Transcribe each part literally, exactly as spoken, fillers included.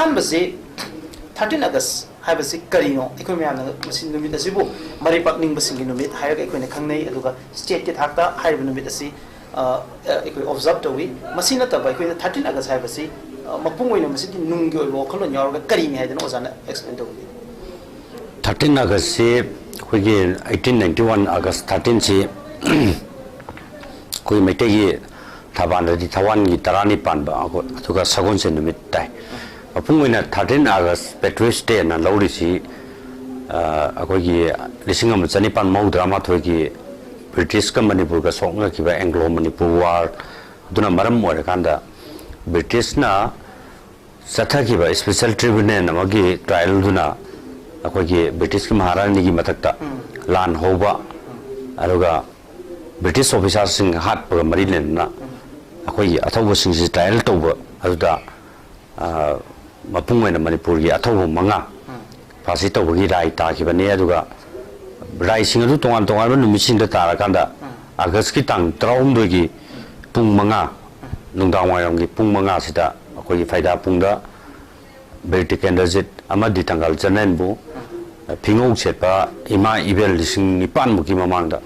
ꯑꯍꯥꯟꯕꯁꯤ, thirteen ꯑꯥꯒꯁ ꯍꯥꯏꯕꯁꯤ ꯀꯔꯤꯅꯣ? ꯑꯩꯈꯣꯏ ꯃꯌꯥꯝꯅ ꯃꯁꯤ ꯅꯨꯃꯤꯠ ꯑꯁꯤꯕꯨ ꯃꯔꯩ ꯄꯥꯛꯅꯤꯡꯕꯁꯤꯡꯒꯤ ꯅꯨꯃꯤꯠ ꯍꯥꯏꯔꯒ ꯑꯩꯈꯣꯏꯅ ꯈꯪꯅꯩ꯫ ꯑꯗꯨꯒ ꯁ꯭ꯇꯦꯠꯀꯤ ꯊꯥꯛꯇ ꯍꯥꯏꯔꯤꯕ ꯅꯨꯃꯤꯠ ꯑꯁꯤ, ꯑ, ꯑ, ꯑꯩꯈꯣꯏ ꯑꯣꯕꯖꯥꯔꯕ ꯇꯧꯏ꯫ ꯃꯁꯤ ꯅꯠꯇꯕ ꯑꯩꯈꯣꯏꯅ ꯊꯥꯔꯇꯤꯟ ꯑꯥꯒꯁ ꯍꯥꯏꯕꯁꯤ, ꯑ, ꯃꯄꯨꯡ ꯑꯣꯏꯅ ꯃꯁꯤꯒꯤ ꯅꯨꯡꯒꯤ ꯑꯣꯏꯕ ꯋꯥꯈꯜꯂꯣꯟ ꯌꯥꯎꯔꯒ ꯀꯔꯤꯅꯤ ꯍꯥꯏꯗꯅ ꯑꯣꯖꯥꯅ ꯑꯦꯛꯁꯄ꯭ꯂꯦꯟ ꯇꯧꯕꯤꯒꯦ? ꯊꯥꯔꯇꯤꯟ ꯑꯥꯒꯁꯁꯤ ꯑꯩꯈꯣꯏꯒꯤ ꯑꯩꯠꯇꯤꯟ ꯅꯥꯏꯟꯇꯤ ꯋꯥꯟ ꯑꯥꯒꯁ ꯊꯥꯔꯇꯤꯟꯁꯤ ꯑꯩꯈꯣꯏ ꯃꯩꯇꯩꯒꯤ ꯊꯕꯥꯜꯗꯗꯤ ꯊꯋꯥꯟꯒꯤ ꯇꯔꯥꯅꯤ ꯄꯥꯟꯕ, ꯑꯗꯨꯒ ꯁꯒꯣꯜꯁꯦꯟ ꯅꯨꯃꯤꯠ ꯇꯥꯏ꯫ ꯃꯄꯨꯡ ꯑꯣꯏꯅ ꯊꯥꯔꯇꯤꯟ ꯑꯥꯒꯁ ꯄꯦꯇ꯭ꯔꯤꯌꯣꯠꯁ ꯗꯦꯅ ꯂꯧꯔꯤꯁꯤ, ꯑ, ꯑꯩꯈꯣꯏꯒꯤ ꯂꯤꯁꯤꯡ ꯑꯃ ꯆꯅꯤꯄꯥꯟ ꯃꯧꯗ꯭ꯔꯥ ꯃꯥꯊꯣꯏꯒꯤ ꯕ꯭ꯔꯤꯇꯤꯁꯀ ꯃꯅꯤꯄꯨꯔꯒ ꯁꯣꯛꯅꯈꯤꯕ ꯑꯦꯡꯒ꯭ꯂꯣ ꯃꯅꯤꯄꯨꯔ ꯋꯥꯔ ꯑꯗꯨꯅ ꯃꯔꯝ ꯑꯣꯏꯔꯀꯥꯟꯗ ꯕ꯭ꯔꯤꯇꯤꯁꯅ ꯆꯠꯊꯈꯤꯕ ꯏꯁꯄꯤꯁꯦꯜ ꯇ꯭ꯔꯤꯕꯨꯅꯦꯜ ꯑꯃꯒꯤ ꯇ꯭ꯔꯥꯏꯌꯦꯜꯗꯨꯅ ꯑꯩꯈꯣꯏꯒꯤ ꯕ꯭ꯔꯤꯇꯤꯁꯀꯤ ꯃꯍꯥꯔꯥꯅꯤꯒꯤ ꯃꯊꯛꯇ ꯎꯝ꯫ ꯂꯥꯟ ꯍꯧꯕ, ꯑꯗꯨꯒ ꯕ꯭ꯔꯤꯇꯤꯁ ꯑꯣꯐꯤꯁꯥꯔꯁꯤꯡ ꯍꯥꯠꯄꯒ ꯃꯔꯤ ꯂꯩꯅꯅ ꯑꯩꯈꯣꯏꯒꯤ ꯑꯊꯧꯕꯁꯤꯡꯁꯤ ꯇ꯭ꯔꯥꯏꯌꯦꯜ ꯇꯧꯕ ꯑꯗꯨꯗ, ꯑ, ꯃꯄꯨꯡ ꯑꯣꯏꯅ ꯃꯅꯤꯄꯨꯔꯒꯤ ꯑꯊꯧꯕ ꯃꯉꯥ ꯎꯝ꯫ ꯐꯥꯁꯤ ꯇꯧꯕꯒꯤ ꯔꯥꯏ ꯇꯥꯈꯤꯕꯅꯤ꯫ ꯑꯗꯨꯒ ꯔꯥꯏꯁꯤꯡ ꯑꯗꯨ ꯇꯣꯉꯥꯟ ꯇꯣꯉꯥꯟꯕ ꯅꯨꯃꯤꯠꯁꯤꯡꯗ ꯇꯥꯔꯀꯥꯟꯗ ꯎꯝ꯫ ꯑꯥꯒꯁꯀꯤ ꯇꯥꯡ ꯇꯔꯥꯍꯨꯝꯗꯣꯏꯒꯤ ꯄꯨꯡ ꯃꯉꯥ, ꯅꯨꯡꯗꯥꯡ ꯋꯥꯏꯔꯝꯒꯤ ꯄꯨꯡ ꯃꯉꯥꯁꯤꯗ ꯑꯩꯈꯣꯏꯒꯤ ꯐꯩꯗꯥꯄꯨꯡꯗ ꯕꯤꯔ ꯇꯤꯀꯦꯟꯗ꯭ꯔꯖꯤꯠ ꯑꯃꯗꯤ ꯊꯪꯒꯥꯜ ꯖꯦꯅꯔꯦꯜꯕꯨ ꯐꯤꯉꯧ ꯁꯦꯠꯄ ꯏꯃꯥ ꯏꯕꯦꯜ ꯂꯤꯁꯤꯡ ꯅꯤꯄꯥꯟꯃꯨꯛꯀꯤ ꯃꯃꯥꯡꯗ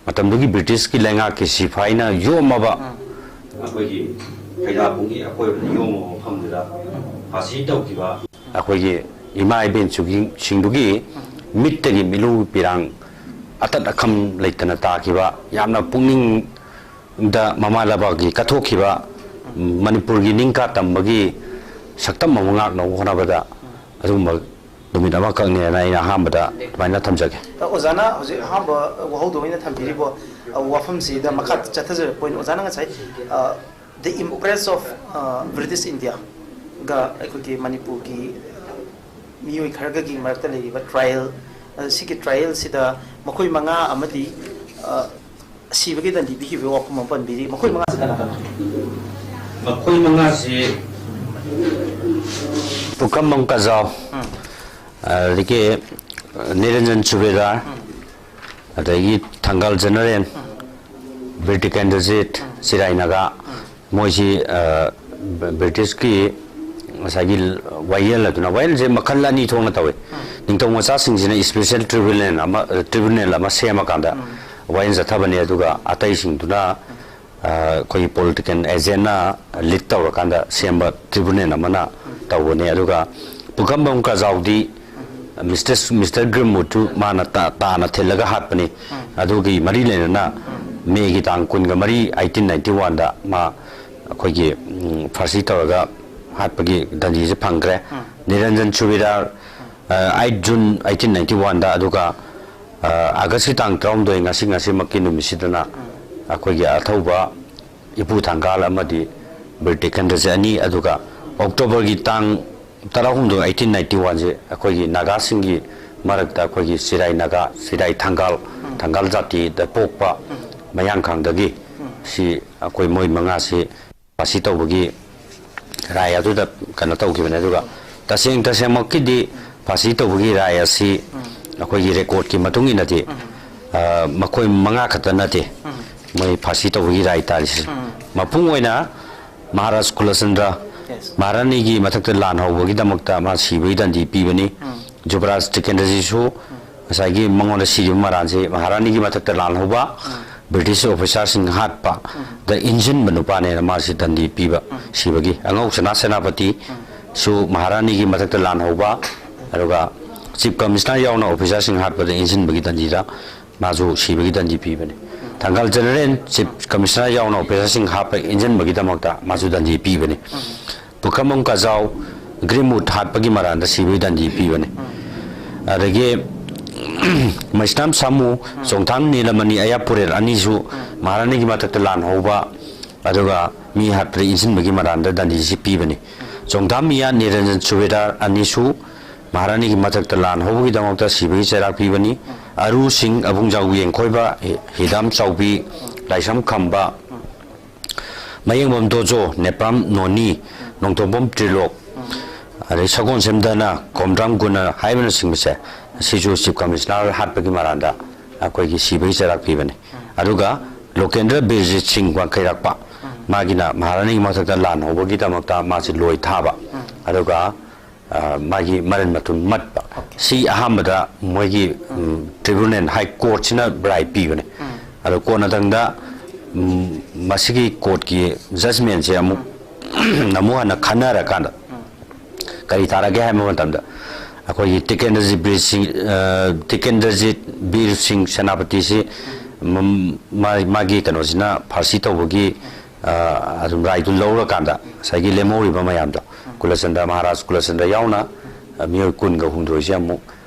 ꯃꯇꯝꯗꯨꯒꯤ ꯕ꯭ꯔꯤꯇꯤꯁꯀꯤ ꯂꯩꯉꯥꯛꯀꯤ ꯁꯤꯐꯥꯏꯅ ꯌꯣꯝꯃꯕ ꯑꯩꯈꯣꯏꯒꯤ ꯐꯩꯗꯥꯄꯨꯡꯒꯤ ꯑꯀꯣꯏꯕꯗ ꯌꯣꯝꯃꯕ ꯃꯐꯝꯗꯨꯗ ꯐꯥꯁꯤ ꯇꯧꯈꯤꯕ ꯑꯩꯈꯣꯏꯒꯤ ꯏꯃꯥ ꯏꯕꯦꯟꯁꯤꯡꯗꯨꯒꯤ ꯃꯤꯠꯇꯒꯤ ꯃꯤꯠꯂꯨ ꯄꯤꯔꯥꯡ ꯑꯇꯠ ꯑꯈꯝ ꯂꯩꯇꯅ ꯇꯥꯈꯤꯕ, ꯌꯥꯝꯅ ꯄꯨꯛꯅꯤꯡꯗ ꯃꯃꯥ ꯂꯩꯕꯥꯛꯀꯤ ꯀꯠꯊꯣꯛꯈꯤꯕ, ꯃꯅꯤꯄꯨꯔꯒꯤ ꯅꯤꯡꯈꯥ ꯇꯝꯕꯒꯤ ꯁꯛꯇꯝ ꯑꯃ ꯉꯥꯛꯅꯕ ꯍꯣꯠꯅꯕꯗ ꯑꯗꯨꯒꯨꯝꯕ ꯅꯨꯃꯤꯠ ꯑꯃꯈꯛꯅꯦꯅ ꯑꯩꯅ ꯑꯍꯥꯟꯕꯗ ꯑꯗꯨꯃꯥꯏꯅ ꯊꯝꯖꯒꯦ꯫ ꯑꯣꯖꯥꯅ ꯍꯧꯖꯤꯛ ꯑꯍꯥꯟꯕ ꯋꯥꯍꯧꯗꯣ ꯑꯩꯅ ꯊꯝꯕꯤꯔꯤꯕ, ꯑ, ꯋꯥꯐꯝꯁꯤꯗ ꯃꯈꯥ ꯆꯠꯊꯖꯔꯛꯄ ꯑꯣꯏꯅ ꯑꯣꯖꯥꯅ ꯉꯁꯥꯏ, ꯑ, the impress of, ꯑ, British India ꯒ ꯑꯩꯈꯣꯏꯒꯤ ꯃꯅꯤꯄꯨꯔꯒꯤ ꯃꯤꯑꯣꯏ ꯈꯔꯒꯒꯤ ꯃꯔꯛꯇ ꯂꯩꯔꯤꯕ ꯇ꯭ꯔꯥꯏꯌꯦꯜ, ꯑ, ꯁꯤꯒꯤ ꯇ꯭ꯔꯥꯏꯌꯦꯜꯁꯤꯗ ꯃꯈꯣꯏ ꯃꯉꯥ ꯑꯃꯗꯤ, ꯑ, ꯁꯤꯕꯒꯤ ꯗꯟꯗꯤ ꯄꯤꯈꯤꯕꯒꯤ ꯋꯥꯐꯝ ꯑꯃ ꯄꯟꯕꯤꯔꯤ꯫ ꯃꯈꯣꯏ ꯃꯉꯥꯁꯤ ꯀꯅꯥ ꯀꯅꯥ? ꯃꯈꯣꯏ ꯃꯉꯥꯁꯤ ꯄꯨꯈ꯭ꯔꯝꯕꯝ ꯀꯖꯥꯎ, ꯎꯝ꯫ ꯑꯗꯒꯤ ꯅꯤꯔꯟꯖꯟ ꯁꯨꯕꯦꯗꯥꯔ, ꯎꯝ꯫ ꯑꯗꯒꯤ ꯊꯪꯒꯥꯜ ꯖꯦꯅꯔꯦꯜ, ꯎꯝ꯫ ꯕꯤꯔ ꯇꯤꯀꯦꯟꯗ꯭ꯔꯖꯤꯠ, ꯎꯝ꯫ ꯆꯤꯔꯥꯏ ꯅꯥꯒꯥ, ꯎꯝ꯫ ꯃꯣꯏꯁꯤ, ꯑ, ꯕ꯭ꯔꯤꯇꯤꯁꯀꯤ ꯉꯁꯥꯏꯒꯤ ꯋꯥꯌꯦꯜ ꯑꯗꯨꯅ, ꯋꯥꯌꯦꯜꯁꯦ ꯃꯈꯜ ꯑꯅꯤ ꯊꯣꯛꯅ ꯇꯧꯏ꯫ ꯅꯤꯡꯊꯧ ꯃꯆꯥꯁꯤꯡꯁꯤꯅ special tribunal ꯑꯃ, tribunal ꯑꯃ ꯁꯦꯝꯃꯀꯥꯟꯗ ꯋꯥꯌꯦꯜ ꯆꯠꯊꯕꯅꯤ, ꯑꯗꯨꯒ ꯑꯇꯩꯁꯤꯡꯗꯨꯅ ꯑ, ꯑꯩꯈꯣꯏꯒꯤ political agentꯅ lead ꯇꯧꯔꯀꯥꯟꯗ ꯁꯦꯝꯕ tribunal ꯑꯃꯅ ꯇꯧꯕꯅꯦ꯫ ꯑꯗꯨꯒ ꯄꯨꯈ꯭ꯔꯝꯕꯝ ꯀꯖꯥꯎꯗꯤ Mister, Mister Greenwoodꯇꯨ ꯃꯥꯅ ꯇꯥ-, ꯇꯥꯅ ꯊꯤꯜꯂꯒ ꯍꯥꯠꯄꯅꯤ꯫ ꯑꯗꯨꯒꯤ ꯃꯔꯤ ꯂꯩꯅꯅ ꯃꯦꯒꯤ ꯇꯥꯡ ꯀꯨꯟꯒ ꯃꯔꯤ, eighteen ninety oneꯗ ꯃꯥ ꯑꯩꯈꯣꯏꯒꯤ, ꯎꯝ, ꯐꯥꯁꯤ ꯇꯧꯔꯒ ꯍꯥꯠꯄꯒꯤ ꯗꯟꯗꯤꯁꯦ ꯐꯪꯈ꯭ꯔꯦ꯫ ꯅꯤꯔꯟꯖꯟ ꯁꯨꯕꯦꯗꯥꯔ, ꯑ, eight June eighteen ninety oneꯗ, ꯑꯗꯨꯒ ꯑ, ꯑꯥꯒꯁꯀꯤ ꯇꯥꯡ ꯇꯔꯥꯍꯨꯝꯗꯣꯏ, ꯉꯁꯤ, ꯉꯁꯤꯃꯛꯀꯤ ꯅꯨꯃꯤꯠꯁꯤꯗꯅ ꯑꯩꯈꯣꯏꯒꯤ ꯑꯊꯧꯕ ꯏꯄꯨ ꯊꯥꯡꯒꯥꯜ ꯑꯃꯗꯤ ꯕꯤꯔ ꯇꯤꯀꯦꯟꯗ꯭ꯔꯁꯦ ꯑꯅꯤ, ꯑꯗꯨꯒ ꯑꯣꯛꯇꯣꯕꯔꯒꯤ ꯇꯥꯡ ꯇꯔꯥꯍꯨꯝꯗꯣꯏ, eighteen ninety oneꯁꯦ ꯑꯩꯈꯣꯏꯒꯤ ꯅꯥꯒꯥꯁꯤꯡꯒꯤ ꯃꯔꯛꯇ ꯑꯩꯈꯣꯏꯒꯤ ꯆꯤꯔꯥꯏ ꯅꯥꯒꯥ, ꯆꯤꯔꯥꯏ ꯊꯥꯡꯒꯥꯜ, ꯊꯥꯡꯒꯥꯜ ꯖꯥꯇꯤꯗ ꯄꯣꯛꯄ ꯃꯌꯥꯡꯈꯥꯡꯗꯒꯤ ꯁꯤ ꯑꯩꯈꯣꯏ ꯃꯣꯏ ꯃꯉꯥꯁꯤ ꯐꯥꯁꯤ ꯇꯧꯕꯒꯤ ꯔꯥꯏ ꯑꯗꯨꯗ ꯀꯩꯅꯣ ꯇꯧꯈꯤꯕꯅꯦ꯫ ꯑꯗꯨꯒ ꯇꯁꯦꯡ ꯇꯁꯦꯡꯃꯛꯀꯤꯗꯤ ꯐꯥꯁꯤ ꯇꯧꯕꯒꯤ ꯔꯥꯏ ꯑꯁꯤ ꯑꯩꯈꯣꯏꯒꯤ recordꯀꯤ ꯃꯇꯨꯡ ꯏꯟꯅꯗꯤ, ꯑ, ꯃꯈꯣꯏ ꯃꯉꯥ ꯈꯛꯇ ꯅꯠꯇꯦ ꯃꯣꯏ ꯐꯥꯁꯤ ꯇꯧꯕꯒꯤ ꯔꯥꯏ ꯇꯥꯔꯤꯁꯤ꯫ ꯃꯄꯨꯡ ꯑꯣꯏꯅ ꯃꯍꯥꯔꯥꯖ ꯀꯨꯂꯆꯟꯗ꯭ꯔ ꯃꯍꯥꯔꯥꯅꯤꯒꯤ ꯃꯊꯛꯇ ꯂꯥꯟ ꯍꯧꯕꯒꯤꯗꯃꯛꯇ ꯃꯥ ꯁꯤꯕꯒꯤ ꯗꯟꯗꯤ ꯄꯤꯕꯅꯤ꯫ ꯖꯨꯕꯔꯥꯖ ꯇꯤꯀꯦꯟꯗ꯭ꯔꯖꯤꯁꯨ ꯉꯁꯥꯏꯒꯤ ꯃꯉꯣꯟꯗ ꯁꯤꯔꯤꯕ ꯃꯔꯥꯜꯁꯤ ꯃꯍꯥꯔꯥꯅꯤꯒꯤ ꯃꯊꯛꯇ ꯂꯥꯜꯍꯧꯕ, ꯕ꯭ꯔꯤꯇꯤꯁ officerꯁꯤꯡ ꯍꯥꯠꯄꯗ ꯏꯟꯁꯤꯟꯕ ꯅꯨꯄꯥꯅꯦꯅ ꯃꯥꯁꯤ ꯗꯟꯗꯤ ꯄꯤꯕ ꯁꯤꯕꯒꯤ꯫ ꯑꯉꯧ ꯁꯅꯥ ꯁꯦꯅꯥꯄꯇꯤꯁꯨ ꯃꯍꯥꯔꯥꯅꯤꯒꯤ ꯃꯊꯛꯇ ꯂꯥꯜꯍꯧꯕ, ꯑꯗꯨꯒ Chief Commissioner ꯌꯥꯎꯅ officerꯁꯤꯡ ꯍꯥꯠꯄꯗ ꯏꯟꯁꯤꯟꯕꯒꯤ ꯗꯟꯗꯤꯗ ꯃꯥꯁꯨ ꯁꯤꯕꯒꯤ ꯗꯟꯗꯤ ꯄꯤꯕꯅꯤ꯫ ꯊꯥꯡꯒꯥꯜ General, Chief Commissioner ꯌꯥꯎꯅ officerꯁꯤꯡ ꯍꯥꯠꯄ ꯏꯟꯁꯤꯟꯕꯒꯤꯗꯃꯛꯇ ꯃꯥꯁꯨ ꯗꯟꯗꯤ ꯄꯤꯕꯅꯤ꯫ ꯄꯨꯈ꯭ꯔꯝꯕꯝ ꯀꯖꯥꯎ Greenwood ꯍꯥꯠꯄꯒꯤ ꯃꯔꯥꯟꯗ ꯁꯤꯕꯒꯤ ꯗꯟꯗꯤ ꯄꯤꯕꯅꯤ꯫ ꯑꯗꯒꯤ ꯃꯩꯁꯅꯥꯝ ꯁꯥꯃꯨ, ꯆꯣꯡꯊꯥꯝ ꯅꯤꯂꯃꯅꯤ, ꯑꯌꯥꯄꯨꯔꯦꯜ ꯑꯅꯤꯁꯨ ꯃꯍꯥꯔꯥꯅꯤꯒꯤ ꯃꯊꯛꯇ ꯂꯥꯟ ꯍꯧꯕ, ꯑꯗꯨꯒ ꯃꯤ ꯍꯥꯠꯄꯗ ꯏꯟꯁꯤꯟꯕꯒꯤ ꯃꯔꯥꯟꯗ ꯗꯟꯗꯤꯁꯤ ꯄꯤꯕꯅꯤ꯫ ꯆꯣꯡꯊꯥꯝ ꯃꯤꯌꯥ, ꯅꯤꯔꯟꯖꯟ ꯁꯨꯕꯦꯗꯥꯔ ꯑꯅꯤꯁꯨ ꯃꯍꯥꯔꯥꯅꯤꯒꯤ ꯃꯊꯛꯇ ꯂꯥꯟ ꯍꯧꯕꯒꯤꯗꯃꯛꯇ ꯁꯤꯕꯒꯤ ꯆꯩꯔꯥꯛ ꯄꯤꯕꯅꯤ꯫ ꯑꯔꯨ ꯁꯤꯡ, ꯑꯕꯨꯡꯖꯥꯎ ꯌꯦꯡꯈꯣꯏꯕ, ꯍꯤ-, ꯍꯤꯗꯥꯝ ꯆꯥꯎꯕꯤ, ꯂꯥꯏꯁ꯭ꯔꯝ ꯈꯝꯕ, ꯃꯌꯦꯡꯕꯝ ꯗꯣꯖꯣ, ꯅꯦꯄ꯭ꯔꯥꯝ ꯅꯣꯅꯤ, ꯅꯣꯡꯊꯣꯝꯕꯝ ꯇ꯭ꯔꯤꯂꯣꯛ, ꯑꯗꯩ ꯁꯒꯣꯜꯁꯦꯝ ꯙꯅ, ꯀꯣꯝꯗ꯭ꯔꯥꯝ ꯒꯨꯅ ꯍꯥꯏꯕꯅꯆꯤꯡꯕꯁꯦ, ꯁꯤꯁꯨ Chief Commissioner ꯍꯥꯠꯄꯒꯤ ꯃꯔꯥꯟꯗ ꯑꯩꯈꯣꯏꯒꯤ ꯁꯤꯕꯒꯤ ꯆꯩꯔꯥꯛ ꯄꯤꯕꯅꯤ꯫ ꯑꯗꯨꯒ ꯂꯣꯀꯦꯟꯗ꯭ꯔ ꯕꯤꯔꯖꯤꯠ ꯁꯤꯡ ꯋꯥꯡꯈꯩꯔꯥꯛꯄ, ꯃꯥꯒꯤꯅ ꯃꯍꯥꯔꯥꯅꯤꯒꯤ ꯃꯊꯛꯇ ꯂꯥꯟ ꯍꯧꯕꯒꯤꯗꯃꯛꯇ ꯃꯥꯁꯤ ꯂꯣꯏ ꯊꯥꯕ, ꯑꯗꯨꯒ ꯑ, ꯃꯥꯒꯤ ꯃꯔꯟ ꯃꯊꯨꯝ ꯃꯠꯄ꯫ ꯁꯤ ꯑꯍꯥꯟꯕꯗ ꯃꯣꯏꯒꯤ, ꯎꯝ, tribunal, high courtꯁꯤꯅ ꯔꯥꯏ ꯄꯤꯕꯅꯦ꯫ ꯑꯗꯣ ꯀꯣꯟꯅꯊꯪꯗ, ꯎꯝ, ꯃꯁꯤꯒꯤ courtꯀꯤ judgmentꯁꯦ ꯑꯃꯨꯛ ꯑꯃꯨꯛ ꯍꯟꯅ ꯈꯟꯅꯔꯀꯥꯟꯗ ꯀꯔꯤ ꯇꯥꯔꯒꯦ ꯍꯥꯏꯕ ꯃꯇꯝꯗ, ꯑꯩꯈꯣꯏꯒꯤ ꯇꯤꯀꯦꯟꯗ꯭ꯔꯖꯤꯠ ꯕꯤꯔ ꯁꯤꯡ, ꯑ, ꯇꯤꯀꯦꯟꯗ꯭ꯔꯖꯤꯠ ꯕꯤꯔ ꯁꯤꯡ ꯁꯦꯅꯥꯄꯇꯤꯁꯤ, ꯃꯝ-, ꯃꯥ-, ꯃꯥꯒꯤ ꯀꯩꯅꯣꯁꯤꯅ ꯐꯥꯔꯁꯤ ꯇꯧꯕꯒꯤ, ꯑ, ꯑꯗꯨꯝ ꯔꯥꯏꯗꯨ ꯂꯧꯔꯀꯥꯟꯗ ꯉꯁꯥꯏꯒꯤ ꯂꯦꯝꯍꯧꯔꯤꯕ ꯃꯌꯥꯝꯗꯣ, ꯀꯨꯂꯆꯟꯗ꯭ꯔ, ꯃꯍꯥꯔꯥꯖ ꯀꯨꯂꯆꯟꯗ꯭ꯔ ꯌꯥꯎꯅ, ꯑ, ꯃꯤꯑꯣꯏ ꯀꯨꯟꯒ ꯍꯨꯝꯗꯣꯏꯁꯦ ꯑꯃꯨꯛ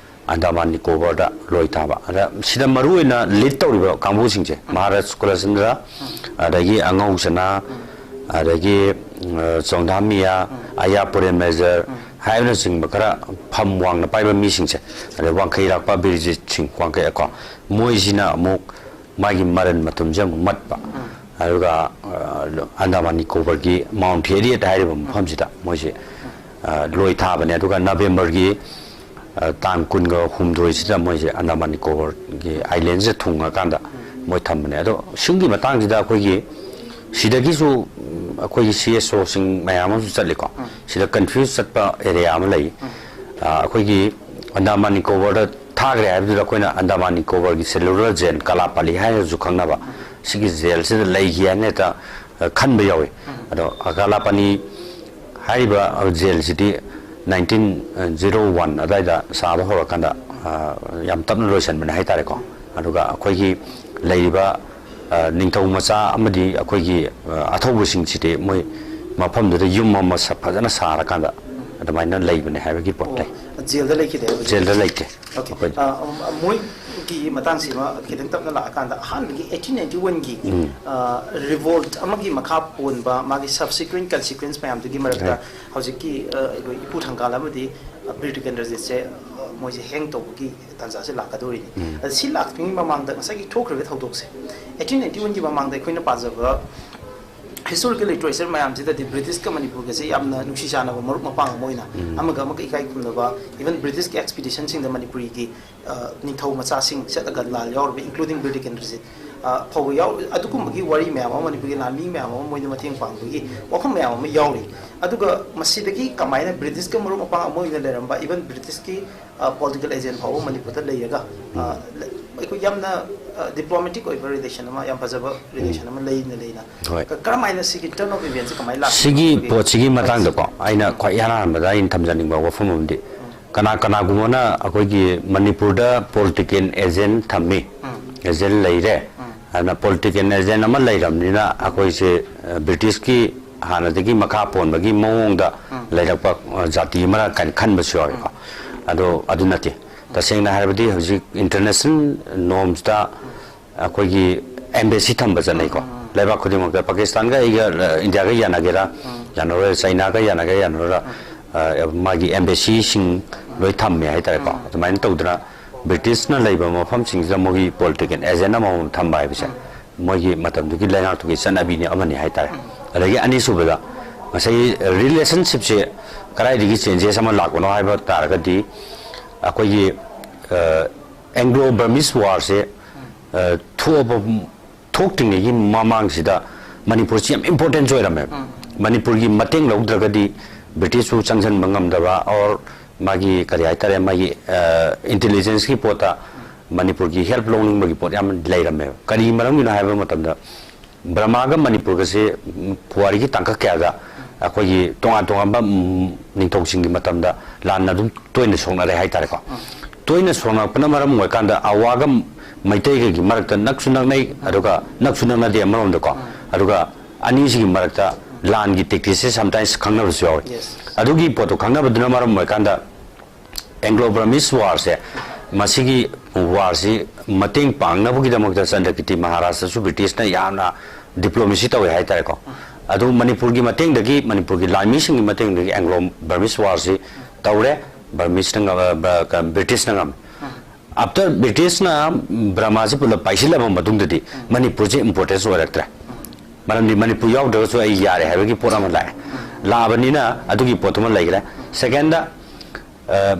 ꯑꯟꯗꯥꯃꯥꯟ ꯅꯤꯀꯣꯕꯔꯗ ꯂꯣꯏ ꯊꯥꯕ꯫ ꯑꯗ ꯁꯤꯗ ꯃꯔꯨ ꯑꯣꯏꯅ lead ꯇꯧꯔꯤꯕ ꯀꯥꯡꯕꯨꯁꯤꯡꯁꯦ, ꯃꯍꯥꯔꯥꯖ ꯀꯨꯂꯆꯟꯗ꯭ꯔ, ꯑꯗꯒꯤ ꯑꯉꯧ ꯁꯅꯥ, ꯑꯗꯒꯤ, ꯎꯝ, ꯆꯣꯡꯊꯥꯝ ꯃꯤꯌꯥ, ꯑꯌꯥ ꯄꯨꯔꯦꯟ ꯃꯦꯖꯔ ꯍꯥꯏꯕꯅꯆꯤꯡꯕ ꯈꯔ ꯐꯝ ꯋꯥꯡꯅ ꯄꯥꯏꯕ ꯃꯤꯁꯤꯡꯁꯦ, ꯑꯗꯩ ꯋꯥꯡꯈꯩ ꯂꯥꯛꯄ ꯕꯤꯔꯖꯤꯠ ꯁꯤꯡ ꯋꯥꯡꯈꯩ ꯀꯣ, ꯃꯣꯏꯁꯤꯅ ꯑꯃꯨꯛ ꯃꯥꯒꯤ ꯃꯔꯟ ꯃꯊꯨꯝꯁꯦ ꯑꯃꯨꯛ ꯃꯠꯄ꯫ ꯑꯗꯨꯒ, ꯑ, ꯑꯟꯗꯥꯃꯥꯟ ꯅꯤꯀꯣꯕꯔꯒꯤ ꯃꯥꯎꯟꯠ ꯍꯦꯔꯤꯌꯦꯠ ꯍꯥꯏꯔꯤꯕ ꯃꯐꯝꯁꯤꯗ ꯃꯣꯏꯁꯦ, ꯑ, ꯂꯣꯏ ꯊꯥꯕꯅꯦ꯫ ꯑꯗꯨꯒ ꯅꯕꯦꯝꯕꯔꯒꯤ, ꯑ, ꯇꯥꯡ ꯀꯨꯟꯒ ꯍꯨꯝꯗꯣꯏꯁꯤꯗ ꯃꯣꯏꯁꯦ ꯑꯟꯗꯥꯃꯥꯟ ꯅꯤꯀꯣꯕꯔꯒꯤ ꯑꯥꯏꯂꯦꯟꯁꯤꯗ ꯊꯨꯡꯉꯀꯥꯟꯗ ꯃꯣꯏ ꯊꯝꯕꯅꯦ꯫ ꯑꯗꯣ ꯁꯤꯒꯤ ꯃꯇꯥꯡꯁꯤꯗ ꯑꯩꯈꯣꯏꯒꯤ ꯁꯤꯗꯒꯤꯁꯨ, ꯎꯝ, ꯑꯩꯈꯣꯏꯒꯤ C S Oꯁꯤꯡ ꯃꯌꯥꯝ ꯑꯃꯁꯨ ꯆꯠꯂꯤꯀꯣ꯫ ꯁꯤꯗ confuse ꯆꯠꯄ area ꯑꯃ ꯂꯩ꯫ ꯑ, ꯑꯩꯈꯣꯏꯒꯤ ꯑꯟꯗꯥꯃꯥꯟ ꯅꯤꯀꯣꯕꯔꯗ ꯊꯥꯈ꯭ꯔꯦ ꯍꯥꯏꯕꯗꯨꯗ ꯑꯩꯈꯣꯏꯅ ꯑꯟꯗꯥꯃꯥꯟ ꯅꯤꯀꯣꯕꯔꯒꯤ cellular jail, ꯀꯂꯥꯄꯥꯂꯤ ꯍꯥꯏꯔꯁꯨ ꯈꯪꯅꯕ, ꯁꯤꯒꯤ jailꯁꯤꯗ ꯂꯩꯈꯤ ꯍꯥꯏꯅ ꯍꯦꯛꯇ, ꯑ, ꯈꯟꯕ ꯌꯥꯎꯏ꯫ ꯑꯗꯣ ꯀꯂꯥꯄꯥꯂꯤ ꯍꯥꯏꯔꯤꯕ jailꯁꯤꯗꯤ nineteen zero one ꯑꯗꯨꯋꯥꯏꯗ ꯁꯥꯕ ꯍꯧꯔꯀꯥꯟꯗ, ꯑ, ꯌꯥꯝ ꯇꯞꯅ ꯂꯣꯏꯁꯤꯟꯕꯅꯦ ꯍꯥꯏꯇꯥꯔꯦꯀꯣ꯫ ꯑꯗꯨꯒ ꯑꯩꯈꯣꯏꯒꯤ ꯂꯩꯔꯤꯕ, ꯑ, ꯅꯤꯡꯊꯧ ꯃꯆꯥ ꯑꯃꯗꯤ ꯑꯩꯈꯣꯏꯒꯤ, ꯑ, ꯑꯊꯧꯕꯁꯤꯡꯁꯤꯗꯤ ꯃꯣꯏ ꯃꯐꯝꯗꯨꯗ ꯌꯨꯝ ꯑꯃ ꯁ-, ꯐꯖꯅ ꯁꯥꯔꯀꯥꯟꯗ ꯑꯗꯨꯃꯥꯏꯅ ꯂꯩꯕꯅꯦ ꯍꯥꯏꯕꯒꯤ ꯄꯣꯠ ꯂꯩ꯫ ꯑꯣ, jailꯗ ꯂꯩꯈꯤꯗꯦ ꯍꯥꯏꯕ? Jailꯗ ꯂꯩꯇꯦ꯫ Okay. ꯑꯩꯈꯣꯏ ꯑ, ꯃꯣꯏꯒꯤ ꯃꯇꯥꯡꯁꯤꯃ ꯈꯤꯇꯪ ꯇꯞꯅ ꯂꯥꯛꯑꯀꯥꯟꯗ, ꯑꯍꯥꯟꯕꯒꯤ eighteen ninety-oneꯒꯤ, ꯎꯝ꯫ ꯑ, revolt ꯑꯃꯒꯤ ꯃꯈꯥ ꯄꯣꯟꯕ ꯃꯥꯒꯤ subsequent consequence ꯃꯌꯥꯝꯗꯨꯒꯤ ꯃꯔꯛꯇ ꯍꯣꯏ꯫ ꯍꯧꯖꯤꯛꯀꯤ, ꯑ, ꯑꯩꯈꯣꯏ ꯏꯄꯨ ꯊꯪꯒꯥꯜ ꯑꯃꯗꯤ, ꯑ, ꯕꯤꯔ ꯇꯤꯀꯦꯟꯗ꯭ꯔꯖꯤꯠꯁꯦ, ꯑ, ꯃꯣꯏꯁꯦ hang ꯇꯧꯕꯒꯤ ꯇꯥꯟꯖꯥꯁꯦ ꯂꯥꯛꯀꯗꯧꯔꯤꯅꯤ꯫ ꯎꯝ꯫ ꯑꯗ ꯁꯤ ꯂꯥꯛꯇ꯭ꯔꯤꯉꯩ ꯃꯃꯥꯡꯗ ꯉꯁꯥꯏꯒꯤ ꯊꯣꯛꯈ꯭ꯔꯤꯕ ꯊꯧꯗꯣꯛꯁꯦ, eighteen ninety-oneꯒꯤ ꯃꯃꯥꯡꯗ ꯑꯩꯈꯣꯏꯅ ꯄꯥꯖꯕ historical literature ꯃꯌꯥꯝꯁꯤꯗꯗꯤ ꯕ꯭ꯔꯤꯇꯤꯁꯀ ꯃꯅꯤꯄꯨꯔꯒꯁꯦ ꯌꯥꯝꯅ ꯅꯨꯡꯁꯤ ꯆꯥꯟꯅꯕ ꯃꯔꯨꯞ ꯃꯄꯥꯡ ꯑꯃ ꯑꯣꯏꯅ, ꯎꯝ꯫ ꯑꯃꯒ ꯑꯃꯒ ꯏꯀꯥꯏ ꯈꯨꯝꯅꯕ, even ꯕ꯭ꯔꯤꯇꯤꯁꯀꯤ expeditionꯁꯤꯡꯗ ꯃꯅꯤꯄꯨꯔꯤꯒꯤ, ꯑ, ꯅꯤꯡꯊꯧ ꯃꯆꯥꯁꯤꯡ ꯆꯠꯂꯒ ꯂꯥꯜ ꯌꯥꯎꯔꯕ, including ꯕꯤꯔ ꯇꯤꯀꯦꯟꯗ꯭ꯔꯖꯤꯠ꯫ ꯑ, ꯐꯥꯎꯕ ꯌꯥꯎ ꯑꯗꯨꯒꯨꯝꯕꯒꯤ ꯋꯥꯔꯤ ꯃꯌꯥꯝ ꯑꯃ, ꯃꯅꯤꯄꯨꯔꯒꯤ ꯂꯥꯟꯃꯤ ꯃꯌꯥꯝ ꯑꯃ ꯃꯣꯏꯗ ꯃꯇꯦꯡ ꯄꯥꯡꯕꯒꯤ ꯋꯥꯐꯝ ꯃꯌꯥꯝ ꯑꯃ ꯌꯥꯎꯔꯤ꯫ ꯑꯗꯨꯒ ꯃꯁꯤꯗꯒꯤ ꯀꯃꯥꯏꯅ ꯕ꯭ꯔꯤꯇꯤꯁꯀ ꯃꯔꯨꯞ ꯃꯄꯥꯡ ꯑꯃ ꯑꯣꯏꯅ ꯂꯩꯔꯝꯕ, even ꯕ꯭ꯔꯤꯇꯤꯁꯀꯤ, ꯑ, ꯄꯣꯂꯤꯇꯤꯀꯦꯜ ꯑꯦꯖꯦꯟ ꯐꯥꯎꯕ ꯃꯅꯤꯄꯨꯔꯗ ꯂꯩꯔꯒ, ꯑ, ꯎꯝ꯫ ꯂ-, ꯑꯩꯈꯣꯏ ꯌꯥꯝꯅ, ꯑ, ꯗꯤꯄ꯭ꯂꯣꯃꯦꯇꯤꯛ ꯑꯣꯏꯕ ꯔꯤꯂꯦꯁꯟ ꯑꯃ, ꯌꯥꯝ ꯐꯖꯕ ꯔꯤꯂꯦꯁꯟ ꯑꯃ ꯂꯩꯅ ꯂꯩꯅ ꯍꯣꯏ꯫ ꯀ-, ꯀꯔꯝꯍꯥꯏꯅ ꯁꯤꯒꯤ turn of eventꯁꯦ ꯀꯃꯥꯏꯅ ꯂꯥꯛꯈꯤꯒꯦ? ꯁꯤꯒꯤ ꯄꯣꯠꯁꯤꯒꯤ ꯃꯇꯥꯡꯗꯀꯣ, ꯑꯩꯅ ꯈ꯭ꯋꯥꯏ ꯏꯍꯥꯟ ꯍꯥꯟꯕꯗ ꯑꯩꯅ ꯊꯝꯖꯅꯤꯡꯕ ꯋꯥꯐꯝ ꯑꯃꯗꯤ, ꯎꯝ꯫ ꯀꯅꯥ ꯀꯅꯥꯒꯨꯝꯕꯅ ꯑꯩꯈꯣꯏꯒꯤ ꯃꯅꯤꯄꯨꯔꯗ ꯄꯣꯂꯤꯇꯤꯀꯦꯜ ꯑꯦꯖꯦꯟ ꯊꯝꯃꯤ, ꯎꯝ꯫ ꯑꯦꯖꯦꯟ ꯂꯩꯔꯦ, ꯎꯝ꯫ ꯑꯗꯨꯅ ꯄꯣꯂꯤꯇꯤꯀꯦꯜ ꯑꯦꯖꯦꯟ ꯑꯃ ꯂꯩꯔꯕꯅꯤꯅ ꯑꯩꯈꯣꯏꯁꯦ, ꯑ, ꯕ꯭ꯔꯤꯇꯤꯁꯀꯤ ꯍꯥꯟꯅꯗꯒꯤ ꯃꯈꯥ ꯄꯣꯟꯕꯒꯤ ꯃꯑꯣꯡꯗ ꯎꯝ꯫ ꯂꯩꯔꯛꯄ, ꯑ, ꯖꯥꯇꯤ ꯑꯃꯔ ꯀꯥꯏꯅ ꯈꯟꯕꯁꯨ ꯌꯥꯎꯋꯦꯀꯣ꯫ ꯎꯝ꯫ ꯑꯗꯣ ꯑꯗꯨ ꯅꯠꯇꯦ꯫ ꯇꯁꯦꯡꯅ ꯍꯥꯏꯔꯕꯗꯤ ꯍꯧꯖꯤꯛ ꯏꯟꯇꯔꯅꯦꯁꯅꯦꯜ ꯅꯣꯔꯝꯁꯇ ꯎꯝ꯫ ꯑꯩꯈꯣꯏꯒꯤ ꯑꯦꯝꯕꯦꯁꯤ ꯊꯝꯕ ꯆꯠꯅꯩꯀꯣ꯫ ꯎꯝ, ꯎꯝ, ꯎꯝ꯫ ꯂꯩꯕꯥꯛ ꯈꯨꯗꯤꯡꯃꯛꯇ, ꯄꯥꯀꯤꯁꯇꯥꯟꯒ ꯑꯩꯒ, ꯑ, ꯏꯟꯗꯤꯌꯥꯒ ꯌꯥꯅꯒꯦꯔꯥ, ꯎꯝ꯫ ꯌꯥꯅꯔꯣꯏ, ꯆꯩꯅꯥꯒ ꯌꯥꯅꯒꯦꯔꯥ, ꯌꯥꯅꯔꯣꯏꯔꯥ, ꯎꯝ꯫ ꯑ, ꯃꯥꯒꯤ ꯑꯦꯝꯕꯦꯁꯤꯁꯤꯡ ꯂꯣꯏ ꯊꯝꯃꯦ ꯍꯥꯏꯇꯥꯔꯦꯀꯣ꯫ ꯎꯝ꯫ ꯑꯗꯨꯃꯥꯏꯅ ꯇꯧꯗꯅ ꯕ꯭ꯔꯤꯇꯤꯁꯅ ꯂꯩꯕ ꯃꯐꯝꯁꯤꯡꯁꯤꯗ ꯃꯣꯏꯒꯤ ꯄꯣꯂꯤꯇꯤꯀꯦꯜ ꯑꯦꯖꯦꯟ ꯑꯃꯃꯝ ꯊꯝꯕ ꯍꯥꯏꯕꯁꯦ ꯎꯝ꯫ ꯃꯣꯏꯒꯤ ꯃꯇꯝꯗꯨꯒꯤ ꯂꯩꯉꯥꯛꯇꯨꯒꯤ ꯆꯠꯅꯕꯤꯅꯤ ꯑꯃꯅꯤ ꯍꯥꯏꯇꯥꯔꯦ꯫ ꯎꯝ꯫ ꯑꯗꯒꯤ ꯑꯅꯤꯁꯨꯕꯗ, ꯉꯁꯥꯏꯒꯤ ꯔꯤꯂꯦꯁꯟꯁꯤꯞꯁꯦ ꯀꯗꯥꯏꯗꯒꯤ ꯆꯦꯟꯖꯦꯁ ꯑꯃ ꯂꯥꯛꯄꯅꯣ ꯍꯥꯏꯕ ꯇꯥꯔꯒꯗꯤ, ꯑꯩꯈꯣꯏꯒꯤ, ꯑ, ꯑꯦꯡꯒ꯭ꯂꯣ ꯕꯔꯃꯤꯁ ꯋꯥꯔꯁꯦ, ꯎꯝ꯫ ꯑ, ꯊꯣꯛꯑꯕ, ꯊꯣꯛꯇ꯭ꯔꯤꯉꯩꯒꯤ ꯃꯃꯥꯡꯁꯤꯗ ꯃꯅꯤꯄꯨꯔꯁꯤ ꯌꯥꯝ ꯏꯝꯄꯣꯔꯇꯦꯟꯁ ꯑꯣꯏꯔꯝꯃꯦꯕ꯫ ꯎꯝ꯫ ꯃꯅꯤꯄꯨꯔꯒꯤ ꯃꯇꯦꯡ ꯂꯧꯗ꯭ꯔꯒꯗꯤ ꯕ꯭ꯔꯤꯇꯤꯁꯁꯨ ꯆꯪꯁꯤꯟꯕ ꯉꯝꯗꯕ, or ꯃꯥꯒꯤ ꯀꯔꯤ ꯍꯥꯏꯇꯥꯔꯦ, ꯃꯥꯒꯤ, ꯑ, ꯏꯟꯇꯦꯂꯤꯖꯦꯟꯁꯀꯤ ꯄꯣꯠꯇ ꯃꯅꯤꯄꯨꯔꯒꯤ ꯍꯦꯜꯞ ꯂꯧꯅꯤꯡꯕꯒꯤ ꯄꯣꯠ ꯌꯥꯝ ꯂꯩꯔꯝꯃꯦꯕ꯫ ꯀꯔꯤ ꯃꯔꯝꯒꯤꯅꯣ ꯍꯥꯏꯕ ꯃꯇꯝꯗ, ꯕ꯭ꯔꯃꯥꯒ ꯃꯅꯤꯄꯨꯔꯒꯁꯦ, ꯎꯝ, ꯄꯨꯋꯥꯔꯤꯒꯤ ꯇꯥꯡꯀꯛ ꯀꯌꯥꯗ ꯑꯩꯈꯣꯏꯒꯤ ꯇꯣꯉꯥꯟ ꯇꯣꯉꯥꯟꯕ, ꯎꯝ, ꯅꯤꯡꯊꯧꯁꯤꯡꯒꯤ ꯃꯇꯝꯗ ꯂꯥꯟꯅ ꯑꯗꯨꯝ ꯇꯣꯏꯅ ꯁꯣꯛꯅꯔꯦ ꯍꯥꯏꯇꯥꯔꯦꯀꯣ꯫ ꯎꯝ꯫ ꯇꯣꯏꯅ ꯁꯣꯛꯅꯔꯛꯄꯅ ꯃꯔꯝ ꯑꯣꯏꯔꯀꯥꯟꯗ ꯑꯋꯥꯒ ꯃꯩꯇꯩꯒꯒꯤ ꯃꯔꯛꯇ ꯅꯛꯁꯨ ꯅꯛꯅꯩ, ꯑꯗꯨꯒ ꯅꯛꯁꯨ ꯅꯛꯅꯗꯦ ꯑꯃꯔꯣꯝꯗꯀꯣ꯫ ꯎꯝ꯫ ꯑꯗꯨꯒ ꯑꯅꯤꯁꯤꯒꯤ ꯃꯔꯛꯇ ꯂꯥꯟꯒꯤ ꯇꯦꯛꯇꯤꯛꯁꯦ ꯁꯝꯇꯥꯏꯝꯁ ꯈꯪꯅꯕꯁꯨ ꯌꯥꯎꯋꯤ꯫ ꯌꯦꯁ꯫ ꯑꯗꯨꯒꯤ ꯄꯣꯠꯇꯣ ꯈꯪꯅꯕꯗꯨꯅ ꯃꯔꯝ ꯑꯣꯏꯔꯀꯥꯟꯗ ꯑꯦꯡꯒ꯭ꯂꯣ ꯕꯔꯃꯤꯁ ꯋꯥꯔꯁꯦ, ꯃꯁꯤꯒꯤ ꯋꯥꯔꯁꯤ ꯃꯇꯦꯡ ꯄꯥꯡꯅꯕꯒꯤꯗꯃꯛꯇ ꯆꯟꯗ꯭ꯔꯀꯤꯇꯤ ꯃꯍꯥꯔꯥꯖꯇꯁꯨ ꯕ꯭ꯔꯤꯇꯤꯁꯅ ꯌꯥꯝꯅ ꯗꯤꯄ꯭ꯂꯣꯃꯦꯁꯤ ꯇꯧꯋꯦ ꯍꯥꯏꯇꯥꯔꯦꯀꯣ꯫ ꯑꯗꯨ ꯃꯅꯤꯄꯨꯔꯒꯤ ꯃꯇꯦꯡꯗꯒꯤ, ꯃꯅꯤꯄꯨꯔꯒꯤ ꯂꯥꯟꯃꯤꯁꯤꯡꯒꯤ ꯃꯇꯦꯡꯗꯒꯤ ꯑꯦꯡꯒ꯭ꯂꯣ ꯕꯔꯃꯤꯁ ꯋꯥꯔꯁꯤ ꯇꯧꯔꯦ꯫ ꯕꯔꯃꯤꯁꯅ ꯉꯝ-, ꯕ-, ꯀ-, ꯕ꯭ꯔꯤꯇꯤꯁꯅ ꯉꯝꯃꯦ꯫ ꯑꯥꯐꯇꯔ ꯕ꯭ꯔꯤꯇꯤꯁꯅ ꯕ꯭ꯔꯃꯥꯁꯤ ꯄꯨꯂꯞ ꯄꯥꯏꯁꯤꯜꯂꯕ ꯃꯇꯨꯡꯗꯗꯤ ꯃꯅꯤꯄꯨꯔꯁꯦ ꯏꯝꯄꯣꯔꯇꯦꯟꯁ ꯑꯣꯏꯔꯛꯇ꯭ꯔꯦ꯫ ꯃꯔꯝꯗꯤ ꯃꯅꯤꯄꯨꯔ ꯌꯥꯎꯗ꯭ꯔꯒꯁꯨ ꯑꯩ ꯌꯥꯔꯦ ꯍꯥꯏꯕꯒꯤ ꯄꯣꯠ ꯑꯃ ꯂꯥꯛꯑꯦ꯫ ꯂꯥꯛꯑꯕꯅꯤꯅ ꯑꯗꯨꯒꯤ ꯄꯣꯠꯇꯨꯃ ꯂꯩꯈ꯭ꯔꯦ꯫ ꯁꯦꯀꯦꯟꯗ, ꯑ,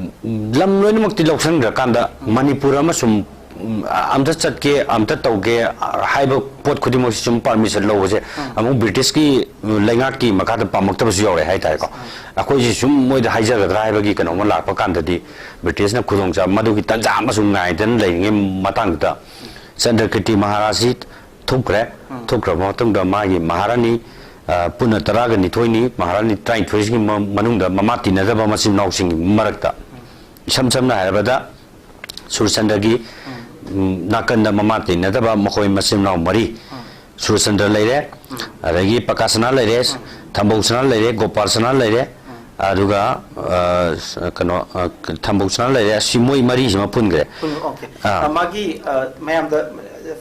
ꯂꯝ ꯂꯣꯏꯅꯃꯛꯇꯤ ꯂꯧꯁꯤꯟꯈ꯭ꯔꯀꯥꯟꯗ ꯃꯅꯤꯄꯨꯔ ꯑꯃꯁꯨꯡ ꯑꯝꯇ ꯆꯠꯀꯦ, ꯑꯝꯇ ꯇꯧꯒꯦ ꯍꯥꯏꯕ ꯄꯣꯠ ꯈꯨꯗꯤꯡꯃꯛꯁꯤ ꯁꯨꯝ ꯄꯥꯔꯃꯤꯁꯟ ꯂꯧꯕꯁꯦ ꯑꯃꯨꯛ ꯕ꯭ꯔꯤꯇꯤꯁꯀꯤ ꯂꯩꯉꯥꯛꯀꯤ ꯃꯈꯥꯗ ꯄꯥꯝꯃꯛꯇꯕꯁꯨ ꯌꯥꯎꯔꯦ ꯍꯥꯏꯇꯥꯔꯦꯀꯣ꯫ ꯑꯩꯈꯣꯏꯁꯤ ꯁꯨꯝ ꯃꯣꯏꯗ ꯍꯥꯏꯖꯒꯗ꯭ꯔꯥ ꯍꯥꯏꯕꯒꯤ ꯀꯩꯅꯣꯝꯃ ꯂꯥꯛꯄ ꯀꯥꯟꯗꯗꯤ ꯕ꯭ꯔꯤꯇꯤꯁꯅ ꯈꯨꯗꯣꯡꯆꯥꯕ ꯃꯗꯨꯒꯤ ꯇꯥꯟꯖꯥ ꯑꯃꯁꯨ ꯉꯥꯏꯗꯅ ꯂꯩꯔꯤꯉꯩ ꯃꯇꯥꯡꯗꯨꯗ ꯆꯟꯗ꯭ꯔꯀꯤꯔꯇꯤ ꯃꯍꯥꯔꯥꯖꯁꯤ ꯊꯣꯛꯈ꯭ꯔꯦ꯫ ꯊꯣꯛꯈ꯭ꯔꯕ ꯃꯇꯨꯡꯗ ꯃꯥꯒꯤ ꯃꯍꯥꯔꯥꯅꯤ, ꯑ, ꯄꯨꯟꯅ ꯇꯔꯥꯒ ꯅꯤꯊꯣꯏꯅꯤ꯫ ꯃꯍꯥꯔꯥꯅꯤ ꯇꯔꯥꯅꯤꯊꯣꯏꯁꯤꯒꯤ ꯃ-, ꯃꯅꯨꯡꯗ ꯃꯃꯥ ꯇꯤꯟꯅꯗꯕ ꯃꯆꯤꯟ ꯃꯅꯥꯎꯁꯤꯡꯒꯤ ꯃꯔꯛꯇ ꯏꯁꯝ ꯁꯝꯅ ꯍꯥꯏꯔꯕꯗ ꯁꯨꯔꯆꯟꯗ꯭ꯔꯒꯤ, ꯎꯝ, ꯅꯥꯀꯟꯗ ꯃꯃꯥ ꯇꯤꯟꯅꯗꯕ ꯃꯈꯣꯏ ꯃꯆꯤꯟ ꯃꯅꯥꯎ ꯃꯔꯤ, ꯁꯨꯔꯆꯟꯗ꯭ꯔ ꯂꯩꯔꯦ, ꯑꯗꯒꯤ ꯄꯀꯥꯁꯅꯥ ꯂꯩꯔꯦ, ꯊꯝꯕꯧꯁꯅꯥ ꯂꯩꯔꯦ, ꯒꯣꯄꯥꯜꯁꯅꯥ ꯂꯩꯔꯦ, ꯑꯗꯨꯒ, ꯑ, ꯀꯩꯅꯣ, ꯑ, ꯊꯝꯕꯧꯁꯅꯥ ꯂꯩꯔꯦ꯫ ꯑꯁꯤ ꯃꯣꯏ ꯃꯔꯤꯁꯤꯃ ꯄꯨꯟꯈ꯭ꯔꯦ꯫ ꯄꯨꯟ-, ꯑꯣꯀꯦ꯫ ꯑꯥ꯫ ꯑ, ꯃꯥꯒꯤ, ꯑ, ꯃꯌꯥꯝꯗ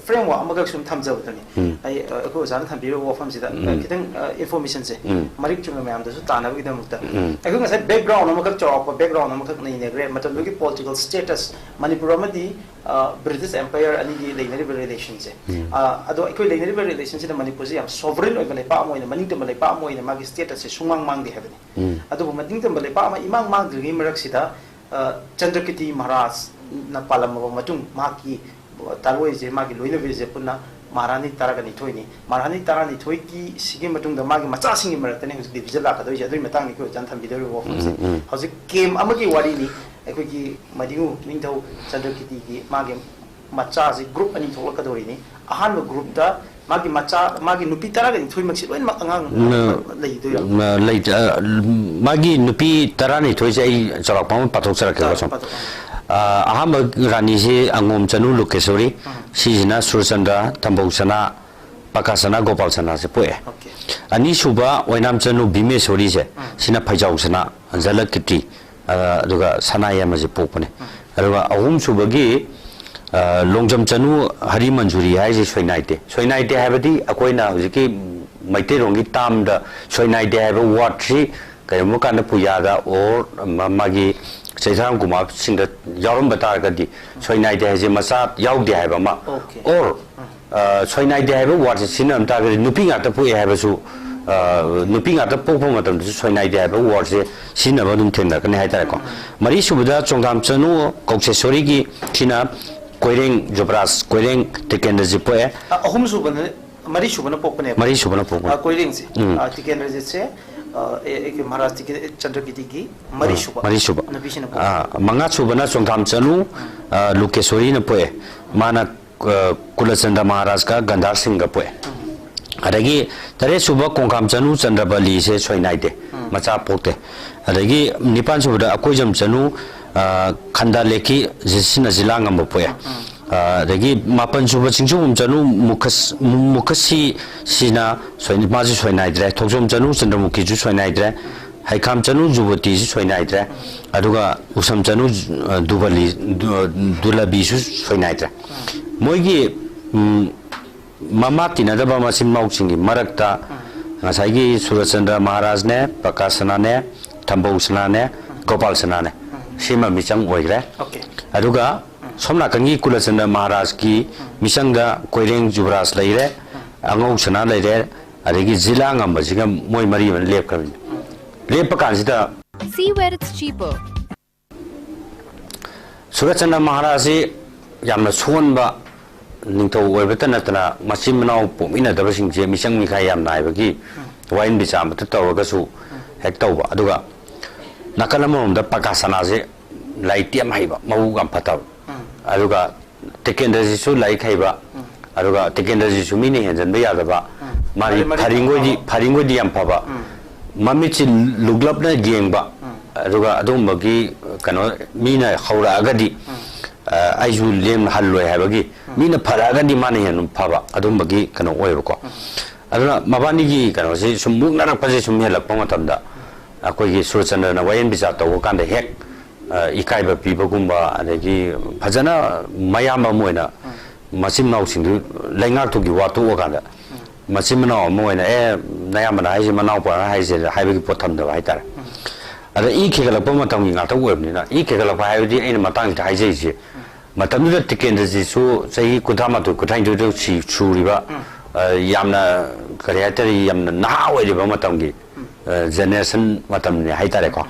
ꯐ꯭ꯔꯦꯝꯋꯥꯔꯛ ꯑꯃꯈꯛ ꯁꯨꯝ ꯊꯝꯖꯕꯗꯨꯅꯤ꯫ ꯎꯝ꯫ ꯑꯩ, ꯑ, ꯑꯩꯈꯣꯏ ꯑꯣꯖꯥꯅ ꯊꯝꯕꯤꯔꯤꯕ ꯋꯥꯐꯝꯁꯤꯗ, ꯑ, ꯎꯝ꯫ ꯈꯤꯇꯪ, ꯑ, ꯏꯟꯐꯣꯔꯃꯦꯁꯟꯁꯦ ꯎꯝ꯫ ꯃꯔꯤꯛ ꯆꯨꯝꯅ ꯃꯌꯥꯝꯗꯁꯨ ꯇꯥꯟꯅꯕꯒꯤꯗꯃꯛꯇ ꯎꯝ꯫ ꯑꯩꯈꯣꯏ ꯉꯁꯥꯏ ꯕꯦꯛꯒ꯭ꯔꯥꯎꯟ ꯑꯃꯈꯛ, ꯆꯥꯎꯔꯥꯛꯄ ꯕꯦꯛꯒ꯭ꯔꯥꯎꯟ ꯑꯃꯈꯛ ꯅꯩꯅꯈ꯭ꯔꯦ꯫ ꯃꯇꯝꯗꯨꯒꯤ ꯄꯣꯂꯤꯇꯤꯀꯦꯜ ꯁ꯭ꯇꯦꯇꯁ, ꯃꯅꯤꯄꯨꯔ ꯑꯃꯗꯤ, ꯑ, ꯕ꯭ꯔꯤꯇꯤꯁ ꯑꯦꯝꯄꯥꯌꯔ ꯑꯅꯤꯒꯤ ꯂꯩꯅꯔꯤꯕ ꯔꯤꯂꯦꯁꯟꯁꯦ꯫ ꯎꯝ꯫ ꯑ, ꯑꯗꯣ ꯑꯩꯈꯣꯏ ꯂꯩꯅꯔꯤꯕ ꯔꯤꯂꯦꯁꯟꯁꯤꯗ ꯃꯅꯤꯄꯨꯔꯁꯦ ꯌꯥꯝ ꯁꯣꯚꯔꯤꯟ ꯑꯣꯏꯕ ꯂꯩꯄꯥꯛ ꯑꯃ ꯑꯣꯏꯅ, ꯃꯅꯤꯡꯇꯝꯕ ꯂꯩꯄꯥꯛ ꯑꯃ ꯑꯣꯏꯅ ꯃꯥꯒꯤ ꯁ꯭ꯇꯦꯇꯁꯁꯦ ꯁꯨꯡꯃꯥꯡ ꯃꯥꯡꯗꯦ ꯍꯥꯏꯕꯅꯤ꯫ ꯎꯝ꯫ ꯑꯗꯨꯕꯨ ꯃꯅꯤꯡꯇꯝꯕ ꯂꯩꯄꯥꯛ ꯑꯃ ꯏꯃꯥꯡ ꯃꯥꯡꯗ꯭ꯔꯤꯉꯩ ꯃꯔꯛꯁꯤꯗ, ꯑ, ꯆꯟꯗ꯭ꯔꯀꯤꯔꯇꯤ ꯃꯍꯥꯔꯥꯖꯅ ꯄꯥꯜꯂꯝꯃꯕ ꯃꯇꯨꯡ, ꯃꯍꯥꯛꯀꯤ ꯇꯥꯔꯣꯏꯁꯦ, ꯃꯥꯒꯤ ꯂꯣꯏꯅꯕꯤꯁꯦ ꯄꯨꯟꯅ ꯃꯍꯥꯔꯥꯅꯤ ꯇꯔꯥꯒ ꯅꯤꯊꯣꯏꯅꯤ꯫ ꯃꯍꯥꯔꯥꯅꯤ ꯇꯔꯥꯅꯤꯊꯣꯏꯒꯤ ꯁꯤꯒꯤ ꯃꯇꯨꯡꯗ ꯃꯥꯒꯤ ꯃꯆꯥꯁꯤꯡꯒꯤ ꯃꯔꯛꯇꯅꯤ ꯍꯧꯖꯤꯛ ꯗꯤꯚꯤꯖꯟ ꯂꯥꯛꯀꯗꯣꯏꯁꯦ꯫ ꯑꯗꯨꯒꯤ ꯃꯇꯥꯡꯗ ꯑꯩꯈꯣꯏ ꯑꯣꯖꯥꯅ ꯊꯝꯕꯤꯗꯧꯔꯤꯕ ꯋꯥꯐꯝꯁꯦ꯫ ꯎꯝ, ꯎꯝ꯫ ꯍꯧꯖꯤꯛ ꯀꯦꯝ ꯑꯃꯒꯤ ꯋꯥꯔꯤꯅꯤ꯫ ꯑꯩꯈꯣꯏꯒꯤ ꯃꯩꯗꯤꯡꯉꯨ ꯅꯤꯡꯊꯧ ꯆꯟꯗ꯭ꯔꯀꯤꯔꯇꯤꯒꯤ ꯃꯥꯒꯤ ꯃꯆꯥꯁꯤ ꯒ꯭ꯔꯨꯞ ꯑꯅꯤ ꯊꯣꯛꯂꯛꯀꯗꯧꯔꯤꯅꯤ꯫ ꯑꯍꯥꯟꯕ ꯒ꯭ꯔꯨꯞꯇ ꯃꯥꯒꯤ ꯃꯆꯥ, ꯃꯥꯒꯤ ꯅꯨꯄꯤ ꯇꯔꯥꯒ ꯅꯤꯊꯣꯏꯃꯛꯁꯤ ꯂꯣꯏꯅꯃꯛ ꯑꯉꯥꯡ ꯎꯝ, ꯂꯩꯗꯣꯏꯔꯥ? ꯎꯝ, ꯂꯩꯇꯦ꯫ ꯑ, ꯃꯥꯒꯤ ꯅꯨꯄꯤ ꯇꯔꯥꯅꯤꯊꯣꯏꯁꯦ ꯑꯩ ꯆꯥꯎꯔꯥꯛꯄ ꯑꯃ ꯄꯥꯊꯣꯛꯆꯔꯛꯀꯦꯀꯣ ꯁꯨꯝ꯫ ꯄꯥꯊꯣꯛ-, ꯑ, ꯑꯍꯥꯟꯕ ꯔꯥꯅꯤꯁꯤ ꯑꯉꯣꯝ ꯆꯅꯨ ꯂꯨꯀꯦꯁꯣꯔꯤ, ꯎꯝ꯫ ꯁꯤꯁꯤꯅ ꯁꯨꯔꯆꯟꯗ꯭ꯔ, ꯊꯝꯕꯧꯁꯅꯥ, ꯄꯀꯥꯁꯅꯥ, ꯒꯣꯄꯥꯜꯁꯅꯥꯁꯦ ꯄꯣꯛꯑꯦ꯫ ꯑꯣꯀꯦ꯫ ꯑꯅꯤꯁꯨꯕ ꯑꯣꯏꯅꯥꯝ ꯆꯅꯨ ꯚꯤꯃꯦꯁꯣꯔꯤꯁꯦ, ꯎꯝ꯫ ꯁꯤꯅ ꯐꯩꯖꯥꯎꯁꯅꯥ, ꯖꯂꯀꯤꯔꯇꯤ, ꯑ, ꯑꯗꯨꯒ ꯁꯅꯥꯌꯥꯏꯃꯁꯦ ꯄꯣꯛꯄꯅꯦ꯫ ꯎꯝ꯫ ꯑꯗꯨꯒ ꯑꯍꯨꯝꯁꯨꯕꯒꯤ, ꯑ, ꯂꯣꯡꯖꯝ ꯆꯅꯨ ꯍꯔꯤ ꯃꯟꯖꯨꯔꯤ ꯍꯥꯏꯁꯦ ꯁꯣꯏꯅꯥꯏꯗꯦ꯫ ꯁꯣꯏꯅꯥꯏꯗꯦ ꯍꯥꯏꯕꯗꯤ ꯑꯩꯈꯣꯏꯅ ꯍꯧꯖꯤꯛꯀꯤ ꯃꯩꯇꯩꯔꯣꯟꯒꯤ ꯇꯥꯝꯗ ꯁꯣꯏꯅꯥꯏꯗꯦ ꯍꯥꯏꯕ ꯋꯥꯔꯗꯁꯤ ꯀꯔꯤꯒꯨꯝꯕ ꯀꯥꯟꯗ ꯄꯨꯌꯥꯗ or ꯃꯥ-, ꯃꯥꯒꯤ ꯆꯩꯊꯥꯔꯥꯝ ꯀꯨꯃꯥꯔꯁꯤꯡꯗ ꯌꯥꯎꯔꯝꯕ ꯇꯥꯔꯒꯗꯤ ꯁꯣꯏꯅꯥꯏꯗꯦ ꯍꯥꯏꯁꯦ ꯃꯆꯥ ꯌꯥꯎꯗꯦ ꯍꯥꯏꯕ ꯑꯃ, ꯑꯣꯀꯦ꯫ Or, ꯎꯝ꯫ ꯑ, ꯁꯣꯏꯅꯥꯏꯗꯦ ꯍꯥꯏꯕ ꯋꯥꯔꯗꯁꯦ ꯁꯤꯖꯤꯟꯅꯔꯝ ꯇꯥꯔꯒꯗꯤ ꯅꯨꯄꯤ ꯉꯥꯛꯇ ꯄꯣꯛꯑꯦ ꯍꯥꯏꯕꯁꯨ, ꯑ, ꯅꯨꯄꯤ ꯉꯥꯛꯇ ꯄꯣꯛꯄ ꯃꯇꯝꯗꯁꯨ ꯁꯣꯏꯅꯥꯏꯗꯦ ꯍꯥꯏꯕ ꯋꯥꯔꯗꯁꯦ ꯁꯤꯖꯤꯟꯅꯕ ꯑꯗꯨꯝ ꯊꯦꯡꯅꯔꯛꯀꯅꯤ ꯍꯥꯏꯇꯥꯔꯦꯀꯣ꯫ ꯎꯝ꯫ ꯃꯔꯤꯁꯨꯕꯗ ꯆꯣꯡꯊꯥꯝ ꯆꯅꯨ ꯀꯧꯁꯦꯁꯣꯔꯤꯒꯤ ꯁꯤꯅ ꯀꯣꯏꯔꯦꯡ ꯖꯨꯕꯔꯥꯖ, ꯀꯣꯏꯔꯦꯡ ꯇꯤꯀꯦꯟꯗ꯭ꯔꯖꯤꯠ ꯄꯣꯛꯑꯦ꯫ ꯑ, ꯑꯍꯨꯝꯁꯨꯕꯅ ꯄꯣꯛꯄꯅꯦꯕ꯫ ꯃꯔꯤꯁꯨꯕꯅ ꯄꯣꯛꯄꯅꯦ꯫ ꯑ, ꯀꯣꯏꯔꯦꯡꯁꯦ꯫ ꯎꯝ꯫ ꯑ, ꯇꯤꯀꯦꯟꯗ꯭ꯔꯖꯤꯠꯁꯦ, ꯑ, ꯑꯦ, ꯑꯦ ꯀꯦ ꯃꯍꯥꯔꯥꯖ ꯇꯤꯀꯦ-, ꯆꯟꯗ꯭ꯔꯀꯤꯇꯤꯒꯤ ꯃꯔꯤꯁꯨꯕ꯫ ꯃꯔꯤꯁꯨꯕ꯫ ꯅꯨꯄꯤꯁꯤꯅ ꯄꯣꯛꯄ꯫ ꯑ, ꯃꯉꯥꯁꯨꯕꯅ ꯆꯣꯡꯊꯥꯝ ꯆꯅꯨ, ꯑ, ꯂꯨꯀꯦꯁꯣꯔꯤꯅ ꯄꯣꯛꯑꯦ꯫ ꯃꯥꯅ, ꯑ, ꯀꯨꯂꯆꯟꯗ꯭ꯔ ꯃꯍꯥꯔꯥꯖꯀ ꯒꯟꯙꯥꯔ ꯁꯤꯡꯒ ꯄꯣꯛꯑꯦ꯫ ꯑꯗꯒꯤ ꯇꯔꯦꯠꯁꯨꯕ ꯀꯣꯡꯈꯥꯝ ꯆꯅꯨ ꯆꯟꯗ꯭ꯔꯕꯂꯤꯁꯦ ꯁꯣꯏꯅꯥꯏꯗꯦ, ꯃꯆꯥ ꯄꯣꯛꯇꯦ꯫ ꯑꯗꯒꯤ ꯅꯤꯄꯥꯟꯁꯨꯕꯗ ꯑꯀꯣꯏꯖꯝ ꯆꯅꯨ, ꯑ, ꯈꯟꯗꯥ ꯂꯦꯛꯀꯤ ꯖꯤꯁꯤꯅ ꯖꯤꯂꯥ ꯉꯝꯕ ꯄꯣꯛꯑꯦ꯫ ꯑ, ꯑꯗꯒꯤ ꯃꯥꯄꯟꯁꯨꯕ ꯆꯤꯡꯁꯨꯒꯨꯝ ꯆꯅꯨ ꯃꯨꯈꯁ-, ꯃꯨꯈꯁꯤ ꯁꯤꯅ ꯁꯣꯏ-, ꯃꯥꯁꯨ ꯁꯣꯏꯅꯥꯏꯗ꯭ꯔꯦ꯫ ꯊꯣꯛꯆꯣꯝ ꯆꯅꯨ ꯆꯟꯗ꯭ꯔꯃꯨꯈꯤꯁꯨ ꯁꯣꯏꯅꯥꯏꯗ꯭ꯔꯦ꯫ ꯍꯩꯈꯥꯝ ꯆꯅꯨ ꯖꯨꯕꯇꯤꯁꯨ ꯁꯣꯏꯅꯥꯏꯗ꯭ꯔꯦ꯫ ꯑꯗꯨꯒ ꯎꯁꯝ ꯆꯅꯨ, ꯑ, ꯗꯨꯕꯂꯤ-, ꯗꯨ-, ꯗꯨꯂꯕꯤꯁꯨ ꯁꯣꯏꯅꯥꯏꯗ꯭ꯔꯦ꯫ ꯃꯣꯏꯒꯤ, ꯎꯝ, ꯃꯃꯥ ꯇꯤꯟꯅꯗꯕ ꯃꯆꯤꯟ ꯃꯅꯥꯎꯁꯤꯡꯒꯤ ꯃꯔꯛꯇ ꯉꯁꯥꯏꯒꯤ ꯁꯨꯔꯆꯟꯗ꯭ꯔ ꯃꯍꯥꯔꯥꯖꯅꯦ, ꯄ꯭ꯔꯀꯥꯁ ꯁꯅꯥꯅꯦ, ꯊꯝꯕꯧ ꯁꯅꯥꯅꯦ, ꯒꯣꯄꯥꯜ ꯁꯅꯥꯅꯦ, ꯁꯤꯃ ꯃꯤꯆꯪ ꯑꯣꯏꯈ꯭ꯔꯦ꯫ Okay꯫ ꯑꯗꯨꯒ ꯁꯣꯝ ꯅꯥꯀꯟꯒꯤ ꯀꯨꯂꯆꯟꯗ꯭ꯔ ꯃꯍꯥꯔꯥꯖꯀꯤ ꯃꯤꯆꯪꯗ ꯀꯣꯏꯔꯦꯡ ꯖꯨꯕꯔꯥꯖ ꯂꯩꯔꯦ, ꯑꯉꯧ ꯁꯅꯥ ꯂꯩꯔꯦ, ꯑꯗꯒꯤ ꯖꯤꯂꯥ ꯉꯝꯕꯁꯤꯒ ꯃꯣꯏ ꯃꯔꯤ ꯑꯃꯅ ꯂꯦꯞꯈ꯭ꯔꯕꯅꯤ꯫ ꯂꯦꯞꯄ ꯀꯥꯟꯁꯤꯗ See where it's cheaper. ꯁꯨꯔꯠꯆꯟꯗ꯭ꯔ ꯃꯍꯥꯔꯥꯖꯁꯤ ꯌꯥꯝꯅ ꯁꯣꯟꯕ ꯅꯤꯡꯊꯧ ꯑꯣꯏꯕꯇ ꯅꯠꯇꯅ ꯃꯆꯤꯟ ꯃꯅꯥꯎ ꯄꯣꯛꯃꯤꯟꯅꯗꯕꯁꯤꯡꯁꯦ ꯃꯤꯆꯪ ꯃꯤꯈꯥꯏ ꯌꯥꯝ ꯅꯥꯏꯕꯒꯤ ꯋꯥꯌꯦꯟ ꯕꯤꯆꯥꯔ ꯑꯃꯇ ꯇꯧꯔꯒꯁꯨ ꯍꯦꯛ ꯇꯧꯕ꯫ ꯑꯗꯨꯒ ꯅꯥꯀꯜ ꯑꯃꯔꯣꯝꯗ ꯄ꯭ꯔꯀꯥꯁ ꯁꯅꯥꯁꯦ ꯂꯥꯏꯔꯤꯛꯇꯤ ꯌꯥꯝ ꯍꯩꯕ, ꯃꯕꯨꯛ ꯌꯥꯝ ꯐꯠꯇꯕ꯫ ꯑꯗꯨꯒ ꯇꯤꯀꯦꯟꯗ꯭ꯔꯖꯤꯠꯁꯨ ꯂꯥꯏꯔꯤꯛ ꯍꯩꯕ, ꯑꯗꯨꯒ ꯇꯤꯀꯦꯟꯗ꯭ꯔꯖꯤꯠꯁꯨ ꯃꯤꯅ ꯍꯦꯟꯖꯟꯕ ꯌꯥꯗꯕ, ꯃꯥꯗꯤ ꯃꯔꯤ ꯃꯔꯤ ꯐꯔꯤꯡꯒꯣꯏꯗꯤ, ꯐꯕ꯫ ꯐꯔꯤꯡꯒꯣꯏꯗꯤ ꯌꯥꯝ ꯐꯕ, ꯃꯃꯤꯠꯁꯤ ꯂꯨꯛꯂꯞꯅ ꯌꯦꯡꯕ, ꯑꯗꯨꯒ ꯑꯗꯨꯒꯨꯝꯕꯒꯤ ꯀꯩꯅꯣ ꯃꯤꯅ ꯍꯧꯔꯛꯑꯒꯗꯤ, ꯑ, ꯑꯩꯁꯨ ꯂꯦꯝꯅ ꯍꯜꯂꯣꯏ ꯍꯥꯏꯕꯒꯤ, ꯃꯤꯅ ꯐꯔꯛꯑꯒꯗꯤ ꯃꯥꯅ ꯍꯦꯟꯅ ꯐꯕ ꯑꯗꯨꯝꯕꯒꯤ ꯀꯩꯅꯣ ꯑꯣꯏꯌꯦꯕꯀꯣ꯫ ꯑꯗꯨꯅ ꯃꯕꯥꯅꯤꯒꯤ ꯀꯩꯅꯣꯁꯤ ꯁꯨꯝ ꯃꯨꯛꯅꯔꯛꯄꯁꯦ ꯁꯨꯝ ꯍꯦꯜꯂꯛꯄ ꯃꯇꯝꯗ ꯑꯩꯈꯣꯏꯒꯤ ꯁꯨꯔꯆꯟꯗ꯭ꯔꯅ ꯋꯥꯌꯦꯟ ꯕꯤꯆꯥꯔ ꯇꯧꯕ ꯀꯥꯟꯗ ꯍꯦꯛ, ꯑ, ꯏꯀꯥꯏꯕ ꯄꯤꯕꯒꯨꯝꯕ, ꯑꯗꯒꯤ ꯐꯖꯅ ꯃꯌꯥꯝꯕ ꯑꯃ ꯑꯣꯏꯅ ꯃꯆꯤꯟ ꯃꯅꯥꯎꯁꯤꯡꯗꯨ ꯂꯩꯉꯥꯛꯇꯨꯒꯤ ꯋꯥ ꯇꯣꯛꯑꯀꯥꯟꯗ ꯃꯆꯤꯟ ꯃꯅꯥꯎ ꯑꯃ ꯑꯣꯏꯅ, "ꯑꯦ, ꯅꯌꯥꯝꯕꯅ ꯍꯥꯏꯁꯦ ꯃꯅꯥꯎꯄꯥꯅ ꯍꯥꯏꯁꯦ" ꯍꯥꯏꯕꯒꯤ ꯄꯣꯠ ꯊꯝꯗꯕ ꯍꯥꯏꯇꯥꯔꯦ꯫ ꯑꯗ ꯏ ꯈꯦꯒꯠꯂꯛꯄ ꯃꯇꯝꯒꯤ ꯉꯥꯛꯇ ꯑꯣꯏꯕꯅꯤꯅ, ꯏ ꯈꯦꯒꯠꯂꯛꯄ ꯍꯥꯏꯕꯗꯤ ꯑꯩꯅ ꯃꯇꯥꯡꯁꯤꯗ ꯍꯥꯏꯖꯔꯤꯁꯦ, ꯃꯇꯝꯗꯨꯗ ꯇꯤꯀꯦꯟꯗ꯭ꯔꯖꯤꯠꯁꯨ ꯆꯍꯤ ꯀꯨꯟꯊ꯭ꯔꯥ ꯃꯥꯊꯣꯏ, ꯀꯨꯟꯊ꯭ꯔꯥ ꯅꯤꯊꯣꯏꯗ ꯁꯤ-, ꯁꯨꯔꯤꯕ, ꯑ, ꯌꯥꯝꯅ, ꯀꯔꯤ ꯍꯥꯏꯇꯥꯔꯦ, ꯌꯥꯝꯅ ꯅꯍꯥ ꯑꯣꯏꯔꯤꯕ ꯃꯇꯝꯒꯤ, ꯑ, ꯖꯦꯅꯦꯔꯦꯁꯟ ꯃꯇꯝꯅꯤ ꯍꯥꯏꯇꯥꯔꯦꯀꯣ꯫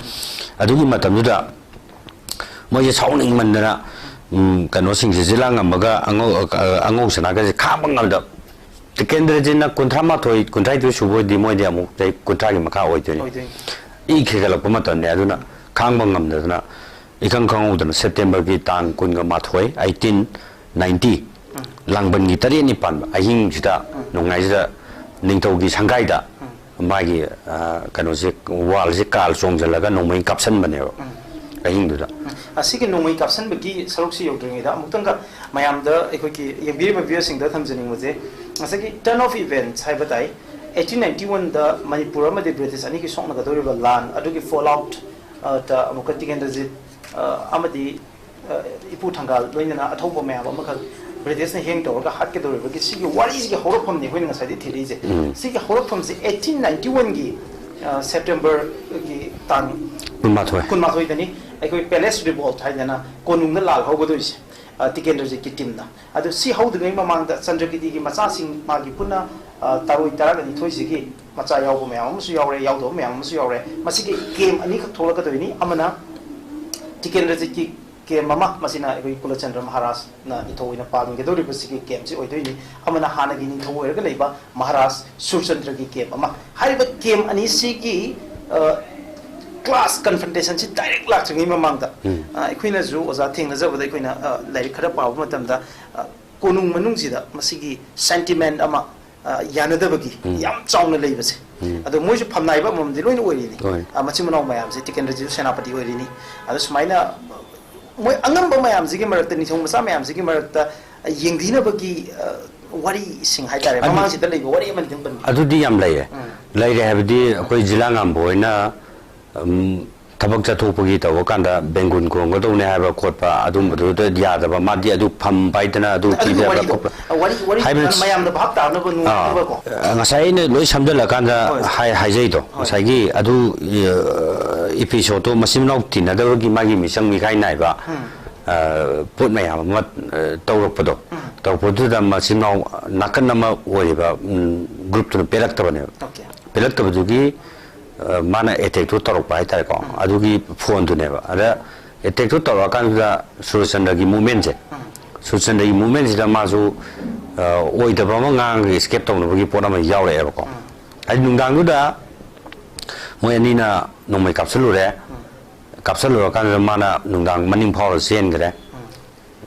ꯑꯗꯨꯒꯤ ꯃꯇꯝꯗꯨꯗ ꯃꯣꯏꯁꯦ ꯁꯥꯎꯅꯤꯡꯃꯟꯗꯅ ꯎꯝ, ꯀꯩꯅꯣꯁꯤꯡꯁꯦ, ꯖꯤꯂꯥ ꯉꯝꯃꯒ ꯑꯉꯧ-, ꯑ, ꯑꯉꯧ ꯁꯅꯥꯒꯁꯦ ꯈꯥꯡꯕ ꯉꯝꯗꯕ꯫ ꯇꯤꯀꯦꯟꯗ꯭ꯔꯖꯤꯠꯅ ꯀꯨꯟꯊ꯭ꯔꯥ ꯃꯥꯊꯣꯏ, ꯀꯨꯟꯊ꯭ꯔꯥ ꯅꯤꯊꯣꯏ ꯁꯨꯕ ꯑꯣꯏꯗꯤ ꯃꯣꯏꯗꯤ ꯑꯃꯨꯛ ꯆꯍꯤ ꯀꯨꯟꯊ꯭ꯔꯥꯒꯤ ꯃꯈꯥ ꯑꯣꯏꯗꯣꯏꯅꯤ꯫ ꯑꯣꯏꯗꯣꯏꯅꯤ꯫ ꯏ ꯈꯦꯒꯠꯂꯛꯄ ꯃꯇꯝꯅꯦ, ꯑꯗꯨꯅ ꯈꯥꯡꯕ ꯉꯝꯗꯗꯅ ꯏꯈꯪ ꯈꯪꯍꯧꯗꯅ ꯁꯦꯞꯇꯦꯝꯕꯔꯒꯤ ꯇꯥꯡ ꯀꯨꯟꯒ ꯃꯥꯊꯣꯏ, ꯑꯩꯠꯇꯤꯟ ꯅꯥꯏꯟꯇꯤ, ꯎꯝ꯫ ꯂꯥꯡꯕꯟꯒꯤ ꯇꯔꯦꯠꯅꯤ ꯄꯥꯟꯕ ꯑꯍꯤꯡꯁꯤꯗ ꯎꯝ꯫ ꯅꯣꯡꯌꯥꯏꯁꯤꯗ ꯅꯤꯡꯊꯧꯒꯤ ꯁꯪꯒꯥꯏꯗ ꯎꯝ꯫ ꯃꯥꯒꯤ, ꯑ, ꯀꯩꯅꯣꯁꯦ, ꯋꯥꯜꯁꯦ ꯀꯥꯜ ꯆꯣꯡꯁꯤꯜꯂꯒ ꯅꯣꯡꯃꯩ ꯀꯥꯞꯁꯟꯕꯅꯦꯕ ꯎꯝ꯫ ꯑꯍꯤꯡꯗꯨꯗ꯫ ꯎꯝ꯫ ꯑꯁꯤꯒꯤ ꯅꯣꯡꯃꯩ ꯀꯥꯞꯁꯟꯕꯒꯤ ꯁꯔꯨꯛꯁꯤ ꯌꯧꯗ꯭ꯔꯤꯉꯩꯗ ꯑꯃꯨꯛꯇꯪꯒ ꯃꯌꯥꯝꯗ, ꯑꯩꯈꯣꯏꯒꯤ ꯌꯦꯡꯕꯤꯔꯤꯕ viewerꯁꯤꯡꯗ ꯊꯝꯖꯅꯤꯡꯕꯁꯦ, ꯉꯁꯥꯏꯒꯤ turn of events ꯍꯥꯏꯕ ꯇꯥꯏ, eighteen ninety oneꯗ ꯃꯅꯤꯄꯨꯔ ꯑꯃꯗꯤ ꯕ꯭ꯔꯤꯇꯤꯁ ꯑꯅꯤꯒꯤ ꯁꯣꯛꯅꯒꯗꯧꯔꯤꯕ ꯂꯥꯟ ꯑꯗꯨꯒꯤ fallout, ꯑ, ꯇ ꯑꯃꯨꯛꯀ ꯇꯤꯀꯦꯟꯗ꯭ꯔꯖꯤꯠ, ꯑ, ꯑꯃꯗꯤ, ꯑ, ꯏꯄꯨ ꯊꯪꯒꯥꯜ ꯂꯣꯏꯅꯅ ꯑꯊꯧꯕ ꯃꯌꯥꯝ ꯑꯃꯈꯛ ꯕ꯭ꯔꯤꯇꯤꯁꯅ ꯍꯦꯡ ꯇꯧꯔꯒ ꯍꯥꯠꯀꯗꯧꯔꯤꯕꯒꯤ ꯁꯤꯒꯤ ꯋꯥꯔꯤꯁꯤꯒꯤ ꯍꯧꯔꯛꯐꯝꯅꯤ ꯑꯩꯈꯣꯏꯅ ꯉꯁꯥꯏꯗꯩ ꯊꯤꯔꯛꯏꯁꯦ꯫ ꯎꯝ꯫ ꯁꯤꯒꯤ ꯍꯧꯔꯛꯐꯝꯁꯦ eighteen ninety oneꯒꯤ, ꯑ, ꯁꯦꯞꯇꯦꯝꯕꯔꯒꯤ ꯇꯥꯡ ꯀꯨꯟꯃꯥꯊꯣꯏ꯫ ꯀꯨꯟꯃꯥꯊꯣꯏꯗꯅꯤ ꯑꯩꯈꯣꯏ Palace Revolt ꯍꯥꯏꯗꯅ ꯀꯣꯅꯨꯡꯗ ꯂꯥꯜ ꯍꯧꯒꯗꯣꯏꯁꯦ, ꯑ, ꯇꯤꯀꯦꯟꯗ꯭ꯔꯖꯤꯠꯀꯤ teamꯅ꯫ ꯑꯗꯨ ꯁꯤ ꯍꯧꯗ꯭ꯔꯤꯉꯩ ꯃꯃꯥꯡꯗ ꯆꯟꯗ꯭ꯔꯀꯤꯇꯤꯒꯤ ꯃꯆꯥꯁꯤꯡ ꯃꯥꯒꯤ ꯄꯨꯟꯅ, ꯑ, ꯇꯥꯔꯣꯏ ꯇꯔꯥꯒ ꯅꯤꯊꯣꯏꯁꯤꯒꯤ ꯃꯆꯥ ꯌꯥꯎꯕ ꯃꯌꯥꯝ ꯑꯃꯁꯨ ꯌꯥꯎꯔꯦ, ꯌꯥꯎꯗꯕ ꯃꯌꯥꯝ ꯑꯃꯁꯨ ꯌꯥꯎꯔꯦ꯫ ꯃꯁꯤꯒꯤ camp ꯑꯅꯤꯈꯛ ꯊꯣꯛꯂꯛꯀꯗꯣꯏꯅꯤ꯫ ꯑꯃꯅ ꯇꯤꯀꯦꯟꯗ꯭ꯔꯖꯤꯠꯀꯤ camp ꯑꯃ, ꯃꯁꯤꯅ ꯑꯩꯈꯣꯏ ꯀꯨꯂꯆꯟꯗ꯭ꯔ ꯃꯍꯥꯔꯥꯖꯅ ꯅꯤꯡꯊꯧ ꯑꯣꯏꯅ ꯄꯥꯟꯒꯗꯧꯔꯤꯕꯁꯤꯒꯤ campꯁꯤ ꯑꯣꯏꯗꯣꯏꯅꯤ꯫ ꯑꯃꯅ ꯍꯥꯟꯅꯒꯤ ꯅꯤꯡꯊꯧ ꯑꯣꯏꯔꯒ ꯂꯩꯕ ꯃꯍꯥꯔꯥꯖ ꯁꯨꯔꯆꯟꯗ꯭ꯔꯒꯤ camp ꯑꯃ꯫ ꯍꯥꯏꯔꯤꯕ camp ꯑꯅꯤꯁꯤꯒꯤ, ꯑ, clash confrontationꯁꯤ direct ꯂꯥꯛꯇ꯭ꯔꯤꯉꯩ ꯃꯃꯥꯡꯗ, ꯎꯝ꯫ ꯑ, ꯑꯩꯈꯣꯏꯅꯁꯨ ꯑꯣꯖꯥ ꯊꯦꯡꯅꯖꯕꯗ ꯑꯩꯈꯣꯏꯅ, ꯑ, ꯂꯥꯏꯔꯤꯛ ꯈꯔ ꯄꯥꯕ ꯃꯇꯝꯗ, ꯑ, ꯀꯣꯅꯨꯡ ꯃꯅꯨꯡꯁꯤꯗ ꯃꯁꯤꯒꯤ sentiment ꯑꯃ, ꯑ, ꯌꯥꯅꯗꯕꯒꯤ ꯎꯝ꯫ ꯌꯥꯝ ꯆꯥꯎꯅ ꯂꯩꯕꯁꯦ꯫ ꯎꯝ꯫ ꯑꯗꯣ ꯃꯣꯏꯁꯨ ꯐꯝꯅꯥꯏꯕ ꯑꯃꯃꯝꯗꯤ ꯂꯣꯏꯅ ꯑꯣꯏꯔꯤꯅꯤ꯫ ꯍꯣꯏ꯫ ꯑ, ꯃꯆꯤꯟ ꯃꯅꯥꯎ ꯃꯌꯥꯝꯁꯦ, ꯇꯤꯀꯦꯟꯗ꯭ꯔꯖꯤꯠꯁꯨ ꯁꯦꯅꯥꯄꯇꯤ ꯑꯣꯏꯔꯤꯅꯤ꯫ ꯑꯗꯣ ꯁꯨꯃꯥꯏꯅ ꯃꯣꯏ ꯑꯉꯝꯕ ꯃꯌꯥꯝꯁꯤꯒꯤ ꯃꯔꯛꯇ, ꯅꯤꯡꯊꯧ ꯃꯆꯥ ꯃꯌꯥꯝꯁꯤꯒꯤ ꯃꯔꯛꯇ, ꯑ, ꯌꯦꯡꯊꯤꯅꯕꯒꯤ, ꯑ, ꯋꯥꯔꯤꯁꯤꯡ ꯍꯥꯏꯇꯥꯔꯦ, ꯑꯗꯨ ꯃꯃꯥꯡꯁꯤꯗ ꯂꯩꯕ ꯋꯥꯔꯤ ꯑꯃꯅꯤꯗꯪ ꯄꯟꯕꯤꯌꯨ꯫ ꯑꯗꯨꯗꯤ ꯌꯥꯝ ꯂꯩꯌꯦ꯫ ꯎꯝ꯫ ꯂꯩꯔꯦ ꯍꯥꯏꯕꯗꯤ ꯑꯩꯈꯣꯏ ꯖꯤꯂꯥ ꯉꯝꯕ ꯍꯣꯏꯅ, ꯎꯝ, ꯊꯕꯛ ꯆꯠꯊꯣꯛꯄꯒꯤ ꯇꯧꯕ ꯀꯥꯟꯗ ꯕꯦꯡꯒꯨꯟ ꯈꯣꯡꯒꯗꯧꯅꯦ ꯍꯥꯏꯕ ꯈꯣꯠꯄ ꯑꯗꯨꯝꯕꯗꯨꯗ ꯌꯥꯗꯕ, ꯃꯥꯗꯤ ꯑꯗꯨ ꯐꯝ ꯄꯥꯏꯗꯅ ꯑꯗꯨ ꯑꯗꯨꯒꯤ ꯄꯤꯕ ꯌꯥꯕ꯭ꯔꯥ ꯋꯥꯔꯤꯗꯣ, ꯈꯣꯠꯄ꯭ꯔꯥ ꯋꯥꯔꯤ, ꯋꯥꯔꯤ ꯍꯥꯏꯕꯅ ꯃꯌꯥꯝꯗ ꯚꯥꯞ ꯇꯥꯅꯕ ꯑꯥ, ꯅꯨꯡꯉꯥꯏꯅꯕꯀꯣ꯫ ꯉꯁꯥꯏ ꯑꯩꯅ ꯂꯣꯏ ꯁꯝꯖꯜꯂꯀꯥꯟꯗ ꯍꯣꯏ꯫ ꯍꯥꯏ-, ꯍꯥꯏꯖꯩꯗꯣ, ꯍꯣꯏ꯫ ꯉꯁꯥꯏꯒꯤ ꯑꯗꯨ, ꯑ, episodeꯇꯣ ꯃꯆꯤꯟ ꯃꯅꯥꯎ ꯇꯤꯟꯅꯗꯕꯒꯤ ꯃꯥꯒꯤ ꯃꯤꯆꯪ ꯃꯤꯈꯥꯏ ꯅꯥꯏꯕ, ꯎꯝ꯫ ꯑ, ꯄꯣꯠ ꯃꯌꯥꯝ ꯑꯃ, ꯑ, ꯇꯧꯔꯛꯄꯗꯣ, ꯎꯝ꯫ ꯇꯧꯔꯛꯄꯗꯨꯗ ꯃꯆꯤꯟ ꯃꯅꯥꯎ ꯅꯥꯀꯟ ꯑꯃ ꯑꯣꯏꯔꯤꯕ, ꯎꯝ, groupꯇꯨꯅ ꯄꯦꯜꯂꯛꯇꯕꯅꯦꯕ꯫ Okay꯫ ꯄꯦꯜꯂꯛꯇꯕꯗꯨꯒꯤ, ꯑ, ꯃꯥꯅ attackꯇꯣ ꯇꯧꯔꯛꯄ ꯍꯥꯏꯇꯥꯔꯦꯀꯣ, ꯎꯝ꯫ ꯑꯗꯨꯒꯤ phoneꯗꯨꯅꯦꯕ꯫ ꯑꯗ ꯑꯦꯇꯦꯛꯇꯨ ꯇꯧꯔꯛꯑꯀꯥꯟꯗꯨꯗ ꯁꯨꯔꯆꯟꯗ꯭ꯔꯒꯤ ꯃꯨꯞꯃꯦꯟꯁꯦ, ꯁꯨꯔꯆꯟꯗ꯭ꯔꯒꯤ ꯃꯨꯞꯃꯦꯟꯁꯤꯗ ꯃꯥꯁꯨ ꯑ, ꯑꯣꯏꯗꯕ ꯑꯃ ꯉꯥꯡꯉꯒ ꯏꯁꯀꯦꯞ ꯇꯧꯅꯕꯒꯤ ꯄꯣꯠ ꯑꯃ ꯌꯥꯎꯔꯛꯑꯦꯕꯀꯣ꯫ ꯍꯥꯏꯗꯤ ꯅꯨꯡꯗꯥꯡꯗꯨꯗ ꯃꯣꯏ ꯑꯅꯤꯅ ꯅꯣꯡꯃꯩ ꯀꯥꯞꯁꯤꯜꯂꯨꯔꯦ꯫ ꯀꯥꯞꯁꯤꯜꯂꯨꯔꯀꯥꯟꯗ ꯃꯥꯅ ꯅꯨꯡꯗꯥꯡ ꯃꯅꯤꯡ ꯐꯥꯎꯔ ꯆꯦꯟꯈ꯭ꯔꯦ꯫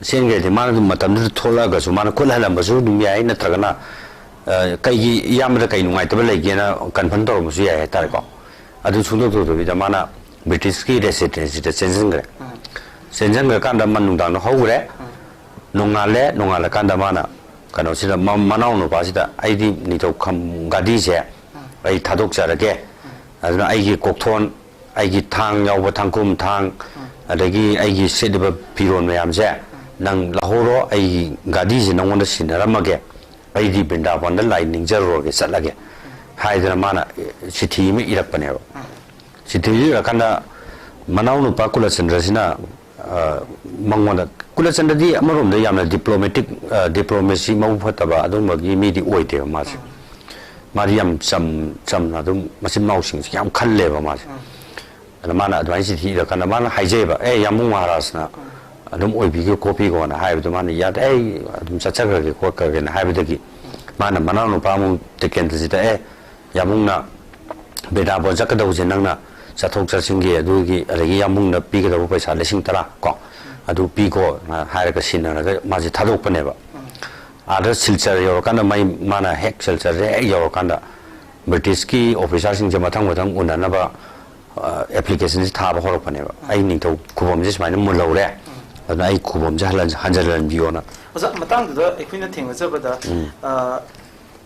ꯆꯦꯟꯈ꯭ꯔꯗꯤ ꯃꯥꯅ ꯑꯗꯨꯝ ꯃꯇꯝꯗꯨꯗ ꯊꯣꯛꯂꯛꯑꯒꯁꯨ ꯃꯥꯅ ꯈꯨꯠ ꯍꯜꯂꯝꯕꯁꯨ ꯑꯗꯨꯝ ꯌꯥꯏ, ꯅꯠꯇ꯭ꯔꯒꯅ ꯑ, ꯀꯩꯒꯤ ꯏꯌꯥꯝꯕꯗ ꯀꯩ ꯅꯨꯡꯉꯥꯏꯇꯕ ꯂꯩꯒꯦꯅ ꯀꯟꯐꯔꯝ ꯇꯧꯔꯝꯕꯁꯨ ꯌꯥꯏ ꯍꯥꯏꯇꯥꯔꯦꯀꯣ꯫ ꯑꯗꯨ ꯁꯨꯡꯇꯧ ꯇꯧꯗꯕꯤꯗ ꯃꯥꯅ ꯕ꯭ꯔꯤꯇꯤꯁꯀꯤ ꯔꯦꯁꯤꯗꯦꯟꯁꯤꯗ ꯆꯦꯟꯁꯤꯟꯈ꯭ꯔꯦ꯫ ꯆꯦꯟꯁꯤꯟꯈ꯭ꯔꯀꯥꯟꯗ ꯃꯥ ꯅꯨꯡꯗꯥꯡꯗ ꯍꯧꯈ꯭ꯔꯦ꯫ ꯅꯣꯡꯉꯥꯜꯂꯦ꯫ ꯅꯣꯡꯉꯥꯜꯂꯀꯥꯟꯗ ꯃꯥꯅ ꯀꯩꯅꯣꯁꯤꯗ ꯃ-, ꯃꯅꯥꯎ ꯅꯨꯄꯥꯁꯤꯗ, "ꯑꯩꯗꯤ ꯅꯤꯡꯊꯧ ꯈꯝ ꯒꯥꯗꯤꯁꯦ ꯑꯩ ꯊꯥꯗꯣꯛꯆꯔꯒꯦ꯫ ꯑꯗꯨꯅ ꯑꯩꯒꯤ ꯀꯣꯛꯊꯣꯟ, ꯑꯩꯒꯤ ꯊꯥꯡ ꯌꯥꯎꯕ ꯊꯥꯡꯈꯨꯝ ꯊꯥꯡ, ꯑꯗꯒꯤ ꯑꯩꯒꯤ ꯁꯦꯠꯂꯤꯕ ꯐꯤꯔꯣꯜ ꯃꯌꯥꯝꯁꯦ ꯅꯪ ꯂꯧꯍꯧꯔꯣ, ꯑꯩꯒꯤ ꯒꯥꯗꯤꯁꯦ ꯅꯪꯉꯣꯟꯗ ꯁꯤꯟꯅꯔꯝꯃꯒꯦ, ꯑꯩꯗꯤ ꯕ꯭ꯔꯤꯟꯗꯥꯕꯟꯗ ꯂꯥꯏ ꯅꯤꯡꯖꯔꯨꯔꯒꯦ, ꯆꯠꯂꯒꯦ" ꯍꯥꯏꯗꯅ ꯃꯥꯅ ꯆꯤꯊꯤ ꯑꯃ ꯏꯔꯛꯄꯅꯦꯕ꯫ ꯆꯤꯊꯤꯁꯤ ꯏꯔꯀꯥꯟꯗ ꯃꯅꯥꯎ ꯅꯨꯄꯥ ꯀꯨꯂꯆꯟꯗ꯭ꯔꯁꯤꯅ, ꯑ, ꯃꯉꯣꯟꯗ, ꯀꯨꯂꯆꯟꯗ꯭ꯔꯗꯤ ꯑꯃꯔꯣꯝꯗ ꯌꯥꯝꯅ ꯗꯤꯄ꯭ꯂꯣꯃꯦꯇꯤꯛ, ꯑ, ꯗꯤꯄ꯭ꯂꯣꯃꯦꯁꯤ ꯃꯕꯨꯛ ꯐꯠꯇꯕ ꯑꯗꯨꯒꯨꯝꯕꯒꯤ ꯃꯤꯗꯤ ꯑꯣꯏꯗꯦꯕ ꯃꯥꯁꯦ꯫ ꯃꯥꯗꯤ ꯌꯥꯝ ꯆꯝ-, ꯆꯝꯅ ꯑꯗꯨꯝ ꯃꯆꯤꯟ ꯃꯅꯥꯎꯁꯤꯡꯁꯦ ꯌꯥꯝ ꯈꯜꯂꯦꯕ ꯃꯥꯁꯦ꯫ ꯑꯗ ꯃꯥꯅ ꯑꯗꯨꯃꯥꯏꯅ ꯆꯤꯊꯤ ꯏꯔꯀꯥꯟꯗ ꯃꯥꯅ ꯍꯥꯏꯖꯩꯕ, "ꯑꯦ, ꯌꯥꯝꯕꯨꯡ ꯃꯍꯥꯔꯥꯖꯅ ꯑꯗꯨꯝ ꯑꯣꯏꯕꯤꯒꯦ ꯈꯣꯠꯄꯤꯈꯣꯅ" ꯍꯥꯏꯕꯗꯣ ꯃꯥꯅ, "ꯌꯥꯗꯦ, ꯑꯩ ꯑꯗꯨꯝ ꯆꯠꯆꯈ꯭ꯔꯒꯦ ꯈꯣꯠꯈ꯭ꯔꯒꯦꯅ" ꯍꯥꯏꯕꯗꯒꯤ ꯃꯥꯅ ꯃꯅꯥꯎ ꯅꯨꯄꯥ ꯑꯃꯨꯛ ꯇꯤꯀꯦꯟꯗ꯭ꯔꯖꯤꯠꯇ, "ꯑꯦ, ꯌꯥꯝꯕꯨꯡꯅ ꯕ꯭ꯔꯤꯟꯗꯥꯕꯣꯟ ꯆꯠꯀꯗꯧꯕꯁꯦ ꯅꯪꯅ ꯆꯠꯊꯣꯛ ꯆꯠꯁꯤꯟꯒꯤ ꯑꯗꯨꯒꯤ, ꯑꯗꯒꯤ ꯌꯥꯝꯕꯨꯡꯅ ꯄꯤꯒꯗꯧꯕ ꯄꯩꯁꯥ ꯂꯤꯁꯤꯡ ꯇꯔꯥ ꯀꯣ, ꯑꯗꯨ ꯄꯤꯈꯣ" ꯍꯥꯏꯔꯒ ꯁꯤꯟꯅꯔꯒ ꯃꯥꯁꯦ ꯊꯥꯗꯣꯛꯄꯅꯦꯕ꯫ ꯑꯥꯗ ꯁꯤꯜꯆꯔ ꯌꯧꯔꯀꯥꯟꯗ ꯃꯩ-, ꯃꯥꯅ ꯍꯦꯛ ꯁꯤꯜꯆꯔꯁꯦ ꯍꯦꯛ ꯌꯧꯔꯀꯥꯟꯗ ꯕ꯭ꯔꯤꯇꯤꯁꯀꯤ ꯑꯣꯐꯤꯁꯥꯔꯁꯤꯡꯁꯦ ꯃꯊꯪ ꯃꯊꯪ ꯎꯅꯅꯕ, ꯑ, ꯑꯦꯄ꯭ꯂꯤꯀꯦꯁꯟꯁꯦ ꯊꯥꯕ ꯍꯧꯔꯛꯄꯅꯦꯕ꯫ "ꯑꯩ ꯅꯤꯡꯊꯧ ꯈꯨꯕꯝꯁꯦ ꯁꯨꯃꯥꯏꯅ ꯃꯨꯜꯍꯧꯔꯦ, ꯑꯗꯨꯅ ꯑꯩ ꯈꯨꯕꯝꯁꯦ ꯍꯜꯍꯟ-, ꯍꯟꯖꯤꯜꯍꯟꯕꯤꯌꯣꯅ"꯫ ꯑꯣꯖꯥ, ꯃꯇꯥꯡꯗꯨꯗ ꯑꯩꯈꯣꯏꯅ ꯊꯦꯡꯅꯖꯕꯗ, ꯑ,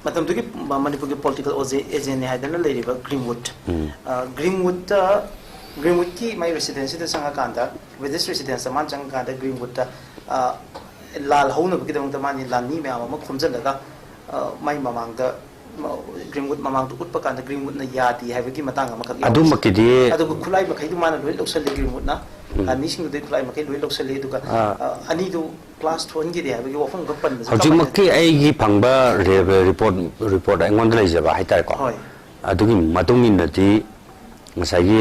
ꯃꯇꯝꯗꯨꯒꯤ ꯃ-, ꯃꯅꯤꯄꯨꯔꯒꯤ ꯄꯣꯂꯤꯇꯤꯀꯦꯜ ꯑꯣꯖꯦ-, ꯑꯦꯖꯦꯟꯅꯤ ꯍꯥꯏꯗꯅ ꯂꯩꯔꯤꯕ ꯒ꯭ꯔꯤꯟꯋꯨꯗ, ꯑ, ꯒ꯭ꯔꯤꯟꯋꯨꯗꯇ, ꯒ꯭ꯔꯤꯟꯋꯨꯗꯀꯤ ꯃꯥꯏ ꯔꯦꯁꯤꯗꯦꯟꯁꯤꯗ ꯆꯪꯉꯀꯥꯟꯗ, ꯕ꯭ꯔꯤꯇꯤꯁ ꯔꯦꯁꯤꯗꯦꯟꯁꯇ ꯃꯥꯅ ꯆꯪꯉꯀꯥꯟꯗ ꯒ꯭ꯔꯤꯟꯋꯨꯗꯇ, ꯑ, ꯂꯥꯜ ꯍꯧꯅꯕꯒꯤꯗꯃꯛꯇ ꯃꯥꯅ ꯂꯥꯟꯃꯤ ꯃꯌꯥꯝ ꯑꯃ ꯈꯣꯝꯖꯤꯜꯂꯒ, ꯑ, ꯃꯥꯏ ꯃꯃꯥꯡꯗ, ꯃ-, ꯒ꯭ꯔꯤꯟꯋꯨꯗ ꯃꯃꯥꯡꯗ ꯎꯠꯄ ꯀꯥꯟꯗ ꯒ꯭ꯔꯤꯟꯋꯨꯗꯅ ꯌꯥꯗꯦ ꯍꯥꯏꯕꯒꯤ ꯃꯇꯥꯡ ꯑꯃꯈꯛ ꯌꯥꯎꯔꯤ꯫ ꯑꯗꯨꯃꯛꯀꯤꯗꯤ ꯑꯗꯨꯒ ꯈꯨꯠꯂꯥꯏ ꯃꯈꯩꯗꯨ ꯃꯥꯅ ꯂꯣꯏ ꯂꯧꯁꯜꯂꯤ ꯒ꯭ꯔꯤꯟꯋꯨꯗꯅ꯫ ꯂꯥꯟꯃꯤꯁꯤꯡꯗꯨꯗꯩ ꯈꯨꯠꯂꯥꯏ ꯃꯈꯩ ꯂꯣꯏ ꯂꯧꯁꯜꯂꯤ꯫ ꯑꯗꯨꯒ, ꯑ, ꯑ, ꯑꯅꯤꯗꯨ ꯀ꯭ꯂꯥꯁ ꯊꯣꯛꯍꯟꯈꯤꯗꯦ ꯍꯥꯏꯕꯒꯤ ꯋꯥꯐꯝ ꯈꯛ ꯄꯟꯕꯁꯦ ꯀꯃꯥꯏꯅ? ꯍꯧꯖꯤꯛꯃꯛꯀꯤ ꯑꯩꯒꯤ ꯐꯪꯕ ꯔꯦ-, ꯔꯤꯄꯣꯔꯠ, ꯔꯤꯄꯣꯔꯠ ꯑꯩꯉꯣꯟꯗ ꯂꯩꯖꯕ ꯍꯥꯏꯇꯥꯔꯦꯀꯣ꯫ ꯍꯣꯏ꯫ ꯑꯗꯨꯒꯤ ꯃꯇꯨꯡ ꯏꯟꯅꯗꯤ ꯉꯁꯥꯏꯒꯤ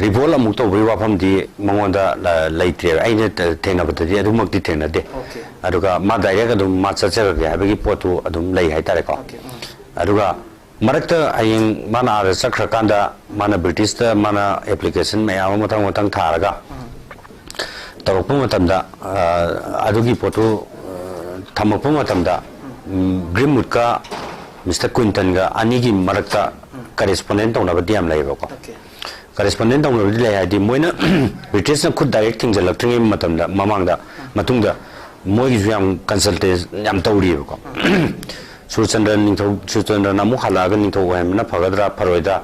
ꯔꯤꯚꯣꯜ ꯑꯃꯨꯛ ꯇꯧꯕꯒꯤ ꯋꯥꯐꯝꯗꯤ ꯃꯉꯣꯟꯗ ꯂꯩꯇ꯭ꯔꯦꯕ꯫ ꯑꯩꯅ ꯊꯦꯡꯅꯕꯗꯗꯤ ꯑꯗꯨꯃꯛꯇꯤ ꯊꯦꯡꯅꯗꯦ꯫ Okay. ꯑꯗꯨꯒ ꯃꯥ ꯗꯥꯏꯔꯦꯛ ꯑꯗꯨꯝ ꯃꯥ ꯆꯠꯆꯔꯒꯦ ꯍꯥꯏꯕꯒꯤ ꯄꯣꯠꯇꯨ ꯑꯗꯨꯝ ꯂꯩ ꯍꯥꯏꯇꯥꯔꯦꯀꯣ꯫ Okay. ꯎꯝ. ꯑꯗꯨꯒ ꯃꯔꯛꯇ ꯍꯌꯦꯡ ꯃꯥꯅ ꯑꯥꯗ ꯆꯠꯈ꯭ꯔꯀꯥꯟꯗ ꯃꯥꯅ ꯕ꯭ꯔꯤꯇꯤꯁꯇ ꯃꯥꯅ ꯑꯦꯄ꯭ꯂꯤꯀꯦꯁꯟ ꯃꯌꯥꯝ ꯑꯃ ꯃꯊꯪ ꯃꯊꯪ ꯊꯥꯔꯒ ꯎꯝ. ꯇꯧꯔꯛꯄ ꯃꯇꯝꯗ ꯑ, ꯑꯗꯨꯒꯤ ꯄꯣꯠꯇꯨ ꯑ, ꯊꯝꯃꯛꯄ ꯃꯇꯝꯗ ꯎꯝ, ꯒ꯭ꯔꯤꯝꯋꯨꯗꯀ ꯃꯤꯁꯇꯔ ꯀ꯭ꯋꯤꯟꯇꯟꯒ ꯑꯅꯤꯒꯤ ꯃꯔꯛꯇ ꯀꯔꯦꯁꯄꯣꯟꯗꯦꯟ ꯇꯧꯅꯕꯗꯤ ꯌꯥꯝ ꯂꯩꯌꯦꯕꯀꯣ꯫ Okay. ꯀꯔꯦꯁꯄꯣꯟꯗꯦꯟ ꯇꯧꯅꯕꯗꯤ ꯂꯩ ꯍꯥꯏꯗꯤ ꯃꯣꯏꯅ ꯕ꯭ꯔꯤꯇꯤꯁꯅ ꯈꯨꯠ ꯗꯥꯏꯔꯦꯛ ꯊꯤꯡꯖꯤꯜꯂꯛꯇ꯭ꯔꯤꯉꯩ ꯃꯇꯝꯗ ꯃꯃꯥꯡꯗ ꯃꯇꯨꯡꯗ ꯃꯣꯏꯒꯤꯁꯨ ꯌꯥꯝ ꯀꯟꯁꯜꯇꯦꯟ ꯌꯥꯝ ꯇꯧꯔꯤꯑꯕꯀꯣ꯫ ꯁꯨꯔꯆꯟꯗ꯭ꯔ ꯅꯤꯡꯊꯧ ꯁꯨꯔꯆꯟꯗ꯭ꯔꯅ ꯑꯃꯨꯛ ꯍꯜꯂꯛꯑꯒ ꯅꯤꯡꯊꯧ ꯑꯣꯏꯍꯟꯕꯅ ꯐꯒꯗ꯭ꯔꯥ ꯐꯔꯣꯏꯗ꯭ꯔꯥ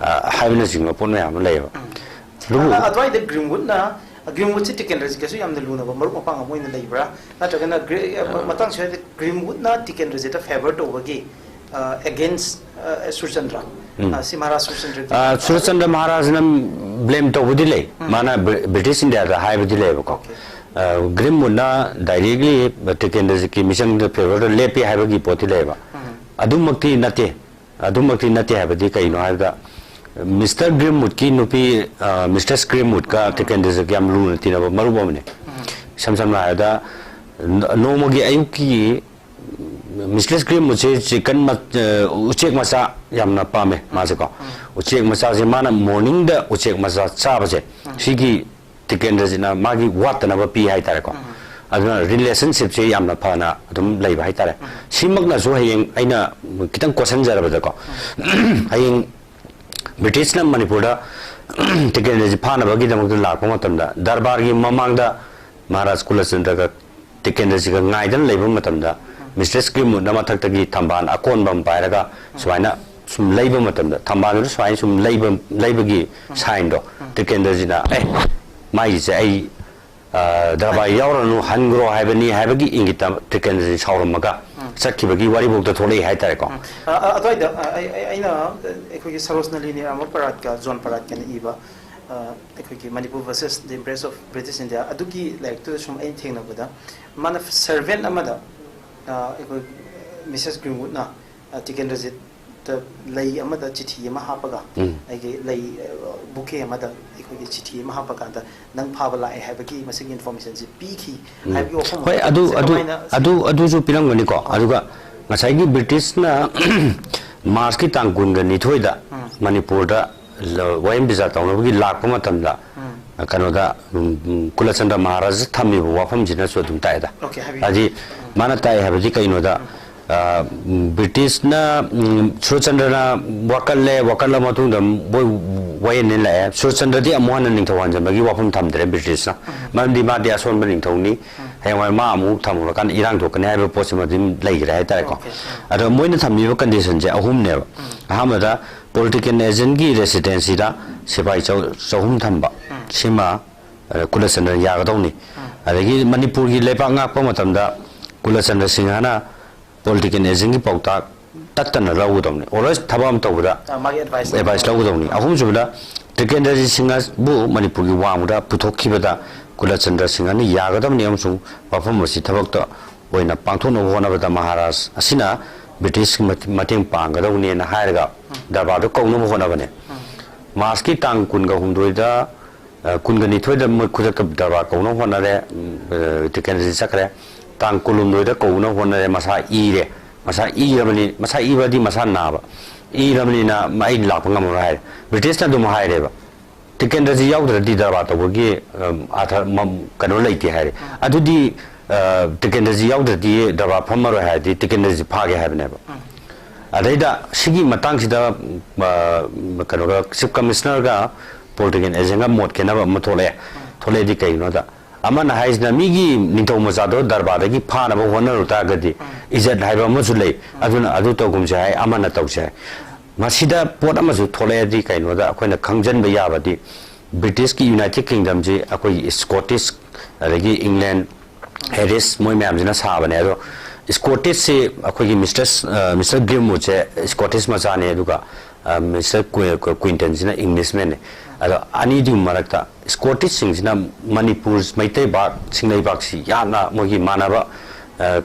ꯑ, ꯍꯥꯏꯕꯅꯆꯤꯡꯕ ꯄꯣꯠ ꯃꯌꯥꯝ ꯑꯃ ꯂꯩꯌꯦꯕ꯫ ꯑꯗꯨꯕꯨ ꯑ- ꯑꯗꯨꯋꯥꯏꯗ ꯒ꯭ꯔꯤꯝꯋꯨꯗꯅ ꯒ꯭ꯔꯤꯝꯋꯨꯗꯁꯦ ꯇꯤꯀꯦꯟꯗ꯭ꯔꯖꯤꯠꯀꯁꯨ ꯌꯥꯝꯅ ꯂꯨꯅꯕ ꯃꯔꯨꯞ ꯃꯄꯥꯡ ꯑꯃ ꯑꯣꯏꯅ ꯂꯩꯕ꯭ꯔꯥ? ꯅꯠꯇ꯭ꯔꯒꯅ ꯒ꯭ꯔꯤ- ꯑ, ꯃ- ꯃꯇꯥꯡ ꯁ꯭ꯋꯥꯏꯗ ꯒ꯭ꯔꯤꯝꯋꯨꯗꯅ ꯇꯤꯀꯦꯟꯗ꯭ꯔꯖꯤꯠꯇ ꯐꯦꯚꯔ ꯇꯧꯕꯒꯤ ꯑꯦꯒꯦꯟꯁ ꯁꯨꯔꯆꯟꯗ꯭ꯔ, ꯎꯝ꯫ ꯑ, ꯁꯤ ꯃꯍꯥꯔꯥꯖ ꯁꯨꯔꯆꯟꯗ꯭ꯔꯒꯤ ꯑ, ꯁꯨꯔꯆꯟꯗ꯭ꯔ ꯃꯍꯥꯔꯥꯖꯅ ꯕ꯭ꯂꯦꯝ ꯇꯧꯕꯗꯤ ꯂꯩ꯫ ꯃꯥꯅ ꯕ꯭ꯔꯤ- ꯕ꯭ꯔꯤꯇꯤꯁ ꯏꯟꯗꯤꯌꯥꯗ ꯍꯥꯏꯕꯗꯤ ꯂꯩꯌꯦꯕꯀꯣ꯫ Okay. ꯑ, ꯒ꯭ꯔꯤꯝꯋꯨꯗꯅ ꯗꯥꯏꯔꯦꯛꯂꯤ ꯇꯤꯀꯦꯟꯗ꯭ꯔꯖꯤꯠꯀꯤ ꯃꯤꯆꯪꯗ ꯐꯦꯚꯔꯗ ꯂꯦꯞꯄꯤ ꯍꯥꯏꯕꯒꯤ ꯄꯣꯠꯇꯤ ꯂꯩꯌꯦꯕ꯫ ꯑꯗꯨꯃꯛꯇꯤ ꯅꯠꯇꯦ꯫ ꯑꯗꯨꯃꯛꯇꯤ ꯅꯠꯇꯦ ꯍꯥꯏꯕꯗꯤ ꯀꯩꯅꯣ ꯍꯥꯏꯕꯗ ꯃꯤꯁꯇꯔ ꯒ꯭ꯔꯤꯝꯋꯨꯗꯀꯤ ꯅꯨꯄꯤ ꯑ, ꯃꯤꯁꯇ꯭ꯔꯦꯁ ꯒ꯭ꯔꯤꯝꯋꯨꯗꯀ ꯇꯤꯀꯦꯟꯗ꯭ꯔꯖꯤꯠꯀ ꯌꯥꯝ ꯂꯨꯅ ꯇꯤꯟꯅꯕ ꯃꯔꯨꯞ ꯑꯃꯅꯤ꯫ ꯏꯁꯝ ꯁꯝꯅ ꯍꯥꯏꯔꯕꯗ ꯅ- ꯅꯣꯡꯃꯒꯤ ꯑꯌꯨꯛꯀꯤ ꯃꯤꯁꯇ꯭ꯔꯦꯁ ꯒ꯭ꯔꯤꯝꯋꯨꯗꯁꯦ ꯆꯤꯀꯟ ꯃ- ꯑ, ꯎꯆꯦꯛ ꯃꯆꯥ ꯌꯥꯝꯅ ꯄꯥꯝꯃꯦ ꯃꯥꯁꯦꯀꯣ꯫ ꯎꯆꯦꯛ ꯃꯆꯥꯁꯦ ꯃꯥꯅ ꯃꯣꯔꯅꯤꯡꯗ ꯎꯆꯦꯛ ꯃꯆꯥ ꯆꯥꯕꯁꯦ ꯁꯤꯒꯤ ꯇꯤꯀꯦꯟꯗ꯭ꯔꯖꯤꯠꯅ ꯃꯥꯒꯤ ꯋꯥꯠꯇꯅꯕ ꯄꯤ ꯍꯥꯏꯇꯥꯔꯦꯀꯣ꯫ ꯑꯗꯨꯅ ꯔꯤꯂꯦꯁꯟꯁꯤꯞꯁꯦ ꯌꯥꯝꯅ ꯐꯅ ꯑꯗꯨꯝ ꯂꯩꯕ ꯍꯥꯏꯇꯥꯔꯦ꯫ ꯁꯤꯃꯛꯅꯁꯨ ꯍꯌꯦꯡ ꯑꯩꯅ ꯈꯤꯇꯪ ꯀꯣꯠꯁꯟꯖꯔꯕꯗꯀꯣ ꯍꯌꯦꯡ ꯕ꯭ꯔꯤꯇꯤꯁꯅ ꯃꯅꯤꯄꯨꯔꯗ ꯇꯤꯀꯦꯟꯗ꯭ꯔꯖꯤꯠ ꯐꯥꯅꯕꯒꯤꯗꯃꯛꯇ ꯂꯥꯛꯄ ꯃꯇꯝꯗ ꯗꯔꯕꯥꯔꯒꯤ ꯃꯃꯥꯡꯗ ꯃꯍꯥꯔꯥꯖ ꯀꯨꯂꯆꯟꯗ꯭ꯔꯒ ꯇꯤꯀꯦꯟꯗ꯭ꯔꯖꯤꯠꯀ ꯉꯥꯏꯗꯅ ꯂꯩꯕ ꯃꯇꯝꯗ ꯃꯤꯁꯇ꯭ꯔꯦꯁ ꯒ꯭ꯔꯤꯝꯋꯨꯗꯅ ꯃꯊꯛꯇꯒꯤ ꯊꯝꯕꯥꯜ ꯑꯀꯣꯟꯕ ꯑꯃ ꯄꯥꯏꯔꯒ ꯁꯨꯃꯥꯏꯅ ꯁꯨꯝ ꯂꯩꯕ ꯃꯇꯝꯗ ꯊꯝꯕꯥꯜꯗꯨꯗ ꯁꯨꯃꯥꯏꯅ ꯁꯨꯝ ꯂꯩꯕ ꯂꯩꯕꯒꯤ ꯁꯥꯏꯟꯗꯣ ꯇꯤꯀꯦꯟꯗ꯭ꯔꯖꯤꯠꯅ ꯑꯦ ꯃꯥꯒꯤꯁꯦ ꯑꯩ ꯑ, ꯗꯔꯕꯥꯔ ꯌꯥꯎꯔꯅꯨ ꯍꯟꯈ꯭ꯔꯣ ꯍꯥꯏꯕꯅꯤ ꯍꯥꯏꯕꯒꯤ ꯏꯪꯒꯤꯠꯇ ꯇꯤꯀꯦꯟꯗ꯭ꯔꯖꯤꯠ ꯁꯥꯎꯔꯝꯃꯒ ꯆꯠꯈꯤꯕꯒꯤ ꯋꯥꯔꯤꯐꯥꯎꯗ ꯊꯣꯛꯂꯛꯏ ꯍꯥꯏꯇꯥꯔꯦꯀꯣ꯫ ꯑ- ꯑ- ꯑꯗꯨꯋꯥꯏꯗ ꯑ, ꯑꯩ- ꯑꯩ- ꯑꯩꯅ ꯑꯩꯈꯣꯏꯒꯤ ꯁꯔꯣꯖꯅꯂꯤ ꯅꯤꯔꯥꯃ ꯄꯔꯥꯠꯀ ꯖꯣꯟ ꯄꯔꯥꯠꯀꯅ ꯏꯕ ꯑ, ꯑꯩꯈꯣꯏꯒꯤ Manipur versus the impress of British India ꯑꯗꯨꯒꯤ ꯂꯥꯏꯔꯤꯛꯇꯨꯗ ꯁꯨꯝ ꯑꯩꯅ ꯊꯦꯡꯅꯕꯗ ꯃꯥꯅ ꯁꯔꯚꯦꯟ ꯑꯃꯗ ꯑ, ꯑꯩꯈꯣꯏ ꯃꯤꯁꯦꯁ ꯒ꯭ꯔꯤꯟꯋꯨꯗꯅ ꯑ, ꯇꯤꯀꯦꯟꯗ꯭ꯔꯖꯤꯠ ꯂꯩ ꯑꯃꯗ ꯆꯤꯊꯤ ꯑꯃ ꯍꯥꯞꯄꯒ, ꯎꯝ꯫ ꯑꯩꯒꯤ ꯂꯩ, ꯑ, bouquet ꯑꯃꯗ ꯑꯩꯈꯣꯏꯒꯤ ꯆꯤꯊꯤ ꯑꯃ ꯍꯥꯞꯄ ꯀꯥꯟꯗ, "ꯅꯪ ꯐꯥꯕ ꯂꯥꯛꯑꯦ" ꯍꯥꯏꯕꯒꯤ ꯃꯁꯤꯒꯤ informationꯁꯤ ꯄꯤꯈꯤ ꯎꯝ꯫ ꯍꯥꯏꯕꯒꯤ ꯋꯥꯐꯝ ꯍꯣꯏ, ꯑꯃ ꯑꯗꯨ ꯁꯤ ꯑꯗꯨ ꯀꯃꯥꯏꯅ ꯑꯗꯨ ꯑꯗꯨꯁꯨ ꯄꯤꯔꯝꯒꯅꯤꯀꯣ꯫ ꯑꯗꯨꯒ ꯉꯁꯥꯏꯒꯤ ꯕ꯭ꯔꯤꯇꯤꯁꯅ ꯃꯥꯔꯆꯀꯤ ꯇꯥꯡ ꯀꯨꯟꯒ ꯅꯤꯊꯣꯏꯗ ꯎꯝ꯫ ꯃꯅꯤꯄꯨꯔꯗ ꯂ-, ꯋꯥꯌꯦꯜ ꯕꯤꯆꯥꯔ ꯇꯧꯅꯕꯒꯤ ꯂꯥꯛꯄ ꯃꯇꯝꯗ, ꯎꯝ꯫ ꯀꯩꯅꯣꯗ, ꯎꯝ, ꯎꯝ, ꯀꯨꯂꯆꯟꯗ꯭ꯔ ꯃꯍꯥꯔꯥꯖ ꯊꯝꯃꯤꯕ ꯋꯥꯐꯝꯁꯤꯅꯁꯨ ꯑꯗꯨꯝ ꯇꯥꯛꯑꯦꯗ꯫ Okay, ꯍꯥꯏꯕꯤꯌꯨ꯫ ꯍꯥꯏꯗꯤ ꯃꯥꯅ ꯇꯥꯛꯑꯦ ꯍꯥꯏꯕꯗꯤ ꯀꯩꯅꯣꯗ, ꯑ, ꯎꯝ, ꯕ꯭ꯔꯤꯇꯤꯁꯅ, ꯎꯝ, ꯁꯨꯔꯆꯟꯗ꯭ꯔꯅ ꯋꯥꯀꯠꯂꯦ, ꯋꯥꯀꯠꯂ ꯃꯇꯨꯡꯗ ꯃꯣꯏ ꯋꯥꯌꯦꯜꯅꯦ ꯂꯥꯛꯑꯦ꯫ ꯁꯨꯔꯆꯟꯗ꯭ꯔꯗꯤ ꯑꯃꯨꯛ ꯍꯟꯅ ꯅꯤꯡꯊꯧ ꯍꯟꯖꯟꯕꯒꯤ ꯋꯥꯐꯝ ꯊꯝꯗ꯭ꯔꯦ ꯕ꯭ꯔꯤꯇꯤꯁꯅ꯫ ꯃꯔꯝꯗꯤ ꯃꯥꯗꯤ ꯑꯁꯣꯟꯕ ꯅꯤꯡꯊꯧꯅꯤ, ꯍꯌꯦꯡꯋꯥꯏ ꯃꯥ ꯑꯃꯨꯛ ꯊꯝꯃꯨꯔꯀꯥꯟꯗ ꯏꯔꯥꯡ ꯊꯣꯛꯀꯅꯤ ꯍꯥꯏꯕ ꯄꯣꯠꯁꯤꯃ ꯑꯗꯨꯝ ꯂꯩꯈ꯭ꯔꯦ ꯍꯥꯏꯇꯥꯔꯦꯀꯣ꯫ Okay, ꯎꯝ꯫ ꯑꯗꯣ ꯃꯣꯏꯅ ꯊꯝꯃꯤꯕ conditionꯁꯦ ꯑꯍꯨꯝꯅꯦꯕ꯫ ꯑꯍꯥꯟꯕꯗ political agentꯒꯤ residencyꯗ ꯁꯤꯐꯥꯏ ꯆꯧ-, ꯆꯍꯨꯝ ꯊꯝꯕ, ꯁꯤꯃ, ꯑ, ꯀꯨꯂꯆꯟꯗ꯭ꯔ ꯌꯥꯒꯗꯧꯅꯤ꯫ ꯑꯗꯒꯤ ꯃꯅꯤꯄꯨꯔꯒꯤ ꯂꯩꯕꯥꯛ ꯉꯥꯛꯄ ꯃꯇꯝꯗ ꯀꯨꯂꯆꯟꯗ꯭ꯔ ꯁꯤꯡꯍꯅ political agentꯒꯤ ꯄꯥꯎꯇꯥꯛ ꯇꯠꯇꯅ ꯂꯧꯒꯗꯧꯅꯤ꯫ Always ꯊꯕꯛ ꯑꯃ ꯇꯧꯕꯗ ꯑ, ꯃꯥꯒꯤ advice advice ꯂꯧꯒꯗꯧꯅꯤ꯫ ꯑꯍꯨꯝꯁꯨꯕꯗ ꯇ꯭ꯔꯤꯀꯦꯟꯗ꯭ꯔꯖꯤꯠ ꯁꯤꯡꯍꯕꯨ ꯃꯅꯤꯄꯨꯔꯒꯤ ꯋꯥꯡꯃꯗ ꯄꯨꯊꯣꯛꯈꯤꯕꯗ ꯀꯨꯂꯆꯟꯗ꯭ꯔ ꯁꯤꯡꯍꯅ ꯌꯥꯒꯗꯕꯅꯤ ꯑꯃꯁꯨꯡ ꯋꯥꯐꯝ ꯑꯁꯤ ꯊꯕꯛꯇ ꯑꯣꯏꯅ ꯄꯥꯡꯊꯣꯛꯅꯕ ꯍꯣꯠꯅꯕꯗ ꯃꯍꯥꯔꯥꯖ ꯑꯁꯤꯅ ꯕ꯭ꯔꯤꯇꯤꯁꯀꯤ ꯃꯇꯦꯡ ꯄꯥꯡꯒꯗꯧꯅꯦꯅ ꯍꯥꯏꯔꯒ ꯗꯔꯕꯥꯔꯗꯨ ꯀꯧꯅꯕ ꯍꯣꯠꯅꯕꯅꯦ꯫ ꯃꯥꯔꯆꯀꯤ ꯇꯥꯡ ꯀꯨꯟꯒ ꯍꯨꯝꯗꯣꯏꯗ, ꯑ, ꯀꯨꯟꯒ ꯅꯤꯊꯣꯏꯗ ꯃꯣꯏ ꯈꯨꯗꯛꯇ ꯗꯔꯕꯥꯔ ꯀꯧꯅꯕ ꯍꯣꯠꯅꯔꯦ꯫ ꯎꯝ, ꯑ, ꯇ꯭ꯔꯤꯀꯦꯟꯗ꯭ꯔꯖꯤꯠ ꯆꯠꯈ꯭ꯔꯦ꯫ ꯇꯥꯡ ꯀꯨꯟꯍꯨꯝꯗꯣꯏꯗ ꯀꯧꯅꯕ ꯍꯣꯠꯅꯔꯦ, ꯃꯁꯥ ꯏꯔꯦ꯫ ꯃꯁꯥ ꯏꯔꯕꯅꯤ, ꯃꯁꯥ ꯏꯕꯗꯤ ꯃꯁꯥ ꯅꯥꯕ꯫ ꯏꯔꯕꯅꯤꯅ ꯑꯩ ꯂꯥꯛꯄ ꯉꯝꯃꯔꯣꯏ ꯍꯥꯏꯔꯦ꯫ ꯕ꯭ꯔꯤꯇꯤꯁꯅ ꯑꯗꯨꯝ ꯍꯥꯏꯔꯦꯕ, ꯇ꯭ꯔꯤꯀꯦꯟꯗ꯭ꯔꯖꯤꯠ ꯌꯥꯎꯗ꯭ꯔꯗꯤ ꯗꯔꯕꯥꯔ ꯇꯧꯕꯒꯤ, ꯑꯝ, ꯑꯥꯔꯊ, ꯃꯝ-, ꯀꯩꯅꯣ ꯂꯩꯇꯦ ꯍꯥꯏꯔꯦ꯫ ꯑꯗꯨꯗꯤ, ꯑ, ꯇ꯭ꯔꯤꯀꯦꯟꯗ꯭ꯔꯖꯤꯠ ꯌꯥꯎꯗ꯭ꯔꯗꯤ ꯗꯔꯕꯥꯔ ꯐꯝꯃꯔꯣꯏ ꯍꯥꯏꯔꯗꯤ ꯇ꯭ꯔꯤꯀꯦꯟꯗ꯭ꯔꯖꯤꯠ ꯐꯥꯒꯦ ꯍꯥꯏꯕꯅꯦꯕ꯫ ꯑꯗꯩꯗ ꯁꯤꯒꯤ ꯃꯇꯥꯡꯁꯤꯗ, ꯑ, ꯀꯩꯅꯣꯒ, chief commissionerꯒ political agentꯒ ꯃꯣꯠ ꯈꯦꯠꯅꯕ ꯑꯃ ꯊꯣꯛꯂꯛꯑꯦ꯫ ꯊꯣꯛꯂꯛꯑꯦꯗꯤ ꯀꯩꯒꯤꯅꯣꯗ, ꯑꯃꯅ ꯍꯥꯏꯁꯤꯅ ꯃꯤꯒꯤ ꯅꯤꯡꯊꯧ ꯃꯆꯥꯗꯣ ꯗꯔꯕꯥꯔꯗꯒꯤ ꯐꯥꯅꯕ ꯍꯣꯠꯅꯔꯨ ꯇꯥꯔꯒꯗꯤ ꯏꯖꯠ ꯍꯥꯏꯕ ꯑꯃꯁꯨ ꯂꯩ, ꯑꯗꯨꯅ ꯑꯗꯨ ꯇꯧꯒꯨꯝꯁꯦ ꯍꯥꯏ, ꯑꯃꯅ ꯇꯧꯁꯦ ꯍꯥꯏ꯫ ꯃꯁꯤꯗ ꯄꯣꯠ ꯑꯃꯁꯨ ꯊꯣꯛꯂꯛꯑꯦꯗꯤ ꯀꯩꯅꯣꯗ ꯑꯩꯈꯣꯏꯅ ꯈꯪꯖꯤꯟꯕ ꯌꯥꯕꯗꯤ, ꯕ꯭ꯔꯤꯇꯤꯁꯀꯤ United Kingdomꯁꯤ ꯑꯩꯈꯣꯏꯒꯤ Scottish, ꯑꯗꯒꯤ England, Harris, ꯃꯣꯏ ꯃꯌꯥꯝꯁꯤꯅ ꯁꯥꯕꯅꯦ꯫ ꯑꯗꯣ Scottishꯁꯤ ꯑꯩꯈꯣꯏꯒꯤ Mister, ꯑ, Mister Grimwoodꯁꯦ Scottish ꯃꯆꯥꯅꯦ, ꯑꯗꯨꯒ, ꯑ, Mister Qui-, Qui-, Quintonꯁꯤꯅ Englishmanꯅꯦ꯫ ꯑꯗꯣ ꯑꯅꯤꯗꯨꯒꯤ ꯃꯔꯛꯇ Scottishꯁꯤꯡꯁꯤꯅ ꯃꯅꯤꯄꯨꯔ, ꯃꯩꯇꯩ ꯄꯥꯛ, ꯁꯤꯡꯅꯩ ꯄꯥꯛꯁꯤ ꯌꯥꯝꯅ ꯃꯣꯏꯒꯤ ꯃꯥꯟꯅꯕ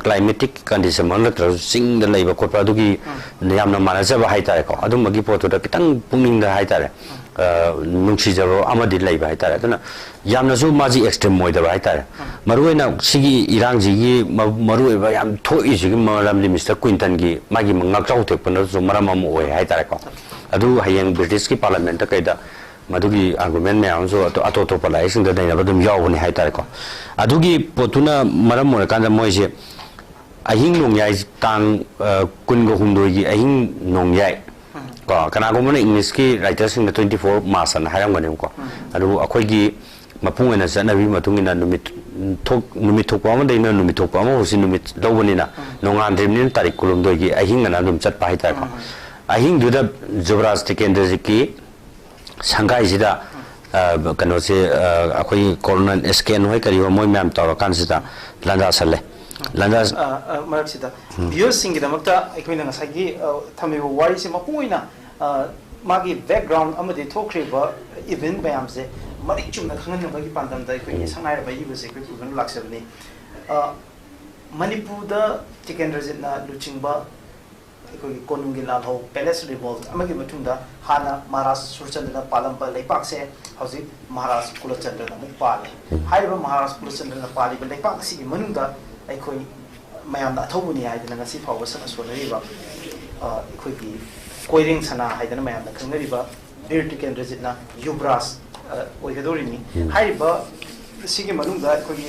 ꯀ꯭ꯂꯥꯏꯃꯦꯇꯤꯛ ꯀꯟꯗꯤꯁꯟ ꯅꯠꯇ꯭ꯔꯒꯁꯨ ꯆꯤꯡꯗ ꯂꯩꯕ ꯈꯣꯠꯄ ꯑꯗꯨꯒꯤ ꯌꯥꯝꯅ ꯃꯥꯟꯅꯖꯕ ꯍꯥꯏꯇꯥꯔꯦꯀꯣ꯫ ꯑꯗꯨꯝꯕꯒꯤ ꯄꯣꯠꯇꯨꯗ ꯈꯤꯇꯪ ꯄꯨꯛꯅꯤꯡꯗ ꯍꯥꯏꯇꯥꯔꯦ, ꯑ, ꯅꯨꯡꯁꯤꯖꯕ ꯑꯃꯗꯤ ꯂꯩꯕ ꯍꯥꯏꯇꯥꯔꯦ꯫ ꯑꯗꯨꯅ ꯌꯥꯝꯅꯁꯨ ꯃꯥꯁꯤ ꯑꯦꯛꯁꯇ꯭ꯔꯤꯝ ꯑꯣꯏꯗꯕ ꯍꯥꯏꯇꯥꯔꯦ꯫ ꯃꯔꯨꯑꯣꯏꯅ ꯁꯤꯒꯤ ꯏꯔꯥꯡꯁꯤꯒꯤ ꯃ-, ꯃꯔꯨꯑꯣꯏꯕ ꯌꯥꯝ ꯊꯣꯛꯏꯁꯤꯒꯤ ꯃꯔꯝꯗꯤ ꯃꯤꯁꯇꯔ ꯀ꯭ꯋꯤꯟꯇꯟꯒꯤ ꯃꯥꯒꯤ ꯉꯥꯛꯆꯥꯎ ꯊꯦꯛꯄꯅꯁꯨ ꯃꯔꯝ ꯑꯃ ꯑꯣꯏ ꯍꯥꯏꯇꯥꯔꯦꯀꯣ꯫ ꯑꯗꯨ ꯍꯌꯦꯡ ꯕ꯭ꯔꯤꯇꯤꯁꯀꯤ ꯄꯥꯔꯂꯥꯃꯦꯟꯠꯇ ꯀꯩꯗ ꯃꯗꯨꯒꯤ ꯑꯥꯔꯒꯨꯃꯦꯟ ꯃꯌꯥꯝ ꯑꯃꯁꯨ ꯑꯇꯣꯞ ꯑꯇꯣꯞꯄ ꯂꯥꯏꯔꯤꯛꯁꯤꯡꯗ ꯅꯩꯅꯕ ꯑꯗꯨꯝ ꯌꯥꯎꯕꯅꯤ ꯍꯥꯏꯇꯥꯔꯦꯀꯣ꯫ ꯑꯗꯨꯒꯤ ꯄꯣꯠꯇꯨꯅ ꯃꯔꯝ ꯑꯣꯏꯔꯀꯥꯟꯗ ꯃꯣꯏꯁꯦ ꯑꯍꯤꯡ ꯅꯣꯡꯌꯥꯏ ꯇꯥꯡ, ꯑ, ꯀꯨꯟꯒ ꯍꯨꯝꯗꯣꯏꯒꯤ ꯑꯍꯤꯡ ꯅꯣꯡꯌꯥꯏ ꯀꯣ, ꯀꯅꯥꯒꯨꯝꯕꯅ ꯏꯪꯂꯤꯁꯀꯤ ꯔꯥꯏꯇꯔꯁꯤꯡꯅ twenty four March ꯑꯅ ꯍꯥꯏꯔꯝꯒꯅꯦꯕꯀꯣ꯫ ꯑꯗꯨꯕꯨ ꯑꯩꯈꯣꯏꯒꯤ ꯃꯄꯨꯡ ꯑꯣꯏꯅ ꯆꯠꯅꯕꯤ ꯃꯇꯨꯡ ꯏꯟꯅ ꯅꯨꯃꯤꯠ ꯊꯣꯛ-, ꯅꯨꯃꯤꯠ ꯊꯣꯛꯄ ꯑꯃꯗꯒꯤꯅ ꯅꯨꯃꯤꯠ ꯊꯣꯛꯄ ꯑꯃ ꯐꯥꯎꯁꯤ ꯅꯨꯃꯤꯠ ꯂꯧꯕꯅꯤꯅ, ꯅꯣꯡꯉꯥꯟꯗ꯭ꯔꯤꯕꯅꯤꯅ ꯇꯥꯔꯤꯛ ꯀꯨꯟꯍꯨꯝꯗꯣꯏꯒꯤ ꯑꯍꯤꯡ ꯑꯅ ꯑꯗꯨꯝ ꯆꯠꯄ ꯍꯥꯏꯇꯥꯔꯦꯀꯣ꯫ ꯑꯍꯤꯡꯗꯨꯗ ꯖꯨꯕꯔꯥꯖ ꯇꯤꯀꯦꯟꯗ꯭ꯔꯖꯤꯠꯀꯤ ꯁꯪꯒꯥꯏꯁꯤꯗ, ꯑ, ꯀꯩꯅꯣꯁꯦ, ꯑ, ꯑꯩꯈꯣꯏꯒꯤ ꯀꯣꯔꯅꯦꯜ ꯑꯦꯁ ꯀꯦꯟ ꯍꯣꯏ ꯀꯔꯤ ꯍꯣꯏ ꯃꯣꯏ ꯃꯌꯥꯝ ꯇꯧꯔꯀꯥꯟꯁꯤꯗ ꯂꯥꯟꯗꯥꯁꯜꯂꯦ꯫ ꯂꯥꯟꯗꯥ ꯑ, ꯑ, ꯃꯔꯛꯁꯤꯗ ꯚꯤꯌꯨꯋꯔꯁꯤꯡꯒꯤꯗꯃꯛꯇ ꯑꯩꯈꯣꯏꯅ ꯉꯁꯥꯏꯒꯤ, ꯑ, ꯊꯝꯃꯤꯕ ꯋꯥꯔꯤꯁꯦ ꯃꯄꯨꯡ ꯑꯣꯏꯅ, ꯑ, ꯃꯥꯒꯤ ꯕꯦꯛꯒ꯭ꯔꯥꯎꯟ ꯑꯃꯗꯤ ꯊꯣꯛꯈ꯭ꯔꯤꯕ ꯏꯚꯦꯟꯠ ꯃꯌꯥꯝꯁꯦ ꯃꯔꯤꯛ ꯆꯨꯝꯅ ꯈꯪꯍꯟꯅꯕꯒꯤ ꯄꯥꯟꯗꯝꯗ ꯑꯩꯈꯣꯏꯒꯤ ꯁꯛꯅꯥꯏꯔꯕ ꯑꯏꯕꯁꯦ ꯑꯩꯈꯣꯏ ꯄꯨꯗꯨꯅ ꯂꯥꯛꯆꯕꯅꯤ꯫ ꯑ, ꯃꯅꯤꯄꯨꯔꯗ ꯇꯤꯀꯦꯟꯗ꯭ꯔꯖꯤꯠꯅ ꯂꯨꯆꯤꯡꯕ ꯑꯩꯈꯣꯏꯒꯤ ꯀꯣꯅꯨꯡꯒꯤ ꯂꯥꯜꯍꯧ, ꯄꯦꯂꯦꯁ ꯔꯤꯚꯣꯜꯠ ꯑꯃꯒꯤ ꯃꯇꯨꯡꯗ ꯍꯥꯟꯅ ꯃꯍꯥꯔꯥꯖ ꯁꯨꯔꯆꯟꯗ꯭ꯔꯅ ꯄꯥꯜꯂꯝꯕ ꯂꯩꯄꯥꯛꯁꯦ ꯍꯧꯖꯤꯛ ꯃꯍꯥꯔꯥꯖ ꯀꯨꯂꯆꯟꯗ꯭ꯔꯅ ꯑꯃꯨꯛ ꯄꯥꯜꯂꯦ꯫ ꯍꯥꯏꯔꯤꯕ ꯃꯍꯥꯔꯥꯖ ꯀꯨꯂꯆꯟꯗ꯭ꯔꯅ ꯄꯥꯜꯂꯤꯕ ꯂꯩꯄꯥꯛ ꯑꯁꯤꯒꯤ ꯃꯅꯨꯡꯗ ꯑꯩꯈꯣꯏ ꯃꯌꯥꯝꯅ ꯑꯊꯧꯕꯅꯤ ꯍꯥꯏꯗꯅ ꯉꯁꯤ ꯐꯥꯎꯕ ꯁꯛꯅ ꯁꯣꯟꯅꯔꯤꯕ, ꯑ, ꯑꯩꯈꯣꯏꯒꯤ ꯀꯣꯏꯔꯦꯡ ꯁꯅꯥ ꯍꯥꯏꯗꯅ ꯃꯌꯥꯝꯅ ꯈꯪꯅꯔꯤꯕ ꯕꯤꯔ ꯇꯤꯀꯦꯟꯗ꯭ꯔꯖꯤꯠꯅ ꯌꯨꯕꯔꯥꯖ, ꯑ, ꯑꯣꯏꯒꯗꯧꯔꯤꯅꯤ꯫ ꯍꯥꯏꯔꯤꯕ ꯁꯤꯒꯤ ꯃꯅꯨꯡꯗ ꯑꯩꯈꯣꯏꯒꯤ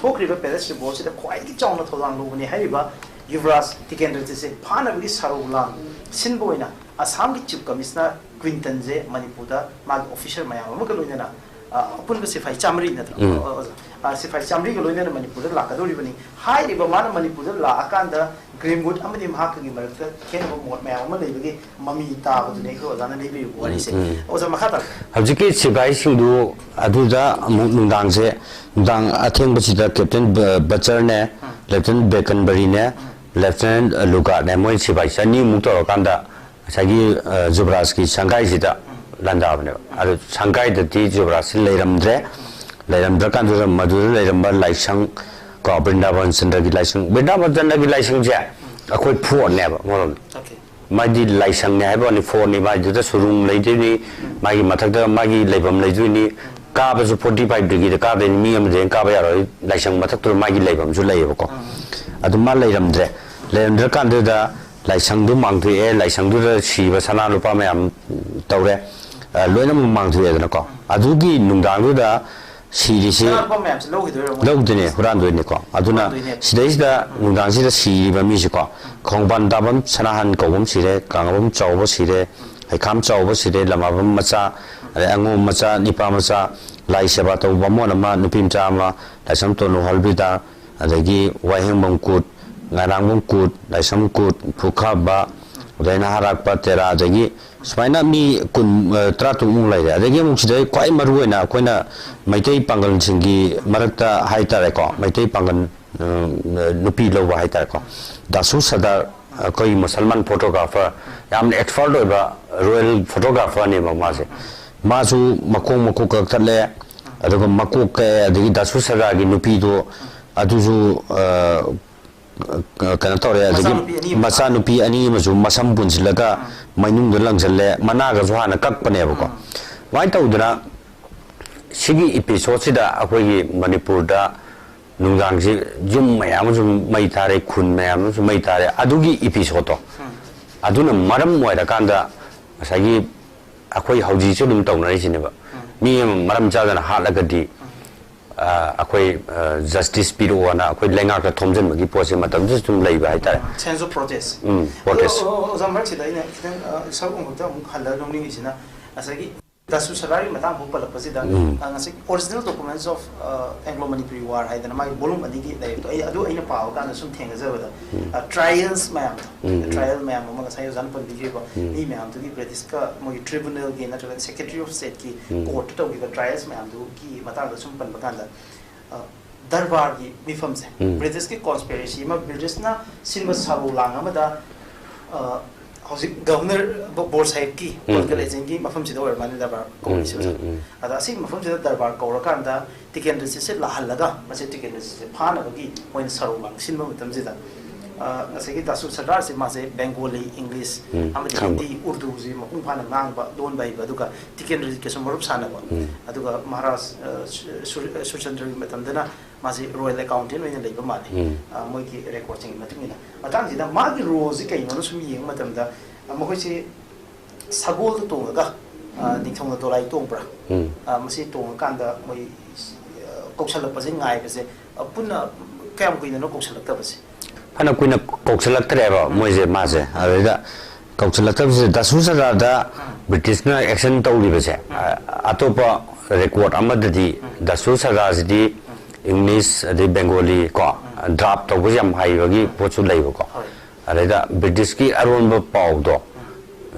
ꯊꯣꯛꯈ꯭ꯔꯤꯕ ꯄꯦꯂꯦꯁ ꯔꯤꯚꯣꯜꯠꯁꯤꯗ ꯈ꯭ꯋꯥꯏꯗꯒꯤ ꯆꯥꯎꯅ ꯊꯧꯗꯥꯡ ꯂꯧꯕꯅꯤ ꯍꯥꯏꯔꯤꯕ ꯌꯨꯕꯔꯥꯖ ꯇꯤꯀꯦꯟꯗ꯭ꯔꯖꯤꯠꯁꯦ ꯐꯥꯅꯕꯒꯤ ꯁꯥꯔꯧ ꯂꯥꯡ ꯁꯤꯟꯕ ꯑꯣꯏꯅ ꯑꯁꯥꯝꯒꯤ ꯆꯤꯐ ꯀꯃꯤꯁꯅꯔ ꯀ꯭ꯋꯤꯟꯇꯟꯁꯦ ꯃꯅꯤꯄꯨꯔꯗ ꯃꯥꯒꯤ ꯑꯣꯐꯤꯁꯔ ꯃꯌꯥꯝ ꯑꯃꯒ ꯂꯣꯏꯅꯅ, ꯑ, ꯑꯄꯨꯟꯕ ꯁꯤꯐꯥꯏ ꯆꯥꯃꯔꯤ ꯅꯠꯇ꯭ꯔꯣ? ꯎꯝ꯫ ꯑꯣ, ꯑꯣ, ꯑ, ꯁꯤꯐꯥꯏ ꯆꯥꯃꯔꯤꯒ ꯂꯣꯏꯅꯅ ꯃꯅꯤꯄꯨꯔꯗ ꯂꯥꯛꯀꯗꯧꯔꯤꯕꯅꯤ꯫ ꯍꯥꯏꯔꯤꯕ ꯃꯥꯅ ꯃꯅꯤꯄꯨꯔꯗ ꯂꯥꯛꯑꯀꯥꯟꯗ ꯒ꯭ꯔꯤꯟꯋꯨꯗ ꯑꯃꯗꯤ ꯃꯍꯥꯛꯀꯒꯤ ꯃꯔꯛꯇ ꯈꯦꯠꯅꯕ ꯃꯣꯠ ꯃꯌꯥꯝ ꯑꯃ ꯂꯩꯕꯒꯤ ꯃꯃꯤ ꯇꯥꯕꯗꯨꯅꯤ ꯑꯩꯈꯣꯏ ꯑꯣꯖꯥꯅ ꯂꯩꯕꯤꯔꯤꯕ ꯋꯥꯔꯤꯁꯦ꯫ ꯎꯝ꯫ ꯑꯣꯖꯥ, ꯃꯈꯥ ꯇꯥꯕꯤꯌꯨ꯫ ꯍꯧꯖꯤꯛꯀꯤ ꯁꯤꯐꯥꯏꯁꯤꯡꯗꯨ ꯑꯗꯨꯗ ꯑꯃꯨꯛ ꯅꯨꯡꯗꯥꯡꯁꯦ, ꯅꯨꯡꯗꯥꯡ ꯑꯊꯦꯡꯕꯁꯤꯗ ꯀꯦꯞꯇꯦꯟ ꯕ-, ꯕꯆꯔꯅꯦ, ꯎꯝ꯫ ꯂꯦꯞꯇꯦꯅꯦꯟ ꯕꯦꯀꯟꯕꯔꯤꯅꯦ, ꯎꯝ꯫ ꯂꯦꯞꯇꯦꯅꯦꯟ ꯂꯨꯒꯥꯔꯗꯅꯦ, ꯃꯣꯏ ꯁꯤꯐꯥꯏ ꯆꯅꯤꯃꯨꯛ ꯇꯧꯔꯀꯥꯟꯗ ꯉꯁꯥꯏꯒꯤ, ꯑ, ꯖꯨꯕꯔꯥꯖꯀꯤ ꯁꯪꯒꯥꯏꯁꯤꯗ ꯂꯥꯟꯗꯥꯕꯅꯦꯕ꯫ ꯑꯗꯨ ꯁꯪꯒꯥꯏꯗꯗꯤ ꯖꯨꯕꯔꯥꯖꯁꯤ ꯂꯩꯔꯝꯗ꯭ꯔꯦ꯫ ꯂꯩꯔꯝꯗ꯭ꯔꯀꯥꯟꯗꯨꯗ ꯃꯗꯨꯗ ꯂꯩꯔꯝꯕ ꯂꯥꯏꯁꯪ ꯀꯣ, ꯕ꯭ꯔꯤꯟꯗꯥꯕꯟ ꯆꯟꯗ꯭ꯔꯒꯤ ꯂꯥꯏꯁꯪ, ꯕ꯭ꯔꯤꯟꯗꯥꯕꯟ ꯆꯟꯗ꯭ꯔꯒꯤ ꯂꯥꯏꯁꯪꯁꯦ ꯑꯩꯈꯣꯏ ꯐꯣꯔꯠꯅꯦꯕ ꯑꯃꯔꯣꯝꯗ꯫ Okay. ꯃꯥꯗꯤ ꯂꯥꯏꯁꯪꯅꯦ ꯍꯥꯏꯕ ꯋꯥꯅꯤ, ꯐꯣꯔꯠꯅꯤ꯫ ꯃꯥꯏꯗꯨꯗ ꯁꯨꯔꯨꯡ ꯂꯩꯗꯣꯏꯅꯤ, ꯃꯥꯒꯤ ꯃꯊꯛꯇ ꯃꯥꯒꯤ ꯂꯩꯐꯝ ꯂꯩꯗꯣꯏꯅꯤ꯫ ꯀꯥꯕꯁꯨ forty five degree ꯗ ꯀꯥꯗꯣꯏꯅꯤ, ꯃꯤ ꯑꯃꯗ ꯍꯦꯟꯅ ꯀꯥꯕ ꯌꯥꯔꯣꯏ꯫ ꯂꯥꯏꯁꯪ ꯃꯊꯛꯇꯨꯗ ꯃꯥꯒꯤ ꯂꯩꯐꯝꯁꯨ ꯂꯩꯌꯦꯕꯀꯣ꯫ ꯑꯗꯨ ꯃꯥ ꯂꯩꯔꯝꯗ꯭ꯔꯦ꯫ ꯂꯩꯔꯝꯗ꯭ꯔꯀꯥꯟꯗꯨꯗ ꯂꯥꯏꯁꯪꯗꯨ ꯃꯥꯡꯊꯣꯛꯑꯦ, ꯂꯥꯏꯁꯪꯗꯨꯗ ꯁꯤꯕ ꯁꯅꯥ ꯂꯨꯄꯥ ꯃꯌꯥꯝ ꯇꯧꯔꯦ, ꯑ, ꯂꯣꯏꯅꯃꯛ ꯃꯥꯡꯊꯣꯛꯑꯦꯗꯅꯀꯣ꯫ ꯑꯗꯨꯒꯤ ꯅꯨꯡꯗꯥꯡꯗꯨꯗ ꯁꯤꯔꯤꯁꯤ ꯁꯅꯥ ꯂꯨꯄꯥ ꯃꯌꯥꯝꯁꯦ ꯂꯧꯈꯤꯗꯣꯏꯔꯣ ꯃꯣꯏ? ꯂꯧꯗꯣꯏꯅꯦ, ꯍꯨꯔꯥꯟꯗꯣꯏꯅꯤꯀꯣ꯫ ꯑꯗꯨꯅ ꯍꯨꯔꯥꯟꯗꯣꯏꯅꯦꯕ꯫ ꯁꯤꯗꯩꯁꯤꯗ ꯅꯨꯡꯗꯥꯡꯁꯤꯗ ꯁꯤꯔꯤꯕ ꯃꯤꯁꯦꯀꯣ, ꯈꯣꯡꯕꯥꯟ ꯇꯥꯐꯝ ꯁꯅꯥꯍꯟ ꯀꯧꯕ ꯑꯃ ꯁꯤꯔꯦ, ꯀꯥꯡꯉꯕꯝ ꯆꯥꯎꯕ ꯁꯤꯔꯦ, ꯍꯩꯈꯥꯝ ꯆꯥꯎꯕ ꯁꯤꯔꯦ, ꯂꯃꯥꯕꯝ ꯃꯆꯥ, ꯑꯗꯩ ꯑꯉꯣꯝ ꯃꯆꯥ, ꯅꯤꯄꯥ ꯃꯆꯥ, ꯂꯥꯏ ꯁꯦꯕꯥ ꯇꯧꯕ ꯕꯥꯃꯣꯟ ꯑꯃ, ꯅꯨꯄꯤ ꯃꯆꯥ ꯑꯃ, ꯂꯥꯏꯁ꯭ꯔꯝ ꯇꯣꯅꯨ ꯍꯣꯜꯕꯤꯗ, ꯑꯗꯒꯤ ꯋꯥꯍꯦꯡꯕꯝ ꯀꯨꯠ, ꯉꯥꯏꯔꯥꯡꯕꯝ ꯀꯨꯠ, ꯂꯥꯏꯁ꯭ꯔꯝ ꯀꯨꯠ, ꯐꯨꯈꯥꯕ, ꯑꯗꯩ ꯅꯍꯥꯔꯥꯛꯄ ꯇꯦꯔꯥ, ꯑꯗꯒꯤ ꯁꯨꯃꯥꯏꯅ ꯃꯤ ꯀꯨꯟ, ꯑ, ꯇꯔꯥꯇꯔꯨꯛꯃꯨꯛ ꯂꯩꯔꯦ꯫ ꯑꯗꯒꯤ ꯑꯃꯨꯛ ꯁꯤꯗꯩ ꯈ꯭ꯋꯥꯏ ꯃꯔꯨ ꯑꯣꯏꯅ ꯑꯩꯈꯣꯏꯅ ꯃꯩꯇꯩ ꯄꯥꯡꯒꯜꯁꯤꯡꯒꯤ ꯃꯔꯛꯇ ꯍꯥꯏꯇꯥꯔꯦꯀꯣ, ꯃꯩꯇꯩ ꯄꯥꯡꯒꯜ, ꯑ, ꯅꯨꯄꯤ ꯂꯧꯕ ꯍꯥꯏꯇꯥꯔꯦꯀꯣ, ꯗꯥꯁꯨ ꯁꯗꯥꯔ, ꯑꯩꯈꯣꯏꯒꯤ ꯃꯨꯁꯜꯃꯥꯟ photographer, ꯌꯥꯝꯅ expert ꯑꯣꯏꯕ royal photographer ꯅꯦꯕ ꯃꯥꯁꯦ꯫ ꯃꯥꯁꯨ ꯃꯈꯣꯡ ꯃꯈꯨꯠ ꯀꯛꯊꯠꯂꯦ, ꯑꯗꯨꯒ ꯃꯀꯣꯛ ꯀꯛꯑꯦ, ꯑꯗꯒꯤ ꯗꯥꯁꯨ ꯁꯗꯥꯔꯒꯤ ꯅꯨꯄꯤꯗꯣ ꯑꯗꯨꯁꯨ, ꯑ, ꯀꯩꯅꯣ ꯇꯧꯔꯦ꯫ ꯑꯗꯒꯤ ꯃꯆꯥꯅꯨꯄꯤ ꯑꯅꯤ ꯑꯃ꯫ ꯃꯆꯥꯅꯨꯄꯤ ꯑꯅꯤ ꯑꯃꯁꯨ ꯃꯁꯝ ꯄꯨꯟꯁꯤꯜꯂꯒ ꯃꯩꯅꯨꯡꯗ ꯂꯪꯁꯤꯜꯂꯦ, ꯃꯅꯥꯒꯁꯨ ꯍꯥꯟꯅ ꯀꯛꯄꯅꯦꯕꯀꯣ꯫ ꯑꯗꯨꯃꯥꯏꯅ ꯇꯧꯗꯅ ꯁꯤꯒꯤ episode ꯁꯤꯗ ꯑꯩꯈꯣꯏꯒꯤ ꯃꯅꯤꯄꯨꯔꯗ ꯅꯨꯡꯗꯥꯡꯁꯤ ꯌꯨꯝ ꯃꯌꯥꯝ ꯑꯃꯁꯨ ꯃꯩ ꯊꯥꯔꯦ, ꯈꯨꯟ ꯃꯌꯥꯝ ꯑꯃꯁꯨ ꯃꯩ ꯊꯥꯔꯦ꯫ ꯑꯗꯨꯒꯤ episode ꯇꯣ, ꯑꯗꯨꯅ ꯃꯔꯝ ꯑꯣꯏꯔꯀꯥꯟꯗ ꯉꯁꯥꯏꯒꯤ ꯑꯩꯈꯣꯏ ꯍꯧꯖꯤꯛꯁꯨ ꯑꯗꯨꯝ ꯇꯧꯅꯔꯤꯁꯤꯅꯦꯕ꯫ ꯃꯤ ꯑꯃ ꯃꯔꯝ ꯆꯥꯗꯅ ꯍꯥꯠꯂꯒꯗꯤ, ꯑ, ꯑꯩꯈꯣꯏ, ꯑ, justice ꯄꯤꯔꯛꯑꯣꯅ ꯑꯩꯈꯣꯏ ꯂꯩꯉꯥꯛꯇ ꯊꯣꯝꯖꯤꯟꯕꯒꯤ ꯄꯣꯠꯁꯦ ꯃꯇꯝꯗꯨꯗꯁꯨ ꯑꯗꯨꯝ ꯂꯩꯕ ꯍꯥꯏꯇꯥꯔꯦ꯫ Sense of protest. ꯎꯝ, ꯑꯗꯣ, protest꯫ ꯑꯣ, ꯑꯣꯖꯥ, ꯃꯔꯛꯁꯤꯗ ꯑꯩꯅ ꯈꯤꯇꯪ, ꯑ, ꯁꯔꯨꯛ ꯑꯃꯈꯛꯇ ꯑꯃꯨꯛ ꯍꯜꯂꯒ ꯂꯧꯅꯤꯡꯉꯤꯁꯤꯅ ꯉꯁꯥꯏꯒꯤ ꯗꯥꯁꯨ ꯁꯗꯥꯔꯒꯤ ꯃꯇꯥꯡ ꯑꯃꯨꯛ ꯄꯜꯂꯛꯄꯁꯤꯗ, ꯎꯝ꯫ ꯑ, ꯉꯁꯥꯏꯒꯤ Original Documents of, ꯑ, Anglo-Manipuri War ꯍꯥꯏꯗꯅ ꯃꯥꯒꯤ volume ꯑꯅꯤꯒꯤ ꯂꯩꯔꯤꯕꯗꯣ, ꯑꯩ ꯑꯗꯨ ꯑꯩꯅ ꯄꯥꯕ ꯀꯥꯟꯗ ꯁꯨꯝ ꯊꯦꯡꯅꯖꯕꯗ, ꯑ, trials ꯃꯌꯥꯝꯗꯣ, ꯎꯝ, ꯎꯝ꯫ Trial ꯃꯌꯥꯝ ꯑꯃ ꯉꯁꯥꯏ ꯑꯣꯖꯥꯅ ꯄꯟꯕꯤꯈꯤꯕ ꯎꯝ꯫ ꯃꯤ ꯃꯌꯥꯝꯗꯨꯒꯤ British ꯀ ꯃꯣꯏꯒꯤ tribunal ꯒꯤ ꯅꯠꯇ꯭ꯔꯒ Secretary of State ꯀꯤ ꯎꯝ꯫ Court ꯇ ꯇꯧꯈꯤꯕ trials ꯃꯌꯥꯝꯗꯨꯒꯤ ꯃꯇꯥꯡꯗ ꯁꯨꯝ ꯄꯟꯕ ꯀꯥꯟꯗ, ꯑ, ꯗꯔꯕꯥꯔꯒꯤ ꯃꯤꯐꯝꯁꯦ, ꯎꯝ꯫ British ꯀꯤ conspiracy ꯑꯃ, British ꯅ ꯁꯤꯟꯕ ꯁꯥꯔꯧ ꯂꯥꯡ ꯑꯃꯗ, ꯑ, ꯍꯧꯖꯤꯛ ꯒꯚꯔꯅꯔ ꯕꯣꯔ ꯁꯥꯍꯦꯕꯀꯤ ꯎꯝ, ꯄꯣꯂꯤꯇꯤꯀꯦꯜ ꯎꯝ꯫ ꯑꯦꯖꯦꯟꯒꯤ ꯃꯐꯝꯁꯤꯗ ꯑꯣꯏꯔ ꯃꯥꯜꯂꯦ ꯗꯔꯕꯥꯔ ꯎꯝ, ꯀꯧꯔꯤꯁꯦ ꯑꯣꯖꯥ꯫ ꯎꯝ, ꯎꯝ꯫ ꯑꯗ ꯑꯁꯤꯒꯤ ꯃꯐꯝꯁꯤꯗ ꯗꯔꯕꯥꯔ ꯀꯧꯔꯀꯥꯟꯗ ꯇꯤꯀꯦꯟꯗ꯭ꯔꯖꯤꯠꯁꯦ ꯂꯥꯛꯍꯜꯂꯒ ꯃꯁꯤ ꯇꯤꯀꯦꯟꯗ꯭ꯔꯖꯤꯠꯁꯦ ꯐꯥꯅꯕꯒꯤ ꯃꯣꯏꯅ ꯁꯔꯧ ꯂꯥꯡꯁꯤꯟꯕ ꯃꯇꯝꯁꯤꯗ, ꯑ, ꯉꯁꯥꯏꯒꯤ ꯗꯥꯁꯨ ꯁꯔꯗꯥꯔꯁꯦ ꯃꯥꯁꯦ ꯕꯦꯡꯒꯣꯂꯤ, ꯏꯪꯂꯤꯁ, ꯎꯝ, ꯑꯃꯗꯤ ꯈꯪꯕ꯫ ꯍꯤꯟꯗꯤ, ꯎꯔꯗꯨꯁꯦ ꯃꯄꯨꯡ ꯐꯥꯅ ꯉꯥꯡꯕ, ꯂꯣꯟꯕ ꯍꯩꯕ, ꯑꯗꯨꯒ ꯇꯤꯀꯦꯟꯗ꯭ꯔꯖꯤꯠꯀꯁꯨ ꯃꯔꯨꯞ ꯁꯥꯟꯅꯕ꯫ ꯎꯝ꯫ ꯑꯗꯨꯒ ꯃꯍꯥꯔꯥꯖ, ꯑ, ꯁꯨ-, ꯁꯨꯔ-, ꯁꯨꯔꯆꯟꯗ꯭ꯔꯒꯤ ꯃꯇꯝꯗꯅ ꯃꯥꯁꯦ ꯔꯣꯌꯦꯜ ꯑꯦꯀꯥꯎꯟꯇꯦꯟ ꯑꯣꯏꯅ ꯂꯩꯕ ꯃꯥꯜꯂꯤ꯫ ꯎꯝ꯫ ꯑ, ꯃꯣꯏꯒꯤ ꯔꯦꯀꯣꯔꯗꯁꯤꯡꯒꯤ ꯃꯇꯨꯡ ꯏꯟꯅ꯫ ꯃꯇꯥꯡꯁꯤꯗ ꯃꯥꯒꯤ ꯔꯣꯜꯁꯤ ꯀꯩꯅꯣꯅ ꯁꯨꯝ ꯌꯦꯡꯕ ꯃꯇꯝꯗ, ꯑ, ꯃꯈꯣꯏꯁꯤ ꯁꯒꯣꯜꯗ ꯇꯣꯡꯉꯒ, ꯑ, ꯅꯤꯡꯊꯧꯅ ꯗꯣꯂꯥꯏ ꯇꯣꯡꯕ꯭ꯔꯥ? ꯎꯝ꯫ ꯑ, ꯃꯁꯤ ꯇꯣꯡꯉꯀꯥꯟꯗ ꯃꯣꯏ, ꯑ, ꯀꯧꯁꯜꯂꯛꯄꯁꯦ ꯉꯥꯏꯕꯁꯦ, ꯑ, ꯄꯨꯟꯅ ꯀꯌꯥꯝ ꯀꯨꯏꯅꯅꯣ ꯀꯧꯁꯜꯂꯛꯇꯕꯁꯦ? ꯐꯅ ꯀꯨꯏꯅ ꯀꯧꯁꯜꯂꯛꯇ꯭ꯔꯦꯕ ꯎꯝ꯫ ꯃꯣꯏꯁꯦ, ꯃꯥꯁꯦ꯫ ꯑꯗꯨꯗꯩꯗ ꯀꯧꯁꯜꯂꯛꯇꯕꯁꯤꯗ ꯗꯥꯁꯨ ꯁꯔꯗꯥꯔꯗ ꯎꯝ꯫ ꯕ꯭ꯔꯤꯇꯤꯁꯅ action ꯇꯧꯔꯤꯕꯁꯦ, ꯎꯝ꯫ ꯑ, ꯑꯇꯣꯞꯄ ꯔꯦꯀꯣꯔꯗ ꯑꯃꯗꯗꯤ ꯎꯝ꯫ ꯗꯥꯁꯨ ꯁꯔꯗꯥꯔꯁꯤꯗꯤ ꯎꯝ꯫ ꯏꯪꯂꯤꯁ ꯑꯗꯩ ꯕꯦꯡꯒꯣꯂꯤ ꯀꯣ, ꯎꯝ꯫ ꯗ꯭ꯔꯥꯐ ꯇꯧꯕꯁꯦ ꯌꯥꯝ ꯍꯩꯕꯒꯤ ꯎꯝ꯫ ꯄꯣꯠꯁꯨ ꯂꯩꯕꯀꯣ꯫ ꯍꯣꯏ꯫ ꯑꯗꯩꯗ ꯕ꯭ꯔꯤꯇꯤꯁꯀꯤ ꯑꯔꯣꯟꯕ ꯄꯥꯎꯗꯣ,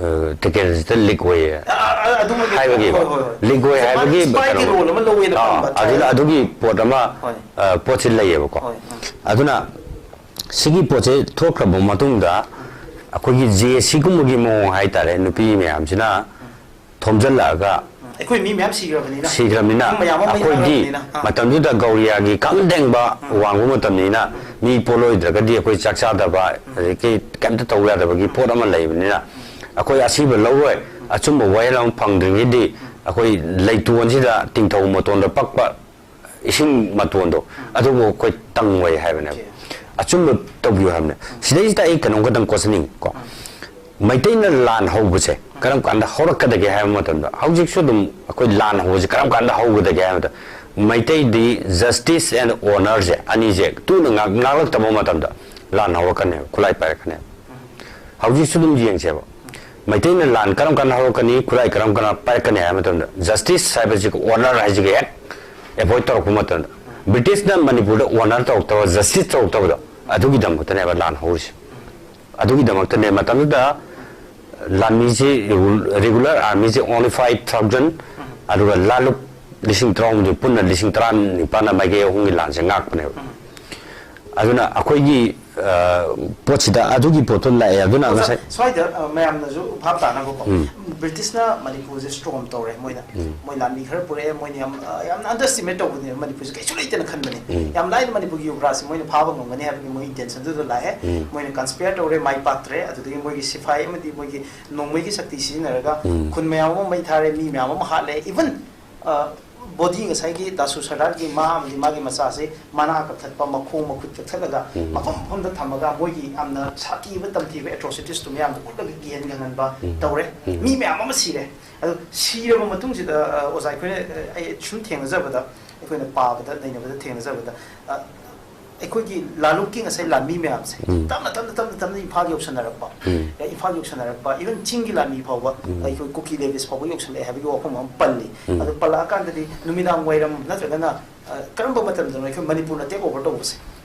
ꯎꯝ꯫ ꯑ, ꯇꯤꯀꯦꯟꯗ꯭ꯔꯖꯤꯠꯇ ꯂꯤꯛ ꯑꯣꯏꯌꯦ ꯑ, ꯑ, ꯑ, ꯑꯗꯨꯃꯛꯀꯤ ꯍꯥꯏꯕꯒꯤ, ꯍꯣꯏ, ꯍꯣꯏ, ꯍꯣꯏ꯫ ꯂꯤꯛ ꯑꯣꯏ ꯁꯤ ꯃꯥꯒꯤ ꯍꯥꯏꯕꯒꯤ ꯁ꯭ꯄꯥꯏꯒꯤ ꯀꯩꯅꯣ, ꯔꯣꯜ ꯑꯃ ꯂꯧꯋꯦꯅ ꯑꯥ, ꯈꯟꯕ ꯑꯗꯨꯅ ꯇ꯭ꯔꯥꯏꯕꯦꯜ꯫ ꯑꯗꯨꯒꯤ ꯄꯣꯠ ꯑꯃ, ꯍꯣꯏ꯫ ꯑ, ꯄꯣꯠꯁꯤ ꯂꯩꯌꯦꯕꯀꯣ꯫ ꯍꯣꯏ, ꯎꯝ꯫ ꯑꯗꯨꯅ ꯁꯤꯒꯤ ꯄꯣꯠꯁꯦ ꯊꯣꯛꯈ꯭ꯔꯕ ꯃꯇꯨꯡꯗ ꯑꯩꯈꯣꯏꯒꯤ ꯖꯦ ꯑꯦ ꯁꯤꯒꯨꯝꯕꯒꯤ ꯃꯑꯣꯡ ꯍꯥꯏꯇꯥꯔꯦ, ꯅꯨꯄꯤ ꯃꯌꯥꯝꯁꯤꯅ ꯎꯝ꯫ ꯊꯣꯝꯖꯤꯜꯂꯛꯑꯒ ꯎꯝ, ꯑꯩꯈꯣꯏ ꯃꯤ ꯃꯌꯥꯝ ꯁꯤꯈ꯭ꯔꯕꯅꯤꯅ, ꯁꯤꯈ꯭ꯔꯕꯅꯤꯅ ꯃꯤ ꯃꯌꯥꯝ ꯑꯃ ꯑꯩꯈꯣꯏꯒꯤ ꯌꯥꯝꯈ꯭ꯔꯕꯅꯤꯅ, ꯑꯥ꯫ ꯃꯇꯝꯗꯨꯗ ꯒꯧꯔꯤꯌꯥꯒꯤ ꯈ꯭ꯋꯥꯏꯗꯩ ꯂꯦꯡꯕ ꯎꯝ꯫ ꯋꯥꯡꯕ ꯃꯇꯝꯅꯤꯅ ꯎꯝ꯫ ꯃꯤ ꯄꯣꯠꯂꯣꯏꯗ꯭ꯔꯒꯗꯤ ꯑꯩꯈꯣꯏ ꯆꯥꯛ ꯆꯥꯗꯕ, ꯎꯝ꯫ ꯑꯗꯒꯤ ꯀꯩꯝꯇ ꯇꯧ ꯌꯥꯗꯕꯒꯤ ꯎꯝ꯫ ꯄꯣꯠ ꯑꯃ ꯂꯩꯕꯅꯤꯅ ꯎꯝ꯫ ꯑꯩꯈꯣꯏ ꯑꯁꯤꯕ ꯂꯧꯔꯣꯏ, ꯎꯝ꯫ ꯑꯆꯨꯝꯕ ꯋꯥꯌꯦꯜ ꯑꯃ ꯐꯪꯗ꯭ꯔꯤꯉꯩꯗꯤ ꯎꯝ꯫ ꯑꯩꯈꯣꯏ ꯂꯩꯇꯣꯟꯁꯤꯗ ꯇꯤꯡꯊꯧ ꯃꯇꯣꯟꯗ ꯄꯛꯄ ꯏꯁꯤꯡ ꯃꯇꯣꯟꯗꯣ, ꯎꯝ꯫ ꯑꯗꯨꯕꯨ ꯑꯩꯈꯣꯏ ꯇꯪꯉꯣꯏ ꯍꯥꯏꯕꯅꯦꯕ꯫ ꯑꯣꯀꯦ꯫ ꯑꯆꯨꯝꯕ ꯇꯧꯕꯤꯌꯨ ꯍꯥꯏꯕꯅꯦ꯫ ꯎꯝ꯫ ꯁꯤꯗꯩꯁꯤꯗ ꯑꯩ ꯀꯩꯅꯣꯝ ꯈꯛꯇꯪ ꯀꯣꯠꯆꯅꯤꯡꯉꯤ ꯀꯣ꯫ ꯎꯝ꯫ ꯃꯩꯇꯩꯅ ꯂꯥꯟ ꯍꯧꯕꯁꯦ ꯎꯝ꯫ ꯀꯔꯝ ꯀꯥꯟꯗ ꯍꯧꯔꯛꯀꯗꯒꯦ ꯍꯥꯏꯕ ꯃꯇꯝꯗ, ꯍꯧꯖꯤꯛꯁꯨ ꯑꯗꯨꯝ ꯑꯩꯈꯣꯏ ꯂꯥꯟ ꯍꯧꯕꯁꯦ ꯀꯔꯝ ꯀꯥꯟꯗ ꯍꯧꯒꯗꯒꯦ ꯍꯥꯏꯕꯗ, ꯃꯩꯇꯩꯗꯤ justice and honour ꯁꯦ ꯑꯅꯤꯁꯦ ꯇꯨꯅ ꯉꯥꯛ-, ꯉꯥꯛꯂꯛꯇꯕ ꯃꯇꯝꯗ ꯂꯥꯟ ꯍꯧꯔꯛꯀꯅꯦꯕ, ꯈꯨꯠꯂꯥꯏ ꯄꯥꯏꯔꯛꯀꯅꯦꯕ꯫ ꯎꯝ꯫ ꯍꯧꯖꯤꯛꯁꯨ ꯑꯗꯨꯝ ꯌꯦꯡꯁꯦꯕ꯫ ꯃꯩꯇꯩꯅ ꯂꯥꯟ ꯀꯔꯝ ꯀꯥꯟꯗ ꯍꯧꯔꯛꯀꯅꯤ, ꯈꯨꯠꯂꯥꯏ ꯀꯔꯝ ꯀꯥꯟꯗ ꯄꯥꯏꯔꯛꯀꯅꯤ ꯍꯥꯏꯕ ꯃꯇꯝꯗ, justice ꯍꯥꯏꯕꯁꯤꯒ honour ꯍꯥꯏꯁꯤꯒ ꯍꯦꯛ avoid ꯇꯧꯔꯛꯄ ꯃꯇꯝꯗ, ꯕ꯭ꯔꯤꯇꯤꯁꯅ ꯃꯅꯤꯄꯨꯔꯗ honour ꯇꯧꯔꯛꯇꯕ, justice ꯇꯧꯔꯛꯇꯕꯗꯣ, ꯑꯗꯨꯒꯤꯗꯃꯛꯇꯅꯦꯕ ꯂꯥꯟ ꯍꯧꯔꯤꯁꯦ꯫ ꯑꯗꯨꯒꯤꯗꯃꯛꯇꯅꯦ ꯃꯇꯝꯗꯨꯗ ꯂꯥꯟꯃꯤꯁꯤ, regular army ꯁꯤ only five thousand, ꯑꯗꯨꯒ ꯂꯥꯂꯨꯛ ꯂꯤꯁꯤꯡ ꯇꯔꯥꯍꯨꯝꯗꯣꯏ, ꯄꯨꯟꯅ ꯂꯤꯁꯤꯡ ꯇꯔꯥꯅꯤꯄꯥꯟꯅ ꯃꯥꯏꯀꯩ ꯑꯍꯨꯝꯒꯤ ꯂꯥꯟꯁꯦ ꯉꯥꯛꯄꯅꯦꯕ꯫ ꯑꯗꯨꯅ ꯑꯩꯈꯣꯏꯒꯤ ꯑ, ꯄꯣꯠꯁꯤꯗ ꯑꯗꯨꯒꯤ ꯄꯣꯠꯇꯣ ꯂꯥꯛꯑꯦ꯫ ꯑꯗꯨꯅ ꯑꯣꯖꯥ, ꯉꯁꯥꯏ ꯁ꯭ꯋꯥꯏꯗ, ꯑ, ꯃꯌꯥꯝꯅꯁꯨ ꯚꯥꯞ ꯇꯥꯅꯕꯀꯣ, ꯎꯝ. ꯕ꯭ꯔꯤꯇꯤꯁꯅ ꯃꯅꯤꯄꯨꯔꯁꯦ ꯁ꯭ꯇꯣꯔꯝ ꯇꯧꯔꯦ꯫ ꯃꯣꯏꯅ ꯎꯝ. ꯃꯣꯏ ꯂꯥꯟꯃꯤ ꯈꯔ ꯄꯨꯔꯛꯑꯦ꯫ ꯃꯣꯏꯅ ꯌꯥꯝ, ꯑ, ꯌꯥꯝꯅ ꯑꯟꯗꯔ ꯑꯦꯁꯇꯤꯃꯦꯠ ꯇꯧꯕꯅꯦꯕ, ꯃꯅꯤꯄꯨꯔꯁꯦ ꯀꯩꯁꯨ ꯂꯩꯇꯦꯅ ꯈꯟꯕꯅꯦ꯫ ꯎꯝ. ꯌꯥꯝ ꯂꯥꯏꯅ ꯃꯅꯤꯄꯨꯔꯒꯤ ꯌꯨꯕ꯭ꯔꯥꯖꯁꯦ ꯃꯣꯏꯅ ꯐꯥꯕ ꯉꯝꯒꯅꯤ ꯍꯥꯏꯕꯒꯤ ꯃꯣꯏ ꯏꯟꯇꯦꯟꯁꯟꯗꯨꯗ ꯂꯥꯛꯑꯦ꯫ ꯎꯝ. ꯃꯣꯏꯅ ꯀꯟꯁꯄꯤꯌꯔ ꯇꯧꯔꯦ, ꯃꯥꯏ ꯄꯥꯛꯇ꯭ꯔꯦ꯫ ꯑꯗꯨꯗꯒꯤ ꯃꯣꯏꯒꯤ ꯁꯤꯐꯥꯏ ꯑꯃꯗꯤ ꯃꯣꯏꯒꯤ ꯅꯣꯡꯃꯩꯒꯤ ꯁꯛꯇꯤ ꯁꯤꯖꯤꯟꯅꯔꯒ ꯎꯝ. ꯈꯨꯟ ꯃꯌꯥꯝ ꯑꯃ ꯃꯩ ꯊꯥꯔꯦ, ꯃꯤ ꯃꯌꯥꯝ ꯑꯃ ꯍꯥꯠꯂꯦ꯫ ꯏꯚꯟ, ꯑ, ꯕꯣꯗꯤ, ꯉꯁꯥꯏꯒꯤ ꯗꯥꯁꯨ ꯁꯔꯗꯥꯔꯒꯤ ꯃꯥ ꯑꯃꯗꯤ ꯃꯥꯒꯤ ꯃꯆꯥꯁꯦ ꯃꯅꯥ ꯀꯛꯊꯠꯄ, ꯃꯈꯣꯡ ꯃꯈꯨꯠ ꯀꯛꯊꯠꯂꯒ ꯎꯝ. ꯃꯐꯝ ꯃꯐꯝꯗ ꯊꯝꯃꯒ ꯃꯣꯏꯒꯤ ꯌꯥꯝꯅ ꯁꯥꯊꯤꯕ ꯇꯝꯊꯤꯕ ꯑꯦꯇ꯭ꯔꯣꯁꯤꯇꯤꯁꯇꯨ ꯃꯌꯥꯝꯗ ꯎꯠꯂꯒ ꯀꯤꯍꯟ ꯈꯪꯍꯟꯕ ꯎꯝ. ꯇꯧꯔꯦ꯫ ꯎꯝ. ꯃꯤ ꯃꯌꯥꯝ ꯑꯃ ꯁꯤꯔꯦ꯫ ꯑꯗꯨ ꯁꯤꯔꯕ ꯃꯇꯨꯡꯁꯤꯗ, ꯑ, ꯑꯣꯖꯥ, ꯑꯩꯈꯣꯏꯅ, ꯑ, ꯑꯩ ꯁꯨꯝ ꯊꯦꯡꯅꯖꯕꯗ, ꯑꯩꯈꯣꯏꯅ ꯄꯥꯕꯗ, ꯅꯩꯅꯕꯗ ꯊꯦꯡꯅꯖꯕꯗ, ꯑ, ꯑꯩꯈꯣꯏꯒꯤ ꯂꯥꯂꯨꯛꯀꯤ ꯉꯁꯥꯏ ꯂꯥꯟꯃꯤ ꯃꯌꯥꯝꯁꯦ ꯎꯝ. ꯇꯞꯅ ꯇꯞꯅ ꯇꯞꯅ ꯇꯞꯅ ꯏꯝꯐꯥꯜ ꯌꯧꯁꯟꯅꯔꯛꯄ꯫ ꯎꯝ. ꯑꯦ, ꯏꯝꯐꯥꯜ ꯌꯧꯁꯟꯅꯔꯛꯄ, ꯏꯚꯟ ꯆꯤꯡꯒꯤ ꯂꯥꯟꯃꯤ ꯐꯥꯎꯕ, ꯎꯝ. ꯑꯩꯈꯣꯏ ꯀꯨꯀꯤ ꯂꯦꯚꯤꯁ ꯐꯥꯎꯕ ꯌꯧꯁꯜꯂꯛꯑꯦ ꯍꯥꯏꯕꯒꯤ ꯋꯥꯐꯝ ꯑꯃ ꯄꯜꯂꯤ꯫ ꯎꯝ. ꯑꯗꯨ ꯄꯜꯂꯛꯑꯀꯥꯟꯗꯗꯤ ꯅꯨꯃꯤꯗꯥꯡ ꯋꯥꯏꯔꯝ ꯅꯠꯇ꯭ꯔꯒꯅ, ꯑ, ꯀꯔꯝꯕ ꯃꯇꯝꯗꯅꯣ ꯑꯩꯈꯣꯏ ꯃꯅꯤꯄꯨꯔꯅ ꯇꯦꯛ ꯑꯣꯚꯔ ꯇꯧꯕꯁꯦ?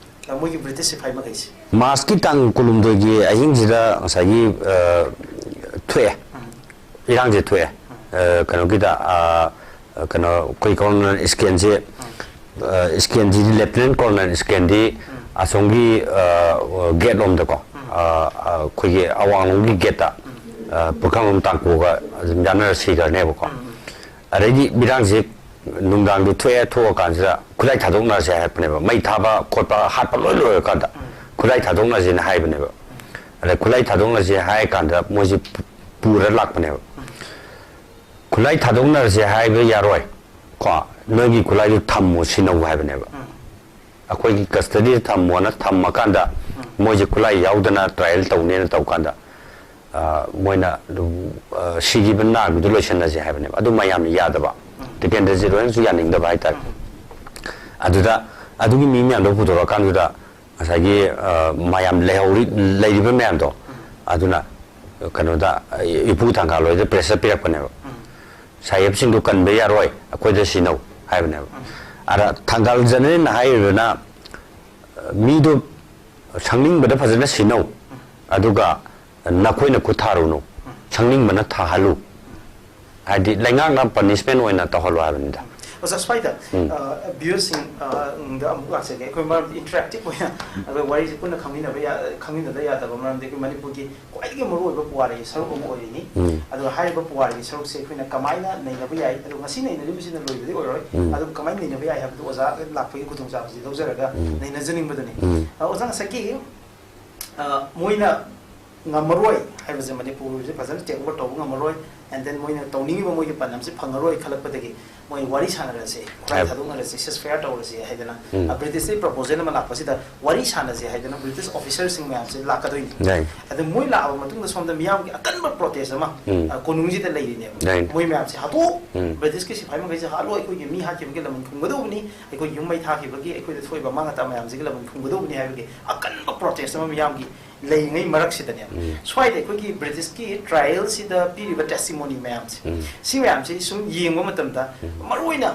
ꯑ, ꯃꯣꯏꯒꯤ ꯕ꯭ꯔꯤꯇꯤꯁ ꯁꯤꯐꯥꯏ ꯃꯈꯩꯁꯦ꯫ ꯃꯥꯔꯁꯀꯤ ꯇꯥꯡ ꯀꯨꯟꯍꯨꯝꯗꯣꯏꯒꯤ ꯑꯍꯤꯡꯁꯤꯗ ꯉꯁꯥꯏꯒꯤ, ꯑ, ꯊꯣꯛꯑꯦ꯫ ꯎꯝ. ꯏꯔꯥꯡꯁꯦ ꯊꯣꯛꯑꯦ꯫ ꯎꯝ. ꯑ, ꯀꯩꯅꯣꯒꯤꯗ, ꯑ, ꯀꯩꯅꯣ, ꯑꯩꯈꯣꯏ ꯀꯣꯂꯣꯅꯦꯜ ꯏꯁꯀꯦꯟꯁꯦ, ꯎꯝ. ꯑ, ꯏꯁꯀꯦꯟꯁꯤꯗꯤ, ꯂꯦꯐꯇꯤꯅꯦꯟ ꯀꯣꯂꯣꯅꯦꯜ ꯏꯁꯀꯦꯟꯗꯤ ꯎꯝ. ꯑꯁꯣꯝꯒꯤ, ꯑ, ꯒꯦꯠ ꯂꯣꯝꯗꯀꯣ, ꯎꯝ. ꯑ, ꯑ, ꯑꯩꯈꯣꯏꯒꯤ ꯑꯋꯥꯡꯂꯣꯝꯒꯤ ꯒꯦꯠꯇ, ꯎꯝ. ꯑ, ꯄꯨꯈ꯭ꯔꯝꯕꯝ ꯇꯥꯡꯈꯨꯜꯒ ꯑꯗꯨꯝ ꯌꯥꯅꯔ ꯁꯤꯈ꯭ꯔꯅꯦꯕꯀꯣ꯫ ꯎꯝ. ꯑꯗꯩꯗꯤ ꯏꯔꯥꯡꯁꯦ ꯅꯨꯡꯗꯥꯡꯗꯣ ꯊꯣꯛꯑꯦ, ꯊꯣꯛꯑꯀꯥꯟꯁꯤꯗ ꯈꯨꯠꯂꯥꯏ ꯊꯥꯗꯣꯛꯅꯔꯁꯦ ꯍꯥꯏꯔꯛꯄꯅꯦꯕ꯫ ꯃꯩ ꯊꯥꯕ ꯈꯣꯠꯄ ꯍꯥꯠꯄ ꯂꯣꯏ ꯂꯣꯏꯔꯀꯥꯟꯗ ꯎꯝ. ꯈꯨꯠꯂꯥꯏ ꯊꯥꯗꯣꯛꯅꯁꯦꯅ ꯍꯥꯏꯕꯅꯦꯕ꯫ ꯑꯗ ꯈꯨꯠꯂꯥꯏ ꯊꯥꯗꯣꯛꯅꯁꯦ ꯍꯥꯏ ꯀꯥꯟꯗ ꯃꯣꯏꯁꯦ ꯄꯨ-, ꯄꯨꯔ ꯂꯥꯛꯄꯅꯦꯕ꯫ ꯎꯝ. ꯈꯨꯠꯂꯥꯏ ꯊꯥꯗꯣꯛꯅꯔꯁꯦ ꯍꯥꯏꯕ ꯌꯥꯔꯣꯏ ꯀꯣ, ꯅꯣꯏꯒꯤ ꯈꯨꯠꯂꯥꯏꯗꯨ ꯊꯝꯃꯣ, ꯁꯤꯟꯅꯧ ꯍꯥꯏꯕꯅꯦꯕ꯫ ꯎꯝ. ꯑꯩꯈꯣꯏꯒꯤ ꯀꯁꯇꯗꯤꯗ ꯊꯝꯃꯣꯅ ꯊꯝꯃꯀꯥꯟꯗ ꯎꯝ. ꯃꯣꯏꯁꯦ ꯈꯨꯠꯂꯥꯏ ꯌꯥꯎꯗꯅ ꯇ꯭ꯔꯥꯏꯌꯦꯜ ꯇꯧꯅꯦꯅ ꯇꯧꯀꯥꯟꯗ, ꯑ, ꯃꯣꯏꯅ ꯑꯗꯨꯝ, ꯑ, ꯁꯤꯈꯤꯕ ꯅꯥꯈꯤꯕꯗꯨ ꯂꯣꯏꯁꯟꯅꯁꯦ ꯍꯥꯏꯕꯅꯦꯕ꯫ ꯑꯗꯨ ꯃꯌꯥꯝꯅ ꯌꯥꯗꯕ, ꯎꯝ. ꯇꯤꯀꯦꯟꯗ꯭ꯔꯖꯤꯠ ꯍꯣꯏꯅꯁꯨ ꯌꯥꯅꯤꯡꯗꯕ ꯍꯥꯏꯇꯥꯔꯦ꯫ ꯎꯝ. ꯑꯗꯨꯗ ꯑꯗꯨꯒꯤ ꯃꯤ ꯃꯌꯥꯝꯗꯣ ꯄꯨꯊꯣꯔꯛꯑꯀꯥꯟꯗꯨꯗ ꯉꯁꯥꯏꯒꯤ, ꯑ, ꯃꯌꯥꯝ ꯂꯩꯍꯧꯔꯤ, ꯂꯩꯔꯤꯕ ꯃꯌꯥꯝꯗꯣ, ꯎꯝ. ꯑꯗꯨꯅ ꯀꯩꯅꯣꯗ, ꯏꯄꯨ ꯊꯪꯒꯥꯜ ꯍꯣꯏꯗ ꯄ꯭ꯔꯦꯁꯔ ꯄꯤꯔꯛꯄꯅꯦꯕ꯫ ꯎꯝ. ꯁꯥꯍꯦꯕꯁꯤꯡꯗꯣ ꯀꯟꯕ ꯌꯥꯔꯣꯏ, ꯑꯩꯈꯣꯏꯗ ꯁꯤꯟꯅꯧ ꯍꯥꯏꯕꯅꯦꯕ꯫ ꯎꯝ. ꯑꯗ ꯊꯪꯒꯥꯜ ꯖꯦꯅꯔꯦꯜꯅ ꯍꯥꯏꯔꯤꯕꯅ, ꯃꯤꯗꯣ ꯁꯪꯅꯤꯡꯕꯗ ꯐꯖꯅ ꯁꯤꯟꯅꯧ, ꯎꯝ. ꯑꯗꯨꯒ ꯅꯈꯣꯏꯅ ꯈꯨꯠ ꯊꯥꯔꯨꯅꯨ, ꯎꯝ. ꯁꯪꯅꯤꯡꯕꯅ ꯊꯥꯍꯜꯂꯨ꯫ ꯍꯥꯏꯗꯤ ꯂꯩꯉꯥꯛꯅ ꯄꯅꯤꯁꯃꯦꯟ ꯑꯣꯏꯅ ꯇꯧꯍꯜꯂꯣ ꯍꯥꯏꯕꯅꯤꯗ꯫ ꯑꯣꯖꯥ, ꯁ꯭ꯋꯥꯏꯗ ꯎꯝ꯫ ꯚ꯭ꯌꯨꯁꯤꯡꯗ ꯑꯃꯨꯛ ꯂꯥꯛꯆꯒꯦ꯫ ꯑꯩꯈꯣꯏ ꯃꯔꯝꯗꯤ ꯏꯟꯇꯔꯦꯛꯇꯤꯞ ꯑꯣꯏꯅ ꯑꯩꯈꯣꯏ ꯋꯥꯔꯤꯁꯦ ꯄꯨꯟꯅ ꯈꯪꯃꯤꯟꯅꯕ ꯌꯥ- ꯈꯪꯃꯤꯟꯅꯗ ꯌꯥꯗꯕ ꯃꯔꯝꯗꯤ ꯑꯩꯈꯣꯏ ꯃꯅꯤꯄꯨꯔꯒꯤ ꯈ꯭ꯋꯥꯏꯗꯒꯤ ꯃꯔꯨꯑꯣꯏꯕ ꯄꯨꯋꯥꯔꯤꯒꯤ ꯁꯔꯨꯛ ꯑꯃ ꯑꯣꯏꯔꯤꯅꯤ꯫ ꯎꯝ꯫ ꯑꯗꯨꯒ ꯍꯥꯏꯔꯤꯕ ꯄꯨꯋꯥꯔꯤꯒꯤ ꯁꯔꯨꯛꯁꯦ ꯑꯩꯈꯣꯏꯅ ꯀꯃꯥꯏꯅ ꯅꯩꯅꯕ ꯌꯥꯏ, ꯑꯗꯨꯒ ꯉꯁꯤ ꯅꯩꯅꯔꯤꯕꯁꯤꯅ ꯂꯣꯏꯕꯗꯤ ꯑꯣꯏꯔꯣꯏ꯫ ꯎꯝ꯫ ꯑꯗꯨꯒ ꯀꯃꯥꯏꯅ ꯅꯩꯅꯕ ꯌꯥꯏ ꯍꯥꯏꯕꯗꯨ ꯑꯣꯖꯥ ꯂꯥꯛꯄꯒꯤ ꯈꯨꯗꯣꯡꯆꯥꯕꯁꯤ ꯂꯧꯖꯔꯒ ꯎꯝ꯫ ꯅꯩꯅꯖꯅꯤꯡꯕꯗꯨꯅꯤ꯫ ꯎꯝ꯫ ꯑ, ꯑꯣꯖꯥ, ꯉꯁꯥꯏꯒꯤ ꯑ, ꯃꯣꯏꯅ ꯉꯝꯃꯔꯣꯏ ꯍꯥꯏꯕꯁꯦ, ꯃꯅꯤꯄꯨꯔꯁꯦ ꯐꯖꯅ ꯇꯦꯛ ꯑꯣꯚꯔ ꯇꯧꯕ ꯉꯝꯃꯔꯣꯏ, and then ꯃꯣꯏꯅ ꯇꯧꯅꯤꯡꯉꯤꯕ ꯃꯣꯏꯒꯤ ꯄꯟ ꯑꯃꯁꯦ ꯐꯪꯉꯔꯣꯏ ꯈꯜꯂꯛꯄꯗꯒꯤ ꯃꯣꯏ ꯋꯥꯔꯤ ꯁꯥꯟꯅꯔꯁꯦ, ꯈꯨꯠꯂꯥꯏ ꯍꯥꯏꯕ꯫ ꯊꯥꯗꯣꯛꯅꯔꯁꯦ, ceasefire ꯇꯧꯔꯁꯦ ꯍꯥꯏꯗꯅ, ꯎꯝ꯫ ꯑ, ꯕ꯭ꯔꯤꯇꯤꯁꯀꯤ ꯄ꯭ꯔꯄꯣꯖꯦꯜ ꯑꯃ ꯂꯥꯛꯄꯁꯤꯗ ꯋꯥꯔꯤ ꯁꯥꯟꯅꯁꯦ ꯍꯥꯏꯗꯅ ꯕ꯭ꯔꯤꯇꯤꯁ ꯑꯣꯐꯤꯁꯔꯁꯤꯡ ꯃꯌꯥꯝꯁꯦ ꯂꯥꯛꯀꯗꯣꯏꯅꯤ꯫ ꯌꯥꯏ꯫ ꯑꯗꯨ ꯃꯣꯏ ꯂꯥꯛꯑꯕ ꯃꯇꯨꯡꯗ ꯁꯣꯝꯗ ꯃꯤꯌꯥꯝꯒꯤ ꯑꯀꯟꯕ ꯄ꯭ꯔꯣꯇꯦꯁ ꯑꯃ, ꯎꯝ꯫ ꯑ, ꯀꯣꯅꯨꯡꯁꯤꯗ ꯂꯩꯔꯤꯅꯦꯕ꯫ ꯌꯥꯏ꯫ ꯃꯣꯏ ꯃꯌꯥꯝꯁꯦ ꯍꯥꯠꯇꯣꯛꯑꯣ, ꯎꯝ꯫ ꯕ꯭ꯔꯤꯇꯤꯁꯀꯤ ꯁꯤꯐꯥꯏ ꯃꯈꯩꯁꯦ ꯍꯥꯠꯂꯣ, ꯑꯩꯈꯣꯏꯒꯤ ꯃꯤ ꯍꯥꯠꯈꯤꯕꯒꯤ ꯂꯃꯟ ꯈꯨꯝꯒꯗꯧꯕꯅꯤ, ꯑꯩꯈꯣꯏ ꯌꯨꯝ ꯃꯩ ꯊꯥꯈꯤꯕꯒꯤ ꯑꯩꯈꯣꯏꯗ ꯊꯣꯛꯏꯕ ꯑꯃꯥꯡ ꯑꯇꯥ ꯃꯌꯥꯝꯁꯤꯒꯤ ꯂꯃꯟ ꯈꯨꯝꯒꯗꯧꯕꯅꯤ ꯍꯥꯏꯕꯒꯤ ꯑꯀꯟꯕ ꯄ꯭ꯔꯣꯇꯦꯁ ꯑꯃ ꯃꯤꯌꯥꯝꯒꯤ ꯂꯩꯔꯤꯉꯩ ꯃꯔꯛꯁꯤꯗꯅꯦꯕ, ꯎꯝ꯫ ꯁ꯭ꯋꯥꯏꯗ ꯑꯩꯈꯣꯏꯒꯤ ꯕ꯭ꯔꯤꯇꯤꯁꯀꯤ ꯇ꯭ꯔꯥꯏꯌꯦꯜꯁꯤꯗ ꯄꯤꯔꯤꯕ ꯇꯦꯁꯇꯤꯃꯣꯅꯤ ꯃꯌꯥꯝꯁꯦ, ꯎꯝ꯫ ꯁꯤ ꯃꯌꯥꯝꯁꯦ ꯁꯨꯝ ꯌꯦꯡꯕ ꯃꯇꯝꯗ, ꯎꯝ꯫ ꯃꯔꯨꯑꯣꯏꯅ,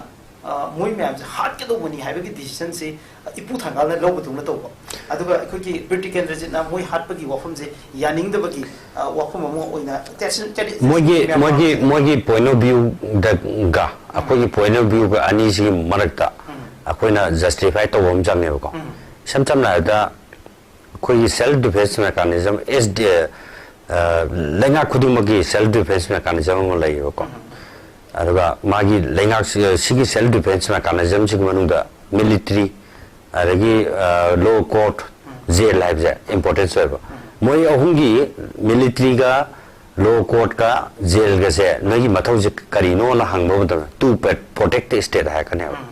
ꯑ, ꯃꯣꯏ ꯃꯌꯥꯝꯁꯦ ꯍꯥꯠꯀꯗꯧꯕꯅꯤ ꯍꯥꯏꯕꯒꯤ ꯗꯤꯁꯤꯖꯟꯁꯤ ꯏꯄꯨ ꯊꯪꯒꯥꯜꯅ ꯂꯧꯕꯗꯧꯅ ꯇꯧꯕ, ꯑꯗꯨꯒ ꯑꯩꯈꯣꯏꯒꯤ ꯕꯤꯔ ꯇꯤꯀꯦꯟꯗ꯭ꯔꯖꯤꯠꯅ ꯃꯣꯏ ꯍꯥꯠꯄꯒꯤ ꯋꯥꯐꯝꯁꯦ ꯌꯥꯅꯤꯡꯗꯕꯒꯤ, ꯑ, ꯋꯥꯐꯝ ꯑꯃ ꯑꯣꯏꯅ ꯇꯦꯁ-, ꯇꯦꯁ-, ꯃꯣꯏꯒꯤ, ꯃꯌꯥꯝ ꯃꯣꯏꯒꯤ, ꯃꯌꯥꯝꯁꯦ ꯃꯣꯏꯒꯤ ꯄꯣꯏꯟ ꯑꯣꯐ ꯚ꯭ꯌꯨꯗꯒ ꯑꯩꯈꯣꯏꯒꯤ ꯄꯣꯏꯟ ꯑꯣꯐ ꯚ꯭ꯌꯨꯒ ꯑꯅꯤꯁꯤꯒꯤ ꯃꯔꯛꯇ ꯎꯝ꯫ ꯑꯩꯈꯣꯏꯅ ꯖꯁꯇꯤꯐꯥꯏ ꯇꯧꯕ ꯑꯃ ꯆꯪꯉꯦꯕꯀꯣ꯫ ꯎꯝ꯫ ꯏꯁꯝ ꯁꯝꯅ ꯍꯥꯏꯔꯕꯗ, ꯑꯩꯈꯣꯏꯒꯤ self defence mechanism, S D, ꯑ, ꯂꯩꯉꯥꯛ ꯈꯨꯗꯤꯡꯃꯛꯀꯤ ꯁꯦꯜꯐ ꯗꯤꯐꯦꯟꯁ ꯃꯦꯀꯥꯅꯤꯖꯝ ꯑꯃ ꯂꯩꯌꯦꯕꯀꯣ꯫ ꯎꯝ꯫ ꯑꯗꯨꯒ ꯃꯥꯒꯤ ꯂꯩꯉꯥꯛ, ꯁꯤꯒꯤ ꯁꯦꯜꯐ ꯗꯤꯐꯦꯟꯁ ꯃꯦꯀꯥꯅꯤꯖꯝꯁꯤꯒꯤ ꯃꯅꯨꯡꯗ ꯃꯤꯂꯤꯇꯔꯤ, ꯑꯗꯒꯤ, ꯑ, ꯂꯣ ꯀꯣꯔꯠ, ꯎꯝ꯫ ꯖꯦꯜ ꯍꯥꯏꯕꯁꯦ ꯏꯝꯄꯣꯔꯇꯦꯟꯁ ꯑꯣꯏꯕ꯫ ꯎꯝ꯫ ꯃꯣꯏ ꯑꯍꯨꯝꯒꯤ, ꯃꯤꯂꯤꯇꯔꯤꯒ ꯂꯣ ꯀꯣꯔꯠꯀ ꯖꯦꯜꯒꯁꯦ ꯅꯣꯏꯒꯤ ꯃꯊꯧꯁꯦ ꯀꯔꯤꯅꯣꯅ ꯍꯪꯕ ꯃꯇꯝꯗ, "To protect the state" ꯍꯥꯏꯔꯛꯀꯅꯦꯕ꯫ ꯎꯝ꯫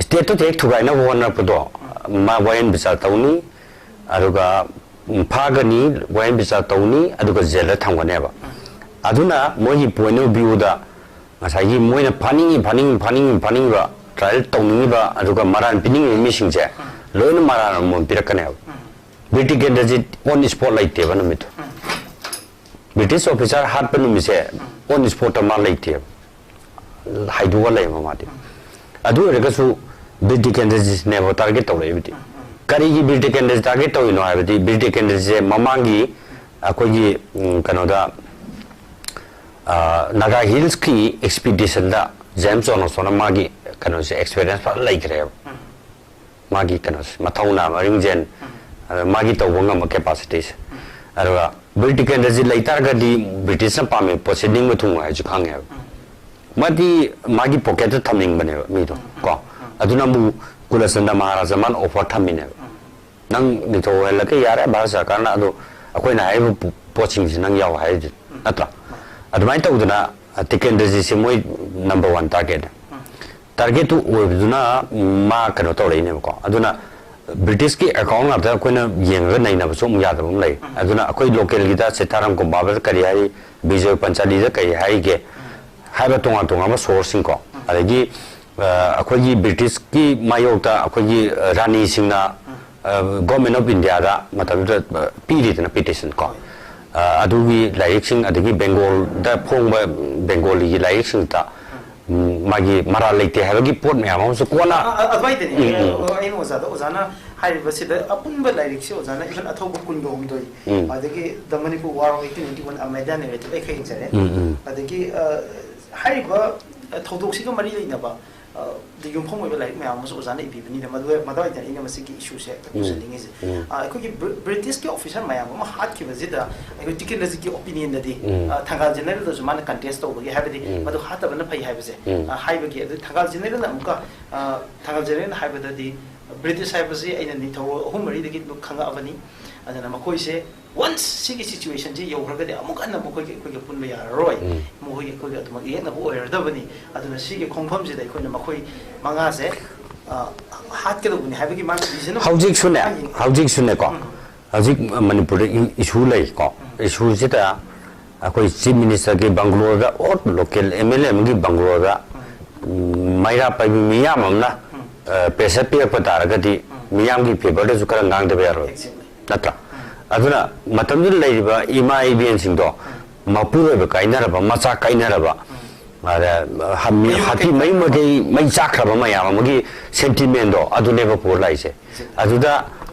ꯁ꯭ꯇꯦꯠꯇꯨ ꯍꯦꯛ ꯊꯨꯒꯥꯏꯅꯕ ꯍꯣꯠꯅꯔꯛꯄꯗꯣ, ꯎꯝ꯫ ꯃꯥ ꯋꯥꯌꯦꯟ ꯕꯤꯆꯥꯔ ꯇꯧꯅꯤ, ꯑꯗꯨꯒ, ꯎꯝ, ꯐꯥꯒꯅꯤ, ꯋꯥꯌꯦꯟ ꯕꯤꯆꯥꯔ ꯇꯧꯅꯤ, ꯑꯗꯨꯒ ꯖꯦꯜꯗ ꯊꯝꯒꯅꯦꯕ꯫ ꯎꯝ꯫ ꯑꯗꯨꯅ ꯃꯣꯏꯒꯤ ꯄꯣꯏꯟ ꯑꯣꯐ ꯚ꯭ꯌꯨꯗ ꯉꯁꯥꯏꯒꯤ ꯃꯣꯏꯅ ꯐꯥꯅꯤꯡꯉꯤ, ꯐꯥꯅꯤꯡꯉꯤ, ꯐꯥꯅꯤꯡꯉꯤꯕ, ꯇ꯭ꯔꯥꯏꯌꯦꯜ ꯇꯧꯅꯤꯡꯉꯤꯕ, ꯑꯗꯨꯒ ꯃꯔꯥꯟ ꯄꯤꯅꯤꯡꯉꯤꯕ ꯃꯤꯁꯤꯡꯁꯦ ꯎꯝ꯫ ꯂꯣꯏꯅ ꯃꯔꯥꯟ ꯑꯃꯃꯝ ꯄꯤꯔꯛꯀꯅꯦꯕ꯫ ꯎꯝ꯫ ꯕꯤꯔ ꯇꯤꯀꯦꯟꯗ꯭ꯔꯖꯤꯠ ꯑꯣꯟ ꯁ꯭ꯄꯣꯠ ꯂꯩꯇꯦꯕ ꯅꯨꯃꯤꯠꯇꯨ꯫ ꯎꯝ꯫ ꯕ꯭ꯔꯤꯇꯤꯁ ꯑꯣꯐꯤꯁꯥꯔ ꯍꯥꯠꯄ ꯅꯨꯃꯤꯠꯁꯦ ꯎꯝ꯫ ꯑꯣꯟ ꯁ꯭ꯄꯣꯠꯇ ꯃꯥ ꯂꯩꯇꯦꯕ, ꯍꯥꯏꯗꯣꯛꯑ ꯂꯩꯌꯦꯕ ꯃꯥꯗꯤ꯫ ꯎꯝ꯫ ꯑꯗꯨ ꯑꯣꯏꯔꯒꯁꯨ ꯕꯤꯔ ꯇꯤꯀꯦꯟꯗ꯭ꯔꯖꯤꯠꯅꯦꯕ ꯇꯥꯔꯒꯦꯠ ꯇꯧꯔꯛꯏꯕꯗꯤ꯫ ꯎꯝ, ꯎꯝ꯫ ꯀꯔꯤꯒꯤ ꯕꯤꯔ ꯇꯤꯀꯦꯟꯗ꯭ꯔꯖꯤꯠ ꯇꯥꯔꯒꯦꯠ ꯇꯧꯔꯤꯅꯣ ꯍꯥꯏꯕꯗꯤ, ꯕꯤꯔ ꯇꯤꯀꯦꯟꯗ꯭ꯔꯖꯤꯠꯁꯦ ꯃꯃꯥꯡꯒꯤ ꯑꯩꯈꯣꯏꯒꯤ, ꯎꯝ, ꯀꯩꯅꯣꯗ, ꯑ, ꯅꯥꯒꯥ ꯍꯤꯜꯁꯀꯤ ꯑꯦꯛꯁꯄꯤꯗꯤꯁꯟꯗ ꯖꯦꯝꯁ ꯖꯣꯅꯣꯁꯟꯅ ꯃꯥꯒꯤ ꯀꯩꯅꯣꯁꯦ, ꯑꯦꯛꯁꯄꯤꯔꯤꯌꯦꯟꯁ ꯐꯖꯅ ꯂꯩꯈ꯭ꯔꯦꯕ꯫ ꯃꯥꯒꯤ ꯀꯩꯅꯣꯁꯦ, ꯃꯊꯧꯅꯥ, ꯃꯔꯤꯡꯖꯦꯜ, ꯑꯗ ꯃꯥꯒꯤ ꯇꯧꯕ ꯉꯝꯕ ꯀꯦꯄꯥꯁꯤꯇꯤꯁꯦ꯫ ꯑꯗꯨꯒ ꯕꯤꯔ ꯇꯤꯀꯦꯟꯗ꯭ꯔꯖꯤꯠ ꯂꯩ ꯇꯥꯔꯒꯗꯤ ꯕ꯭ꯔꯤꯇꯤꯁꯅ ꯄꯥꯝꯃꯦ ꯄꯣꯠꯁꯦ ꯅꯤꯡꯕ ꯊꯨꯡꯉꯣꯏ ꯍꯥꯏꯁꯨ ꯈꯪꯉꯦꯕ꯫ ꯃꯥꯗꯤ ꯃꯥꯒꯤ ꯄꯣꯀꯦꯠꯇ ꯊꯝꯅꯤꯡꯕꯅꯦꯕ ꯃꯤꯗꯣ, ꯀꯣ꯫ ꯑꯗꯨꯅ ꯑꯃꯨꯛ ꯀꯨꯂꯆꯟꯗ꯭ꯔ ꯃꯍꯥꯔꯥꯖ ꯃꯥꯅ ꯑꯣꯐꯔ ꯊꯝꯃꯤꯅꯦꯕ꯫ ꯅꯪ ꯅꯤꯡꯊꯧ ꯑꯣꯏꯍꯜꯂꯛꯀꯦ ꯌꯥꯔꯦ, ꯚꯥꯔꯠ ꯁꯔꯀꯥꯔꯅ, ꯑꯗꯣ ꯑꯩꯈꯣꯏꯅ ꯍꯥꯏꯔꯤꯕ ꯄꯣ-, ꯄꯣꯠꯁꯤꯡꯁꯤ ꯅꯪ ꯌꯥꯎ ꯍꯥꯏꯔꯤꯗꯨ ꯅꯠꯇ꯭ꯔꯥ? ꯑꯗꯨꯃꯥꯏꯅ ꯇꯧꯗꯅ, ꯑ, ꯇꯤꯀꯦꯟꯗ꯭ꯔꯖꯤꯠꯁꯦ ꯃꯣꯏ ꯅꯝꯕꯔ ꯋꯥꯟ ꯇꯥꯔꯒꯦꯠꯅꯦ꯫ ꯇꯥꯔꯒꯦꯠꯇꯨ ꯑꯣꯏꯕꯗꯨꯅ ꯃꯥ ꯀꯩꯅꯣ ꯇꯧꯔꯛꯏꯅꯦꯕꯀꯣ꯫ ꯑꯗꯨꯅ ꯕ꯭ꯔꯤꯇꯤꯁꯀꯤ ꯑꯦꯀꯥꯎꯟ ꯉꯥꯛꯇ ꯑꯩꯈꯣꯏꯅ ꯌꯦꯡꯉꯒ ꯅꯩꯅꯕꯁꯨ ꯑꯃꯨꯛ ꯌꯥꯗꯕ ꯑꯃ ꯂꯩ꯫ ꯑꯗꯨꯅ ꯑꯩꯈꯣꯏ ꯂꯣꯀꯦꯜꯒꯤꯗ ꯁꯤꯇꯥꯔꯥꯝ ꯀꯣꯝꯕꯥꯕꯗ ꯀꯔꯤ ꯍꯥꯏꯔꯤ, ꯕꯤꯖꯣꯏ ꯄꯟꯆꯥꯂꯤꯗ ꯀꯔꯤ ꯍꯥꯏꯔꯤꯒꯦ ꯍꯥꯏꯕ ꯇꯣꯉꯥꯟ ꯇꯣꯉꯥꯟꯕ ꯁꯣꯔꯁꯁꯤꯡꯀꯣ, ꯑꯗꯒꯤ, ꯑ, ꯑꯩꯈꯣꯏꯒꯤ ꯕ꯭ꯔꯤꯇꯤꯁꯀꯤ ꯃꯥꯌꯣꯛꯇ ꯑꯩꯈꯣꯏꯒꯤ, ꯑ, ꯔꯥꯅꯤꯁꯤꯡꯅ, ꯑ, ꯒꯣꯔꯃꯦꯟ ꯑꯣꯐ ꯏꯟꯗꯤꯌꯥꯗ ꯃꯇꯝꯗꯨꯗ, ꯑ, ꯄꯤꯔꯤꯗꯅ ꯄꯤꯇꯤꯁꯟ ꯀꯣ꯫ ꯑ, ꯑꯗꯨꯒꯤ ꯂꯥꯏꯔꯤꯛꯁꯤꯡ, ꯑꯗꯒꯤ ꯕꯦꯡꯒꯣꯜꯗ ꯐꯣꯡꯕ ꯕꯦꯡꯒꯣꯂꯤꯒꯤ ꯂꯥꯏꯔꯤꯛꯁꯤꯡꯗ, ꯎꯝ, ꯃꯥꯒꯤ ꯃꯔꯥꯜ ꯂꯩꯇꯦ ꯍꯥꯏꯕꯒꯤ ꯄꯣꯠ ꯃꯌꯥꯝ ꯑꯃꯁꯨ ꯀꯣꯟꯅ ꯑ-, ꯑ-, ꯑꯗꯨꯃꯥꯏꯗꯅꯤ꯫ ꯎꯝ, ꯎꯝ꯫ ꯑ-, ꯑꯩꯅ ꯑꯣꯖꯥꯗ, ꯑꯣꯖꯥꯅ ꯍꯥꯏꯔꯤꯕꯁꯤꯗ ꯑꯄꯨꯟꯕ ꯂꯥꯏꯔꯤꯛꯁꯦ ꯑꯣꯖꯥꯅ even ꯑꯊꯧꯕ ꯀꯨꯟꯒ ꯍꯨꯝꯗꯣꯏ, ꯎꯝ꯫ ꯑꯗꯒꯤ The Manipur War of eighteen eighty-one, A Media Narrative, ꯑꯩ ꯈꯔ ꯌꯦꯡꯖꯔꯦ꯫ ꯎꯝ, ꯎꯝ꯫ ꯑꯗꯒꯤ, ꯑ, ꯍꯥꯏꯔꯤꯕ, ꯑ, ꯊꯧꯗꯣꯛꯁꯤꯒ ꯃꯔꯤ ꯂꯩꯅꯕ, ꯑ, ꯗ ꯌꯨꯝꯐꯝ ꯑꯣꯏꯕ ꯂꯥꯏꯔꯤꯛ ꯃꯌꯥꯝ ꯑꯃꯁꯨ ꯑꯣꯖꯥꯅ ꯏꯕꯤꯕꯅꯤꯅ, ꯃꯗꯨ, ꯃꯗꯨꯋꯥꯏꯗꯅ ꯑꯩꯅ ꯃꯁꯤꯒꯤ ꯏꯁꯨꯁꯦ ꯎꯝ꯫ ꯄꯨꯁꯟꯅꯤꯡꯉꯤꯁꯦ꯫ ꯎꯝ꯫ ꯑ, ꯑꯩꯈꯣꯏꯒꯤ ꯕ꯭ꯔꯤ-, ꯕ꯭ꯔꯤꯇꯤꯁꯀꯤ ꯑꯣꯐꯤꯁꯥꯔ ꯃꯌꯥꯝ ꯑꯃ ꯍꯥꯠꯈꯤꯕꯁꯤꯗ, ꯑꯩꯈꯣꯏ ꯇꯤꯀꯦꯟꯗ꯭ꯔꯖꯤꯠꯀꯤ ꯑꯣꯄꯤꯅꯤꯌꯟꯗꯗꯤ, ꯎꯝ꯫ ꯑ, ꯊꯪꯒꯥꯜ ꯖꯦꯅꯔꯦꯜꯗꯁꯨ ꯃꯥꯅ ꯀꯟꯇꯦꯁ ꯇꯧꯕꯒꯤ, ꯍꯥꯏꯕꯗꯤ ꯎꯝ꯫ ꯃꯗꯨ ꯍꯥꯠꯇꯕꯅ ꯐꯩ ꯍꯥꯏꯕꯁꯦ, ꯎꯝ꯫ ꯑ, ꯍꯥꯏꯕꯒꯤ, ꯑꯗꯨ ꯊꯪꯒꯥꯜ ꯖꯦꯅꯔꯦꯜꯅ ꯑꯃꯨꯛꯀ, ꯑ, ꯊꯪꯒꯥꯜ ꯖꯦꯅꯔꯦꯜꯅ ꯍꯥꯏꯕꯗꯗꯤ ꯕ꯭ꯔꯤꯇꯤꯁ ꯍꯥꯏꯕꯁꯤ ꯑꯩꯅ ꯅꯤꯡꯊꯧ ꯑꯍꯨꯝ ꯃꯔꯤꯗꯒꯤ ꯑꯗꯨꯝ ꯈꯪꯉꯛꯑꯕꯅꯤ꯫ ꯑꯗꯨꯅ ꯃꯈꯣꯏꯁꯦ once ꯁꯤꯒꯤ situation ꯁꯤ ꯌꯧꯈ꯭ꯔꯒꯗꯤ ꯑꯃꯨꯛ ꯍꯟꯅ ꯃꯈꯣꯏꯒꯤ ꯑꯩꯈꯣꯏꯒ ꯄꯨꯟꯕ ꯌꯥꯔꯔꯣꯏ꯫ ꯎꯝ꯫ ꯃꯈꯣꯏꯒꯤ ꯑꯩꯈꯣꯏꯒ ꯑꯗꯨꯃꯛ ꯌꯦꯛꯅꯕ ꯑꯣꯏꯔꯗꯕꯅꯤ꯫ ꯑꯗꯨꯅ ꯁꯤꯒꯤ ꯈꯣꯡꯐꯝꯁꯤꯗ ꯑꯩꯈꯣꯏꯅ ꯃꯈꯣꯏ ꯃꯉꯥꯁꯦ, ꯑ, ꯍꯥꯠꯀꯗꯧꯕꯅꯤ ꯍꯥꯏꯕꯒꯤ ꯃꯥꯒꯤ vision ꯑꯃ ꯍꯧꯖꯤꯛꯁꯨꯅꯦ, ꯍꯥꯏꯌꯦ꯫ ꯍꯧꯖꯤꯛꯁꯨꯅꯦꯀꯣ, ꯎꯝ꯫ ꯍꯧꯖꯤꯛ ꯃꯅꯤꯄꯨꯔꯗ ꯏ-, issue ꯂꯩꯀꯣ꯫ ꯎꯝ꯫ Issue ꯁꯤꯗ ꯑꯩꯈꯣꯏ chief minister ꯒꯤ bungalow the, or local M L A ꯑꯃꯒꯤ bungalow ꯗ, ꯎꯝ꯫ ꯎꯝ, ꯃꯩꯔꯥ ꯄꯥꯏꯕꯤ ꯃꯤꯌꯥꯝ ꯑꯃꯅ, ꯎꯝ꯫ ꯑ, pressure ꯄꯤꯔꯛꯄ ꯇꯥꯔꯒꯗꯤ ꯎꯝ꯫ ꯃꯤꯌꯥꯝꯒꯤ favour ꯗꯁꯨ ꯈꯔ ꯉꯥꯡꯗꯕ ꯌꯥꯔꯣꯏ꯫ Exactly꯫ ꯅꯠꯇ꯭ꯔꯥ? ꯎꯝ꯫ ꯑꯗꯨꯅ ꯃꯇꯝꯗꯨꯗ ꯂꯩꯔꯤꯕ ꯏꯃꯥ ꯏꯕꯦꯟꯁꯤꯡꯗꯣ, ꯎꯝ꯫ ꯃꯄꯨꯔꯣꯏꯕ ꯀꯥꯏꯅꯔꯕ, ꯃꯆꯥ ꯀꯥꯏꯅꯔꯕ, ꯎꯝ꯫ ꯑꯗ, ꯍꯥ-, ꯃꯤ-, ꯃꯌꯨꯝ ꯍꯥꯇꯤ ꯀꯩ ꯃꯌꯨꯝ ꯃꯀꯩ ꯃꯩ ꯆꯥꯛꯈ꯭ꯔꯕ ꯃꯌꯥꯝ ꯑꯃꯒꯤ sentiment ꯗꯣ ꯑꯗꯨꯅꯦꯕ ꯄꯨꯔ ꯂꯥꯛꯏꯁꯦ꯫ Exactly꯫ ꯑꯗꯨꯗ,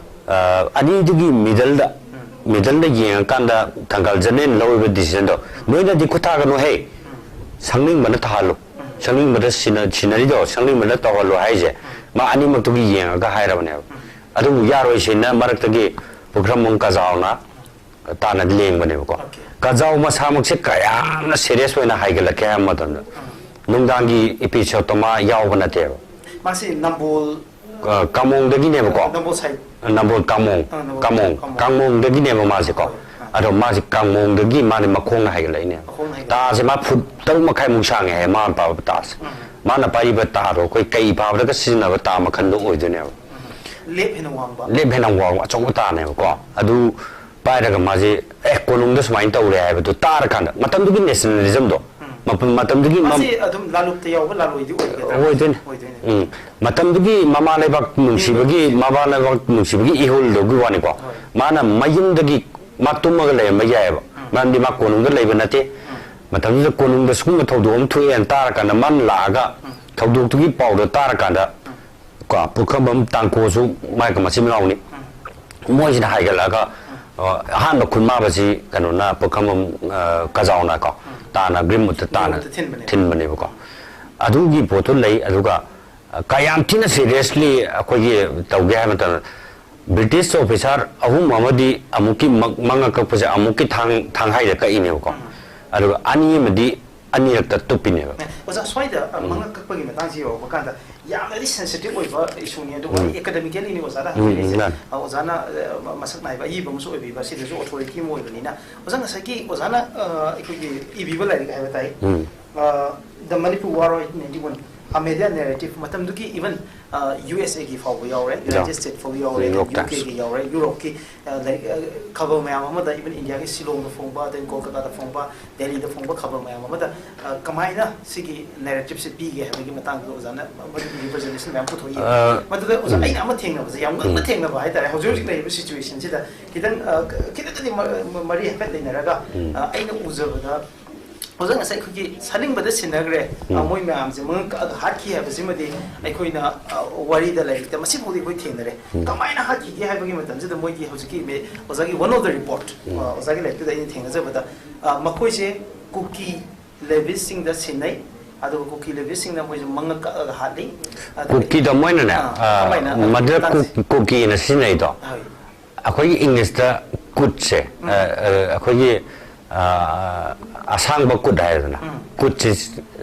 ꯑ, ꯑꯅꯤꯗꯨꯒꯤ middle ꯗ, ꯎꯝ꯫ Middle ꯗ ꯌꯦꯡꯉꯀꯥꯟꯗ ꯊꯪꯒꯥꯜ ꯖꯦꯅꯔꯦꯜꯅ ꯂꯧꯔꯤꯕ decision ꯗꯣ, ꯅꯣꯏꯅꯗꯤ ꯈꯨꯠ ꯊꯥꯒꯅꯨ ꯍꯦ, ꯎꯝ꯫ ꯁꯪꯅꯤꯡꯕꯅ ꯊꯥꯍꯜꯂꯨ꯫ ꯎꯝ꯫ ꯁꯪꯂꯤꯡꯕꯗ ꯁꯤꯟꯅ-, ꯁꯤꯟꯅꯔꯤꯗꯣ ꯁꯪꯂꯤꯡꯕꯗ ꯇꯧꯍꯜꯂꯣ ꯍꯥꯏꯁꯦ, ꯃꯥ ꯑꯅꯤꯃꯛꯇꯨꯒꯤ ꯌꯦꯡꯉꯒ ꯍꯥꯏꯔꯕꯅꯦꯕ꯫ ꯑꯗꯨꯕꯨ ꯌꯥꯔꯣꯏ ꯁꯤꯟꯅ ꯃꯔꯛꯇꯒꯤ ꯄꯨꯈ꯭ꯔꯝꯕꯝ ꯀꯖꯥꯎꯅ ꯇꯥꯅ ꯂꯦꯡꯕꯅꯦꯕꯀꯣ꯫ ꯀꯖꯥꯎ ꯃꯁꯥꯃꯛꯁꯦ ꯀꯌꯥꯝꯅ ꯁꯦꯔꯤꯌꯁ ꯑꯣꯏꯅ ꯍꯥꯏꯒꯠꯂꯛꯀꯦ ꯍꯥꯏꯕ ꯃꯇꯝꯗ, ꯅꯨꯡꯗꯥꯡꯒꯤ ꯏꯄꯤꯁꯣꯠꯇꯣ ꯃꯥ ꯌꯥꯎꯕ ꯅꯠꯇꯦꯕ꯫ ꯃꯥꯁꯤ ꯅꯝꯕꯣꯜ ꯑ, ꯀꯥꯃꯣꯡꯗꯒꯤꯅꯦꯕꯀꯣ꯫ ꯅꯝꯕꯣꯜ ꯁꯥꯏꯠ ꯅꯝꯕꯣꯜ ꯀꯥꯃꯣꯡ꯫ ꯑ, ꯅꯝꯕꯣꯜ ꯀꯥꯃꯣꯡ꯫ ꯀꯥꯃꯣꯡ꯫ ꯀꯥꯃꯣꯡꯗꯒꯤꯅꯦꯕ ꯃꯥꯁꯦꯀꯣ꯫ ꯍꯣꯏ, ꯑ꯫ ꯑꯗꯣ ꯃꯥꯁꯦ ꯀꯥꯃꯣꯡꯗꯒꯤ ꯃꯥꯅꯦ ꯃꯈꯣꯡꯅ ꯍꯥꯏꯒꯠꯂꯛꯏꯅꯦꯕ꯫ ꯃꯈꯣꯡꯅ ꯍꯥꯏꯒꯠꯂꯛꯏ꯫ ꯇꯥꯁꯦ ꯃꯥ ꯐꯨꯠ ꯇꯔꯨꯛ ꯃꯈꯥꯏꯃꯨꯛ ꯁꯥꯡꯉꯦ ꯍꯥꯏ ꯃꯥꯅ ꯄꯥꯕ ꯇꯥꯁꯦ꯫ ꯃꯥꯅ ꯄꯥꯏꯔꯤꯕ ꯇꯥꯗꯣ ꯑꯩꯈꯣꯏ ꯀꯩ ꯄꯥꯕꯗꯒ ꯁꯤꯖꯤꯟꯅꯕ ꯇꯥ ꯃꯈꯜꯗꯣ ꯑꯣꯏꯗꯣꯏꯅꯦꯕ꯫ ꯂꯦꯞ ꯍꯦꯟꯅ ꯋꯥꯡꯕ꯫ ꯂꯦꯞ ꯍꯦꯟꯅ ꯋꯥꯡꯕ ꯑꯆꯧꯕ ꯇꯥꯅꯦꯕꯀꯣ꯫ ꯑꯗꯨ ꯄꯥꯏꯔꯒ ꯃꯥꯁꯦ, "ꯑꯦ, ꯀꯣꯅꯨꯡꯗ ꯁꯨꯃꯥꯏꯅ ꯇꯧꯔꯦ" ꯍꯥꯏꯕꯗꯨ ꯇꯥꯔꯀꯥꯟꯗ, ꯃꯇꯝꯗꯨꯒꯤ ꯅꯦꯁꯅꯦꯂꯤꯖꯝꯗꯣ, ꯃꯇꯝꯗꯨꯒꯤ ꯃ- ꯃꯁꯤ ꯑꯗꯨꯝ ꯂꯥꯂꯨꯞꯇ ꯌꯥꯎꯕ ꯂꯥꯂꯣꯏꯗꯤ ꯑꯣꯏꯒꯗ꯭ꯔꯥ? ꯑꯣꯏꯗꯣꯏꯅꯦ꯫ ꯑꯣꯏꯗꯣꯏꯅꯦ꯫ ꯎꯝ꯫ ꯃꯇꯝꯗꯨꯒꯤ ꯃꯃꯥ ꯂꯩꯕꯥꯛ ꯅꯨꯡꯁꯤꯕꯒꯤ, ꯃꯃꯥ ꯂꯩꯕꯥꯛ ꯅꯨꯡꯁꯤꯕꯒꯤ ꯏꯍꯨꯜꯗꯨꯒꯤ ꯋꯥꯅꯤꯀꯣ꯫ ꯃꯥꯅ ꯃꯌꯨꯝꯗꯒꯤ ꯃꯥ ꯇꯨꯝꯃꯒ ꯂꯩꯔꯝꯕ ꯌꯥꯏꯑꯕ꯫ ꯃꯔꯝꯗꯤ ꯃꯥ ꯀꯣꯅꯨꯡꯗ ꯂꯩꯕ ꯅꯠꯇꯦ꯫ ꯃꯇꯝꯗꯨꯗ ꯀꯣꯅꯨꯡꯗ ꯁꯤꯒꯨꯝꯕ ꯊꯧꯗꯣꯛ ꯑꯃ ꯊꯣꯛꯑꯦꯅ ꯇꯥꯔꯀꯥꯟꯗ, ꯃꯥꯅ ꯂꯥꯛꯑꯒ ꯊꯧꯗꯣꯛꯇꯨꯒꯤ ꯄꯥꯎꯗꯣ ꯇꯥꯔꯀꯥꯟꯗ, ꯀꯣ, ꯄꯨꯈ꯭ꯔꯝꯕꯝ ꯇꯥꯡꯈꯣꯜꯁꯨ ꯃꯥꯒꯤ ꯃꯆꯤꯟ ꯃꯅꯥꯎꯅꯤ꯫ ꯃꯣꯏꯁꯤꯅ ꯍꯥꯏꯒꯠꯂꯛꯑꯒ, ꯑ, ꯑꯍꯥꯟꯕ ꯈꯨꯟꯃꯥꯕꯁꯤ ꯀꯩꯅꯣꯅ, ꯄꯨꯈ꯭ꯔꯝꯕꯝ, ꯑ, ꯀꯖꯥꯎꯅ ꯀꯣ, ꯇꯥꯅ ꯒ꯭ꯔꯤꯝꯋꯨꯗꯇ ꯇꯥꯅ ꯒ꯭ꯔꯤꯝꯋꯨꯗꯇ ꯊꯤꯟꯕꯅꯦ꯫ ꯊꯤꯟꯕꯅꯦꯕꯀꯣ꯫ ꯑꯗꯨꯒꯤ ꯄꯣꯠꯇꯨ ꯂꯩ꯫ ꯑꯗꯨꯒ, ꯑ, ꯀꯌꯥꯝ ꯊꯤꯅ ꯁꯦꯔꯤꯌꯁꯂꯤ ꯑꯩꯈꯣꯏꯒꯤ ꯇꯧꯒꯦ ꯍꯥꯏꯕ ꯃꯇꯝꯗ, ꯕ꯭ꯔꯤꯇꯤꯁ ꯑꯣꯐꯤꯁꯥꯔ ꯑꯍꯨꯝ ꯑꯃꯗꯤ ꯑꯃꯨꯛꯀꯤ ꯃ-, ꯃꯉꯛ ꯀꯛꯄꯁꯦ ꯑꯃꯨꯛꯀꯤ ꯊꯥꯡ, ꯊꯥꯡꯍꯥꯏꯗ ꯀꯛꯏꯅꯦꯕꯀꯣ꯫ ꯑꯗꯨꯒ ꯑꯅꯤ ꯑꯃꯗꯤ ꯑꯅꯤꯔꯛꯇ ꯇꯨꯞꯄꯤꯅꯦꯕ꯫ ꯑꯣꯖꯥ, ꯁ꯭ꯋꯥꯏꯗ, ꯑ, ꯃꯉꯛ ꯀꯛꯄꯒꯤ ꯃꯇꯥꯡꯁꯤ ꯌꯧꯔꯛꯄ ꯀꯥꯟꯗ ꯌꯥꯝꯅꯗꯤ ꯁꯦꯟꯁꯤꯇꯤꯚ ꯑꯣꯏꯕ ꯏꯁꯨꯅꯤ꯫ ꯑꯗꯨꯒ ꯑꯦꯀꯥꯗꯃꯤꯀꯦꯜꯂꯤꯅꯤ ꯑꯣꯖꯥꯅ ꯍꯥꯏꯕꯤꯔꯤꯁꯦ꯫ ꯃꯥꯅꯤ꯫ ꯑ, ꯑꯣꯖꯥꯅ, ꯑ, ꯃ-, ꯃꯁꯛ ꯅꯥꯏꯕ ꯑꯏꯕ ꯑꯃꯁꯨ ꯑꯣꯏꯕꯤꯕ, ꯁꯤꯗꯁꯨ ꯑꯣꯊꯣꯔꯤꯇꯤ ꯑꯃ ꯑꯣꯏꯕꯅꯤꯅ꯫ ꯑꯣꯖꯥ, ꯉꯁꯥꯏꯒꯤ ꯑꯣꯖꯥꯅ, ꯑ, ꯑꯩꯈꯣꯏꯒꯤ ꯏꯕꯤꯕ ꯂꯥꯏꯔꯤꯛ ꯍꯥꯏꯕ ꯇꯥꯏ꯫ ꯑ, The Manipur War of ninety-one, A Media Narrative, ꯃꯇꯝꯗꯨꯒꯤ ꯏꯚꯟ, ꯑ, ꯌꯨ ꯑꯦꯁ ꯑꯦꯒꯤ ꯐꯥꯎꯕ ꯌꯥꯎꯔꯦ, ꯌꯨꯅꯥꯏꯇꯦꯗ ꯁ꯭ꯇꯦꯠ ꯐꯥꯎꯕ ꯌꯥꯎꯔꯦ, ꯅ꯭ꯌꯨ ꯌꯣꯔꯛ ꯌꯨ ꯀꯦꯒꯤ ꯌꯥꯎꯔꯦ, ꯌꯨꯔꯣꯞꯀꯤ, ꯑ, ꯂꯥꯏꯔꯤꯛ, ꯑ, ꯈꯕꯔ ꯃꯌꯥꯝ ꯑꯃꯗ, ꯏꯚꯟ ꯏꯟꯗꯤꯌꯥꯒꯤ ꯁꯤꯂꯣꯡꯗ ꯐꯣꯡꯕ, ꯑꯗꯩ ꯀꯣꯜꯀꯇꯥꯗ ꯐꯣꯡꯕ, ꯗꯦꯜꯂꯤꯗ ꯐꯣꯡꯕ ꯈꯕꯔ ꯃꯌꯥꯝ ꯑꯃꯗ, ꯑ, ꯀꯃꯥꯏꯅ ꯁꯤꯒꯤ ꯅꯦꯔꯦꯇꯤꯚꯁꯦ ꯄꯤꯒꯦ ꯍꯥꯏꯕꯒꯤ ꯃꯇꯥꯡꯗ ꯑꯣꯖꯥꯅ ꯃꯗꯨꯒꯤ ꯔꯤꯄ꯭ꯔꯖꯦꯟꯇꯦꯁꯟ ꯃꯌꯥꯝ ꯄꯨꯊꯣꯛꯏ꯫ ꯑ, ꯃꯗꯨꯗ ꯑꯣꯖꯥ, ꯑꯩꯅ ꯑꯃ ꯊꯦꯡꯅꯕꯁꯦ, ꯌꯥꯝ ꯉꯛꯅ ꯊꯦꯡꯅꯕ ꯍꯥꯏꯇꯥꯔꯦ, ꯍꯧꯖꯤꯛ ꯍꯧꯖꯤꯛ ꯂꯩꯔꯤꯕ ꯁꯤꯆꯨꯋꯦꯁꯟꯁꯤꯗ ꯈꯤꯇꯪ, ꯑ, ꯈꯤꯇꯪꯗꯤ ꯃ-, ꯃ-, ꯃꯔꯤ ꯍꯥꯏꯐꯦꯠ ꯂꯩꯅꯔꯒ, ꯑ, ꯑꯩꯅ ꯎꯖꯕꯗ, ꯑꯣꯖꯥ, ꯉꯁꯥꯏ ꯑꯩꯈꯣꯏꯒꯤ ꯁꯥꯅꯤꯡꯕꯗ ꯁꯤꯟꯅꯈ꯭ꯔꯦ, ꯑ, ꯃꯣꯏ ꯃꯌꯥꯝꯁꯦ ꯃꯉꯛ ꯀꯛꯑꯒ ꯍꯥꯠꯈꯤ ꯍꯥꯏꯕꯁꯤꯃꯗꯤ ꯑꯩꯈꯣꯏꯅ, ꯑ, ꯋꯥꯔꯤꯗ, ꯂꯥꯏꯔꯤꯛꯇ ꯃꯁꯤꯐꯥꯎꯗꯤ ꯑꯩꯈꯣꯏ ꯊꯦꯡꯅꯔꯦ꯫ ꯀꯃꯥꯏꯅ ꯍꯥꯠꯈꯤꯒꯦ ꯍꯥꯏꯕꯒꯤ ꯃꯇꯝꯁꯤꯗ ꯃꯣꯏꯒꯤ ꯍꯧꯖꯤꯛꯀꯤ ꯃꯦ-, ꯑꯣꯖꯥꯒꯤ one of the report, ꯑ, ꯑꯣꯖꯥꯒꯤ ꯂꯥꯏꯔꯤꯛꯇꯨꯗ ꯑꯩꯅ ꯊꯦꯡꯅꯖꯕꯗ, ꯑ, ꯃꯈꯣꯏꯁꯦ ꯀꯨꯀꯤ ꯂꯦꯚꯤꯁꯁꯤꯡꯗ ꯁꯤꯟꯅꯩ, ꯑꯗꯨꯒ ꯀꯨꯀꯤ ꯂꯩꯕꯁꯤꯡꯅ ꯃꯣꯏꯁꯨ ꯃꯉꯛ ꯀꯛꯑꯒ ꯍꯥꯠꯂꯤ꯫ ꯑꯗꯨꯒ ꯀꯨꯀꯤꯗꯣ ꯃꯣꯏꯅꯅꯦ ꯑꯥ, ꯑ, ꯀꯃꯥꯏꯅ? ꯃꯗꯨꯗ ꯇꯥꯛꯁꯤ꯫ ꯀꯨ- ꯀꯨꯀꯤꯅ ꯁꯤꯖꯤꯟꯅꯩꯗꯣ꯫ ꯍꯣꯏ꯫ ꯑꯩꯈꯣꯏꯒꯤ ꯏꯪꯂꯤꯁꯇ ꯀꯨꯠꯁꯦ, ꯑ, ꯑ, ꯑꯩꯈꯣꯏꯒꯤ ꯑ, ꯑꯁꯥꯡꯕ ꯀꯨꯠ ꯍꯥꯏꯔꯦꯗꯅ, ꯎꯝ꯫ ꯀꯨꯠꯁꯦ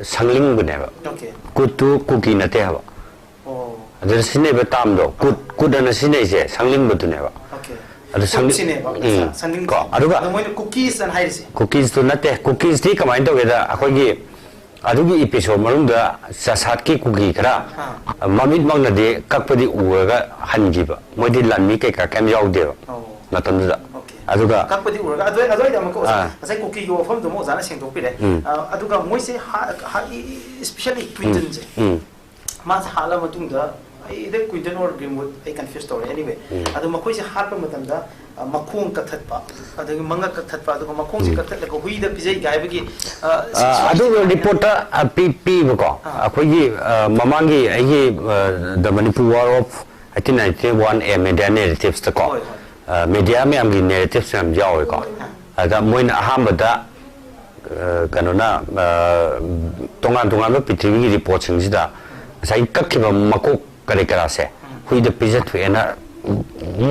ꯁꯪꯂꯤꯡꯕꯅꯦꯕ꯫ ꯑꯣꯀꯦ꯫ ꯀꯨꯠꯇꯨ ꯀꯨꯀꯤ ꯅꯠꯇꯦ ꯍꯥꯏꯕ꯫ ꯑꯣ꯫ ꯑꯗꯨꯗ ꯁꯤꯖꯤꯟꯅꯕ ꯇꯥꯝꯗꯣ, ꯀꯨꯠ ꯀꯨꯠ ꯑꯅ ꯁꯤꯖꯤꯟꯅꯩꯁꯦ ꯁꯪꯂꯤꯡꯕꯗꯨꯅꯦꯕ꯫ ꯑꯣꯀꯦ꯫ ꯑꯗꯨ ꯁꯪꯂꯤꯡ- ꯀꯨꯠꯁꯤꯅꯦꯕ, ꯎꯝ꯫ ꯁꯪꯂꯤꯡ-, ꯀꯣ, ꯑꯗꯨꯒ ꯑꯗꯣ ꯃꯣꯏꯅ ꯀꯨꯀꯤꯁ ꯑꯅ ꯍꯥꯏꯔꯤꯁꯦ꯫ ꯀꯨꯀꯤꯁꯇꯨ ꯅꯠꯇꯦ꯫ ꯀꯨꯀꯤꯁꯇꯤ ꯀꯃꯥꯏꯅ ꯇꯧꯒꯦꯗ, ꯑꯩꯈꯣꯏꯒꯤ ꯑꯗꯨꯒꯤ ꯏꯄꯤꯁꯣꯗ ꯃꯅꯨꯡꯗ ꯆꯁꯥꯠꯀꯤ ꯀꯨꯀꯤ ꯈꯔ ꯑꯥ꯫ ꯃꯃꯤꯠꯃꯛꯅꯗꯤ ꯀꯛꯄꯗꯤ ꯎꯔꯒ ꯍꯟꯈꯤꯕ, ꯃꯣꯏꯗꯤ ꯂꯥꯟꯃꯤ ꯀꯩꯀꯥ ꯀꯩꯝ ꯌꯥꯎꯗꯦꯕ ꯑꯣ꯫ ꯃꯇꯝꯗꯨꯗ꯫ ꯑꯣꯀꯦ꯫ ꯑꯗꯨꯒ ꯀꯛꯄꯗꯤ ꯎꯔꯒ ꯑꯗꯨ ꯑꯗꯨꯋꯥꯏꯗ ꯑꯃꯨꯛꯀ ꯑꯣꯖꯥ, ꯑꯥ꯫ ꯉꯁꯥꯏ ꯀꯨꯀꯤꯒꯤ ꯋꯥꯐꯝꯗꯨ ꯑꯃꯨꯛ ꯑꯣꯖꯥꯅ ꯁꯦꯡꯗꯣꯛꯄꯤꯔꯦ꯫ ꯎꯝ꯫ ꯑ, ꯑꯗꯨꯒ ꯃꯣꯏꯁꯦ ꯍꯥ-, ꯍꯥ-, ꯏ-, ꯏ-, especially ꯀ꯭ꯋꯤꯟꯇꯟꯁꯦ, ꯎꯝ꯫ ꯃꯥꯁꯦ ꯍꯥꯠꯂ ꯃꯇꯨꯡꯗ either Quinton or Greenwood, ꯑꯩ confuse ꯇꯧꯔꯦ, anyway꯫ ꯎꯝ꯫ ꯑꯗꯣ ꯃꯈꯣꯏꯁꯦ ꯍꯥꯠꯄ ꯃꯇꯝꯗ, ꯑ, ꯃꯈꯣꯡ ꯀꯛꯊꯠꯄ, ꯑꯗꯒꯤ ꯃꯉꯛ ꯀꯛꯊꯠꯄ, ꯑꯗꯨꯒ ꯃꯈꯣꯡꯁꯦ ꯎꯝ꯫ ꯀꯛꯊꯠꯂꯒ ꯍꯨꯏꯗ ꯄꯤꯖꯩꯒ ꯍꯥꯏꯕꯒꯤ, ꯑ, ꯑ, ꯑꯗꯨꯒ ꯔꯤꯄꯣꯔꯠꯇ, ꯑ, ꯄꯤ- ꯄꯤꯕꯀꯣ, ꯑꯥ꯫ ꯑꯩꯈꯣꯏꯒꯤ, ꯑ, ꯃꯃꯥꯡꯒꯤ ꯑꯩꯒꯤ, ꯑ, The Manipur War of eighteen ninety-one, A Media Narratives ꯇꯀꯣ, ꯍꯣꯏ, ꯍꯣꯏ꯫ ꯑ, ꯃꯦꯗꯤꯌꯥ ꯃꯌꯥꯝꯒꯤ narratives ꯃꯌꯥꯝ ꯌꯥꯎꯋꯦꯀꯣ꯫ ꯍꯣꯏ꯫ ꯑꯗ ꯃꯣꯏꯅ ꯑꯍꯥꯟꯕꯗ, ꯑ, ꯀꯩꯅꯣꯅ, ꯑ, ꯇꯣꯉꯥꯟ ꯇꯣꯉꯥꯟꯕ ꯄ꯭ꯔꯤꯊꯤꯕꯤꯒꯤ ꯔꯤꯄꯣꯔꯠꯁꯤꯡꯁꯤꯗ ꯉꯁꯥꯏꯒꯤ ꯀꯛꯈꯤꯕ ꯃꯀꯣꯛ ꯀꯔꯤ ꯀꯔꯥꯁꯦ ꯍꯨꯏꯗ ꯄꯤꯖꯊꯣꯛꯑꯦꯅ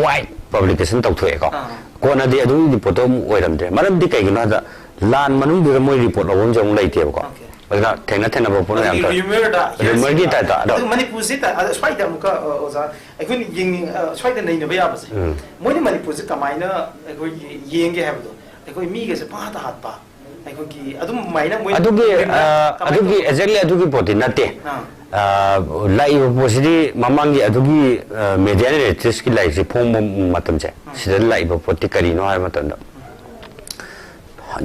wide publication ꯇꯧꯊꯣꯛꯑꯦꯀꯣ꯫ ꯑꯥ꯫ ꯀꯣꯟꯅꯗꯤ ꯑꯗꯨꯒꯤ ꯔꯤꯄꯣꯔꯠꯇꯣ ꯑꯃꯨꯛ ꯑꯣꯏꯔꯝꯗ꯭ꯔꯦ꯫ ꯃꯔꯝꯗꯤ ꯀꯩꯒꯤꯅꯣ ꯍꯥꯏꯕꯗ ꯂꯥꯟ ꯃꯅꯨꯡꯗꯨꯗ ꯃꯣꯏ ꯔꯤꯄꯣꯔꯠ ꯂꯧꯕ ꯑꯃꯁꯨ ꯑꯃꯨꯛ ꯂꯩꯇꯦꯕꯀꯣ꯫ ꯑꯣꯀꯦ꯫ ꯑꯗꯨꯅ ꯊꯦꯡꯅ ꯊꯦꯡꯅꯕ ꯄꯣꯠ ꯃꯌꯥꯝ ꯑꯗꯨꯒꯤ ꯇꯧꯋꯦ꯫ ꯔꯤꯃꯔꯗ ꯔꯤꯃꯔꯒꯤ ꯇꯥꯏꯞꯇ ꯑꯗꯣ ꯑꯗꯨ ꯃꯅꯤꯄꯨꯔꯁꯤꯗ, ꯑꯗ ꯁ꯭ꯋꯥꯏꯗ ꯑꯃꯨꯛꯀ, ꯑ, ꯑꯣꯖꯥ, ꯑꯩꯈꯣꯏꯅ ꯌꯦꯡꯅꯤꯡ-, ꯑ, ꯁ꯭ꯋꯥꯏꯗ ꯅꯩꯅꯕ ꯌꯥꯕꯁꯦ, ꯎꯝ꯫ ꯃꯣꯏꯅ ꯃꯅꯤꯄꯨꯔꯁꯦ ꯀꯃꯥꯏꯅ ꯑꯩꯈꯣꯏꯒꯤ ꯌꯦꯡꯒꯦ ꯍꯥꯏꯕꯗꯣ, ꯑꯩꯈꯣꯏ ꯃꯤꯒꯁꯦ ꯄꯪꯍꯥꯠꯇ ꯍꯥꯠꯄ, ꯑꯩꯈꯣꯏꯒꯤ ꯑꯗꯨꯝ ꯃꯥꯏꯅ ꯃꯣꯏ ꯑꯗꯨꯒꯤ, ꯀꯃꯥꯏꯅ ꯑ, ꯇꯧꯕ? ꯑꯗꯨꯒꯤ exactly ꯑꯗꯨꯒꯤ ꯄꯣꯠꯇꯤ ꯅꯠꯇꯦ꯫ ꯑꯥ꯫ ꯑ, ꯂꯥꯛꯏꯕ ꯄꯣꯠꯁꯤꯗꯤ ꯃꯃꯥꯡꯒꯤ ꯑꯗꯨꯒꯤ, ꯑ, ꯃꯦꯗꯤꯌꯥ ꯅꯦꯔꯦꯇꯤꯚꯁꯀꯤ ꯂꯥꯏꯔꯤꯛꯁꯦ ꯐꯣꯡꯕ ꯃꯇꯝꯁꯦ, ꯁꯤꯗ ꯂꯥꯛꯏꯕ ꯄꯣꯠꯇꯤ ꯀꯔꯤꯅꯣ ꯍꯥꯏꯕ ꯃꯇꯝꯗ,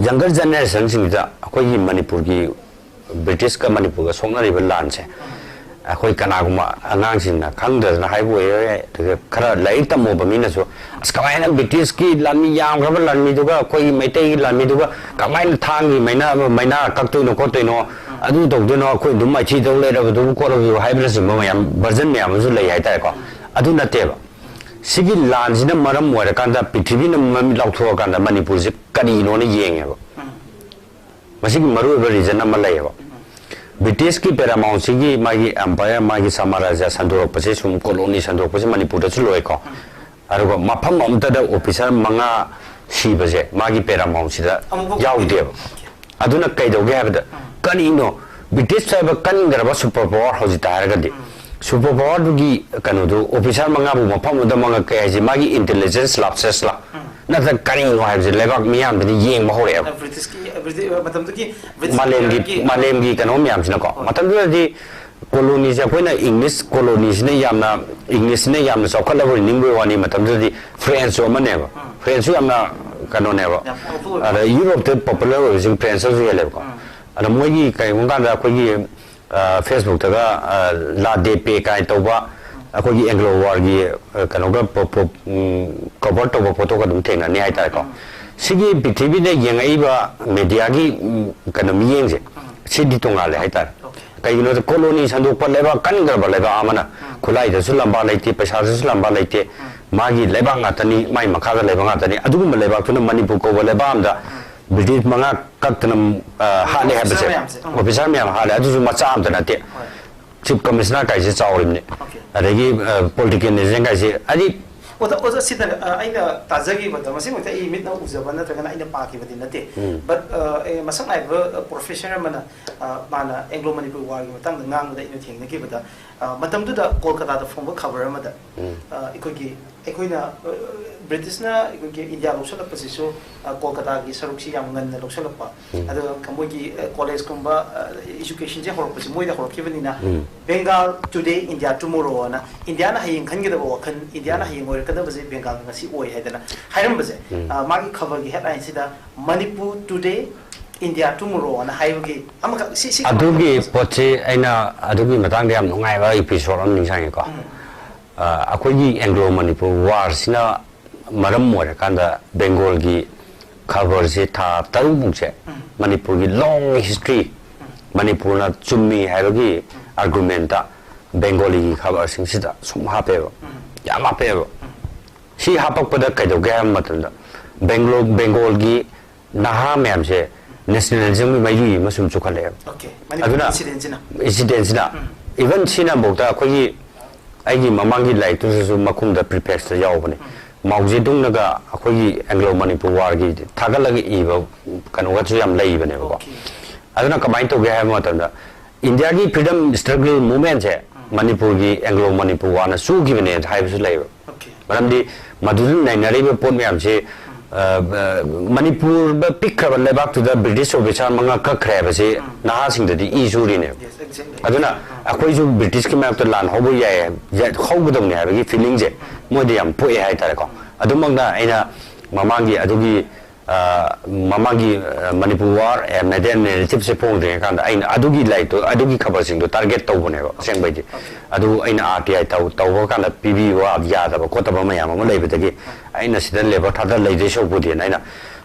ꯌꯪꯒꯔ ꯖꯦꯅꯦꯔꯦꯁꯟꯁꯤꯡꯁꯤꯗ ꯑꯩꯈꯣꯏꯒꯤ ꯃꯅꯤꯄꯨꯔꯒꯤ ꯕ꯭ꯔꯤꯇꯤꯁꯀ ꯃꯅꯤꯄꯨꯔꯒ ꯁꯣꯛꯅꯔꯤꯕ ꯂꯥꯟꯁꯦ, ꯑꯩꯈꯣꯏ ꯀꯅꯥꯒꯨꯝꯕ ꯑꯉꯥꯡꯁꯤꯡꯅ ꯈꯪꯗꯗꯅ ꯍꯥꯏꯕ ꯑꯣꯏꯔꯣꯏ, ꯑꯗꯨꯒ ꯈꯔ ꯂꯥꯏꯔꯤꯛ ꯇꯝꯃꯨꯕ ꯃꯤꯅꯁꯨ, "ꯑꯁ, ꯀꯃꯥꯏꯅ ꯕ꯭ꯔꯤꯇꯤꯁꯀꯤ ꯂꯥꯟꯃꯤ ꯌꯥꯝꯈ꯭ꯔꯕ ꯂꯥꯟꯃꯤꯗꯨꯒ ꯑꯩꯈꯣꯏꯒꯤ ꯃꯩꯇꯩꯒꯤ ꯂꯥꯟꯃꯤꯗꯨꯒ ꯀꯃꯥꯏꯅ ꯊꯥꯡꯒꯤ ꯃꯩꯅꯥ, ꯃꯩꯅꯥ ꯀꯛꯇꯣꯏꯅꯣ ꯈꯣꯠꯇꯣꯏꯅꯣ, ꯑꯗꯨ ꯇꯧꯗꯣꯏꯅꯣ, ꯑꯩꯈꯣꯏ ꯑꯗꯨꯝ ꯃꯥꯏꯊꯤ ꯇꯧ ꯂꯩꯔꯕꯗꯨꯕꯨ ꯈꯣꯠꯂꯕꯗꯨꯕꯨ" ꯍꯥꯏꯕꯅꯆꯤꯡꯕ ꯃꯌꯥꯝ, ꯚꯔꯖꯟ ꯃꯌꯥꯝ ꯑꯃꯁꯨ ꯂꯩ ꯍꯥꯏꯇꯥꯔꯦꯀꯣ꯫ ꯑꯗꯨ ꯅꯠꯇꯦꯕ꯫ ꯁꯤꯒꯤ ꯂꯥꯟꯁꯤꯅ ꯃꯔꯝ ꯑꯣꯏꯔꯀꯥꯟꯗ ꯄ꯭ꯔꯤꯊꯤꯕꯤꯅ ꯃꯃꯤꯠ ꯂꯥꯎꯊꯣꯛꯑꯀꯥꯟꯗ ꯃꯅꯤꯄꯨꯔꯁꯦ ꯀꯔꯤꯅꯣꯅ ꯌꯦꯡꯉꯦꯕ꯫ ꯃꯁꯤꯒꯤ ꯃꯔꯨꯑꯣꯏꯕ ꯔꯤꯖꯟ ꯑꯃ ꯂꯩꯌꯦꯕ꯫ ꯕ꯭ꯔꯤꯇꯤꯁꯀꯤ ꯄꯦꯔꯥꯃꯥꯎꯟꯁꯤꯒꯤ ꯃꯥꯒꯤ ꯑꯦꯝꯄꯥꯌꯔ, ꯃꯥꯒꯤ ꯁꯥꯃꯔꯥꯖ꯭ꯌ ꯁꯟꯗꯣꯔꯛꯄꯁꯦ, ꯁꯨꯝ ꯀꯣꯂꯣꯅꯤ ꯁꯟꯗꯣꯔꯛꯄꯁꯦ ꯃꯅꯤꯄꯨꯔꯗꯁꯨ ꯂꯣꯏꯀꯣ꯫ ꯑꯗꯨꯒ ꯃꯐꯝ ꯑꯃꯠꯇꯗ ꯑꯣꯐꯤꯁꯥꯔ ꯃꯉꯥ ꯁꯤꯕꯁꯦ ꯃꯥꯒꯤ ꯄꯦꯔꯥꯃꯥꯎꯟꯁꯤꯗ ꯑꯃꯨꯛꯐꯥꯎ ꯌꯥꯎꯗꯦꯕ꯫ ꯑꯗꯨꯅ ꯀꯩꯗꯧꯒꯦ ꯍꯥꯏꯕꯗ, ꯀꯔꯤꯅꯣ ꯕ꯭ꯔꯤꯇꯤꯁ ꯍꯥꯏꯕ ꯀꯟꯈ꯭ꯔꯕ ꯁꯨꯄꯔ ꯄꯋꯥꯔ ꯍꯧꯖꯤꯛꯇ ꯍꯥꯏꯔꯒꯗꯤ, ꯁꯨꯄꯔ ꯄꯋꯥꯔꯗꯨꯒꯤ ꯀꯩꯅꯣꯗꯨ ꯑꯣꯐꯤꯁꯥꯔ ꯃꯉꯥꯕꯨ ꯃꯐꯝ ꯑꯃꯗ ꯃꯉꯛꯀꯦ ꯍꯥꯏꯁꯦ ꯃꯥꯒꯤ ꯏꯟꯇꯦꯂꯤꯖꯦꯟꯁ ꯂꯥꯞꯁꯦꯁꯂ ꯅꯠꯇ꯭ꯔꯒ ꯀꯔꯤꯅꯣ ꯍꯥꯏꯕꯁꯦ ꯂꯩꯕꯥꯛ ꯃꯤꯌꯥꯝꯗꯨꯅ ꯌꯦꯡꯕ ꯍꯧꯔꯛꯑꯦꯕ꯫ ꯕ꯭ꯔꯤꯇꯤꯁꯀꯤ ꯕ꯭ꯔꯤꯇꯤꯁ ꯃꯇꯝꯗꯨꯒꯤ ꯕ꯭ꯔꯤꯇꯤꯁ ꯃꯥꯂꯦꯝꯒꯤ ꯏꯝꯄꯤꯌꯔꯒꯤ ꯃꯥꯂꯦꯝꯒꯤ ꯀꯩꯅꯣ ꯃꯌꯥꯝꯁꯤꯅꯀꯣ, ꯃꯇꯝꯗꯨꯗꯗꯤ ꯀꯣꯂꯣꯅꯤꯁꯦ ꯑꯩꯈꯣꯏꯅ ꯏꯪꯂꯤꯁ ꯀꯣꯂꯣꯅꯤꯁꯤꯅ ꯌꯥꯝꯅ, ꯏꯪꯂꯤꯁꯅ ꯌꯥꯝꯅ ꯆꯥꯎꯈꯠꯂꯕꯣꯏ ꯅꯤꯡꯕꯒꯤ ꯋꯥꯅꯤ, ꯃꯇꯝꯗꯨꯗꯗꯤ ꯐ꯭ꯔꯦꯟꯁꯁꯨ ꯑꯃꯅꯦꯕ꯫ ꯐ꯭ꯔꯦꯟꯁꯁꯨ ꯌꯥꯝꯅ ꯀꯩꯅꯣꯅꯦꯕ꯫ ꯌꯥꯝ ꯄꯥꯋꯔꯐꯨꯜ ꯑꯣꯏꯕ꯫ ꯑꯗ ꯌꯨꯔꯣꯞꯇ ꯄꯣꯄꯨꯂꯔ ꯑꯣꯏꯕꯁꯤꯡ ꯐ꯭ꯔꯦꯟꯁꯇꯁꯨ ꯍꯦꯜꯂꯦꯕꯀꯣ꯫ ꯑꯗ ꯃꯣꯏꯒꯤ ꯀꯔꯤꯒꯨꯝꯕ ꯀꯥꯟꯗ ꯑꯩꯈꯣꯏꯒꯤ ꯐꯦꯁꯕꯨꯛꯇꯒ ꯂꯥ ꯗꯦ ꯄꯦ ꯀꯥꯏꯅ ꯇꯧꯕ ꯑꯩꯈꯣꯏꯒꯤ ꯑꯦꯡꯒ꯭ꯂꯣ ꯋꯥꯔꯒꯤ ꯀꯩꯅꯣꯒ ꯀꯣꯚꯔ ꯇꯧꯕ ꯐꯣꯇꯣꯒ ꯑꯗꯨꯝ ꯊꯦꯡꯅꯅꯤ ꯍꯥꯏꯇꯥꯔꯦꯀꯣ꯫ ꯁꯤꯒꯤ ꯄ꯭ꯔꯤꯊꯤꯕꯤꯗ ꯌꯦꯡꯉꯛꯏꯕ ꯃꯦꯗꯤꯌꯥꯒꯤ ꯀꯩꯅꯣ ꯃꯤꯠꯌꯦꯡꯁꯦ ꯁꯤꯗꯤ ꯇꯣꯡꯉꯥꯜꯂꯦ ꯍꯥꯏꯇꯥꯔꯦ꯫ ꯀꯩꯒꯤꯅꯣꯗ ꯀꯣꯂꯣꯅꯤ ꯁꯟꯗꯣꯛꯄ ꯂꯩꯕꯥꯛ ꯀꯟꯈ꯭ꯔꯕ ꯂꯩꯕꯥꯛ ꯑꯃꯅ ꯈꯨꯠꯂꯥꯏꯗꯁꯨ ꯂꯝꯕꯥ ꯂꯩꯇꯦ, ꯄꯩꯁꯥꯗꯁꯨ ꯂꯝꯕꯥ ꯂꯩꯇꯦ, ꯃꯥꯒꯤ ꯂꯩꯕꯥꯛ ꯉꯥꯛꯇꯅꯤ, ꯃꯥꯏ ꯃꯈꯥꯗ ꯂꯩꯕ ꯉꯥꯛꯇꯅꯤ꯫ ꯑꯗꯨꯒꯨꯝꯕ ꯂꯩꯕꯥꯛꯇꯨꯅ ꯃꯅꯤꯄꯨꯔ ꯀꯧꯕ ꯂꯩꯕꯥꯛ ꯑꯃꯗ ꯕ꯭ꯔꯤꯇꯤꯁ ꯃꯉꯥ ꯀꯛꯇꯅ ꯍꯥꯠꯂꯦ ꯍꯥꯏꯕꯁꯦ, ꯃꯌꯥꯝꯁꯦ꯫ ꯑꯣꯐꯤꯁꯥꯔ ꯃꯌꯥꯝ ꯍꯥꯠꯂꯦ꯫ ꯑꯗꯨꯁꯨ ꯃꯆꯥ ꯑꯝꯇ ꯅꯠꯇꯦ꯫ ꯆꯤꯐ ꯀꯃꯤꯁꯅꯔ ꯀꯥꯏꯁꯦ ꯆꯥꯎꯔꯤꯕꯅꯤ꯫ ꯑꯗꯒꯤ ꯄꯣꯂꯤꯇꯤꯀꯦꯜ ꯑꯦꯖꯦꯟ ꯀꯥꯏꯁꯦ ꯍꯥꯏꯗꯤ ꯑꯣꯖꯥ ꯑꯣꯖꯥ ꯁꯤꯗ ꯑꯩꯅ ꯇꯥꯖꯈꯤꯕꯗ, ꯃꯁꯤꯃꯛꯇ ꯑꯩ ꯃꯤꯠꯅ ꯎꯖꯕ ꯅꯠꯇ꯭ꯔꯒꯅ ꯑꯩꯅ ꯄꯥꯈꯤꯕꯗꯤ ꯅꯠꯇꯦ꯫ ꯕꯠ ꯃꯁꯛ ꯅꯥꯏꯕ ꯄ꯭ꯔꯣꯐꯦꯁꯔ ꯑꯃꯅ ꯃꯥꯅ ꯑꯦꯡꯒ꯭ꯂꯣ ꯃꯅꯤꯄꯨꯔ ꯋꯥꯔꯒꯤ ꯃꯇꯥꯡꯗ ꯉꯥꯡꯕꯗ ꯑꯩꯅ ꯊꯦꯡꯅꯈꯤꯕꯗ, ꯃꯇꯝꯗꯨꯗ ꯀꯣꯜꯀꯇꯥꯗ ꯐꯣꯡꯕ ꯈꯕꯔ ꯑꯃꯗ ꯑꯩꯈꯣꯏꯒꯤ ꯑꯩꯈꯣꯏꯅ ꯕ꯭ꯔꯤꯇꯤꯁꯅ ꯑꯩꯈꯣꯏꯒꯤ ꯏꯟꯗꯤꯌꯥ ꯂꯧꯁꯤꯜꯂꯛꯄꯁꯤꯁꯨ ꯀꯣꯜꯀꯇꯥꯒꯤ ꯁꯔꯨꯛꯁꯤ ꯌꯥꯝ ꯉꯟꯅ ꯂꯧꯁꯤꯜꯂꯛꯄ, ꯑꯗꯨꯒ ꯃꯣꯏꯒꯤ ꯀꯣꯂꯦꯖꯀꯨꯝꯕ ꯏꯖꯨꯀꯦꯁꯟꯁꯦ ꯍꯧꯔꯛꯄꯁꯤ ꯃꯣꯏꯗ ꯍꯧꯔꯛꯈꯤꯕꯅꯤꯅ, ꯕꯦꯡꯒꯥꯜ ꯇꯨꯗꯦ ꯏꯟꯗꯤꯌꯥ ꯇꯨꯃꯣꯔꯣ ꯑꯅ ꯏꯟꯗꯤꯌꯥꯅ ꯍꯌꯦꯡ ꯈꯟꯒꯗꯕ ꯋꯥꯈꯜ, ꯏꯟꯗꯤꯌꯥꯅ ꯍꯌꯦꯡ ꯑꯣꯏꯔꯛꯀꯗꯕꯁꯦ ꯕꯦꯡꯒꯥꯜ ꯉꯁꯤ ꯑꯣꯏ ꯍꯥꯏꯗꯅ ꯍꯥꯏꯔꯝꯕꯁꯦ, ꯃꯥꯒꯤ ꯈꯕꯔꯒꯤ ꯍꯦꯗꯂꯥꯏꯟꯁꯤꯗ "ꯃꯅꯤꯄꯨꯔ ꯇꯨꯗꯦ, ꯏꯟꯗꯤꯌꯥ ꯇꯨꯃꯣꯔꯣ" ꯑꯅ ꯍꯥꯏꯕꯒꯤ ꯑꯃꯈꯛ ꯁꯤ ꯁꯤ ꯑꯗꯨꯒꯤ ꯄꯣꯠꯁꯤ ꯑꯩꯅ ꯑꯗꯨꯒꯤ ꯃꯇꯥꯡꯗ ꯌꯥꯝ ꯅꯨꯡꯉꯥꯏꯕ ꯏꯄꯤꯁꯣꯗ ꯑꯃ ꯅꯤꯡꯁꯤꯡꯉꯦꯀꯣ꯫ ꯑꯩꯈꯣꯏꯒꯤ ꯑꯦꯡꯒ꯭ꯂꯣ ꯃꯅꯤꯄꯨꯔ ꯋꯥꯔꯁꯤꯅ ꯃꯔꯝ ꯑꯣꯏꯔꯀꯥꯟꯗ ꯕꯦꯡꯒꯣꯜꯒꯤ ꯈꯕꯔꯁꯦ ꯊꯥ ꯇꯔꯨꯛꯃꯨꯛꯁꯦ ꯃꯅꯤꯄꯨꯔꯒꯤ ꯂꯣꯡ ꯍꯤꯁꯇ꯭ꯔꯤ, ꯃꯅꯤꯄꯨꯔꯅ ꯆꯨꯝꯃꯤ ꯍꯥꯏꯕꯒꯤ ꯑꯥꯔꯒꯨꯃꯦꯟꯇ ꯕꯦꯡꯒꯣꯂꯤꯒꯤ ꯈꯕꯔꯁꯤꯡꯁꯤꯗ ꯁꯨꯝ ꯍꯥꯞꯄꯦꯕ, ꯌꯥꯝ ꯍꯥꯞꯄꯦꯕ꯫ ꯁꯤ ꯍꯥꯞꯄꯛꯄꯗ ꯀꯩꯗꯧꯒꯦ ꯍꯥꯏꯕ ꯃꯇꯝꯗ ꯕꯦꯡꯒ꯭ꯂꯣ ꯕꯦꯡꯒꯣꯜꯒꯤ ꯅꯍꯥ ꯃꯌꯥꯝꯁꯦ ꯅꯦꯁꯅꯦꯂꯤꯖꯝꯒꯤ ꯃꯩꯔꯤ ꯑꯃ ꯁꯨꯝ ꯆꯨꯈꯠꯂꯛꯑꯦꯕ꯫ Okay. ꯑꯗꯨꯅ ꯃꯅꯤꯄꯨꯔ ꯏꯟꯁꯤꯗꯦꯟꯁꯤꯅ ꯏꯟꯁꯤꯗꯦꯟꯁꯤꯅ ꯏꯚꯟ ꯁꯤꯅꯐꯧꯗ ꯑꯩꯈꯣꯏꯒꯤ ꯑꯩꯒꯤ ꯃꯃꯥꯡꯒꯤ ꯂꯥꯏꯔꯤꯛꯇꯨꯗꯁꯨ ꯃꯈꯨꯝꯗ ꯄ꯭ꯔꯤꯐꯦꯛꯁꯇ ꯌꯥꯎꯕꯅꯦ꯫ ꯃꯥꯎ ꯖꯦꯗꯨꯡꯅꯒ ꯑꯩꯈꯣꯏꯒꯤ ꯑꯦꯡꯒ꯭ꯂꯣ ꯃꯅꯤꯄꯨꯔ ꯋꯥꯔꯒꯤ ꯊꯥꯒꯠꯂꯒ ꯏꯕ ꯀꯩꯅꯣꯒꯁꯨ ꯌꯥꯝ ꯂꯩꯕꯅꯦꯕꯀꯣ꯫ Okay. ꯑꯗꯨꯅ ꯀꯃꯥꯏꯅ ꯇꯧꯒꯦ ꯍꯥꯏꯕ ꯃꯇꯝꯗ ꯏꯟꯗꯤꯌꯥꯒꯤ ꯐ꯭ꯔꯤꯗꯝ ꯏꯁꯇ꯭ꯔꯒꯜ ꯃꯨꯚꯃꯦꯟꯁꯦ ꯃꯅꯤꯄꯨꯔꯒꯤ ꯑꯦꯡꯒ꯭ꯂꯣ ꯃꯅꯤꯄꯨꯔ ꯋꯥꯔꯅ ꯆꯨꯈꯤꯕꯅꯦ ꯍꯥꯏꯕꯁꯨ ꯂꯩꯌꯦꯕ꯫ Okay. ꯃꯔꯝꯗꯤ ꯃꯗꯨꯗ ꯅꯩꯅꯔꯤꯕ ꯄꯣꯠ ꯃꯌꯥꯝꯁꯤ, ꯑ, ꯑ, ꯃꯅꯤꯄꯨꯔꯗ ꯄꯤꯛꯈ꯭ꯔꯕ ꯂꯩꯕꯥꯛꯇꯨꯗ ꯕ꯭ꯔꯤꯇꯤꯁ ꯑꯣꯐꯤꯁꯥꯔ ꯃꯉꯥ ꯀꯛꯈ꯭ꯔꯦ ꯍꯥꯏꯕꯁꯤ ꯅꯍꯥꯁꯤꯡꯗꯗꯤ ꯏ ꯆꯨꯔꯤꯅꯦꯕ꯫ Yes, exactly. ꯑꯗꯨꯅ ꯑꯩꯈꯣꯏꯁꯨ ꯕ꯭ꯔꯤꯇꯤꯁꯀꯤ ꯃꯥꯌꯣꯛꯇ ꯂꯥꯟ ꯍꯧꯕ ꯌꯥꯏ, ꯌꯥꯏ, ꯍꯧꯒꯗꯕꯅꯤ ꯍꯥꯏꯕꯒꯤ ꯐꯤꯂꯤꯡꯁꯦ ꯃꯣꯏꯗ ꯌꯥꯝ ꯄꯣꯛꯑꯦ ꯍꯥꯏꯇꯥꯔꯦꯀꯣ꯫ ꯑꯗꯨꯃꯛꯅ ꯑꯩꯅ ꯃꯃꯥꯡꯒꯤ ꯑꯗꯨꯒꯤ, ꯑ, ꯃꯃꯥꯡꯒꯤ, ꯑ, ꯃꯅꯤꯄꯨꯔ ꯋꯥꯔ, ꯑꯦ, ꯃꯦꯗꯤꯌꯥ ꯅꯦꯔꯦꯇꯤꯞꯁꯦ ꯐꯣꯡꯗ꯭ꯔꯤꯉꯩ ꯀꯥꯟꯗ ꯑꯩꯅ ꯑꯗꯨꯒꯤ ꯂꯥꯏꯔꯤꯛꯇꯣ, ꯑꯗꯨꯒꯤ ꯈꯕꯔꯁꯤꯡꯗꯣ ꯇꯥꯔꯒꯦꯠ ꯇꯧꯕꯅꯦꯕ ꯑꯁꯦꯡꯕꯩꯗꯤ꯫ ꯑꯗꯨ ꯑꯩꯅ ꯑꯥꯔ ꯇꯤ ꯑꯥꯏ ꯇꯧ-, ꯇꯧꯕ ꯀꯥꯟꯗ ꯄꯤꯕꯤꯕ ꯌꯥꯗꯕ ꯈꯣꯠꯇꯕ ꯃꯌꯥꯝ ꯑꯃ ꯂꯩꯕꯗꯒꯤ ꯑꯩꯅ ꯁꯤꯗ ꯂꯦꯕꯔ ꯊꯥꯗ ꯂꯩꯗꯣꯏ ꯁꯔꯨꯛꯄꯨꯗꯤꯅ ꯑꯩꯅ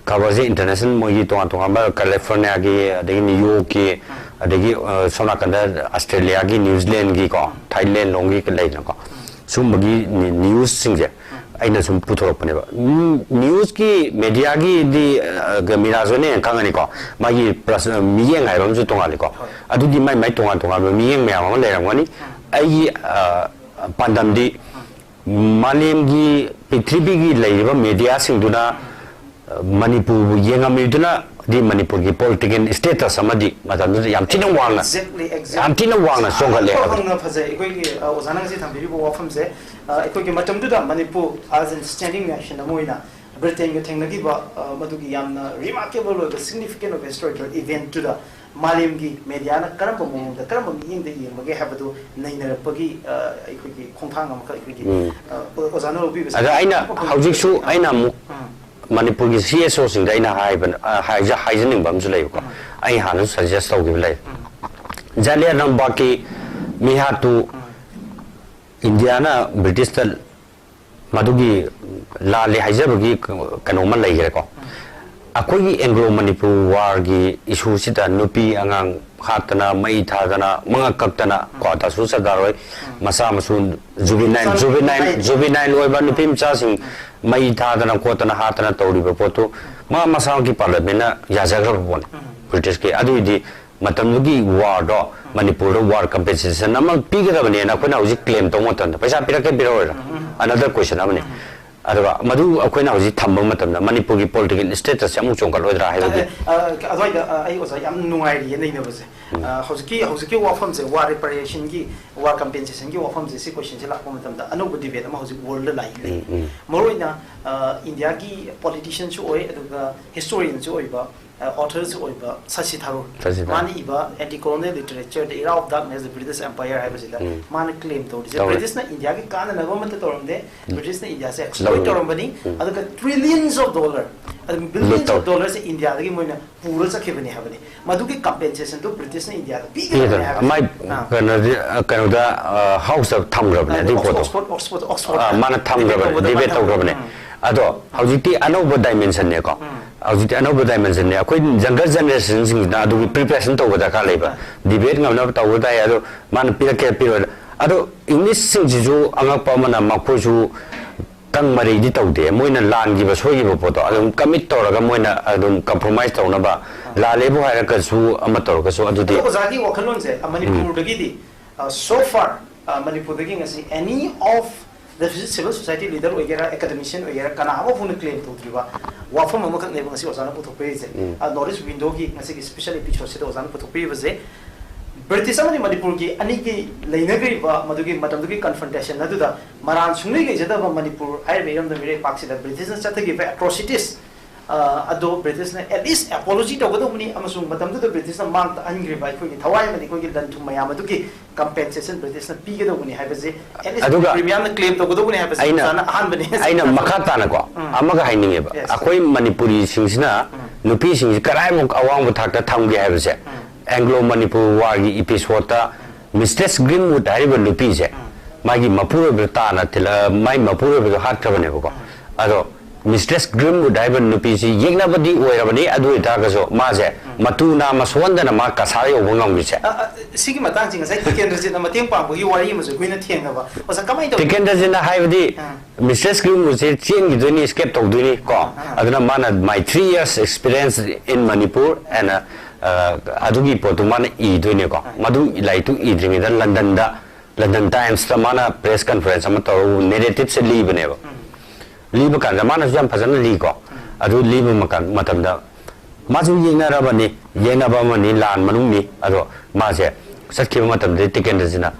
ꯈꯕꯔꯁꯦ ꯏꯟꯇꯔꯅꯦꯁꯅꯦꯜ ꯃꯣꯏꯒꯤ ꯇꯣꯉꯥꯟ ꯇꯣꯉꯥꯟꯕ ꯀꯦꯂꯤꯐꯣꯔꯅꯤꯌꯥꯒꯤ, ꯑꯗꯒꯤ ꯅ꯭ꯌꯨ ꯌꯣꯔꯛꯀꯤ, ꯑꯗꯒꯤ, ꯑ, ꯁꯣꯝ ꯅꯥꯀꯟꯗ ꯑꯁꯇ꯭ꯔꯦꯂꯤꯌꯥꯒꯤ, ꯅ꯭ꯌꯨꯖꯤꯂꯦꯟꯒꯤ ꯀꯣ, ꯊꯥꯏꯂꯦꯟ ꯂꯣꯝꯒꯤ ꯂꯩꯗꯅꯀꯣ, ꯁꯨꯝꯕꯒꯤ ꯅꯤ-, ꯅ꯭ꯌꯨꯁꯁꯤꯡꯁꯦ ꯑꯩꯅ ꯁꯨꯝ ꯄꯨꯊꯣꯔꯛꯄꯅꯦꯕ꯫ ꯎꯝ, ꯅ꯭ꯌꯨꯁꯀꯤ ꯃꯦꯗꯤꯌꯥꯒꯤꯗꯤ, ꯑ, ꯃꯤꯔꯥꯖ ꯍꯣꯏꯅ ꯍꯦꯟꯅ ꯈꯪꯒꯅꯤꯀꯣ, ꯃꯥꯒꯤ ꯄ꯭ꯔꯁ-, ꯃꯤꯠꯌꯦꯡ ꯍꯥꯏꯕ ꯑꯃꯁꯨ ꯇꯣꯉꯥꯜꯂꯤꯀꯣ꯫ ꯑꯗꯨꯗꯤ ꯃꯥꯏ ꯃꯥꯏ ꯇꯣꯉꯥꯟ ꯇꯣꯉꯥꯟꯕ ꯃꯤꯠꯌꯦꯡ ꯃꯌꯥꯝ ꯑꯃ ꯂꯩꯔꯝꯒꯅꯤ꯫ ꯑꯩꯒꯤ, ꯑ, ꯄꯥꯟꯗꯝꯗꯤ ꯃꯥꯂꯦꯝꯒꯤ, ꯄ꯭ꯔꯤꯊꯤꯕꯤꯒꯤ ꯂꯩꯔꯤꯕ ꯃꯦꯗꯤꯌꯥꯁꯤꯡꯗꯨꯅ, ꯑ, ꯃꯅꯤꯄꯨꯔꯕꯨ ꯌꯦꯡꯉꯝꯃꯤꯗꯨꯅ ꯗꯤ ꯃꯅꯤꯄꯨꯔꯒꯤ ꯄꯣꯂꯤꯇꯤꯀꯦꯜ ꯁ꯭ꯇꯦꯇꯁ ꯑꯃꯗꯤ ꯃꯇꯝꯗꯨꯗ ꯌꯥꯝ ꯊꯤꯅ ꯋꯥꯡꯅ, Exactly, exactly. ꯌꯥꯝ ꯊꯤꯅ ꯋꯥꯡꯅ ꯆꯣꯡꯈꯠꯂꯦ ꯍꯥꯏꯕꯅꯤ꯫ ꯍꯪꯅ ꯐꯖꯩ꯫ ꯑꯩꯈꯣꯏꯒꯤ, ꯑ, ꯑꯣꯖꯥꯅ ꯉꯁꯤ ꯊꯝꯕꯤꯔꯤꯕ ꯋꯥꯐꯝꯁꯦ, ꯑ, ꯑꯩꯈꯣꯏꯒꯤ ꯃꯇꯝꯗꯨꯗ Manipur as an standing nation ꯑꯃ ꯑꯣꯏꯅ ꯕ꯭ꯔꯤꯇꯦꯟꯒ ꯊꯦꯡꯅꯈꯤꯕ, ꯑ, ꯃꯗꯨꯒꯤ ꯌꯥꯝꯅ ꯔꯤꯃꯥꯔꯀꯦꯕꯜ ꯑꯣꯏꯕ, ꯁꯤꯒꯅꯤꯐꯤꯀꯦꯟ ꯑꯣꯏꯕ ꯍꯤꯁꯇꯣꯔꯤꯀꯦꯜ ꯏꯚꯦꯟꯠꯇꯨꯗ ꯃꯥꯂꯦꯝꯒꯤ ꯃꯦꯗꯤꯌꯥꯅ ꯀꯔꯝꯕ ꯃꯑꯣꯡꯗ, ꯀꯔꯝꯕ ꯃꯤꯠꯌꯦꯡꯗ ꯌꯦꯡꯕꯒꯦ ꯍꯥꯏꯕꯗꯨ ꯅꯩꯅꯔꯛꯄꯒꯤ, ꯑ, ꯑꯩꯈꯣꯏꯒꯤ ꯈꯣꯡꯊꯥꯡ ꯑꯃꯈꯛ ꯑꯩꯈꯣꯏꯒꯤ, ꯎꯝ꯫ ꯑ, ꯑꯣꯖꯥꯅ ꯂꯧꯕꯤꯕꯁꯦ ꯑꯗ ꯑꯩꯅ ꯑꯐꯪꯕ ꯍꯧꯖꯤꯛꯁꯨ ꯐꯪꯕ ꯑꯩꯅ ꯑꯃꯨꯛ ꯎꯝ꯫ ꯃꯅꯤꯄꯨꯔꯒꯤ ꯁꯤ ꯑꯦꯁ ꯑꯣꯁꯤꯡꯗ ꯑꯩꯅ ꯍꯥꯏꯕ, ꯑ, ꯍꯥꯏꯖ-, ꯍꯥꯏꯖꯅꯤꯡꯕ ꯑꯃꯁꯨ ꯂꯩꯕꯀꯣ꯫ ꯑꯩ ꯍꯥꯟꯅꯁꯨ ꯁꯖꯦꯁ ꯇꯧꯈꯤꯕ ꯂꯩ꯫ ꯖꯥꯂꯤꯌꯥꯟꯋꯥꯂꯥ ꯕꯥꯒꯀꯤ ꯃꯤꯍꯥꯠꯇꯨ ꯏꯟꯗꯤꯌꯥꯅ ꯕ꯭ꯔꯤꯇꯤꯁꯇ ꯃꯗꯨꯒꯤ ꯂꯥꯜꯂꯦ ꯍꯥꯏꯖꯕꯒꯤ ꯀꯩꯅꯣꯝꯃ ꯂꯩꯈ꯭ꯔꯦꯀꯣ꯫ ꯑꯩꯈꯣꯏꯒꯤ ꯑꯦꯡꯒ꯭ꯂꯣ ꯃꯅꯤꯄꯨꯔ ꯋꯥꯔꯒꯤ ꯏꯁꯨꯁꯤꯗ ꯅꯨꯄꯤ ꯑꯉꯥꯡ ꯍꯥꯠꯇꯅ, ꯃꯩ ꯊꯥꯗꯅ, ꯃꯉꯛ ꯀꯛꯇꯅ ꯀꯣ, ꯗꯥꯁꯨ ꯁꯔꯗꯥꯔ ꯍꯣꯏ ꯃꯆꯥ ꯃꯁꯨ ꯖꯨꯕꯤꯅꯥꯏꯜ, ꯖꯨꯕꯤꯅꯥꯏꯜ, ꯖꯨꯕꯤꯅꯥꯏꯜ ꯑꯣꯏꯕ ꯅꯨꯄꯤ ꯃꯆꯥꯁꯤꯡ ꯃꯩ ꯊꯥꯗꯅ ꯈꯣꯠꯇꯅ ꯍꯥꯠꯇꯅ ꯇꯧꯔꯤꯕ ꯄꯣꯠꯇꯨ ꯃꯥ ꯃꯁꯥꯃꯛꯀꯤ ꯄꯥꯔꯂꯤꯌꯥꯃꯦꯟꯅ ꯌꯥꯖꯈ꯭ꯔꯕ ꯄꯣꯠꯅꯤ꯫ ꯎꯝ꯫ ꯕ꯭ꯔꯤꯇꯤꯁꯀꯤ ꯑꯗꯨꯏꯗꯤ ꯃꯇꯝꯗꯨꯒꯤ ꯋꯥꯔꯗꯣ, ꯃꯅꯤꯄꯨꯔꯗ ꯋꯥꯔ ꯀꯝꯄꯦꯟꯁꯦꯁꯟ ꯑꯃ ꯄꯤꯒꯗꯕꯅꯦꯅ ꯑꯩꯈꯣꯏꯅ ꯍꯧꯖꯤꯛ ꯀ꯭ꯂꯦꯝ ꯇꯧꯕ ꯃꯇꯝꯗ ꯄꯩꯁꯥ ꯄꯤꯔꯛꯀꯦ ꯄꯤꯔꯛꯑꯣꯏꯔꯥ? ꯎꯝ꯫ Another question ꯑꯃꯅꯤ꯫ ꯎꯝ꯫ ꯑꯗꯨꯒ ꯃꯗꯨ ꯑꯩꯈꯣꯏꯅ ꯍꯧꯖꯤꯛ ꯊꯝꯕ ꯃꯇꯝꯗ ꯃꯅꯤꯄꯨꯔꯒꯤ ꯄꯣꯂꯤꯇꯤꯀꯦꯜ ꯁ꯭ꯇꯦꯇꯁꯁꯦ ꯑꯃꯨꯛ ꯆꯣꯡꯈꯠꯂꯣꯏꯗ꯭ꯔꯥ ꯍꯥꯏꯕꯒꯤ ꯑ, ꯑ, ꯑꯗꯨꯋꯥꯏꯗ, ꯑ, ꯑꯩ ꯑꯣꯖꯥ ꯌꯥꯝ ꯅꯨꯡꯉꯥꯏꯔꯤꯌꯦ ꯅꯩꯅꯕꯁꯦ꯫ ꯎꯝ꯫ ꯑ, ꯍꯧꯖꯤꯛꯀꯤ, ꯍꯧꯖꯤꯛꯀꯤ ꯋꯥꯐꯝꯁꯦ, ꯋꯥꯔ ꯔꯤꯄꯔꯦꯁꯟꯒꯤ, ꯋꯥꯔ ꯀꯝꯄꯦꯟꯁꯦꯁꯟꯒꯤ ꯋꯥꯐꯝꯁꯦ, ꯁꯤ ꯀꯣꯏꯁꯟꯁꯦ ꯂꯥꯛꯄ ꯃꯇꯝꯗ ꯑꯅꯧꯕ ꯗꯤꯕꯦꯠ ꯑꯃ ꯍꯧꯖꯤꯛ ꯋꯥꯔꯜꯗ ꯂꯥꯛꯏ ꯂꯩ꯫ ꯎꯝ, ꯎꯝ꯫ ꯃꯔꯨꯑꯣꯏꯅ, ꯑ, ꯏꯟꯗꯤꯌꯥꯒꯤ ꯄꯣꯂꯤꯇꯤꯁꯤꯌꯟꯁꯨ ꯑꯣꯏ, ꯑꯗꯨꯒ ꯍꯤꯁꯇꯣꯔꯤꯌꯟꯁꯨ ꯑꯣꯏꯕ, ꯑ, ꯑꯣꯊꯔꯁꯨ ꯑꯣꯏꯕ ꯁꯁꯤ ꯊꯔꯨꯔ꯫ ꯁꯁꯤ ꯊꯔꯨꯔ꯫ ꯃꯥꯅ ꯏꯕ Anti-Colonial Literature, The Era of Darkness, The British Empire ꯍꯥꯏꯕꯁꯤꯗ ꯎꯝ꯫ ꯃꯥꯅ ꯀ꯭ꯂꯦꯝ ꯇꯧꯔꯤꯁꯦ ꯇꯧꯔꯦ꯫ ꯕ꯭ꯔꯤꯇꯤꯁꯅ ꯏꯟꯗꯤꯌꯥꯒꯤ ꯀꯥꯟꯅꯅꯕ ꯑꯃꯠꯇ ꯇꯧꯔꯝꯗꯦ꯫ ꯎꯝ꯫ ꯕ꯭ꯔꯤꯇꯤꯁꯅ ꯏꯟꯗꯤꯌꯥꯁꯦ ꯑꯦꯛꯁꯄ꯭ꯂꯣꯏꯠ ꯂꯧꯔꯦ꯫ ꯇꯧꯔꯝꯕꯅꯤ꯫ ꯎꯝ꯫ ꯑꯗꯨꯒ ꯇ꯭ꯔꯤꯂꯤꯌꯟꯁ ꯑꯣꯐ ꯗꯣꯂꯔ, ꯑꯗꯨ ꯂꯨꯠ ꯕꯤꯂꯤꯌꯟꯁ ꯇꯧꯔꯦ꯫ ꯑꯣꯐ ꯗꯣꯂꯔꯁꯦ ꯏꯟꯗꯤꯌꯥꯗꯒꯤ ꯃꯣꯏꯅ ꯄꯨꯔ ꯆꯠꯈꯤꯕꯅꯦ ꯍꯥꯏꯕꯅꯤ꯫ ꯃꯗꯨꯒꯤ ꯀꯝꯄꯦꯟꯁꯦꯁꯟꯗꯨ ꯕ꯭ꯔꯤꯇꯤꯁꯅ ꯏꯟꯗꯤꯌꯥꯗ ꯄꯤꯒꯗꯕꯅꯦ ꯄꯤꯒꯗꯕꯅꯦ꯫ ꯍꯥꯏꯕꯁꯦ꯫ ꯃꯥꯏ ꯑꯥ꯫ ꯀꯩꯅꯣꯗꯤ, ꯑ, ꯀꯩꯅꯣꯗ, ꯑ, ꯍꯥꯎꯁꯇ ꯊꯝꯈ꯭ꯔꯕꯅꯦ ꯑꯥ, ꯑꯗꯨꯒꯤ ꯄꯣꯠꯇꯣ꯫ ꯑꯣꯛꯁꯐꯣꯔꯗ, ꯑꯣꯛꯁꯐꯣꯔꯗ, ꯑꯣꯛꯁꯐꯣꯔꯗ ꯑꯥ, ꯃꯥꯅ ꯗꯤꯕꯦꯠ ꯊꯝꯈ꯭ꯔꯕꯅꯦ, ꯇꯧꯕꯗ ꯗꯤꯕꯦꯠ ꯃꯥꯅ ꯇꯧꯈ꯭ꯔꯕꯅꯦ꯫ ꯎꯝ꯫ ꯑꯗꯣ ꯍꯧꯖꯤꯛꯇꯤ ꯑꯅꯧꯕ ꯗꯥꯏꯃꯦꯟꯁꯟꯅꯦꯀꯣ꯫ ꯎꯝ꯫ ꯍꯧꯖꯤꯛꯇꯤ ꯑꯅꯧꯕ ꯗꯥꯏꯃꯦꯟꯁꯟꯅꯦ꯫ ꯑꯩꯈꯣꯏ ꯌꯪꯒꯔ ꯖꯦꯅꯦꯔꯦꯁꯟꯁꯤꯡꯁꯤꯅ ꯑꯗꯨꯒꯤ ꯄ꯭ꯔꯤꯄꯦꯔꯦꯁꯟ ꯇꯧꯕ ꯗꯔꯀꯥꯔ ꯂꯩꯕ꯫ ꯑꯥ꯫ ꯗꯤꯕꯦꯠ ꯉꯝꯅꯕ ꯇꯧꯕ ꯇꯥꯏ꯫ ꯑꯗꯣ ꯃꯥꯅ ꯄꯤꯔꯛꯀꯦ ꯄꯤꯔꯣꯏ꯫ ꯑꯗꯣ ꯏꯪꯂꯤꯁꯁꯤꯡꯁꯤꯁꯨ ꯑꯉꯛꯄ ꯑꯃꯅ ꯃꯈꯣꯏꯁꯨ ꯇꯪ ꯃꯔꯩꯗꯤ ꯇꯧꯗꯦ꯫ ꯃꯣꯏꯅ ꯂꯥꯟꯈꯤꯕ, ꯁꯣꯏꯈꯤꯕ ꯄꯣꯠꯇꯣ ꯑꯗꯨꯝ ꯀꯃꯤꯠ ꯇꯧꯔꯒ ꯃꯣꯏꯅ ꯑꯗꯨꯝ ꯀꯝꯄ꯭ꯔꯣꯃꯥꯏꯁ ꯇꯧꯅꯕ, ꯂꯥꯜꯂꯦꯕꯨ ꯍꯥꯏꯔꯒꯁꯨ ꯑꯃ ꯇꯧꯔꯒꯁꯨ ꯑꯗꯨꯗꯤ ꯑꯗꯣ ꯑꯣꯖꯥꯒꯤ ꯋꯥꯈꯜꯂꯣꯟꯁꯦ, ꯑ, ꯎꯝ꯫ ꯃꯅꯤꯄꯨꯔꯗꯒꯤꯗꯤ, ꯑ, so far, ꯑ, ꯃꯅꯤꯄꯨꯔꯗꯒꯤ ꯉꯁꯤ any of the civil society leader ꯑꯣꯏꯒꯦꯔꯥ, ꯑꯦꯀꯥꯗꯦꯃꯤꯁꯤꯌꯟ ꯑꯣꯏꯒꯦꯔꯥ, ꯀꯅꯥ ꯑꯃ ꯐꯥꯎꯅ ꯀ꯭ꯂꯦꯝ ꯇꯧꯗ꯭ꯔꯤꯕ ꯋꯥꯐꯝ ꯑꯃꯈꯛꯅꯦꯕ ꯉꯁꯤ ꯑꯣꯖꯥꯅ ꯄꯨꯊꯣꯛꯄꯤꯔꯤꯁꯦ꯫ ꯎꯝ꯫ ꯑ, ꯅꯣꯔꯠ ꯏꯁ ꯋꯤꯟꯗꯣꯒꯤ ꯉꯁꯤꯒꯤ ꯁ꯭ꯄꯦꯁꯦꯜ ꯑꯦꯄꯤꯁꯣꯗꯁꯤꯗ ꯑꯣꯖꯥꯅ ꯄꯨꯊꯣꯛꯄꯤꯔꯤꯕꯁꯦ, ꯕ꯭ꯔꯤꯇꯤꯁ ꯑꯃꯗꯤ ꯃꯅꯤꯄꯨꯔꯒꯤ ꯑꯅꯤꯒꯤ ꯂꯩꯅꯈ꯭ꯔꯤꯕ ꯃꯗꯨꯒꯤ ꯃꯇꯝꯗꯨꯒꯤ ꯀꯟꯐ꯭ꯔꯟꯇꯦꯁꯟ ꯑꯗꯨꯗ ꯃꯔꯥꯜ ꯁꯨꯡꯂꯩ ꯂꯩꯖꯗꯕ ꯃꯅꯤꯄꯨꯔ ꯍꯥꯏꯔꯤꯕ ꯏꯔꯝꯗꯝ ꯏꯔꯩꯄꯥꯛꯁꯤꯗ ꯕ꯭ꯔꯤꯇꯤꯁꯅ ꯆꯠꯊꯈꯤꯕ ꯑꯦꯇ꯭ꯔꯣꯁꯤꯇꯤꯁ, ꯑ, ꯑꯗꯣ ꯕ꯭ꯔꯤꯇꯤꯁꯅ at least apology ꯇꯧꯒꯗꯧꯕꯅꯤ, ꯑꯃꯁꯨꯡ ꯃꯇꯝꯗꯨꯗ ꯕ꯭ꯔꯤꯇꯤꯁꯅ ꯃꯥꯡ ꯇꯥꯛꯍꯟꯈ꯭ꯔꯤꯕ ꯑꯩꯈꯣꯏꯒꯤ ꯊꯋꯥꯏ ꯑꯃꯗꯤ ꯑꯩꯈꯣꯏꯒꯤ ꯂꯟ ꯊꯨꯝ ꯃꯌꯥꯝ ꯑꯗꯨꯒꯤ ꯀꯝꯄꯦꯟꯁꯦꯁꯟ ꯕ꯭ꯔꯤꯇꯤꯁꯅ ꯄꯤꯒꯗꯧꯕꯅꯤ ꯍꯥꯏꯕꯁꯦ at least ꯑꯗꯨꯒ ꯄ꯭ꯔꯤꯃꯤꯌꯔꯅ ꯀ꯭ꯂꯦꯝ ꯇꯧꯒꯗꯧꯕꯅꯤ ꯍꯥꯏꯕꯁꯦ ꯑꯩꯅ, ꯑꯣꯖꯥꯅ ꯑꯍꯥꯟꯕꯅꯤ꯫ ꯑꯩꯅ ꯃꯈꯥ ꯇꯥꯅꯀꯣ, ꯎꯝ꯫ ꯑꯃꯒ ꯍꯥꯏꯅꯤꯡꯉꯦꯕ꯫ Yes꯫ ꯑꯩꯈꯣꯏ ꯃꯅꯤꯄꯨꯔꯤꯁꯤꯡꯁꯤꯅ ꯎꯝ꯫ ꯅꯨꯄꯤꯁꯤꯡꯁꯤ ꯀꯗꯥꯏꯃꯨꯛ ꯑꯋꯥꯡꯕ ꯊꯥꯛꯇ ꯊꯝꯒꯦ ꯍꯥꯏꯕꯁꯦ, ꯎꯝ꯫ ꯑꯦꯡꯒ꯭ꯂꯣ ꯃꯅꯤꯄꯨꯔ ꯋꯥꯔꯒꯤ ꯏꯄꯤꯁꯣꯗꯇ ꯎꯝ꯫ ꯃꯤꯁꯇ꯭ꯔꯦꯁ ꯒ꯭ꯔꯤꯟꯋꯨꯗ ꯍꯥꯏꯔꯤꯕ ꯅꯨꯄꯤꯁꯦ, ꯎꯝ꯫ ꯃꯥꯒꯤ ꯃꯄꯨꯔꯣꯏꯕꯗ ꯇꯥꯅ ꯊꯤꯜꯂ-, ꯃꯥꯒꯤ ꯃꯄꯨꯔꯣꯏꯕꯗꯣ ꯍꯥꯠꯈ꯭ꯔꯕꯅꯦꯕꯀꯣ꯫ ꯎꯝ꯫ ꯑꯗꯣ ꯃꯤꯁꯇ꯭ꯔꯦꯁ ꯒ꯭ꯔꯤꯟꯋꯨꯗ ꯍꯥꯏꯕ ꯅꯨꯄꯤꯁꯤ ꯌꯦꯛꯅꯕꯗꯤ ꯑꯣꯏꯔꯕꯅꯤ꯫ ꯑꯗꯨ ꯑꯣꯏꯇꯥꯔꯒꯁꯨ ꯃꯥꯁꯦ ꯃꯇꯨ ꯅꯥꯝꯃ ꯁꯣꯟꯗꯅ ꯃꯥ ꯀꯁꯥꯔ ꯌꯧꯕ ꯉꯝꯈꯤꯁꯦ꯫ ꯑ, ꯑ, ꯁꯤꯒꯤ ꯃꯇꯥꯡꯁꯤ ꯉꯁꯥꯏ ꯇꯤꯀꯦꯟꯗ꯭ꯔꯖꯤꯠꯅ ꯃꯇꯦꯡ ꯄꯥꯡꯕꯒꯤ ꯋꯥꯔꯤ ꯑꯃꯁꯨ ꯑꯩꯈꯣꯏꯅ ꯊꯦꯡꯅꯕ, ꯑꯣꯖꯥ, ꯀꯃꯥꯏꯅ ꯇꯧꯏ? ꯇꯤꯀꯦꯟꯗ꯭ꯔꯖꯤꯠꯅ ꯍꯥꯏꯕꯗꯤ ꯑꯥ. ꯃꯤꯁꯇ꯭ꯔꯦꯁ ꯒ꯭ꯔꯤꯟꯋꯨꯗꯁꯦ ꯆꯦꯟꯈꯤꯗꯣꯏꯅꯤ, ꯏꯁꯀꯦꯞ ꯇꯧꯗꯣꯏꯅꯤ ꯀꯣ꯫ ꯑꯗꯨꯅ ꯃꯥꯅ "My three years experience in Manipur and ꯑꯗꯨꯒꯤ ꯄꯣꯠꯇꯨ ꯃꯥꯅ ꯏꯗꯣꯏꯅꯦꯀꯣ꯫ ꯃꯗꯨ ꯂꯥꯏꯔꯤꯛꯇꯨ ꯏꯗ꯭ꯔꯤꯉꯩꯗ ꯂꯟꯗꯟꯗ, ꯂꯟꯗꯟ ꯇꯥꯏꯝꯁꯇ ꯃꯥꯅ ꯄ꯭ꯔꯦꯁ ꯀꯟꯐꯔꯦꯟꯁ ꯑꯃ ꯇꯧꯔꯒ ꯅꯦꯔꯦꯇꯤꯞꯁꯦ ꯂꯤꯕꯅꯦꯕ꯫ ꯂꯤꯕ ꯀꯥꯟꯗ ꯃꯥꯅꯁꯨ ꯌꯥꯝ ꯐꯖꯅ ꯂꯤꯀꯣ꯫ ꯑꯗꯨ ꯂꯤꯕ ꯃꯀꯥꯟ- ꯃꯇꯝꯗ ꯃꯥꯁꯨ ꯌꯦꯛꯅꯔꯕꯅꯤ, ꯌꯦꯛꯅꯕ ꯑꯃꯅꯤ, ꯂꯥꯟ ꯃꯅꯨꯡꯅꯤ꯫ ꯑꯗꯣ ꯃꯥꯁꯦ ꯆꯠꯈꯤꯕ ꯃꯇꯝꯗꯗꯤ ꯇꯤꯀꯦꯟꯗ꯭ꯔꯖꯤꯠꯅ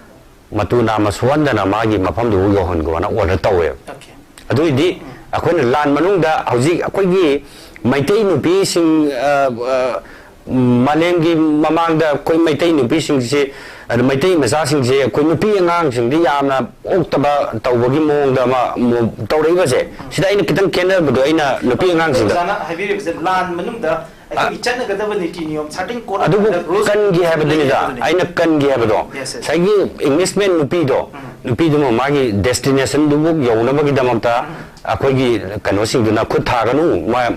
ꯃꯇꯨ ꯅꯥꯝꯃ ꯁꯣꯛꯍꯟꯗꯅ ꯃꯥꯒꯤ ꯃꯐꯝꯗꯨꯕꯨ ꯌꯧꯍꯟꯈꯣꯅ ꯑꯣꯔꯗꯔ ꯇꯧꯋꯦꯕ꯫ Okay. ꯑꯗꯨꯏꯗꯤ ꯑꯩꯈꯣꯏꯅ ꯂꯥꯟ ꯃꯅꯨꯡꯗ ꯍꯧꯖꯤꯛ ꯑꯩꯈꯣꯏꯒꯤ ꯃꯩꯇꯩ ꯅꯨꯄꯤꯁꯤꯡ, ꯑ, ꯑ, ꯃꯥꯂꯦꯝꯒꯤ ꯃꯃꯥꯡꯗ ꯑꯩꯈꯣꯏ ꯃꯩꯇꯩ ꯅꯨꯄꯤꯁꯤꯡꯁꯦ, ꯑꯗ ꯃꯩꯇꯩ ꯃꯆꯥꯁꯤꯡꯁꯦ ꯑꯩꯈꯣꯏ ꯅꯨꯄꯤ ꯑꯉꯥꯡꯁꯤꯡꯗꯤ ꯌꯥꯝꯅ ꯑꯣꯛꯇꯕ ꯇꯧꯕꯒꯤ ꯃꯑꯣꯡꯗ ꯑꯃ, ꯑꯃ ꯇꯧꯔꯛꯏꯕꯁꯦ, ꯁꯤꯗ ꯑꯩꯅ ꯈꯤꯇꯪ ꯈꯦꯠꯅꯕꯗꯣ, ꯑꯩꯅ ꯅꯨꯄꯤ ꯑꯉꯥꯡꯁꯤꯡꯗ ꯑꯣꯖꯥꯅ ꯍꯥꯏꯕꯤꯔꯤꯕꯁꯦ ꯂꯥꯟ ꯃꯅꯨꯡꯗ ꯑꯩꯈꯣꯏꯒꯤ ꯆꯠꯅꯒꯗꯕ ꯅꯤꯇꯤ ꯅꯤꯌꯣꯝ, certain code of ꯑꯗꯨꯕꯨ conduct, rules ꯀꯟꯒꯤ ꯍꯥꯏꯕꯗꯨꯅꯤꯗ, ꯂꯩ ꯍꯥꯏꯕꯗꯨꯅꯤ꯫ ꯑꯩꯅ ꯀꯟꯒꯤ ꯍꯥꯏꯕꯗꯣ꯫ Yes, yes. ꯉꯁꯥꯏꯒꯤ ꯏꯪꯂꯤꯁꯃꯦꯟ ꯅꯨꯄꯤꯗꯣ, ꯅꯨꯄꯤꯗꯨꯃ ꯃꯥꯒꯤ ꯗꯦꯁꯇꯤꯅꯦꯁꯟꯗꯨꯕꯨ ꯌꯧꯅꯕꯒꯤꯗꯃꯛꯇ ꯑꯩꯈꯣꯏꯒꯤ ꯀꯩꯅꯣꯁꯤꯡꯗꯨꯅ ꯈꯨꯠ ꯊꯥꯒꯅꯨ, ꯃꯥ-,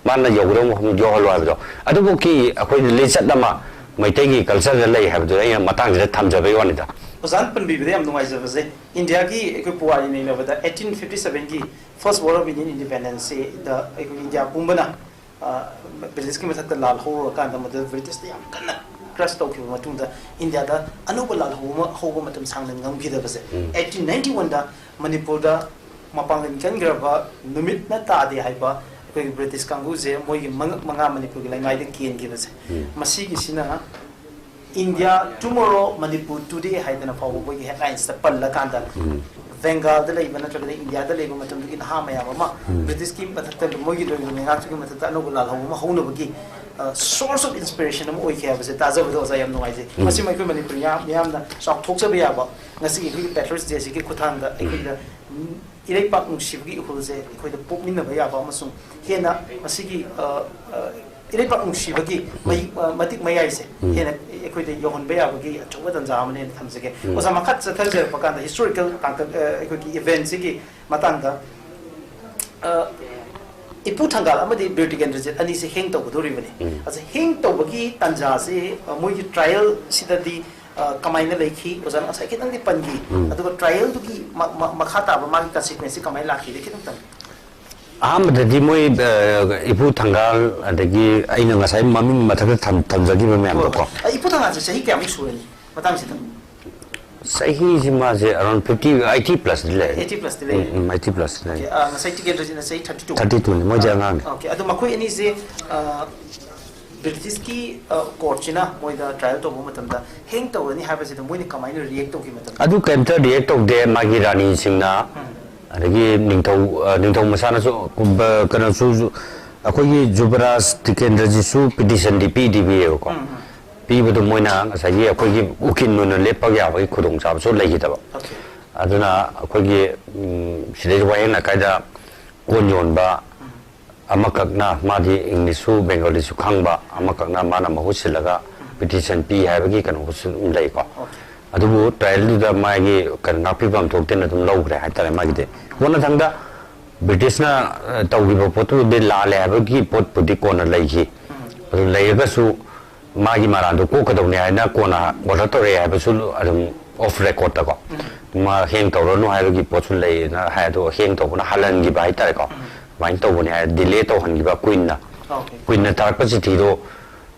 ꯃꯥꯅ ꯌꯧꯒꯗꯕ ꯃꯐꯝ ꯌꯧꯍꯜꯂꯣ ꯍꯥꯏꯕꯗꯣ, ꯑꯗꯨꯕꯨꯛꯀꯤ ꯑꯩꯈꯣꯏ ꯂꯤꯆꯠ ꯑꯃ ꯃꯩꯇꯩꯒꯤ ꯀꯜꯆꯔꯗ ꯂꯩ ꯍꯥꯏꯕꯗꯨ ꯑꯩꯅ ꯃꯇꯥꯡꯁꯤꯗ ꯊꯝꯖꯕꯩ ꯋꯥꯅꯤꯗ꯫ ꯑꯣꯖꯥꯅ ꯄꯟꯕꯤꯕꯗ ꯌꯥꯝ ꯅꯨꯡꯉꯥꯏꯖꯕꯁꯦ, ꯏꯟꯗꯤꯌꯥꯒꯤ ꯑꯩꯈꯣꯏ ꯄꯨꯋꯥꯔꯤ ꯅꯩꯅꯕꯗ eighteen fifty seven ꯒꯤ First War of Indian Independence ꯁꯤꯗ ꯑꯩꯈꯣꯏ ꯏꯟꯗꯤꯌꯥ ꯄꯨꯝꯕꯅ, ꯑ, ꯕ꯭ꯔꯤꯇꯤꯁꯀꯤ ꯃꯊꯛꯇ ꯂꯥꯜ ꯍꯧꯔꯨꯔꯀꯥꯟꯗ ꯃꯗꯨꯗ ꯕ꯭ꯔꯤꯇꯤꯁꯇ ꯌꯥꯝ ꯀꯟꯅ ꯀ꯭ꯔꯁ ꯇꯧꯈꯤꯕ ꯃꯇꯨꯡꯗ ꯏꯟꯗꯤꯌꯥꯗ ꯑꯅꯧꯕ ꯂꯥꯜꯍꯧꯕ ꯑꯃ ꯍꯧꯕ ꯃꯇꯝ ꯁꯥꯡꯅ ꯉꯝꯈꯤꯗꯕꯁꯦ, eighteen ninety one ꯗ ꯃꯅꯤꯄꯨꯔꯗ ꯃꯄꯥꯡꯒꯜ ꯀꯟꯈ꯭ꯔꯕ ꯅꯨꯃꯤꯠꯅ ꯇꯥꯗꯦ ꯍꯥꯏꯕ ꯑꯩꯈꯣꯏꯒꯤ ꯕ꯭ꯔꯤꯇꯤꯁ ꯀꯥꯡꯕꯨꯁꯦ ꯃꯣꯏꯒꯤ ꯃꯉꯛ ꯃꯉꯥ ꯃꯅꯤꯄꯨꯔꯒꯤ ꯂꯩꯃꯥꯏꯗ ꯀꯦꯟꯈꯤꯕꯁꯦ, ꯃꯁꯤꯒꯤꯁꯤꯅ "India Tomorrow, Manipur Today" ꯍꯥꯏꯗꯅ ꯐꯥꯎꯕ ꯃꯣꯏꯒꯤ ꯍꯦꯗꯂꯥꯏꯟꯁꯇ ꯄꯜꯂꯀꯥꯟꯗ, ꯕꯦꯡꯒꯥꯜꯗ ꯂꯩꯕ ꯅꯠꯇ꯭ꯔꯒꯅ ꯏꯟꯗꯤꯌꯥꯗ ꯂꯩꯕ ꯃꯇꯝꯗꯨꯒꯤ ꯅꯍꯥ ꯃꯌꯥꯝ ꯑꯃ ꯕ꯭ꯔꯤꯇꯤꯁꯀꯤ ꯃꯊꯛꯇ, ꯃꯣꯏꯒꯤ ꯂꯣꯏꯕ ꯂꯩꯉꯥꯛꯇꯨꯒꯤ ꯃꯊꯛꯇ ꯑꯅꯧꯕ ꯂꯥꯜꯍꯧꯕ ꯑꯃ ꯍꯧꯅꯕꯒꯤ, ꯑ, source of inspiration ꯑꯃ ꯑꯣꯏꯈꯤ ꯍꯥꯏꯕꯁꯦ ꯇꯥꯖꯕꯗ ꯑꯣꯖꯥ ꯌꯥꯝ ꯅꯨꯡꯉꯥꯏꯖꯩ꯫ ꯃꯁꯤꯃ ꯑꯩꯈꯣꯏ ꯃꯅꯤꯄꯨꯔ ꯃꯤꯌꯥꯝ-, ꯃꯤꯌꯥꯝꯅ ꯆꯥꯎꯊꯣꯛꯆꯕ ꯌꯥꯕ, ꯉꯁꯤꯒꯤ ꯑꯩꯈꯣꯏꯒꯤ Patriots Day ꯑꯁꯤꯒꯤ ꯈꯨꯠꯊꯥꯡꯗ ꯑꯩꯈꯣꯏꯗ, ꯎꯝ, ꯏꯔꯩꯄꯥꯛ ꯅꯨꯡꯁꯤꯕꯒꯤ ꯏꯍꯨꯜꯁꯦ ꯑꯩꯈꯣꯏꯗ ꯄꯣꯛꯃꯤꯟꯅꯕ ꯌꯥꯕ ꯑꯃꯁꯨꯡ ꯍꯦꯟꯅ ꯃꯁꯤꯒꯤ, ꯑ, ꯑ, ꯏꯔꯩꯄꯥꯛ ꯅꯨꯡꯁꯤꯕꯒꯤ ꯃꯩ-, ꯑ, ꯃꯇꯤꯛ ꯃꯌꯥꯏꯁꯦ ꯍꯦꯟꯅ ꯑꯩꯈꯣꯏꯗ ꯌꯧꯍꯟꯕ ꯌꯥꯕꯒꯤ ꯑꯆꯧꯕ ꯇꯥꯟꯖꯥ ꯑꯃꯅꯦꯅ ꯊꯝꯖꯒꯦ꯫ ꯑꯣꯖꯥ, ꯃꯈꯥ ꯆꯠꯊꯖꯔꯛꯄ ꯀꯥꯟꯗ historical ꯇꯥꯡꯀꯛ, ꯑ, ꯑꯩꯈꯣꯏꯒꯤ event ꯁꯤꯒꯤ ꯃꯇꯥꯡꯗ, ꯑ, ꯏꯄꯨ ꯊꯪꯒꯥꯜ ꯑꯃꯗꯤ ꯕꯤꯔ ꯇꯤꯀꯦꯟꯗ꯭ꯔꯖꯤꯠ ꯑꯅꯤꯁꯦ ꯍꯦꯡ ꯇꯧꯒꯗꯧꯔꯤꯕꯅꯤ꯫ ꯑꯁꯤ ꯍꯦꯡ ꯇꯧꯕꯒꯤ ꯇꯥꯟꯖꯥꯁꯤ, ꯑ, ꯃꯣꯏꯒꯤ ꯇ꯭ꯔꯥꯏꯌꯦꯜꯁꯤꯗꯗꯤ, ꯑ, ꯀꯃꯥꯏꯅ ꯂꯩꯈꯤ? ꯑꯣꯖꯥꯅ ꯉꯁꯥꯏ ꯈꯤꯇꯪꯗꯤ ꯄꯟꯈꯤ꯫ ꯑꯗꯨꯒ ꯇ꯭ꯔꯥꯏꯌꯦꯜꯗꯨꯒꯤ ꯃ-, ꯃ-, ꯃꯈꯥ ꯇꯥꯕ ꯃꯥꯒꯤ ꯀꯟꯁꯤꯀ꯭ꯋꯦꯟꯁꯁꯤ ꯀꯃꯥꯏꯅ ꯂꯥꯛꯈꯤꯒꯦ? ꯈꯤꯇꯪ ꯇꯝꯕꯤꯌꯨ꯫ ꯑꯍꯥꯟꯕꯗꯗꯤ ꯃꯣꯏ, ꯑ, ꯏꯄꯨ ꯊꯪꯒꯥꯜ, ꯑꯗꯒꯤ ꯑꯩꯅ ꯉꯁꯥꯏ ꯃꯃꯤꯡ ꯃꯊꯛꯇ ꯊꯝ-, ꯊꯝꯖꯈꯤꯕ ꯃꯌꯥꯝꯗꯣꯀꯣ꯫ ꯑ, ꯏꯄꯨ ꯊꯪꯒꯥꯜꯁꯦ ꯆꯍꯤ ꯀꯌꯥꯃꯨꯛ ꯁꯨꯔꯅꯤ ꯃꯇꯥꯡꯁꯤꯗ? ꯆꯍꯤꯁꯤ ꯃꯥꯁꯦ around fifty, eighty plus ꯗꯤ ꯂꯩꯔꯦ꯫ Eighty plus ꯗꯤ ꯂꯩꯔꯦ꯫ ꯎꯝ, ꯎꯝ, eighty plus ꯗꯤ ꯂꯩꯔꯦ꯫ ꯑꯣꯀꯦ, ꯑ, ꯉꯁꯥꯏ ꯇꯤꯀꯦꯟꯗ꯭ꯔꯖꯤꯠꯅ ꯆꯍꯤ thirty two꯫ Thirty two ꯅꯤ, ꯃꯣꯏꯗꯤ ꯑꯉꯥꯡꯅꯤ꯫ ꯑꯣꯀꯦ, ꯑꯗꯣ ꯃꯈꯣꯏ ꯑꯅꯤꯁꯦ, ꯑ, ꯕ꯭ꯔꯤꯇꯤꯁꯀꯤ, ꯑ, ꯀꯣꯔꯠꯁꯤꯅ ꯃꯣꯏꯗ ꯇ꯭ꯔꯥꯏꯌꯦꯜ ꯇꯧꯕ ꯃꯇꯝꯗ ꯍꯦꯡ ꯇꯧꯔꯅꯤ ꯍꯥꯏꯕꯁꯤꯗ ꯃꯣꯏꯅ ꯀꯃꯥꯏꯅ ꯔꯤꯌꯦꯛ ꯇꯧꯈꯤ ꯃꯇꯝꯗ? ꯑꯗꯨ ꯀꯩꯝꯇ ꯔꯤꯌꯦꯛ ꯇꯧꯗꯦ꯫ ꯃꯥꯒꯤ ꯔꯥꯅꯤꯁꯤꯡꯅ, ꯑꯗꯒꯤ ꯅꯤꯡꯊꯧ, ꯑ, ꯅꯤꯡꯊꯧ ꯃꯁꯥꯅꯁꯨ, ꯀꯨꯝꯕ-, ꯀꯩꯅꯣꯁꯨ, ꯑꯩꯈꯣꯏꯒꯤ ꯖꯨꯕꯔꯥꯖ ꯇꯤꯀꯦꯟꯗ꯭ꯔꯖꯤꯠꯁꯨ ꯄꯤꯇꯤꯁꯟꯗꯤ ꯄꯤꯗꯤ ꯄꯤꯌꯦꯕꯀꯣ꯫ ꯄꯤꯕꯗꯨ ꯃꯣꯏꯅ ꯉꯁꯥꯏꯒꯤ ꯑꯩꯈꯣꯏꯒꯤ ꯎꯀꯤꯜ ꯑꯣꯏꯅ ꯂꯦꯞꯄ ꯌꯥꯕꯒꯤ ꯈꯨꯗꯣꯡꯆꯥꯕꯁꯨ ꯂꯩꯈꯤꯗꯕ꯫ ꯑꯣꯀꯦ꯫ ꯑꯗꯨꯅ ꯑꯩꯈꯣꯏꯒꯤ, ꯎꯝ, ꯁꯤꯗꯩ ꯋꯥꯌꯦꯜ ꯂꯩꯀꯥꯏꯗ ꯀꯣꯟ ꯌꯣꯟꯕ ꯑꯃꯈꯛꯅ, ꯃꯥꯗꯤ ꯏꯪꯂꯤꯁꯁꯨ ꯕꯦꯡꯒꯣꯂꯤꯁꯨ ꯈꯪꯕ ꯑꯃꯈꯛꯅ ꯃꯥꯅ ꯃꯍꯨꯠ ꯁꯤꯜꯂꯒ ꯄꯤꯇꯤꯁꯟ ꯄꯤ ꯍꯥꯏꯕꯒꯤ ꯀꯩꯅꯣꯁꯨ ꯑꯗꯨꯝ ꯂꯩꯀꯣ꯫ ꯑꯣꯀꯦ꯫ ꯑꯗꯨꯕꯨ ꯇ꯭ꯔꯥꯏꯌꯦꯜꯗꯨꯗ ꯃꯥꯒꯤ ꯀꯩꯅꯣ ꯉꯥꯛꯄꯤꯐꯝ ꯊꯣꯛꯇꯦꯅ ꯑꯗꯨꯝ ꯂꯧꯈ꯭ꯔꯦ ꯍꯥꯏꯇꯥꯔꯦ꯫ ꯃꯥꯒꯤꯗꯤ ꯀꯣꯟꯅꯊꯪꯗ ꯕ꯭ꯔꯤꯇꯤꯁꯅ, ꯑ, ꯇꯧꯈꯤꯕ ꯄꯣꯠꯇꯨꯗꯤ ꯂꯥꯜꯂꯦ ꯍꯥꯏꯕꯒꯤ ꯄꯣꯠꯄꯨꯗꯤ ꯀꯣꯟꯅ ꯂꯩꯈꯤ꯫ ꯑꯗꯨ ꯂꯩꯔꯒꯁꯨ ꯃꯥꯒꯤ ꯃꯔꯥꯟꯗꯣ ꯀꯣꯛꯀꯗꯧꯅꯦ ꯍꯥꯏꯅ ꯀꯣꯟꯅ ꯑꯣꯔꯗꯔ ꯇꯧꯔꯛꯑꯦ ꯍꯥꯏꯕꯁꯨ ꯑꯗꯨꯝ ꯑꯣꯐ ꯔꯦꯀꯣꯔꯠꯇꯀꯣ꯫ ꯃꯥ ꯍꯦꯡ ꯇꯧꯔꯅꯨ ꯍꯥꯏꯕꯒꯤ ꯄꯣꯠꯁꯨ ꯂꯩꯌꯦꯅ ꯍꯥꯏ, ꯑꯗꯣ ꯍꯦꯡ ꯇꯧꯕꯅ ꯍꯜꯍꯟꯈꯤꯕ ꯍꯥꯏꯇꯥꯔꯦꯀꯣ꯫ ꯑꯗꯨꯃꯥꯏꯅ ꯇꯧꯕꯅꯦ ꯍꯥꯏ, ꯗꯤꯂꯦ ꯇꯧꯍꯟꯈꯤꯕ ꯀ꯭ꯋꯤꯟꯅ꯫ ꯑꯣꯀꯦ꯫ ꯀ꯭ꯋꯤꯟꯅ ꯊꯥꯔꯛꯄ ꯆꯤꯊꯤꯗꯣ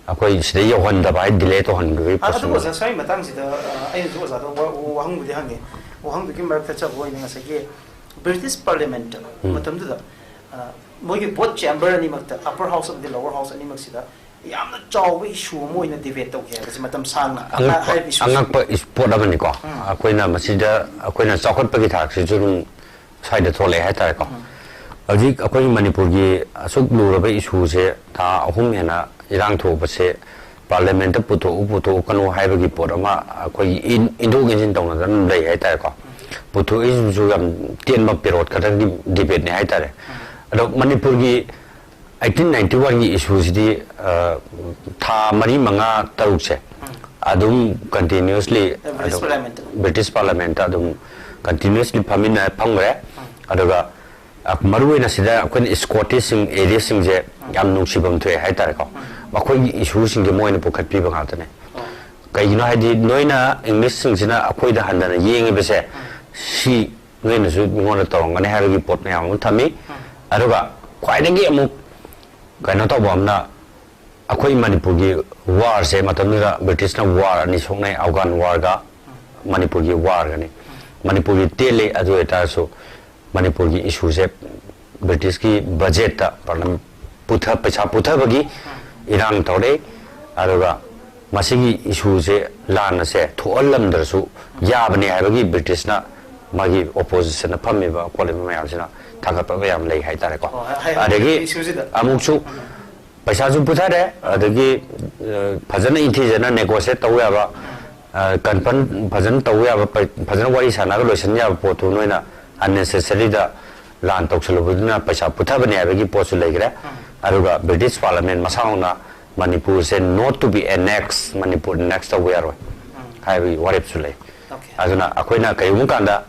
ꯑꯩꯈꯣꯏ ꯁꯤꯗ ꯌꯧꯍꯟꯗꯕ ꯍꯥꯏ, ꯗꯤꯂꯦ ꯇꯧꯍꯟꯈꯤꯕꯒꯤ ꯑ, ꯄꯣꯠꯁꯨ ꯑꯗꯨꯕꯨ ꯂꯩ꯫ ꯑꯣꯖꯥ, ꯁ꯭ꯋꯥꯏ ꯃꯇꯥꯡꯁꯤꯗ, ꯑ, ꯑꯩꯅꯁꯨ ꯑꯣꯖꯥꯗ ꯋꯥ-, ꯋꯥꯍꯪꯕꯨꯗꯤ ꯍꯪꯉꯦ꯫ ꯋꯥꯍꯪꯗꯨꯒꯤ ꯃꯔꯛꯇ ꯆꯠꯄ ꯑꯣꯏꯅ ꯉꯁꯥꯏꯒꯤ ꯕ꯭ꯔꯤꯇꯤꯁ ꯄꯥꯔꯂꯤꯌꯥꯃꯦꯟꯠ ꯎꯝ꯫ ꯃꯇꯝꯗꯨꯗ, ꯑ, ꯃꯣꯏꯒꯤ ꯕꯣꯠ ꯆꯦꯝꯕꯔ ꯑꯅꯤꯃꯛꯇ, ꯑꯞꯄꯔ ꯍꯥꯎꯁ ꯑꯃꯗꯤ ꯂꯣꯋꯔ ꯍꯥꯎꯁ ꯑꯅꯤꯃꯛꯁꯤꯗ ꯌꯥꯝꯅ ꯆꯥꯎꯕ ꯏꯁꯨ ꯑꯃ ꯑꯣꯏꯅ ꯗꯤꯕꯦꯠ ꯇꯧꯈꯤ ꯍꯥꯏꯕꯁꯤ ꯃꯇꯝ ꯁꯥꯡꯅ ꯑꯉꯛꯄ, ꯍꯥꯏꯔꯤꯕ ꯏꯁꯨꯁꯤ꯫ ꯑꯉꯛꯄ ꯏꯁ-, ꯄꯣꯠ ꯑꯃꯅꯤꯀꯣ꯫ ꯎꯝ꯫ ꯑꯩꯈꯣꯏꯅ ꯃꯁꯤꯗ, ꯑꯩꯈꯣꯏꯅ ꯆꯥꯎꯈꯠꯄꯒꯤ ꯊꯥꯛꯁꯤꯁꯨ ꯑꯗꯨꯝ ꯁ꯭ꯋꯥꯏꯗ ꯊꯣꯛꯂꯛꯑꯦ ꯍꯥꯏꯇꯥꯔꯦꯀꯣ꯫ ꯎꯝ꯫ ꯍꯧꯖꯤꯛ ꯑꯩꯈꯣꯏ ꯃꯅꯤꯄꯨꯔꯒꯤ ꯑꯁꯨꯛ ꯂꯨꯔꯕ ꯏꯁꯨꯁꯦ ꯊꯥ ꯑꯍꯨꯝ ꯍꯦꯟꯅ ꯏꯔꯥꯡ ꯊꯣꯛꯄꯁꯦ ꯄꯥꯔꯂꯤꯌꯥꯃꯦꯟꯠꯇ ꯄꯨꯊꯣꯛꯎ, ꯄꯨꯊꯣꯛꯀꯅꯨ ꯍꯥꯏꯕꯒꯤ ꯄꯣꯠ ꯑꯃ ꯑꯩꯈꯣꯏꯒꯤ ꯏꯟ-, ꯏꯟꯊꯣꯛ ꯏꯟꯁꯤꯟ ꯇꯧꯅꯗꯅ ꯑꯗꯨꯝ ꯂꯩ ꯍꯥꯏꯇꯥꯔꯦꯀꯣ꯫ ꯄꯨꯊꯣꯛꯏꯁꯤꯁꯨ ꯌꯥꯝ ꯇꯦꯟꯕ ꯄꯦꯔꯣꯠ ꯈꯛꯇꯪꯒꯤ ꯗꯤꯕꯦꯠꯅꯦ ꯍꯥꯏꯇꯥꯔꯦ꯫ ꯑꯗꯣ ꯃꯅꯤꯄꯨꯔꯒꯤ eighteen ninety one ꯒꯤ ꯏꯁꯨꯁꯤꯗꯤ, ꯑ, ꯊꯥ ꯃꯔꯤ, ꯃꯉꯥ, ꯇꯔꯨꯛꯁꯦ ꯑꯗꯨꯝ continuously ꯕ꯭ꯔꯤꯇꯤꯁ ꯑꯗꯨꯝ ꯄꯥꯔꯂꯤꯌꯥꯃꯦꯟꯠꯇ꯫ ꯕ꯭ꯔꯤꯇꯤꯁ ꯄꯥꯔꯂꯤꯌꯥꯃꯦꯟꯠꯇ ꯑꯗꯨꯝ continuously ꯐꯝꯃꯤꯟꯅ ꯐꯝꯈ꯭ꯔꯦ꯫ ꯑꯗꯨꯒ ꯑ, ꯃꯔꯨ ꯑꯣꯏꯅ ꯁꯤꯗ ꯑꯩꯈꯣꯏꯅ ꯁ꯭ꯀꯣꯇꯤꯁꯁꯤꯡ, ꯑꯦꯔꯤꯁꯁꯤꯡꯁꯦ ꯌꯥꯝ ꯅꯨꯡꯁꯤꯐꯝ ꯊꯣꯛꯑꯦ ꯍꯥꯏꯇꯥꯔꯦꯀꯣ꯫ ꯃꯈꯣꯏꯒꯤ ꯏꯁꯨꯁꯤꯡꯁꯦ ꯃꯣꯏꯅ ꯄꯨꯈꯠꯄꯤꯕ ꯉꯥꯛꯇꯅꯦ꯫ ꯀꯩꯒꯤꯅꯣ ꯍꯥꯏꯗꯤ, ꯅꯣꯏꯅ ꯏꯪꯂꯤꯁꯁꯤꯡꯁꯤꯅ ꯑꯩꯈꯣꯏꯗ ꯍꯟꯗꯅ ꯌꯦꯡꯉꯤꯕꯁꯦ, ꯁꯤ ꯅꯣꯏꯅꯁꯨ ꯃꯤꯉꯣꯟꯗ ꯇꯧꯔꯝꯒꯅꯤ ꯍꯥꯏꯕꯒꯤ ꯄꯣꯠ ꯃꯌꯥꯝ ꯑꯃ ꯊꯝꯃꯤ꯫ ꯑꯗꯨꯒ ꯈ꯭ꯋꯥꯏꯗꯒꯤ ꯑꯃꯨꯛ ꯀꯩꯅꯣ ꯇꯧꯕ ꯑꯃꯅ, ꯑꯩꯈꯣꯏ ꯃꯅꯤꯄꯨꯔꯒꯤ ꯋꯥꯔꯁꯦ, ꯃꯇꯝꯗꯨꯗ ꯕ꯭ꯔꯤꯇꯤꯁꯅ ꯋꯥꯔ ꯑꯅꯤ ꯁꯣꯛꯅꯩ, ꯑꯐꯒꯥꯟ ꯋꯥꯔꯒ ꯃꯅꯤꯄꯨꯔꯒꯤ ꯋꯥꯔꯒꯅꯤ꯫ ꯃꯅꯤꯄꯨꯔꯒꯤ ꯇꯦꯜꯂꯤ, ꯑꯗꯨ ꯑꯣꯏꯇꯥꯔꯁꯨ ꯃꯅꯤꯄꯨꯔꯒꯤ ꯏꯁꯨꯁꯦ ꯕ꯭ꯔꯤꯇꯤꯁꯀꯤ ꯕꯖꯦꯠꯇ ꯄꯨꯊ-, ꯄꯩꯁꯥ ꯄꯨꯊꯕꯒꯤ ꯏꯔꯥꯡ ꯇꯧꯔꯛꯏ꯫ ꯑꯗꯨꯒ ꯃꯁꯤꯒꯤ ꯏꯁꯨꯁꯦ, ꯂꯥꯟ ꯑꯁꯦ ꯊꯣꯛꯍꯜꯂꯝꯗ꯭ꯔꯁꯨ ꯌꯥꯕꯅꯤ ꯍꯥꯏꯕꯒꯤ ꯕ꯭ꯔꯤꯇꯤꯁꯅ ꯃꯥꯒꯤ ꯑꯣꯄꯣꯖꯤꯁꯟꯗ ꯐꯝꯃꯤꯕ ꯈꯣꯠꯂꯤꯕ ꯃꯌꯥꯝꯁꯤꯅ ꯊꯥꯒꯠꯄ ꯃꯌꯥꯝ ꯂꯩ ꯍꯥꯏꯇꯥꯔꯦꯀꯣ꯫ ꯑꯣ, ꯍꯥꯏ-, ꯍꯥꯏ-, ꯑꯗꯒꯤ ꯏꯁꯨꯁꯤꯗ꯫ ꯑꯃꯨꯛꯁꯨ ꯄꯩꯁꯥꯁꯨ ꯄꯨꯊꯔꯦ, ꯑꯗꯒꯤ, ꯑ, ꯐꯖꯅ ꯏꯪꯊꯤꯖꯅ ꯅꯦꯒꯣꯁꯤꯌꯦꯠ ꯇꯧ ꯌꯥꯕ, ꯑ, ꯀꯟꯐꯔꯟ ꯐꯖꯅ ꯇꯧ ꯌꯥꯕ, ꯄ-, ꯐꯖꯅ ꯋꯥꯔꯤ ꯁꯥꯟꯅꯔꯒ ꯂꯣꯏꯁꯤꯟ ꯌꯥꯕ ꯄꯣꯠꯇꯨ ꯅꯣꯏꯅ ꯑꯟꯅꯦꯁꯦꯁꯔꯤꯗ ꯂꯥꯟ ꯇꯧꯁꯜꯂꯨꯕꯗꯨꯅ ꯄꯩꯁꯥ ꯄꯨꯊꯕꯅꯤ ꯍꯥꯏꯕꯒꯤ ꯄꯣꯠꯁꯨ ꯂꯩꯈ꯭ꯔꯦ꯫ ꯑꯗꯨꯒ ꯕ꯭ꯔꯤꯇꯤꯁ ꯄꯥꯔꯂꯤꯌꯥꯃꯦꯟ ꯃꯁꯥꯃꯛꯅ ꯃꯅꯤꯄꯨꯔꯁꯦ not to be annexed, Manipur annex ꯇꯧꯕ ꯌꯥꯔꯣꯏ ꯍꯥꯏꯕꯒꯤ ꯋꯥꯔꯦꯞꯁꯨ ꯂꯩ꯫ ꯑꯣꯀꯦ꯫ ꯑꯗꯨꯅ ꯑꯩꯈꯣꯏꯅ ꯀꯔꯤꯒꯨꯝꯕ ꯀꯥꯟꯗ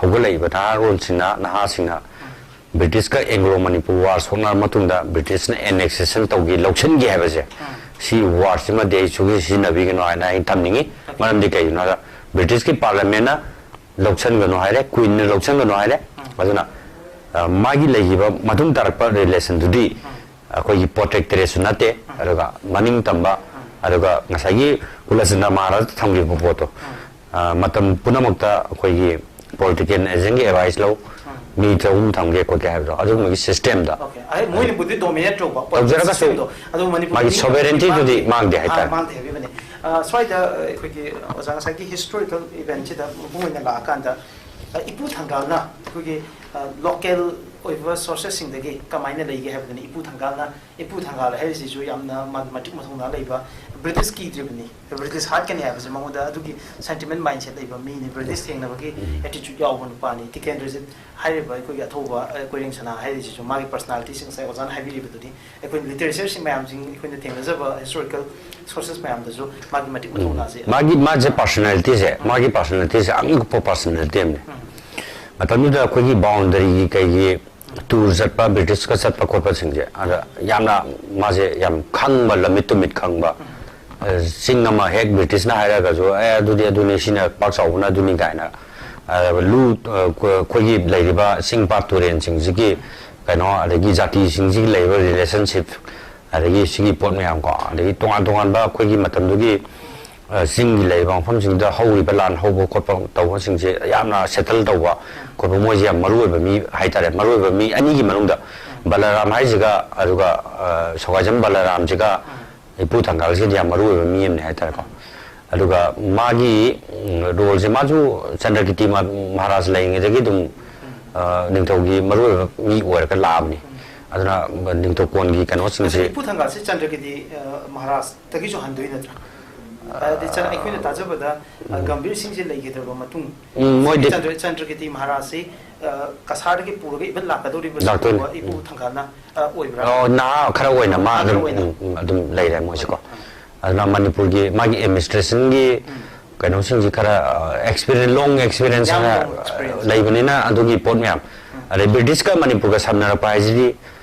ꯍꯧꯒꯠꯂꯛꯏꯕ ꯅꯍꯥꯔꯣꯜꯁꯤꯡꯅ, ꯅꯍꯥꯁꯤꯡꯅ ꯕ꯭ꯔꯤꯇꯤꯁꯀ ꯑꯦꯡꯒ꯭ꯂꯣ ꯃꯅꯤꯄꯨꯔ ꯋꯥꯔ ꯁꯣꯛꯅꯔ ꯃꯇꯨꯡꯗ ꯕ꯭ꯔꯤꯇꯤꯁꯅ ꯑꯦꯅꯦꯛꯁꯦꯁꯟ ꯇꯧꯈꯤ, ꯂꯧꯁꯤꯟꯈꯤ ꯍꯥꯏꯕꯁꯦ, ꯁꯤ ꯋꯥꯔꯁꯤꯃꯗꯤ ꯑꯩ ꯁꯨꯡꯁꯤ ꯁꯤꯖꯤꯟꯅꯕꯤꯒꯅꯨ ꯍꯥꯏꯅ ꯑꯩꯅ ꯊꯝꯅꯤꯡꯉꯤ꯫ ꯃꯔꯝꯗꯤ ꯀꯩꯒꯤꯅꯣ ꯍꯥꯏꯕꯗ, ꯕ꯭ꯔꯤꯇꯤꯁꯀꯤ ꯄꯥꯔꯂꯤꯌꯥꯃꯦꯟꯅ ꯂꯧꯁꯤꯟꯒꯅꯨ ꯍꯥꯏꯔꯦ, ꯀ꯭ꯋꯤꯟꯅ ꯂꯧꯁꯤꯟꯒꯅꯨ ꯍꯥꯏꯔꯦ꯫ ꯑꯗꯨꯅ, ꯑ, ꯃꯥꯒꯤ ꯂꯩꯈꯤꯕ ꯃꯇꯨꯡ ꯇꯥꯔꯛꯄ ꯔꯤꯂꯦꯁꯟꯗꯨꯗꯤ ꯑꯩꯈꯣꯏꯒꯤ ꯄ꯭ꯔꯣꯇꯦꯛꯇꯔꯦꯠꯁꯨ ꯅꯠꯇꯦ, ꯑꯗꯨꯒ ꯃꯅꯤꯡ ꯇꯝꯕ, ꯑꯗꯨꯒ ꯉꯁꯥꯏꯒꯤ ꯀꯨꯂꯆꯟꯗ꯭ꯔ ꯃꯍꯥꯔꯥꯖ ꯊꯝꯈꯤꯕ ꯄꯣꯠꯇꯣ, ꯑ, ꯃꯇꯝ ꯄꯨꯝꯅꯃꯛꯇ ꯑꯩꯈꯣꯏꯒꯤ ꯄꯣꯂꯤꯇꯤꯀꯦꯜ ꯑꯦꯖꯦꯟꯒꯤ ꯑꯦꯗꯚꯥꯏꯁ ꯂꯧ, ꯃꯤ ꯆꯍꯨꯝ ꯊꯝꯒꯦ ꯈꯣꯠꯀꯦ ꯍꯥꯏꯕꯗꯣ, ꯑꯗꯨꯒꯨꯝꯕꯒꯤ ꯁꯤꯁꯇꯦꯝꯗ꯫ ꯑꯣꯀꯦ꯫ ꯑꯩ, ꯃꯣꯏꯅꯕꯨꯗꯤ ꯗꯣꯃꯤꯅꯦꯠ ꯇꯧꯕ ꯄꯣꯂꯤꯇꯤꯀꯦꯜ ꯇꯧꯖꯔꯒꯁꯨ ꯁꯤꯁꯇꯦꯝꯗꯣ, ꯑꯗꯨ ꯃꯅꯤꯄꯨꯔꯒꯤ ꯃꯥꯒꯤ ꯃꯤ ꯁꯣꯚꯦꯔꯦꯟꯇꯤꯗꯨꯗꯤ ꯃꯥꯡꯗꯦ꯫ ꯃꯥꯡꯗꯦ ꯑ, ꯍꯥꯏꯇꯥꯔꯦ꯫ ꯃꯥꯡꯗꯦ ꯍꯥꯏꯕꯤꯕꯅꯦ꯫ ꯑ, ꯁ꯭ꯋꯥꯏꯗ ꯑꯩꯈꯣꯏꯒꯤ ꯑꯣꯖꯥ ꯉꯁꯥꯏꯒꯤ ꯍꯤꯁꯇꯣꯔꯤꯀꯦꯜ ꯏꯚꯦꯟꯁꯤꯗ ꯃꯄꯨꯡ ꯑꯣꯏꯅ ꯂꯥꯛꯑꯀꯥꯟꯗ, ꯑ, ꯏꯄꯨ ꯊꯪꯒꯥꯜꯅ ꯑꯩꯈꯣꯏꯒꯤ, ꯑ, ꯂꯣꯀꯦꯜ ꯑꯣꯏꯕ ꯁꯣꯔꯁꯦꯁꯁꯤꯡꯗꯒꯤ ꯀꯃꯥꯏꯅ ꯂꯩꯒꯦ ꯍꯥꯏꯕꯗꯨꯅꯤ꯫ ꯏꯄꯨ ꯊꯪꯒꯥꯜꯅ, ꯏꯄꯨ ꯊꯪꯒꯥꯜ ꯍꯥꯏꯔꯤꯁꯤꯁꯨ ꯌꯥꯝꯅ ꯃ-, ꯃꯇꯤꯛ ꯃꯊꯧꯅꯥ ꯂꯩꯕ, ꯕ꯭ꯔꯤꯇꯤꯁ ꯀꯤꯗ꯭ꯔꯤꯕꯅꯤ, ꯕ꯭ꯔꯤꯇꯤꯁ ꯍꯥꯠꯀꯅꯤ ꯍꯥꯏꯕꯁꯦ ꯃꯉꯣꯟꯗ ꯑꯗꯨꯒꯤ ꯁꯦꯟꯇꯤꯃꯦꯟ ꯃꯥꯏꯟꯁꯦꯠ ꯂꯩꯕ ꯃꯤꯅꯤ, ꯕ꯭ꯔꯤꯇꯤꯁ ꯊꯦꯡꯅꯕꯒꯤ ꯑꯦꯇꯤꯇ꯭ꯌꯨꯠ ꯌꯥꯎꯕ ꯅꯨꯄꯥꯅꯤ꯫ ꯇꯤꯀꯦꯟꯗ꯭ꯔꯖꯤꯠ ꯍꯥꯏꯔꯤꯕ ꯑꯩꯈꯣꯏꯒꯤ ꯑꯊꯧꯕ, ꯑ, ꯀꯣꯏꯔꯦꯡ ꯁꯅꯥ ꯍꯥꯏꯔꯤꯁꯤꯁꯨ ꯃꯥꯒꯤ ꯄꯔꯁꯅꯥꯂꯤꯇꯤꯁꯤꯡ ꯉꯁꯥꯏ ꯑꯣꯖꯥꯅ ꯍꯥꯏꯕꯤꯔꯤꯕꯗꯨꯅꯤ꯫ ꯑꯩꯈꯣꯏꯅ ꯂꯤꯇꯔꯦꯆꯔꯁꯤꯡ ꯃꯌꯥꯝꯁꯤꯡ, ꯑꯩꯈꯣꯏꯅ ꯊꯦꯡꯅꯖꯕ ꯍꯤꯁꯇꯣꯔꯤꯀꯦꯜ ꯁꯣꯔꯁꯦꯁ ꯃꯌꯥꯝꯗꯁꯨ ꯃꯥꯒꯤ ꯃꯇꯤꯛ ꯃꯊꯧꯅꯥꯁꯦ꯫ ꯃꯥꯒꯤ, ꯃꯥꯁꯦ ꯄꯥꯔꯁꯣꯅꯦꯂꯤꯇꯤꯁꯦ, ꯃꯥꯒꯤ ꯄꯥꯔꯁꯣꯅꯦꯂꯤꯇꯤꯁꯦ ꯑꯉꯛꯄ ꯄꯥꯔꯁꯣꯅꯦꯂꯤꯇꯤ ꯑꯃꯅꯤ꯫ ꯃꯇꯝꯗꯨꯗ ꯑꯩꯈꯣꯏꯒꯤ ꯕꯥꯎꯟꯗꯔꯤꯒꯤ ꯀꯩꯒꯤ ꯇꯨꯔ ꯆꯠꯄ, ꯕ꯭ꯔꯤꯇꯤꯁꯀ ꯆꯠꯄ ꯈꯣꯠꯄꯁꯤꯡꯁꯦ, ꯑꯗ ꯌꯥꯝꯅ ꯃꯥꯁꯦ ꯌꯥꯝ ꯈꯪꯕ, ꯂꯝꯃꯤꯠ ꯇꯨꯃꯤꯠ ꯈꯪꯕ꯫ ꯑ, ꯆꯤꯡ ꯑꯃ ꯍꯦꯛ ꯕ꯭ꯔꯤꯇꯤꯁꯅ ꯍꯥꯏꯔꯒꯁꯨ, "ꯑꯦ, ꯑꯗꯨꯗꯤ ꯑꯗꯨꯅꯤ, ꯁꯤꯅ ꯄꯥꯛ ꯆꯥꯎꯕꯅ ꯑꯗꯨꯅꯤ" ꯀꯥꯏꯅ, ꯑ, ꯂꯨ, ꯑ, ꯑꯩꯈꯣꯏꯒꯤ ꯂꯩꯔꯤꯕ ꯆꯤꯡ ꯄꯥꯠ ꯇꯨꯔꯦꯟꯁꯤꯡꯁꯤꯒꯤ ꯀꯩꯅꯣ, ꯑꯗꯒꯤ ꯖꯥꯇꯤꯁꯤꯡꯁꯤꯒꯤ ꯂꯩꯔꯤꯕ ꯔꯤꯂꯦꯁꯟꯁꯤꯞ, ꯑꯗꯒꯤ ꯁꯤꯒꯤ ꯄꯣꯠ ꯃꯌꯥꯝ ꯀꯣ, ꯑꯗꯒꯤ ꯇꯣꯉꯥꯟ ꯇꯣꯉꯥꯟꯕ ꯑꯩꯈꯣꯏꯒꯤ ꯃꯇꯝꯗꯨꯒꯤ, ꯑ, ꯆꯤꯡꯒꯤ ꯂꯩꯔꯤꯕ ꯃꯐꯝꯁꯤꯡꯗ ꯍꯧꯔꯤꯕ ꯂꯥꯟ ꯍꯧꯕ ꯈꯣꯠꯄ ꯇꯧꯕꯁꯤꯡꯁꯦ ꯌꯥꯝꯅ ꯁꯦꯇꯜ ꯇꯧꯕ ꯈꯣꯠꯄ, ꯃꯣꯏꯁꯦ ꯌꯥꯝ ꯃꯔꯨ ꯑꯣꯏꯕ ꯃꯤ ꯍꯥꯏꯇꯥꯔꯦ, ꯃꯔꯨ ꯑꯣꯏꯕ ꯃꯤ ꯑꯅꯤꯒꯤ ꯃꯅꯨꯡꯗ ꯕꯂꯔꯥꯝ ꯍꯥꯏꯁꯤꯒ, ꯑꯗꯨꯒ, ꯑ, ꯁꯧꯒꯥꯏꯖꯝ ꯕꯂꯔꯥꯝꯁꯤꯒ ꯏꯄꯨ ꯊꯪꯒꯥꯜꯁꯤꯗꯤ ꯌꯥꯝ ꯃꯔꯨ ꯑꯣꯏꯕ ꯃꯤ ꯑꯃꯅꯤ ꯍꯥꯏꯇꯥꯔꯦꯀꯣ꯫ ꯑꯗꯨꯒ ꯃꯥꯒꯤ, ꯎꯝ, ꯔꯣꯜꯁꯦ, ꯃꯥꯁꯨ ꯆꯟꯗ꯭ꯔꯀꯤꯇꯤ ꯃ-, ꯃꯍꯥꯔꯥꯖ ꯂꯩꯔꯤꯉꯩꯗꯒꯤ ꯑꯗꯨꯝ, ꯑ, ꯅꯤꯡꯊꯧꯒꯤ ꯃꯔꯨ ꯑꯣꯏꯕ ꯃꯤ ꯑꯣꯏꯔꯒ ꯂꯥꯛꯑꯕꯅꯤ꯫ ꯑꯗꯨꯅ ꯅꯤꯡꯊꯧꯀꯣꯟꯒꯤ ꯀꯩꯅꯣꯁꯤꯡꯁꯦ, ꯏꯄꯨ ꯊꯪꯒꯥꯜꯁꯦ ꯆꯟꯗ꯭ꯔꯀꯤꯇꯤ, ꯑ, ꯃꯍꯥꯔꯥꯖꯇꯒꯤꯁꯨ ꯍꯟꯗꯣꯏ ꯅꯠꯇ꯭ꯔꯥ? ꯍꯥꯏꯗꯤ ꯆꯟ-, ꯑꯩꯈꯣꯏꯅ ꯇꯥꯖꯕꯗ, ꯑ, ꯎꯝ꯫ ꯒꯝꯚꯤꯔ ꯁꯤꯡꯁꯦ ꯂꯩꯈꯤꯗ꯭ꯔꯕ ꯃꯇꯨꯡ, ꯎꯝ, ꯃꯣꯏꯗꯤ ꯆꯟꯗ꯭ꯔ-, ꯆꯟꯗ꯭ꯔꯀꯤꯇꯤ ꯃꯍꯥꯔꯥꯖꯁꯤ, ꯑ, ꯀꯁꯥꯔꯗꯒꯤ ꯄꯨꯔꯒ ꯏꯚꯟ ꯂꯥꯛꯀꯗꯧꯔꯤꯕꯁꯤ ꯂꯥꯛꯇꯣꯏꯅꯤ꯫ ꯏꯄꯨ ꯎꯝ꯫ ꯊꯪꯒꯥꯜꯅ, ꯑ, ꯑꯣꯏꯕ꯭ꯔꯥ? ꯑꯣ, ꯅꯍꯥ ꯈꯔ ꯑꯣꯏꯅ ꯃꯥ ꯅꯍꯥ ꯈꯔ ꯑꯗꯨꯝ, ꯑꯣꯏꯅ꯫ ꯎꯝ, ꯎꯝ, ꯑꯗꯨꯝ ꯂꯩꯔꯦ ꯃꯣꯏꯁꯦꯀꯣ꯫ ꯍꯣꯏ꯫ ꯑꯗꯨꯅ ꯃꯅꯤꯄꯨꯔꯒꯤ ꯃꯥꯒꯤ ꯑꯦꯗꯃꯤꯅꯤꯁꯇ꯭ꯔꯦꯁꯟꯒꯤ ꯎꯝ꯫ ꯀꯩꯅꯣꯁꯤꯡꯁꯤ ꯈꯔ, ꯑ, ꯑꯦꯛꯁꯄꯤꯔꯤꯌꯦꯟ, ꯂꯣꯡ ꯑꯦꯛꯁꯄꯤꯔꯤꯌꯦꯟꯁ ꯌꯥꯝ ꯈꯔ, ꯂꯣꯡ ꯑꯦꯛꯁꯄꯤꯔꯤꯌꯦꯟꯁ꯫ ꯂꯩꯕꯅꯤꯅ ꯑꯗꯨꯒꯤ ꯄꯣꯠ ꯃꯌꯥꯝ꯫ ꯎꯝ꯫ ꯑꯗꯩ ꯕ꯭ꯔꯤꯇꯤꯁꯀ ꯃꯅꯤꯄꯨꯔꯒ ꯁꯝꯅꯔꯛꯄ ꯍꯥꯏꯁꯤꯗꯤ, ꯎꯝ꯫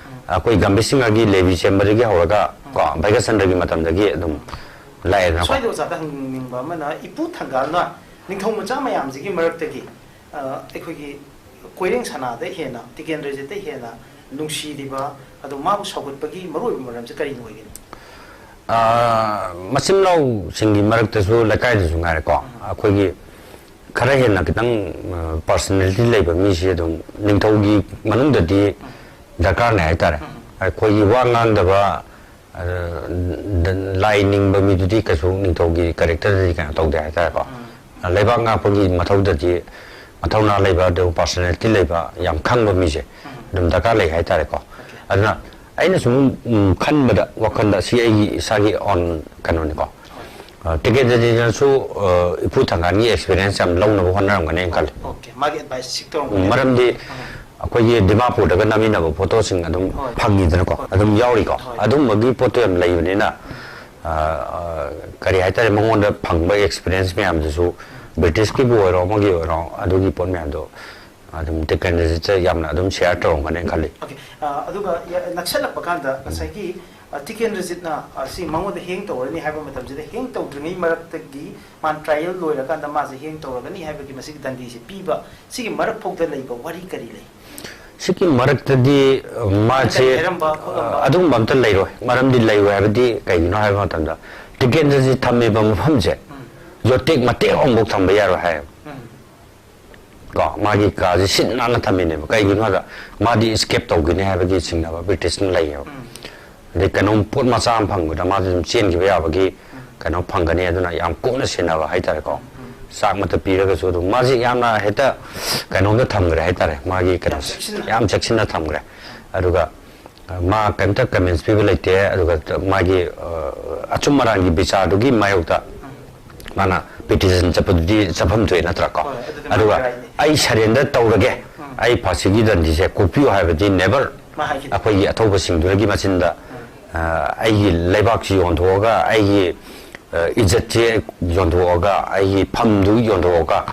ꯑꯩꯈꯣꯏ ꯒꯝꯚꯤꯔ ꯁꯤꯡꯍꯒꯤ ꯂꯦꯚꯤ ꯁꯦꯝꯕꯗꯒꯤ ꯍꯧꯔꯒ ꯀꯣ, ꯎꯝ꯫ ꯚꯩꯒ꯭ꯌꯥꯆꯟꯗ꯭ꯔꯒꯤ ꯃꯇꯝꯗꯒꯤ ꯑꯗꯨꯝ ꯂꯥꯛꯑꯦꯗꯅꯀꯣ꯫ ꯁ꯭ꯋꯥꯏꯗ ꯑꯣꯖꯥꯗ ꯍꯪꯅꯤꯡꯕ ꯑꯃꯅ, ꯏꯄꯨ ꯊꯪꯒꯥꯜꯅ ꯅꯤꯡꯊꯧ ꯃꯆꯥ ꯃꯌꯥꯝꯁꯤꯒꯤ ꯃꯔꯛꯇꯒꯤ, ꯑ, ꯑꯩꯈꯣꯏꯒꯤ ꯀꯣꯏꯔꯦꯡ ꯁꯅꯥꯗ ꯍꯦꯟꯅ, ꯇꯤꯀꯦꯟꯗ꯭ꯔꯖꯤꯠꯇ ꯍꯦꯟꯅ ꯅꯨꯡꯁꯤꯔꯤꯕ, ꯑꯗꯣ ꯃꯥꯕꯨ ꯁꯧꯒꯠꯄꯒꯤ ꯃꯔꯨꯑꯣꯏꯕ ꯃꯔꯝꯁꯦ ꯀꯔꯤꯅ ꯑꯣꯏꯒꯅꯤ? ꯑ, ꯃꯆꯤꯟ ꯃꯅꯥꯎꯁꯤꯡꯒꯤ ꯃꯔꯛꯇꯁꯨ, ꯂꯩꯀꯥꯏꯗꯁꯨ ꯉꯥꯏꯔꯦꯀꯣ, ꯎꯝ꯫ ꯑꯩꯈꯣꯏꯒꯤ ꯈꯔ ꯍꯦꯟꯅ ꯈꯤꯇꯪ, ꯑ, ꯄꯥꯔꯁꯣꯅꯦꯂꯤꯇꯤ ꯂꯩꯕ ꯃꯤꯁꯦ ꯑꯗꯨꯝ ꯅꯤꯡꯊꯧꯒꯤ ꯃꯅꯨꯡꯗꯗꯤ ꯎꯝ꯫ ꯗꯔꯀꯥꯔꯅꯦ ꯍꯥꯏꯇꯥꯔꯦ꯫ ꯎꯝ꯫ ꯑꯩꯈꯣꯏꯒꯤ ꯋꯥ ꯉꯥꯡꯗꯕ, ꯑ, ꯂꯥꯏ ꯅꯤꯡꯕ ꯃꯤꯗꯨꯗꯤ ꯀꯩꯁꯨ ꯅꯤꯡꯊꯧꯒꯤ ꯀꯦꯔꯦꯛꯇꯔꯗꯗꯤ ꯀꯩꯅꯣ ꯇꯧꯗꯦ ꯍꯥꯏꯇꯥꯔꯦꯀꯣ꯫ ꯎꯝ꯫ ꯂꯩꯕꯥꯛ ꯉꯥꯛꯄꯒꯤ ꯃꯊꯧꯗꯗꯤ ꯃꯊꯧꯅꯥ ꯂꯩꯕ, ꯑꯗꯨꯒ ꯄꯥꯔꯁꯣꯅꯦꯂꯤꯇꯤ ꯂꯩꯕ, ꯌꯥꯝ ꯈꯪꯕ ꯃꯤꯁꯦ ꯎꯝ꯫ ꯑꯗꯨꯝ ꯗꯔꯀꯥꯔ ꯂꯩ ꯍꯥꯏꯇꯥꯔꯦꯀꯣ꯫ ꯑꯣꯀꯦ꯫ ꯑꯗꯨꯅ ꯑꯩꯅ ꯁꯨꯝ, ꯎꯝ, ꯈꯟꯕꯗ, ꯋꯥꯈꯜꯗ, ꯁꯤ ꯑꯩꯒꯤ ꯏꯁꯥꯒꯤ ꯑꯣꯟ ꯀꯩꯅꯣꯅꯤꯀꯣ꯫ ꯍꯣꯏ꯫ ꯑ, ꯇꯤꯀꯦꯟꯗ꯭ꯔꯖꯤꯠꯅꯁꯨ, ꯑ, ꯏꯄꯨ ꯊꯪꯒꯥꯜꯒꯤ ꯑꯦꯛꯁꯄꯤꯔꯤꯌꯦꯟꯁ ꯌꯥꯝ ꯂꯧꯅꯕ ꯍꯣꯠꯅꯔꯝꯒꯅꯤ ꯑꯩꯅ ꯈꯜꯂꯤ꯫ ꯑꯣꯀꯦ, ꯃꯥꯒꯤ ꯑꯦꯗꯚꯥꯏꯁ ꯁꯤꯛ ꯎꯝ, ꯇꯧꯔꯝꯒꯅꯤ꯫ ꯃꯔꯝꯗꯤ ꯎꯝ꯫ ꯑꯩꯈꯣꯏꯒꯤ ꯗꯤꯃꯥꯄꯨꯔꯗꯒ ꯅꯝꯃꯤꯟꯅꯕ ꯐꯣꯇꯣꯁꯤꯡ ꯑꯗꯨꯝ ꯍꯣꯏ꯫ ꯐꯪꯉꯤꯗꯅꯀꯣ, ꯍꯣꯏ꯫ ꯑꯗꯨꯝ ꯌꯥꯎꯔꯤꯀꯣ꯫ ꯍꯣꯏ꯫ ꯑꯗꯨꯝꯕꯒꯤ ꯄꯣꯠꯇꯣ ꯌꯥꯝ ꯂꯩꯕꯅꯤꯅ, ꯎꯝ꯫ ꯑ, ꯑ, ꯀꯔꯤ ꯍꯥꯏꯇꯥꯔꯦ, ꯃꯉꯣꯟꯗ ꯐꯪꯕ ꯑꯦꯛꯁꯄꯤꯔꯤꯌꯦꯟꯁ ꯃꯌꯥꯝꯗꯨꯁꯨ, ꯕ꯭ꯔꯤꯇꯤꯁꯀꯤꯕꯨ ꯑꯣꯏꯔꯣ, ꯑꯃꯒꯤ ꯑꯣꯏꯔꯣ, ꯑꯗꯨꯒꯤ ꯄꯣꯠ ꯃꯌꯥꯝꯗꯣ ꯑꯗꯨꯝ ꯇꯤꯀꯦꯟꯗ꯭ꯔꯖꯤꯠꯁꯦ ꯌꯥꯝꯅ ꯑꯗꯨꯝ ꯁꯤꯌꯥꯔ ꯇꯧꯔꯝꯒꯅꯤ ꯈꯜꯂꯤ꯫ ꯑꯣꯀꯦ꯫ ꯑ, ꯑꯗꯨꯒ ꯌ- ꯅꯛꯁꯜꯂꯛꯄ ꯀꯥꯟꯗ ꯉꯁꯥꯏꯒꯤ ꯑ, ꯇꯤꯀꯦꯟꯗ꯭ꯔꯖꯤꯠꯅ ꯑ, ꯁꯤ ꯃꯉꯣꯟꯗ ꯍꯦꯡ ꯇꯧꯔꯅꯤ ꯍꯥꯏꯕ ꯃꯇꯝꯁꯤꯗ, ꯍꯦꯡ ꯇꯧꯗ꯭ꯔꯤꯉꯩ ꯃꯔꯛꯇꯒꯤ ꯃꯥꯅ ꯇ꯭ꯔꯥꯏꯌꯦꯜ ꯂꯣꯏꯔꯀꯥꯟꯗ ꯃꯥꯁꯦ ꯍꯦꯡ ꯇꯧꯔꯒꯅꯤ ꯍꯥꯏꯕꯒꯤ ꯃꯁꯤꯒꯤ ꯗꯟꯗꯤꯁꯦ ꯄꯤꯕ, ꯁꯤꯒꯤ ꯃꯔꯛ ꯐꯥꯎꯗ ꯂꯩꯕ ꯋꯥꯔꯤ ꯀꯔꯤ ꯂꯩ? ꯁꯤꯒꯤ ꯃꯔꯛꯇꯗꯤ ꯃꯥꯁꯦ ꯍꯥꯏꯔꯝꯕ ꯈꯣꯠꯂꯝꯕ? ꯑꯗꯨꯒꯨꯝꯕ ꯑꯝꯇ ꯂꯩꯔꯣꯏ꯫ ꯃꯔꯝꯗꯤ ꯂꯩꯔꯣꯏ ꯍꯥꯏꯕꯗꯤ ꯀꯩꯒꯤꯅꯣ ꯍꯥꯏꯕ ꯃꯇꯝꯗ, ꯇꯤꯀꯦꯟꯗ꯭ꯔꯖꯤꯠ ꯊꯝꯃꯤꯕ ꯃꯐꯝꯁꯦ ꯌꯣꯠꯇꯦꯛ ꯃꯇꯦꯛ ꯑꯃꯐꯥꯎ ꯊꯝꯕ ꯌꯥꯔꯣꯏ ꯍꯥꯏꯌꯦꯕ꯫ ꯎꯝ꯫ ꯀꯣ, ꯃꯥꯒꯤ ꯀꯥꯁꯦ ꯁꯤꯠ ꯅꯥꯟꯅ ꯊꯝꯃꯤꯅꯦꯕ꯫ ꯀꯩꯒꯤꯅꯣ ꯍꯥꯏꯕꯗ, ꯃꯥꯗꯤ ꯏꯁꯀꯦꯞ ꯇꯧꯈꯤꯅꯤ ꯍꯥꯏꯕꯒꯤ ꯆꯤꯡꯅꯕ ꯕ꯭ꯔꯤꯇꯤꯁꯅ ꯂꯩꯌꯦꯕ꯫ ꯎꯝ꯫ ꯑꯗꯩ ꯀꯩꯅꯣꯝ ꯄꯣꯠ ꯃꯆꯥ ꯑꯃ ꯐꯪꯕꯗ ꯃꯥꯗꯤ ꯑꯗꯨꯝ ꯆꯦꯟꯈꯤꯕ ꯌꯥꯕꯒꯤ ꯀꯩꯅꯣ ꯐꯪꯒꯅꯤ, ꯑꯗꯨꯅ ꯌꯥꯝ ꯀꯨꯞꯅ ꯁꯦꯟꯅꯕ ꯍꯥꯏꯇꯥꯔꯦꯀꯣ꯫ ꯆꯥꯛꯃꯛꯇ ꯄꯤꯔꯒꯁꯨ ꯑꯗꯨꯝ ꯃꯥꯁꯦ ꯌꯥꯝꯅ ꯍꯦꯛꯇ ꯀꯩꯅꯣꯝꯗ ꯊꯝꯈ꯭ꯔꯦ ꯍꯥꯏꯇꯥꯔꯦ, ꯃꯥꯒꯤ ꯀꯩꯅꯣꯁꯦ ꯆꯦꯛꯁꯤꯟꯅ꯫ ꯌꯥꯝ ꯆꯦꯛꯁꯤꯟꯅ ꯊꯝꯈ꯭ꯔꯦ꯫ ꯑꯗꯨꯒ ꯃꯥ ꯀꯩꯝꯇ ꯀꯃꯦꯟꯁ ꯄꯤꯕ ꯂꯩꯇꯦ꯫ ꯑꯗꯨꯒ ꯃꯥꯒꯤ ꯑ, ꯑꯆꯨꯝ ꯑꯔꯥꯟꯒꯤ ꯕꯤꯆꯥꯔꯗꯨꯒꯤ ꯃꯥꯌꯣꯛꯇ ꯃꯥꯅ ꯄꯤꯇꯤꯁꯟ ꯆꯠꯄꯗꯨꯗꯤ ꯆꯠꯐꯝ ꯊꯣꯛꯑꯦ ꯅꯠꯇ꯭ꯔꯥ ꯀꯣ? ꯍꯣꯏ, ꯑꯗꯨꯗꯤ ꯑꯗꯨꯒ ꯃꯥꯒꯤ ꯔꯥꯏꯠꯅꯤ꯫ "ꯑꯩ ꯁꯔꯦꯟꯗꯔ ꯇꯧꯔꯒꯦ, ꯑꯩ ꯐꯥꯁꯤꯒꯤ ꯗꯟꯗꯤꯁꯦ ꯀꯣꯛꯄꯤꯌꯨ" ꯍꯥꯏꯕꯗꯤ ꯅꯦꯕꯔ꯫ ꯃꯥ ꯍꯥꯏꯈꯤꯗꯦ꯫ ꯑꯩꯈꯣꯏꯒꯤ ꯑꯊꯧꯕꯁꯤꯡꯗꯨꯗꯒꯤ ꯃꯆꯤꯟꯗ, ꯑ, "ꯑꯩꯒꯤ ꯂꯩꯕꯥꯛꯁꯤ ꯌꯣꯟꯊꯣꯛꯑꯒ, ꯑꯩꯒꯤ ꯑ, ꯏꯖꯠꯁꯦ ꯌꯣꯟꯊꯣꯛꯑꯒ, ꯑꯩꯒꯤ ꯐꯝꯗꯨ ꯌꯣꯟꯊꯣꯛꯑꯒ,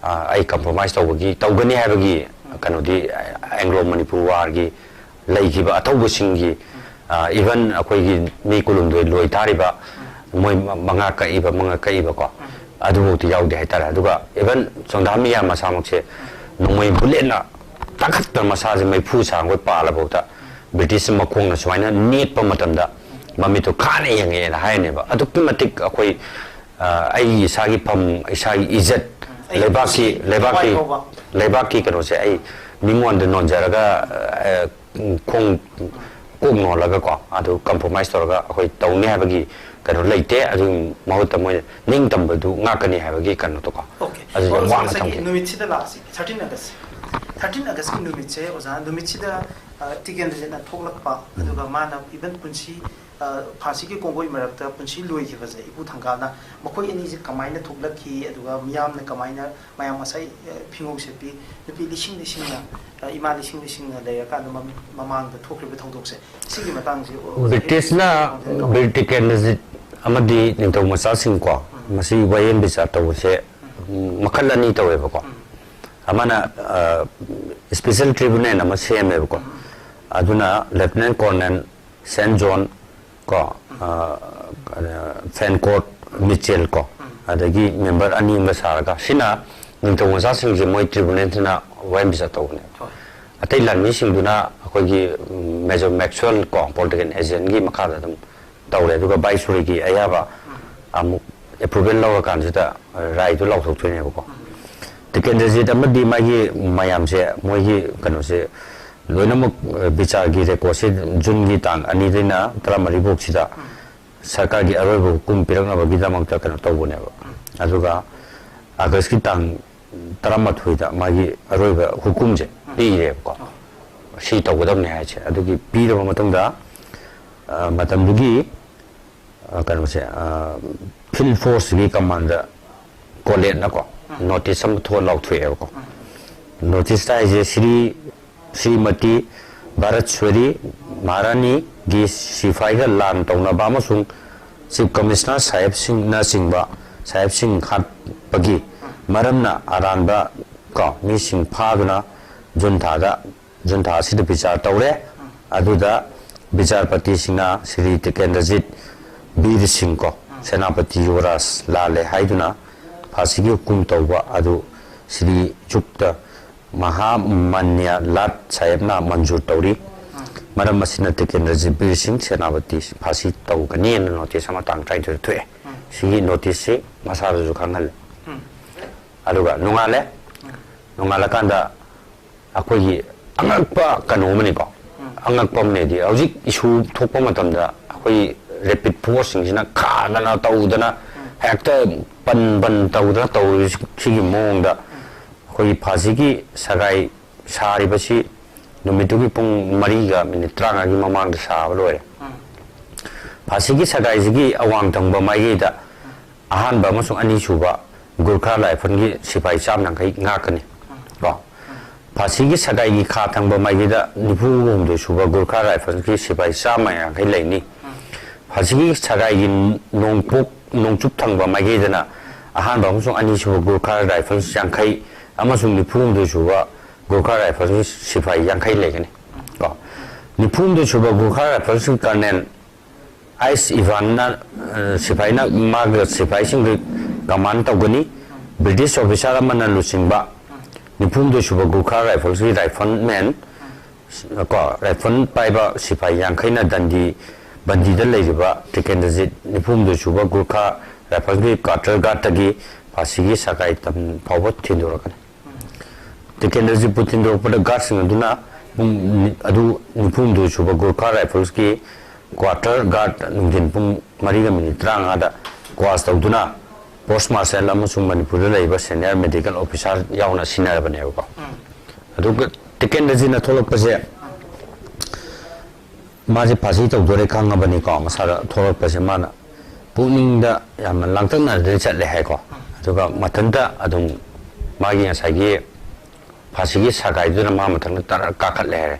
ꯑ, ꯑꯩ ꯀꯝꯄ꯭ꯔꯣꯃꯥꯏꯁ ꯇꯧꯕꯒꯤ, ꯇꯧꯒꯅꯤ ꯍꯥꯏꯕꯒꯤ ꯀꯩꯅꯣꯗꯤ ꯑꯦꯡꯒ꯭ꯂꯣ ꯃꯅꯤꯄꯨꯔ ꯋꯥꯔꯒꯤ ꯂꯩꯈꯤꯕ ꯑꯊꯧꯕꯁꯤꯡꯒꯤ, ꯑ, ꯏꯚꯟ ꯑꯩꯈꯣꯏꯒꯤ ꯃꯤ ꯀꯨꯟꯍꯨꯝꯗꯣꯏ ꯂꯣꯏ ꯇꯥꯔꯤꯕ, ꯃꯣꯏ ꯃ-, ꯃꯉꯥ ꯀꯛꯏꯕ, ꯃꯉꯥ ꯀꯛꯏꯕꯀꯣ, ꯑꯗꯨꯐꯥꯎꯗꯤ ꯌꯥꯎꯗꯦ ꯍꯥꯏꯇꯥꯔꯦ꯫ ꯑꯗꯨꯒ ꯏꯚꯟ ꯆꯣꯟꯗꯥ ꯃꯤꯌꯥꯝ ꯃꯁꯥꯃꯛꯁꯦ ꯅꯣꯡꯃꯩ ꯕꯨꯂꯦꯠꯅ ꯇꯥꯈꯠꯇꯅ ꯃꯁꯥꯁꯦ ꯃꯩꯐꯨ ꯁꯥꯡꯈꯣꯏ ꯄꯥꯜꯂꯐꯥꯎꯗ ꯕ꯭ꯔꯤꯇꯤꯁ ꯃꯈꯣꯡꯅ ꯁꯨꯃꯥꯏꯅ ꯅꯦꯠꯄ ꯃꯇꯝꯗ ꯃꯃꯤꯠꯇꯣ ꯈꯥꯅ ꯌꯦꯡꯉꯛꯑꯦꯅ ꯍꯥꯏꯅꯦꯕ꯫ ꯑꯗꯨꯛꯀꯤ ꯃꯇꯤꯛ ꯑꯩꯈꯣꯏ, ꯑ, ꯑꯩꯒꯤ ꯏꯁꯥꯒꯤ ꯐꯝ, ꯏꯁꯥꯒꯤ ꯏꯖꯠ, ꯑꯩ ꯂꯩꯕꯥꯛꯀꯤ, ꯄꯨꯟꯁꯤ ꯂꯩꯕꯥꯛꯀꯤ, ꯊꯋꯥꯏ ꯐꯥꯎꯕ꯫ ꯂꯩꯕꯥꯛꯀꯤ ꯀꯩꯅꯣꯁꯦ ꯑꯩ ꯃꯤꯉꯣꯟꯗ ꯅꯣꯟꯖꯔꯒ, ꯑ, ꯈꯣꯡ ꯀꯣꯛ ꯅꯣꯜꯂꯒꯀꯣ, ꯑꯗꯨ ꯀꯝꯄ꯭ꯔꯣꯃꯥꯏꯁ ꯇꯧꯔꯒ ꯑꯩꯈꯣꯏ ꯇꯧꯅꯤ ꯍꯥꯏꯕꯒꯤ ꯀꯩꯅꯣ ꯂꯩꯇꯦ꯫ ꯑꯗꯨꯒꯤ ꯃꯍꯨꯠꯇ ꯃꯣꯏꯅ ꯅꯤꯡꯇꯝꯕꯗꯨ ꯉꯥꯛꯀꯅꯤ ꯍꯥꯏꯕꯒꯤ ꯀꯩꯅꯣꯗꯣꯀꯣ, ꯑꯣꯀꯦ꯫ ꯑꯗꯨ ꯌꯥꯝ ꯑꯣ, ꯋꯥꯡꯅ ꯉꯁꯥꯏꯒꯤ ꯊꯝꯈꯤ꯫ ꯅꯨꯃꯤꯠꯁꯤꯗ ꯂꯥꯛꯑꯁꯤ, ꯊꯥꯔꯇꯤꯟ ꯑꯒꯁ꯫ ꯊꯥꯔꯇꯤꯟ ꯑꯒꯁꯀꯤ ꯅꯨꯃꯤꯠꯁꯦ, ꯑꯣꯖꯥ, ꯅꯨꯃꯤꯠꯁꯤꯗ, ꯑ, ꯇꯤꯀꯦꯟꯗ꯭ꯔꯖꯤꯠꯅ ꯊꯣꯛꯂꯛꯄ, ꯑꯗꯨꯒ ꯃꯥꯅ ꯏꯚꯟ ꯄꯨꯟꯁꯤ, ꯑ, ꯐꯥꯁꯤꯒꯤ ꯀꯣꯡꯒꯣꯏ ꯃꯔꯛꯇ ꯄꯨꯟꯁꯤ ꯂꯣꯏꯈꯤꯕꯁꯦ, ꯏꯄꯨ ꯊꯪꯒꯥꯜꯅ ꯃꯈꯣꯏ ꯑꯅꯤꯁꯦ ꯀꯃꯥꯏꯅ ꯊꯣꯛꯂꯛꯈꯤ, ꯑꯗꯨꯒ ꯃꯤꯌꯥꯝꯅ ꯀꯃꯥꯏꯅ, ꯃꯌꯥꯝ ꯉꯁꯥꯏ, ꯑ, ꯐꯤꯉꯧ ꯁꯦꯠꯄꯤ ꯅꯨꯄꯤ ꯂꯤꯁꯤꯡ ꯂꯤꯁꯤꯡꯅ, ꯑ, ꯏꯃꯥ ꯂꯤꯁꯤꯡ ꯂꯤꯁꯤꯡꯅ ꯂꯩꯔꯀꯥꯟꯗ ꯃꯃꯤ-, ꯃꯃꯥꯡꯗ ꯊꯣꯛꯈ꯭ꯔꯤꯕ ꯊꯧꯗꯣꯛꯁꯦ, ꯁꯤꯒꯤ ꯃꯇꯥꯡꯁꯦ ꯑꯣꯖꯥ ꯕ꯭ꯔꯤꯇꯤꯁꯅ ꯕꯤꯔ ꯇꯤꯀꯦꯟꯗ꯭ꯔꯖꯤꯠ ꯑꯃꯗꯤ ꯅꯤꯡꯊꯧ ꯃꯆꯥꯁꯤꯡ ꯀꯣ, ꯃꯁꯤ ꯋꯥꯌꯦꯜ ꯕꯤꯆꯥꯔ ꯇꯧꯕꯁꯦ, ꯎꯝ, ꯃꯈꯜ ꯑꯅꯤ ꯇꯧꯋꯦꯕꯀꯣ꯫ ꯑꯃꯅ ꯁ꯭ꯄꯦꯁꯦꯜ ꯇ꯭ꯔꯤꯕꯨꯅꯦꯜ ꯑꯃ ꯁꯦꯝꯃꯦꯕꯀꯣ꯫ ꯑꯗꯨꯅ ꯂꯦꯐꯇꯤꯅꯦꯟ ꯀꯣꯔꯅꯦꯜ ꯁꯦꯟ ꯖꯣꯟ ꯀꯣ, ꯐꯦꯟꯀꯣꯔꯠ ꯃꯤꯆꯦꯜ ꯀꯣ, ꯑꯗꯒꯤ ꯃꯦꯝꯕꯔ ꯑꯅꯤ ꯑꯃ ꯁꯥꯔꯒ, ꯁꯤꯅ ꯅꯤꯡꯊꯧ ꯃꯆꯥꯁꯤꯡꯁꯦ ꯃꯣꯏ ꯇ꯭ꯔꯤꯕꯨꯅꯦꯜꯁꯤꯅ ꯋꯥꯌꯦꯜ ꯕꯤꯆꯥꯔ ꯇꯧꯕꯅꯦꯕ꯫ ꯑꯇꯩ ꯂꯥꯟꯃꯤꯁꯤꯡꯗꯨꯅ ꯑꯩꯈꯣꯏꯒꯤ ꯃꯦꯖꯔ ꯃꯦꯛꯁꯋꯦꯜ ꯀꯣ, ꯄꯣꯂꯤꯇꯤꯀꯦꯜ ꯑꯦꯖꯦꯟꯒꯤ ꯃꯈꯥꯗ ꯑꯗꯨꯝ ꯇꯧꯔꯦ꯫ ꯑꯗꯨꯒ ꯚꯥꯏꯁꯔꯣꯏꯒꯤ ꯑꯌꯥꯕ ꯑꯃꯨꯛ ꯑꯦꯄ꯭ꯔꯨꯚꯦꯜ ꯂꯧꯔꯀꯥꯟꯁꯤꯗ ꯔꯥꯏꯗꯨ ꯂꯥꯎꯊꯣꯛꯇꯣꯏꯅꯦꯕꯀꯣ꯫ ꯇꯤꯀꯦꯟꯗ꯭ꯔꯖꯤꯠ ꯑꯃꯗꯤ ꯃꯥꯒꯤ ꯃꯌꯥꯝꯁꯦ, ꯃꯣꯏꯒꯤ ꯀꯩꯅꯣꯁꯦ ꯂꯣꯏꯅꯃꯛ, ꯑ, ꯕꯤꯆꯥꯔꯒꯤ ꯔꯦꯀꯣꯔꯠꯁꯦ ꯖꯨꯟꯒꯤ ꯇꯥꯡ ꯑꯅꯤꯗꯩꯅ ꯇꯔꯥꯃꯔꯤꯐꯧꯁꯤꯗ ꯁꯔꯀꯥꯔꯒꯤ ꯑꯔꯣꯏꯕ ꯍꯨꯀꯨꯝ ꯄꯤꯔꯛꯅꯕꯒꯤꯗꯃꯛꯇ ꯀꯩꯅꯣ ꯇꯧꯕꯅꯦꯕ꯫ ꯑꯗꯨꯒ ꯑꯥꯒꯁꯀꯤ ꯇꯥꯡ ꯇꯔꯥꯃꯥꯊꯣꯏꯗ ꯃꯥꯒꯤ ꯑꯔꯣꯏꯕ ꯍꯨꯀꯨꯝꯁꯦ ꯄꯤꯔꯦꯕꯀꯣ꯫ ꯁꯤ ꯇꯧꯒꯗꯕꯅꯦ ꯍꯥꯏꯁꯦ꯫ ꯑꯗꯨꯒꯤ ꯄꯤꯔꯕ ꯃꯇꯨꯡꯗ, ꯑ, ꯃꯇꯝꯗꯨꯒꯤ, ꯑ, ꯀꯩꯅꯣꯁꯦ, ꯑ, ꯐꯤꯜ ꯐꯣꯔꯁꯀꯤ ꯀꯃꯥꯟꯗꯔ ꯀꯣꯂꯦꯠꯅꯀꯣ, ꯅꯣꯇꯤꯁ ꯑꯃ ꯊꯣꯛꯑ ꯂꯥꯎꯊꯣꯛꯑꯦꯕꯀꯣ꯫ ꯅꯣꯇꯤꯁꯇ ꯍꯥꯏꯁꯦ ꯁ꯭ꯔꯤ, ꯁ꯭ꯔꯤꯃꯇꯤ ꯚꯥꯔꯠꯁ꯭ꯋꯔꯤ ꯃꯍꯥꯔꯥꯅꯤꯒꯤ ꯁꯤꯐꯥꯏꯒ ꯂꯥꯟ ꯇꯧꯅꯕ ꯑꯃꯁꯨꯡ ꯆꯤꯐ ꯀꯃꯤꯁꯅꯔ ꯁꯥꯍꯦꯕꯁꯤꯡꯅꯆꯤꯡꯕ, ꯁꯥꯍꯦꯕꯁꯤꯡ ꯍꯥꯠꯄꯒꯤ ꯃꯔꯝꯅ ꯑꯔꯥꯟꯕ ꯀꯣ ꯃꯤꯁꯤꯡ ꯐꯥꯗꯨꯅ ꯖꯨꯟ ꯊꯥꯗ, ꯖꯨꯟ ꯊꯥ ꯑꯁꯤꯗ ꯕꯤꯆꯥꯔ ꯇꯧꯔꯦ꯫ ꯑꯗꯨꯗ ꯕꯤꯆꯥꯔꯄꯇꯤꯁꯤꯡꯅ ꯁ꯭ꯔꯤ ꯇꯤꯀꯦꯟꯗ꯭ꯔꯖꯤꯠ ꯕꯤꯔ ꯁꯤꯡ ꯀꯣ, ꯁꯦꯅꯥꯄꯇꯤ ꯌꯨꯕꯔꯥꯖ ꯂꯥꯜꯂꯦ ꯍꯥꯏꯗꯨꯅ ꯐꯥꯁꯤꯒꯤ ꯍꯨꯀꯨꯝ ꯇꯧꯕ ꯑꯗꯨ ꯁ꯭ꯔꯤ ꯌꯨꯛꯇ ꯃꯍꯥꯃꯟꯌ ꯂꯥꯠ ꯁꯥꯍꯦꯕꯅ ꯃꯟꯖꯨꯔ ꯇꯧꯔꯤ꯫ ꯃꯔꯝ ꯑꯁꯤꯅ ꯇꯤꯀꯦꯟꯗ꯭ꯔꯖꯤꯠ ꯕꯤꯔ ꯁꯤꯡ ꯁꯦꯅꯥꯄꯇꯤ ꯐꯥꯁꯤ ꯇꯧꯒꯅꯤ ꯍꯥꯏꯅ ꯅꯣꯇꯤꯁ ꯑꯃ ꯇꯥꯡ ꯇꯔꯥꯅꯤꯊꯣꯏꯗ ꯊꯣꯛꯑꯦ꯫ ꯁꯤꯒꯤ ꯅꯣꯇꯤꯁꯁꯤ ꯃꯁꯥꯗꯁꯨ ꯈꯪꯍꯜꯂꯦ꯫ ꯑꯗꯨꯒ ꯅꯣꯡꯉꯥꯜꯂꯦ꯫ ꯅꯣꯡꯉꯥꯜꯂꯀꯥꯟꯗ ꯑꯩꯈꯣꯏꯒꯤ ꯑꯉꯛꯄ ꯀꯩꯅꯣ ꯑꯃꯅꯤꯀꯣ, ꯑꯉꯛꯄ ꯑꯃꯅꯦꯗꯤ, ꯍꯧꯖꯤꯛ ꯏꯁꯨ ꯊꯣꯛꯄ ꯃꯇꯝꯗ ꯑꯩꯈꯣꯏ ꯔꯦꯄꯤꯠ ꯐꯣꯔꯁꯁꯤꯡꯁꯤꯅ ꯈꯥꯗꯅ ꯇꯧꯗꯅ ꯍꯦꯛꯇ ꯄꯟ ꯄꯟ ꯇꯧꯗꯅ ꯇꯧꯔꯤꯁꯤꯒꯤ ꯃꯑꯣꯡꯗ ꯑꯩꯈꯣꯏꯒꯤ ꯐꯥꯁꯤꯒꯤ ꯁꯒꯥꯏ ꯁꯥꯔꯤꯕꯁꯤ ꯅꯨꯃꯤꯠꯇꯨꯒꯤ ꯄꯨꯡ ꯃꯔꯤꯒ ꯃꯤꯅꯤꯠ ꯇꯔꯥꯃꯉꯥꯒꯤ ꯃꯃꯥꯡꯗ ꯁꯥꯕ ꯂꯣꯏꯔꯦ꯫ ꯐꯥꯁꯤꯒꯤ ꯁꯒꯥꯏꯁꯤꯒꯤ ꯑꯋꯥꯡ ꯊꯪꯕ ꯃꯥꯏꯀꯩꯗ ꯑꯍꯥꯟꯕ ꯑꯃꯁꯨꯡ ꯑꯅꯤꯁꯨꯕ ꯒꯨꯔꯈꯥ ꯔꯥꯏꯐꯜꯒꯤ ꯁꯤꯐꯥꯏ ꯆꯥꯝ ꯌꯥꯡꯈꯩ ꯉꯥꯛꯀꯅꯤ ꯀꯣ꯫ ꯐꯥꯁꯤꯒꯤ ꯁꯒꯥꯏꯒꯤ ꯈꯥ ꯊꯪꯕ ꯃꯥꯏꯀꯩꯗ ꯅꯤꯐꯨ ꯍꯨꯝꯗꯣꯏ ꯁꯨꯕ ꯒꯨꯔꯈꯥ ꯔꯥꯏꯐꯜꯒꯤ ꯁꯤꯐꯥꯏ ꯆꯥꯝꯃ ꯌꯥꯡꯈꯩ ꯂꯩꯅꯤ꯫ ꯐꯥꯁꯤꯒꯤ ꯁꯒꯥꯏꯒꯤ ꯅꯣꯡꯄꯣꯛ, ꯅꯣꯡꯆꯨꯞ ꯊꯪꯕ ꯃꯥꯏꯀꯩꯗꯅ ꯑꯍꯥꯟꯕ ꯑꯃꯁꯨꯡ ꯑꯅꯤꯁꯨꯕ ꯒꯨꯔꯈꯥ ꯔꯥꯏꯐꯜꯁ ꯌꯥꯡꯈꯩ ꯑꯃꯁꯨꯡ ꯅꯤꯐꯨ ꯍꯨꯝꯗꯣꯏ ꯁꯨꯕ ꯒꯨꯔꯈꯥ ꯔꯥꯏꯐꯜꯁꯀꯤ ꯁꯤꯐꯥꯏ ꯌꯥꯡꯈꯩ ꯂꯩꯒꯅꯤ꯫ ꯀꯣ, ꯅꯤꯐꯨ ꯍꯨꯝꯗꯣꯏ ꯁꯨꯕ ꯒꯨꯔꯈꯥ ꯔꯥꯏꯐꯜꯁꯀꯤ ꯀꯔꯅꯦꯜ ꯑꯥꯏꯁ ꯏꯚꯥꯟꯅ, ꯑ, ꯁꯤꯐꯥꯏꯅ ꯃꯥꯒ ꯁꯤꯐꯥꯏꯁꯤꯡꯗꯨ ꯀꯃꯥꯟ ꯇꯧꯒꯅꯤ꯫ ꯕ꯭ꯔꯤꯇꯤꯁ ꯑꯣꯐꯤꯁꯥꯔ ꯑꯃꯅ ꯂꯨꯆꯤꯡꯕ ꯅꯤꯐꯨ ꯍꯨꯝꯗꯣꯏ ꯁꯨꯕ ꯒꯨꯔꯈꯥ ꯔꯥꯏꯐꯜꯁꯀꯤ ꯔꯥꯏꯐꯜꯃꯦꯟ, ꯀꯣ, ꯔꯥꯏꯐꯜ ꯄꯥꯏꯕ ꯁꯤꯐꯥꯏ ꯌꯥꯡꯈꯩꯅ ꯗꯟꯗꯤ, ꯕꯟꯗꯤꯗ ꯂꯩꯔꯤꯕ ꯇꯤꯀꯦꯟꯗ꯭ꯔꯖꯤꯠ ꯅꯤꯐꯨ ꯍꯨꯝꯗꯣꯏ ꯁꯨꯕ ꯒꯨꯔꯈꯥ ꯔꯥꯏꯐꯜꯒꯤ ꯀ꯭ꯋꯥꯇꯔ ꯒꯥꯔꯗꯇꯒꯤ ꯐꯥꯁꯤꯒꯤ ꯁꯀꯥꯏ ꯇꯝ ꯐꯥꯎꯕ ꯊꯤꯟꯗꯣꯔꯛꯀꯅꯤ꯫ ꯇꯤꯀꯦꯟꯗ꯭ꯔꯖꯤꯠꯄꯨ ꯊꯤꯟꯗꯣꯔꯛꯄꯗ ꯒꯥꯔꯗꯁꯤꯡ ꯑꯗꯨꯅ ꯄꯨꯡ ꯅꯤ-, ꯑꯗꯨ ꯅꯤꯐꯨ ꯍꯨꯝꯗꯣꯏ ꯁꯨꯕ ꯒꯨꯔꯈꯥ ꯔꯥꯏꯐꯜꯁꯀꯤ ꯀ꯭ꯋꯥꯇꯔ ꯒꯥꯔꯗ ꯅꯨꯡꯊꯤꯟ ꯄꯨꯡ ꯃꯔꯤꯒ ꯃꯤꯅꯤꯠ ꯇꯔꯥꯃꯉꯥꯗ ꯀ꯭ꯋꯥꯁ ꯇꯧꯗꯨꯅ ꯄꯣꯁ ꯃꯥꯔꯁꯦꯜ ꯑꯃꯁꯨꯡ ꯃꯅꯤꯄꯨꯔꯗ ꯂꯩꯔꯤꯕ ꯁꯦꯅꯤꯌꯔ ꯃꯦꯗꯤꯀꯦꯜ ꯑꯣꯐꯤꯁꯥꯔ ꯌꯥꯎꯅ ꯁꯤꯟꯅꯔꯕꯅꯦꯕꯀꯣ꯫ ꯑꯗꯨꯒ ꯇꯤꯀꯦꯟꯗ꯭ꯔꯖꯤꯠꯅ ꯊꯣꯛꯂꯛꯄꯁꯦ ꯃꯥꯁꯦ ꯐꯥꯁꯤ ꯇꯧꯗꯣꯔꯦ ꯈꯪꯉꯕꯅꯤꯀꯣ꯫ ꯃꯁꯥꯗ ꯊꯣꯛꯂꯛꯄꯁꯦ ꯃꯥꯅ ꯄꯨꯛꯅꯤꯡꯗ ꯌꯥꯝꯅ ꯂꯥꯡꯇꯛꯅꯗꯅ ꯆꯠꯂꯦ ꯍꯥꯏꯀꯣ꯫ ꯑꯗꯨꯒ ꯃꯊꯟꯇ ꯑꯗꯨꯝ ꯃꯥꯒꯤ ꯉꯁꯥꯏꯒꯤ ꯐꯥꯁꯤꯒꯤ ꯁꯒꯥꯏꯗꯨꯅ ꯃꯥ ꯃꯊꯟꯇ ꯇꯔꯛ ꯀꯥꯈꯠꯂꯦ ꯍꯥꯏꯔꯦ꯫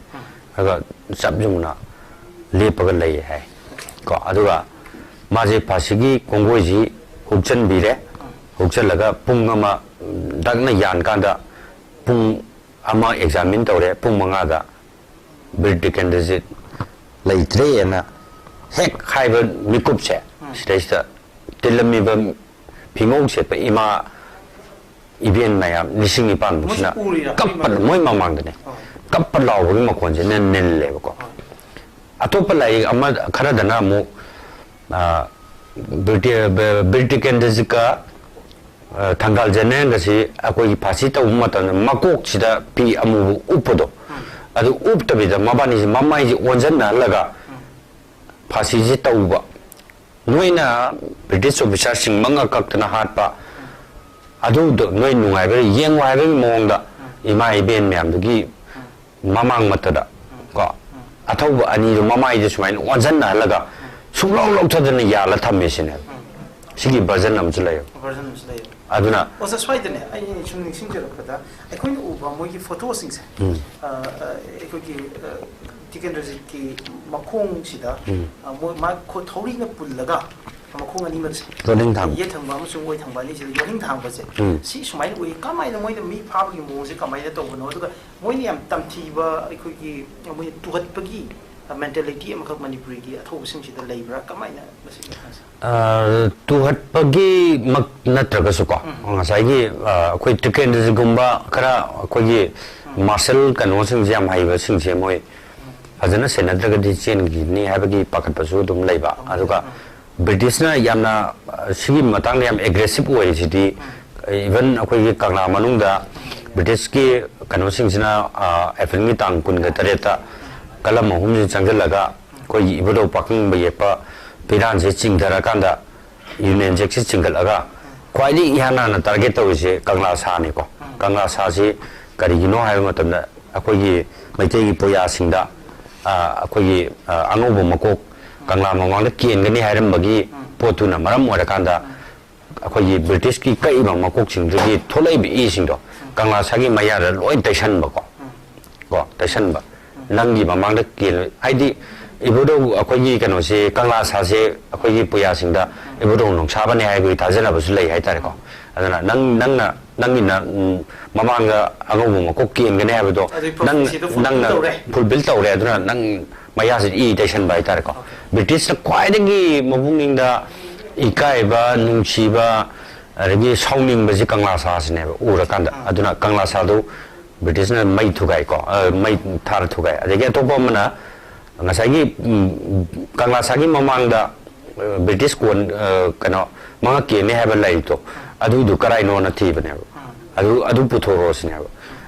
ꯑꯗꯨꯒ ꯆꯞ ꯌꯨꯡꯅ ꯂꯦꯞꯄꯒ ꯂꯩ ꯍꯥꯏ ꯀꯣ꯫ ꯑꯗꯨꯒ ꯃꯥꯁꯦ ꯐꯥꯁꯤꯒꯤ ꯀꯣꯡꯒꯣꯏꯁꯤ ꯍꯨꯛꯆꯟꯕꯤꯔꯦ꯫ ꯍꯨꯛꯆꯜꯂꯒ ꯄꯨꯡ ꯑꯃ ꯗꯛꯅ ꯌꯥꯟꯀꯥꯟꯗ ꯄꯨꯡ ꯑꯃ ꯑꯦꯛꯖꯥꯃꯤꯟ ꯇꯧꯔꯦ꯫ ꯄꯨꯡ ꯃꯉꯥꯗ ꯕꯤꯔ ꯇꯤꯀꯦꯟꯗ꯭ꯔꯖꯤꯠ ꯂꯩꯇ꯭ꯔꯦꯅ ꯍꯦꯛ ꯍꯥꯏꯕ ꯃꯤꯀꯨꯞꯁꯦ, ꯁꯤꯗꯩꯁꯤꯗ ꯇꯤꯜꯂꯝꯃꯤꯕ ꯐꯤꯉꯧ ꯁꯦꯠꯄ ꯏꯃꯥ ꯏꯕꯦꯟ ꯃꯌꯥꯝ ꯂꯤꯁꯤꯡ ꯅꯤꯄꯥꯟꯃꯨꯛꯁꯤꯅ ꯃꯣꯏꯁꯨ ꯎꯔꯤꯔꯥ? ꯀꯞꯄ, ꯃꯣꯏ ꯃꯃꯥꯡꯗꯅꯦ꯫ ꯍꯣꯏ꯫ ꯀꯞꯄ ꯂꯥꯎꯕꯒꯤ ꯃꯈꯣꯟꯁꯤꯅ ꯅꯤꯜꯂꯦꯕꯀꯣ꯫ ꯍꯣꯏ꯫ ꯑꯇꯣꯞꯄ ꯂꯥꯏꯔꯤꯛ ꯑꯃ ꯈꯔꯗꯅ ꯑꯃꯨꯛ, ꯑ, ꯕꯤꯔ ꯇꯤ-, ꯕ-, ꯕꯤꯔ ꯇꯤꯀꯦꯟꯗ꯭ꯔꯖꯤꯠꯀ, ꯑ, ꯊꯪꯒꯥꯜ ꯖꯦꯅꯦꯔꯦꯜꯒꯁꯤ ꯑꯩꯈꯣꯏꯒꯤ ꯐꯥꯁꯤ ꯇꯧꯕ ꯃꯇꯝꯗ ꯃꯀꯣꯛꯁꯤꯗ ꯐꯤ ꯑꯃꯨꯕ ꯎꯞꯄꯗꯣ, ꯑꯗꯨ ꯎꯞꯇꯕꯤꯗ ꯃꯕꯥꯅꯤꯁꯤ ꯃꯃꯥꯏꯁꯤ ꯑꯣꯟꯁꯤꯟꯅꯍꯜꯂꯒ ꯐꯥꯁꯤꯁꯤ ꯇꯧꯕ꯫ ꯅꯣꯏꯅ ꯕ꯭ꯔꯤꯇꯤꯁ ꯑꯣꯐꯤꯁꯥꯔꯁꯤꯡ ꯃꯉꯛ ꯀꯛꯇꯅ ꯍꯥꯠꯄ ꯑꯗꯨꯗꯣ ꯅꯣꯏ ꯅꯨꯡꯉꯥꯏꯕ꯭ꯔꯥ ꯌꯦꯡꯉꯣ ꯍꯥꯏꯕꯒꯤ ꯃꯑꯣꯡꯗ ꯏꯃꯥ ꯏꯕꯦꯟ ꯃꯌꯥꯝꯗꯨꯒꯤ ꯃꯃꯥꯡ ꯃꯠꯇꯗ ꯀꯣ, ꯑꯊꯧꯕ ꯑꯅꯤꯗꯨ ꯃꯃꯥꯏꯗ ꯁꯨꯃꯥꯏꯅ ꯑꯣꯟꯁꯤꯟꯅꯍꯜꯂꯒ ꯁꯨꯡꯂꯧ ꯂꯧꯊꯗꯅ ꯌꯥꯜꯂ ꯊꯝꯃꯦ ꯁꯤꯅꯦꯕ꯫ ꯁꯤꯒꯤ ꯚꯔꯖꯟ ꯑꯃꯁꯨ ꯂꯩꯌꯦꯕ꯫ ꯚꯔꯖꯟ ꯑꯃꯁꯨ ꯂꯩꯌꯦꯕ꯫ ꯑꯗꯨꯅ ꯑꯣꯖꯥ, ꯁ꯭ꯋꯥꯏꯗꯅꯦ ꯑꯩ ꯁꯨꯝ ꯅꯤꯡꯁꯤꯡꯖꯔꯛꯄꯗ, ꯑꯩꯈꯣꯏꯅ ꯎꯕ ꯃꯣꯏꯒꯤ ꯐꯣꯇꯣꯁꯤꯡꯁꯦ, ꯎꯝ꯫ ꯑ, ꯑ, ꯑꯩꯈꯣꯏꯒꯤ, ꯑ, ꯇꯤꯀꯦꯟꯗ꯭ꯔꯖꯤꯠꯀꯤ ꯃꯈꯣꯡꯁꯤꯗ, ꯎꯝ꯫ ꯑ, ꯃꯣꯏ, ꯃꯥ ꯈꯨꯠ ꯊꯧꯔꯤꯅ ꯄꯨꯜꯂꯒ ꯃꯈꯣꯡ ꯑꯅꯤꯃꯛꯁꯦ, ꯌꯣꯠꯂꯤꯡ ꯊꯥꯡ꯫ ꯌꯦꯠ ꯊꯪꯕ ꯑꯃꯁꯨꯡ ꯑꯣꯏ ꯊꯪꯕ ꯑꯅꯤꯁꯤꯗ ꯌꯣꯠꯂꯤꯡ ꯊꯥꯡꯕꯁꯦ, ꯎꯝ꯫ ꯁꯤ ꯁꯨꯃꯥꯏꯅ ꯎꯏ꯫ ꯀꯃꯥꯏꯅ ꯃꯣꯏꯅ ꯃꯤ ꯐꯥꯕꯒꯤ ꯃꯑꯣꯡꯁꯦ ꯀꯃꯥꯏꯅ ꯇꯧꯕꯅꯣ? ꯑꯗꯨꯒ ꯃꯣꯏꯅ ꯌꯥꯝ ꯇꯝꯊꯤꯕ, ꯑꯩꯈꯣꯏꯒꯤ ꯃꯣꯏꯅ ꯇꯨꯍꯠꯄꯒꯤ ꯃꯦꯟꯇꯦꯂꯤꯇꯤ ꯑꯃꯈꯛ ꯃꯅꯤꯄꯨꯔꯤꯒꯤ ꯑꯊꯧꯕꯁꯤꯡꯁꯤꯗ ꯂꯩꯕ꯭ꯔꯥ? ꯀꯃꯥꯏꯅ ꯃꯁꯤ ꯃꯇꯥꯡꯁꯦ? ꯑ, ꯇꯨꯍꯠꯄꯒꯤꯃꯛ ꯅꯠꯇ꯭ꯔꯒꯁꯨꯀꯣ, ꯎꯝ꯫ ꯉꯁꯥꯏꯒꯤ, ꯑ, ꯑꯩꯈꯣꯏ ꯇ꯭ꯔꯤꯀꯦꯟꯗ꯭ꯔꯖꯤꯠꯒꯨꯝꯕ ꯈꯔ ꯑꯩꯈꯣꯏꯒꯤ ꯃꯥꯔꯁꯦꯜ ꯀꯩꯅꯣꯁꯤꯡꯁꯦ ꯌꯥꯝ ꯍꯩꯕꯁꯤꯡꯁꯦ ꯃꯣꯏ ꯐꯖꯅ ꯁꯦꯟꯅꯗ꯭ꯔꯒꯗꯤ ꯆꯦꯟꯈꯤꯅꯤ ꯍꯥꯏꯕꯒꯤ ꯄꯥꯈꯠꯄꯁꯨ ꯑꯗꯨꯝ ꯂꯩꯕ꯫ ꯑꯗꯨꯒ ꯕ꯭ꯔꯤꯇꯤꯁꯅ ꯌꯥꯝꯅ, ꯑ, ꯁꯤꯒꯤ ꯃꯇꯥꯡꯗ ꯌꯥꯝ ꯑꯦꯒ꯭ꯔꯦꯁꯤꯞ ꯑꯣꯏꯔꯤꯁꯤꯗꯤ, ꯏꯚꯟ ꯑꯩꯈꯣꯏꯒꯤ ꯀꯪꯂꯥ ꯃꯅꯨꯡꯗ ꯕ꯭ꯔꯤꯇꯤꯁꯀꯤ ꯀꯩꯅꯣꯁꯤꯡꯁꯤꯅ, ꯑ, ꯑꯦꯄ꯭ꯔꯤꯜꯒꯤ ꯇꯥꯡ ꯀꯨꯟꯒ ꯇꯔꯦꯠꯇ ꯀꯂꯝ ꯑꯍꯨꯝꯁꯤ ꯆꯪꯁꯤꯜꯂꯒ ꯑꯩꯈꯣꯏꯒꯤ ꯏꯕꯨꯙꯧ ꯄꯥꯈꯪꯕ ꯌꯦꯛꯄ ꯐꯤꯔꯥꯟꯁꯦ ꯆꯤꯡꯊꯔꯀꯥꯟꯗ ꯌꯨꯅꯤꯌꯟ ꯖꯦꯛꯁꯦ ꯆꯤꯡꯈꯠꯂꯒ ꯈ꯭ꯋꯥꯏꯗꯒꯤ ꯏꯍꯥꯟ ꯍꯥꯟꯅ ꯇꯥꯔꯒꯦꯠ ꯇꯧꯔꯤꯁꯦ ꯀꯪꯂꯥ ꯁꯥꯅꯤꯀꯣ꯫ ꯀꯪꯂꯥ ꯁꯥꯁꯤ ꯀꯔꯤꯒꯤꯅꯣ ꯍꯥꯏꯕ ꯃꯇꯝꯗ ꯑꯩꯈꯣꯏꯒꯤ ꯃꯩꯇꯩꯒꯤ ꯄꯨꯌꯥꯁꯤꯡꯗ, ꯑ, ꯑꯩꯈꯣꯏꯒꯤ, ꯑ, ꯑꯉꯧꯕ ꯃꯀꯣꯛ ꯀꯪꯂꯥ ꯃꯃꯥꯡꯗ ꯀꯦꯟꯒꯅꯤ ꯍꯥꯏꯔꯝꯕꯒꯤ ꯄꯣꯠꯇꯨꯅ ꯃꯔꯝ ꯑꯣꯏꯔꯀꯥꯟꯗ ꯑꯩꯈꯣꯏꯒꯤ ꯕ꯭ꯔꯤꯇꯤꯁꯀꯤ ꯀꯛꯏꯕ ꯃꯀꯣꯛꯁꯤꯡꯗꯨꯒꯤ ꯊꯣꯛꯂꯛꯏꯕ ꯏꯁꯤꯡꯗꯣ ꯀꯪꯂꯥ ꯁꯥꯒꯤ ꯃꯌꯥꯗ ꯂꯣꯏ ꯇꯩꯁꯟꯕꯀꯣ꯫ ꯀꯣ, ꯇꯩꯁꯟꯕ꯫ ꯅꯪꯒꯤ ꯃꯃꯥꯡꯗ ꯀꯦꯜꯂꯣꯏ꯫ ꯍꯥꯏꯗꯤ ꯏꯕꯨꯙꯧ ꯑꯩꯈꯣꯏꯒꯤ ꯀꯩꯅꯣꯁꯦ, ꯀꯪꯂꯥ ꯁꯥꯁꯦ ꯑꯩꯈꯣꯏꯒꯤ ꯄꯨꯌꯥꯁꯤꯡꯗ ꯏꯕꯨꯙꯧ ꯅꯣꯡꯁꯥꯕꯅꯦ ꯍꯥꯏꯕꯒꯤ ꯊꯥꯖꯅꯕꯁꯨ ꯂꯩ ꯍꯥꯏꯇꯥꯔꯦꯀꯣ꯫ ꯑꯗꯨꯅ ꯅꯪ, ꯅꯪꯅ, ꯅꯪꯒꯤꯅ, ꯎꯝ, ꯃꯃꯥꯡꯗ ꯑꯉꯧꯕ ꯃꯀꯣꯛ ꯀꯦꯟꯒꯅꯤ ꯍꯥꯏꯕꯗꯣ ꯑꯗꯨꯒꯤ ꯅꯪ, prophecy ꯗꯣ fulfill ꯅꯪꯅ ꯇꯧꯔꯦ꯫ ꯐꯨꯜꯐꯤꯜ ꯇꯧꯔꯦ꯫ ꯑꯗꯨꯅ ꯅꯪ ꯃꯌꯥꯁꯤꯗ ꯏ ꯇꯩꯁꯟꯕ ꯍꯥꯏꯇꯥꯔꯦꯀꯣ꯫ ꯕ꯭ꯔꯤꯇꯤꯁꯅ ꯈ꯭ꯋꯥꯏꯗꯒꯤ ꯃꯕꯨꯛꯅꯤꯡꯗ ꯏꯀꯥꯏꯕ, ꯅꯨꯡꯁꯤꯕ, ꯑꯗꯒꯤ ꯁꯥꯎꯅꯤꯡꯕꯁꯤ ꯀꯪꯂꯥ ꯁꯥꯁꯤꯅꯦꯕ ꯎꯔꯀꯥꯟꯗ꯫ ꯑꯗꯨꯅ ꯀꯪꯂꯥ ꯁꯥꯗꯨ ꯕ꯭ꯔꯤꯇꯤꯁꯅ ꯃꯩ ꯊꯨꯒꯥꯏꯀꯣ, ꯑ, ꯃꯩ ꯊꯥꯔ ꯊꯨꯒꯥꯏ꯫ ꯑꯗꯒꯤ ꯑꯇꯣꯞꯄ ꯑꯃꯅ ꯉꯁꯥꯏꯒꯤ, ꯎꯝ, ꯀꯪꯂꯥ ꯁꯥꯒꯤ ꯃꯃꯥꯡꯗ, ꯑ, ꯕ꯭ꯔꯤꯇꯤꯁ ꯀꯣꯟ, ꯑ, ꯀꯩꯅꯣ, ꯃꯉꯛ ꯀꯦꯟꯅꯤ ꯍꯥꯏꯕ ꯂꯩꯔꯤꯛꯇꯣ, ꯑꯗꯨꯏꯗꯣ ꯀꯔꯥꯏꯅꯣꯅ ꯊꯤꯕꯅꯦꯕ꯫ ꯑꯗꯨ, ꯑꯗꯨ ꯄꯨꯊꯣꯔꯛꯑꯣ ꯁꯤꯅꯦꯕ꯫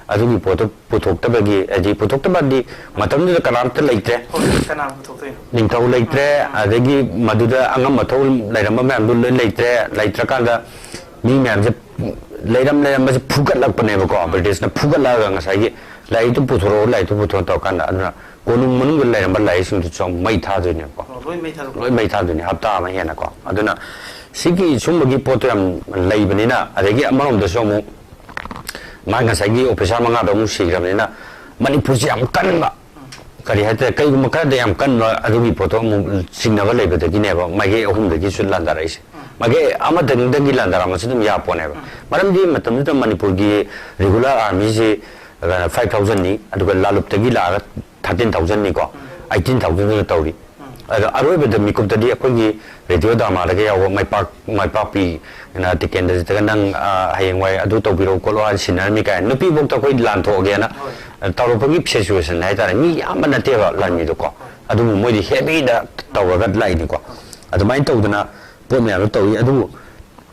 ꯑꯗꯨꯒꯤ ꯄꯣꯠꯇꯣ ꯄꯨꯊꯣꯛꯇꯕꯒꯤ, ꯍꯥꯏꯗꯤ ꯄꯨꯊꯣꯛꯇꯕꯗꯤ ꯃꯇꯝꯗꯨꯗ ꯀꯅꯥꯝꯇ ꯂꯩꯇ꯭ꯔꯦ꯫ ꯍꯧꯖꯤꯛ ꯀꯅꯥꯅ ꯄꯨꯊꯣꯛꯇꯣꯏꯅꯣ? ꯅꯤꯡꯊꯧ ꯂꯩꯇ꯭ꯔꯦ, ꯑꯗꯒꯤ ꯃꯗꯨꯗ ꯑꯉꯝ ꯑꯊꯧ ꯂꯩꯔꯝꯕ ꯃꯌꯥꯝꯗꯨ ꯂꯣꯏ ꯂꯩꯇ꯭ꯔꯦ꯫ ꯂꯩꯇ꯭ꯔꯀꯥꯟꯗ ꯃꯤ ꯃꯌꯥꯝꯁꯦ ꯂꯩꯔꯝ ꯂꯩꯔꯝꯕꯁꯦ ꯐꯨꯒꯠꯂꯛꯄꯅꯦꯕꯀꯣ꯫ ꯕ꯭ꯔꯤꯇꯤꯁꯅ ꯐꯨꯒꯠꯂꯛꯑꯒ ꯉꯁꯥꯏꯒꯤ ꯂꯥꯏꯔꯤꯛꯇꯨ ꯄꯨꯊꯣꯔꯛꯑꯣ, ꯂꯥꯏꯔꯤꯛꯇꯨ ꯄꯨꯊꯣꯔꯛꯑꯣ ꯇꯧꯔꯀꯥꯟꯗ, ꯑꯗꯨꯅ ꯀꯣꯅꯨꯡ ꯃꯅꯨꯡꯗ ꯂꯩꯔꯝꯕ ꯂꯥꯏꯔꯤꯛꯁꯤꯡꯗꯨꯁꯨ ꯑꯃꯨꯛ ꯃꯩ ꯊꯥꯗꯣꯏꯅꯦꯕꯀꯣ꯫ ꯑꯣ, ꯂꯣꯏ ꯃꯩ ꯊꯥꯗꯣꯛꯄ꯫ ꯂꯣꯏ ꯃꯩ ꯊꯥꯗꯣꯏꯅꯦ ꯍꯞꯇꯥ ꯑꯃ ꯍꯦꯟꯅꯀꯣ꯫ ꯑꯗꯨꯅ ꯁꯤꯒꯤ ꯁꯨꯝꯕꯒꯤ ꯄꯣꯠꯇꯣ ꯌꯥꯝ ꯂꯩꯕꯅꯤꯅ, ꯑꯗꯒꯤ ꯑꯃꯔꯣꯝꯗꯁꯨ ꯑꯃꯨꯛ ꯃꯥ ꯉꯁꯥꯏꯒꯤ ꯑꯣꯐꯤꯁꯥꯔ ꯃꯉꯥꯗꯣ ꯑꯃꯨꯛ ꯁꯤꯈ꯭ꯔꯕꯅꯤꯅ ꯃꯅꯤꯄꯨꯔꯁꯤ ꯌꯥꯝ ꯀꯟꯕ, ꯀꯔꯤ ꯍꯥꯏꯇꯥꯔꯦ, ꯀꯩꯒꯨꯝꯕ ꯈꯔꯗ ꯌꯥꯝ ꯀꯟꯕ ꯑꯗꯨꯒꯤ ꯄꯣꯠꯇꯣ ꯑꯃꯨꯛ ꯆꯤꯡꯅꯕ ꯂꯩꯕꯗꯒꯤꯅꯦꯕ ꯃꯥꯏꯀꯩ ꯑꯍꯨꯝꯗꯒꯤꯁꯨ ꯂꯥꯟꯗꯥꯔꯛꯏꯁꯦ꯫ ꯃꯥꯏꯀꯩ ꯑꯃꯗꯒꯤ ꯂꯥꯟꯗꯥꯔꯛꯑꯃꯁꯨ ꯑꯗꯨꯝ ꯌꯥꯄꯣꯠꯅꯦꯕ꯫ ꯃꯔꯝꯗꯤ ꯃꯇꯝꯗꯨꯗ ꯃꯅꯤꯄꯨꯔꯒꯤ regular armyꯁꯤ five thousandꯅꯤ, ꯑꯗꯨꯒ ꯂꯥꯂꯨꯞꯇꯒꯤ ꯂꯥꯛꯑꯒ thirteen thousandꯅꯤꯀꯣ, eighteen thousandꯗꯨꯅ ꯇꯧꯔꯤ꯫ ꯑꯗꯣ ꯑꯔꯣꯏꯕꯗ ꯃꯤꯀꯨꯞꯇꯗꯤ ꯑꯩꯈꯣꯏꯒꯤ radio dramaꯗꯒ ꯌꯥꯎꯕ ꯃꯥꯏꯄꯥꯛ ꯃꯥꯏꯄꯥꯛꯄꯤꯅ ꯇꯤꯀꯦꯟꯗ꯭ꯔꯖꯤꯠꯇꯒ "ꯅꯪ, ꯑ, ꯍꯌꯦꯡꯋꯥꯏ ꯑꯗꯨ ꯇꯧꯕꯤꯔꯣ ꯈꯣꯠꯂꯣ" ꯍꯥꯏꯅ ꯁꯤꯟꯅꯔꯝꯃꯤ ꯀꯥꯏꯅ, ꯅꯨꯄꯤꯐꯧꯗ ꯑꯩꯈꯣꯏ ꯂꯥꯟꯊꯣꯛꯑꯒꯦꯅ ꯇꯧꯔꯛꯄꯒꯤ situation ꯍꯥꯏꯇꯥꯔꯦ꯫ ꯃꯤ ꯌꯥꯝꯕ ꯅꯠꯇꯦꯕ ꯂꯥꯟꯃꯤꯗꯣꯀꯣ, ꯑꯗꯨꯕꯨ ꯃꯣꯏꯗꯤ heavyꯗ ꯇꯧꯔꯒ ꯂꯥꯛꯏꯅꯤꯀꯣ꯫ ꯑꯗꯨꯃꯥꯏꯅ ꯇꯧꯗꯅ ꯄꯣꯠ ꯃꯌꯥꯝꯗꯣ ꯇꯧꯏ꯫ ꯑꯗꯨꯕꯨ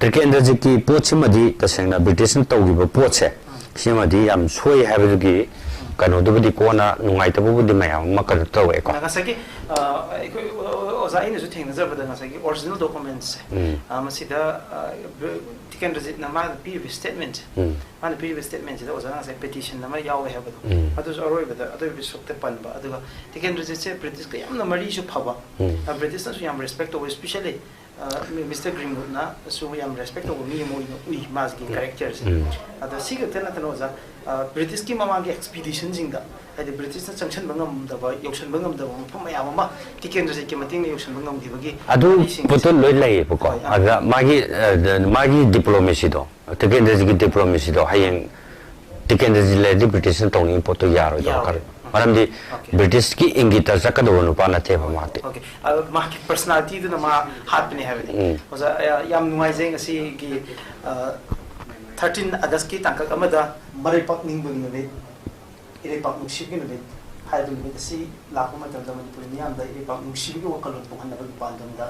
ꯇꯤꯀꯦꯟꯗ꯭ꯔꯖꯤꯠꯀꯤ ꯄꯣꯠꯁꯤꯃꯗꯤ ꯇꯁꯦꯡꯅ ꯕ꯭ꯔꯤꯇꯤꯁꯅ ꯇꯧꯈꯤꯕ ꯄꯣꯠꯁꯦ, ꯁꯤꯃꯗꯤ ꯌꯥꯝ ꯁꯣꯏ ꯍꯥꯏꯕꯗꯨꯒꯤ ꯀꯩꯅꯣꯗꯨꯕꯨꯗꯤ ꯀꯣꯟꯅ ꯅꯨꯡꯉꯥꯏꯇꯕꯕꯨꯗꯤ ꯃꯌꯥꯝ ꯑꯃ ꯀꯩꯅꯣ ꯇꯧꯔꯛꯑꯦꯀꯣ꯫ ꯉꯁꯥꯏꯒꯤ, ꯑ, ꯑꯩꯈꯣꯏ, ꯑꯣ-, ꯑꯣꯖꯥ ꯑꯩꯅꯁꯨ ꯊꯦꯡꯅꯖꯕꯗ ꯉꯁꯥꯏꯒꯤ original documentsꯁꯦ, ꯎꯝ꯫ ꯑ, ꯃꯁꯤꯗ, ꯑ, ꯕ꯭ꯔ-, ꯇꯤꯀꯦꯟꯗ꯭ꯔꯖꯤꯠꯅ ꯃꯥꯅ ꯄꯤꯔꯤꯕ statement, ꯎꯝ꯫ ꯃꯥꯅ ꯄꯤꯔꯤꯕ statementꯁꯤꯗ ꯑꯣꯖꯥꯅ ꯉꯁꯥꯏ petition ꯑꯃ ꯌꯥꯎꯋꯦ ꯍꯥꯏꯕꯗꯣ, ꯎꯝ꯫ ꯑꯗꯨꯁꯨ ꯑꯔꯣꯏꯕꯗ ꯑꯔꯣꯏꯕ ꯁꯔꯨꯛꯇ ꯄꯟꯕ꯫ ꯑꯗꯨꯒ ꯇꯤꯀꯦꯟꯗ꯭ꯔꯖꯤꯠꯁꯦ ꯕ꯭ꯔꯤꯇꯤꯁꯀ ꯌꯥꯝꯅ ꯃꯔꯤꯁꯨ ꯐꯕ, ꯎꯝ꯫ ꯑ, ꯕ꯭ꯔꯤꯇꯤꯁꯅꯁꯨ ꯌꯥꯝ respect ꯇꯧꯕ, especially ꯑ, ꯃꯤ-, ꯃꯤꯁꯇꯔ ꯒ꯭ꯔꯤꯟꯋꯨꯗꯅꯁꯨ ꯌꯥꯝ respect ꯇꯧꯕ ꯃꯤ ꯑꯃ ꯑꯣꯏꯅ ꯎꯏ ꯃꯥꯒꯤ ꯎꯝ꯫ Characterꯁꯦ꯫ ꯎꯝ꯫ ꯑꯗ ꯁꯤ ꯈꯛꯇ ꯅꯠꯇꯅ ꯑꯣꯖꯥ, ꯑ, ꯕ꯭ꯔꯤꯇꯤꯁꯀꯤ ꯃꯃꯥꯡꯒꯤ expeditionꯁꯤꯡꯗ, ꯍꯥꯏꯗꯤ ꯕ꯭ꯔꯤꯇꯤꯁꯅ ꯆꯪꯁꯤꯟꯕ ꯉꯝꯗꯕ, ꯌꯧꯁꯤꯟꯕ ꯉꯝꯗꯕ ꯃꯐꯝ ꯃꯌꯥꯝ ꯑꯃ ꯇꯤꯀꯦꯟꯗ꯭ꯔꯖꯤꯠꯀꯤ ꯃꯇꯦꯡꯅ ꯌꯧꯁꯤꯟꯕ ꯉꯝꯈꯤꯕꯒꯤ ꯑꯗꯨ ꯋꯥꯔꯤꯁꯤꯡꯁꯦ꯫ ꯄꯣꯠꯇꯣ ꯂꯣꯏ ꯂꯩꯌꯦꯕꯀꯣ꯫ ꯍꯣꯏ, ꯑꯥ꯫ ꯑꯗ ꯃꯥꯒꯤ, ꯑ, ꯃꯥꯒꯤ diplomacyꯗꯣ, ꯇꯤꯀꯦꯟꯗ꯭ꯔꯖꯤꯠꯀꯤ diplomacyꯗꯣ ꯍꯌꯦꯡ ꯇꯤꯀꯦꯟꯗ꯭ꯔꯖꯤꯠ ꯂꯩꯔꯗꯤ ꯕ꯭ꯔꯤꯇꯤꯁꯅ ꯇꯧꯅꯤꯡꯉꯤ ꯄꯣꯠꯇꯣ ꯌꯥꯔꯣꯏꯗꯕ ꯌꯥꯔꯣꯏ꯫ ꯈꯔ꯫ ꯎꯝ꯫ ꯃꯔꯝꯗꯤ Okay꯫ ꯕ꯭ꯔꯤꯇꯤꯁꯀꯤ ꯏꯪꯒꯤꯠꯇ ꯆꯠꯀꯗꯧꯕ ꯅꯨꯄꯥ ꯅꯠꯇꯦꯕ ꯃꯥꯗꯤ꯫ Okay꯫ ꯑꯗꯣ ꯃꯥꯒꯤ personalityꯗꯨꯅ ꯃꯥ ꯍꯥꯠꯄꯅꯦ ꯍꯥꯏꯕꯅꯤ꯫ ꯎꯝ꯫ ꯑꯣꯖꯥ, ꯑ, ꯌꯥꯝ ꯅꯨꯡꯉꯥꯏꯖꯩ ꯉꯁꯤꯒꯤ, ꯑ, thirteen Augustꯀꯤ ꯇꯥꯡꯀꯛ ꯑꯃꯗ ꯃꯔꯩꯄꯥꯛ ꯅꯤꯡꯕꯒꯤ ꯅꯨꯃꯤꯠ, ꯏꯔꯩꯄꯥꯛ ꯅꯨꯡꯁꯤꯕꯒꯤ ꯅꯨꯃꯤꯠ ꯍꯥꯏꯕ ꯅꯨꯃꯤꯠ ꯑꯁꯤ ꯂꯥꯛꯄ ꯃꯇꯝꯗ ꯃꯅꯤꯄꯨꯔꯤ ꯃꯤꯌꯥꯝꯗ ꯏꯔꯩꯄꯥꯛ ꯅꯨꯡꯁꯤꯕꯒꯤ ꯋꯥꯈꯜꯂꯣꯟ ꯄꯣꯛꯍꯟꯅꯕꯒꯤ ꯄꯥꯟꯗꯝꯗ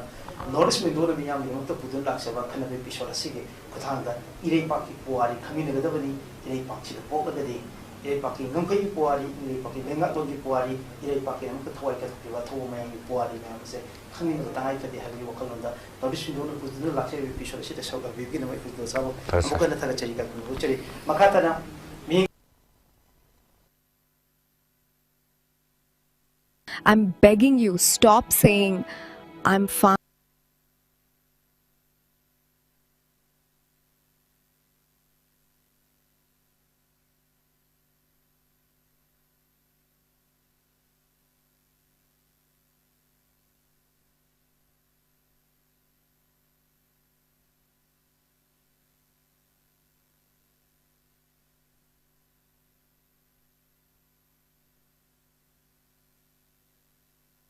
North East Window ꯃꯤꯌꯥꯝꯒꯤꯗꯃꯛꯇ ꯄꯨꯗꯨꯅ ꯂꯥꯛꯆꯕ ꯈꯟꯅꯕ episode ꯑꯁꯤꯒꯤ ꯈꯨꯠꯊꯥꯡꯗ ꯏꯔꯩꯄꯥꯛꯀꯤ ꯄꯨꯋꯥꯔꯤ ꯈꯪꯃꯤꯟꯅꯒꯗꯕꯅꯤ꯫ ꯏꯔꯩꯄꯥꯛꯁꯤꯗ ꯄꯣꯛꯂꯒꯗꯤ ꯏꯔꯩꯄꯥꯛꯀꯤ ꯉꯝꯈꯩꯒꯤ ꯄꯨꯋꯥꯔꯤ, ꯏꯔꯩꯄꯥꯛꯀꯤ ꯂꯩꯉꯥꯛꯂꯣꯟꯒꯤ ꯄꯨꯋꯥꯔꯤ, ꯏꯔꯩꯄꯥꯛꯀꯤꯗꯃꯛꯇ ꯊꯋꯥꯏ ꯀꯠꯊꯣꯛꯈꯤꯕ ꯑꯊꯧꯕ ꯃꯌꯥꯝꯒꯤ ꯄꯨꯋꯥꯔꯤ ꯃꯌꯥꯝ ꯑꯁꯦ ꯈꯪꯃꯤꯟꯅꯕ ꯇꯉꯥꯏ ꯐꯗꯦ ꯍꯥꯏꯕꯒꯤ ꯋꯥꯈꯜꯂꯣꯟꯗ ꯅꯣꯔꯠ ꯏꯁ ꯋꯤꯟꯗꯣꯅ ꯄꯨꯗꯨꯅ ꯂꯥꯛꯆꯔꯤꯕ episode ꯑꯁꯤꯗ ꯁꯔꯨꯛ ꯌꯥꯕꯤꯕꯒꯤꯗꯃꯛ ꯑꯩꯈꯣꯏ ꯇꯣꯁꯥꯕꯨ ꯐꯔꯦ, ꯁꯥꯔ꯫ ꯑꯃꯨꯛ ꯍꯟꯅ ꯊꯥꯒꯠꯆꯔꯤ, ꯀꯥꯏꯀꯨ ꯐꯣꯡꯗꯣꯛꯆꯔꯤ꯫ ꯃꯈꯥ ꯇꯥꯅ ꯃꯤ I'm begging you, stop saying, "I'm fine."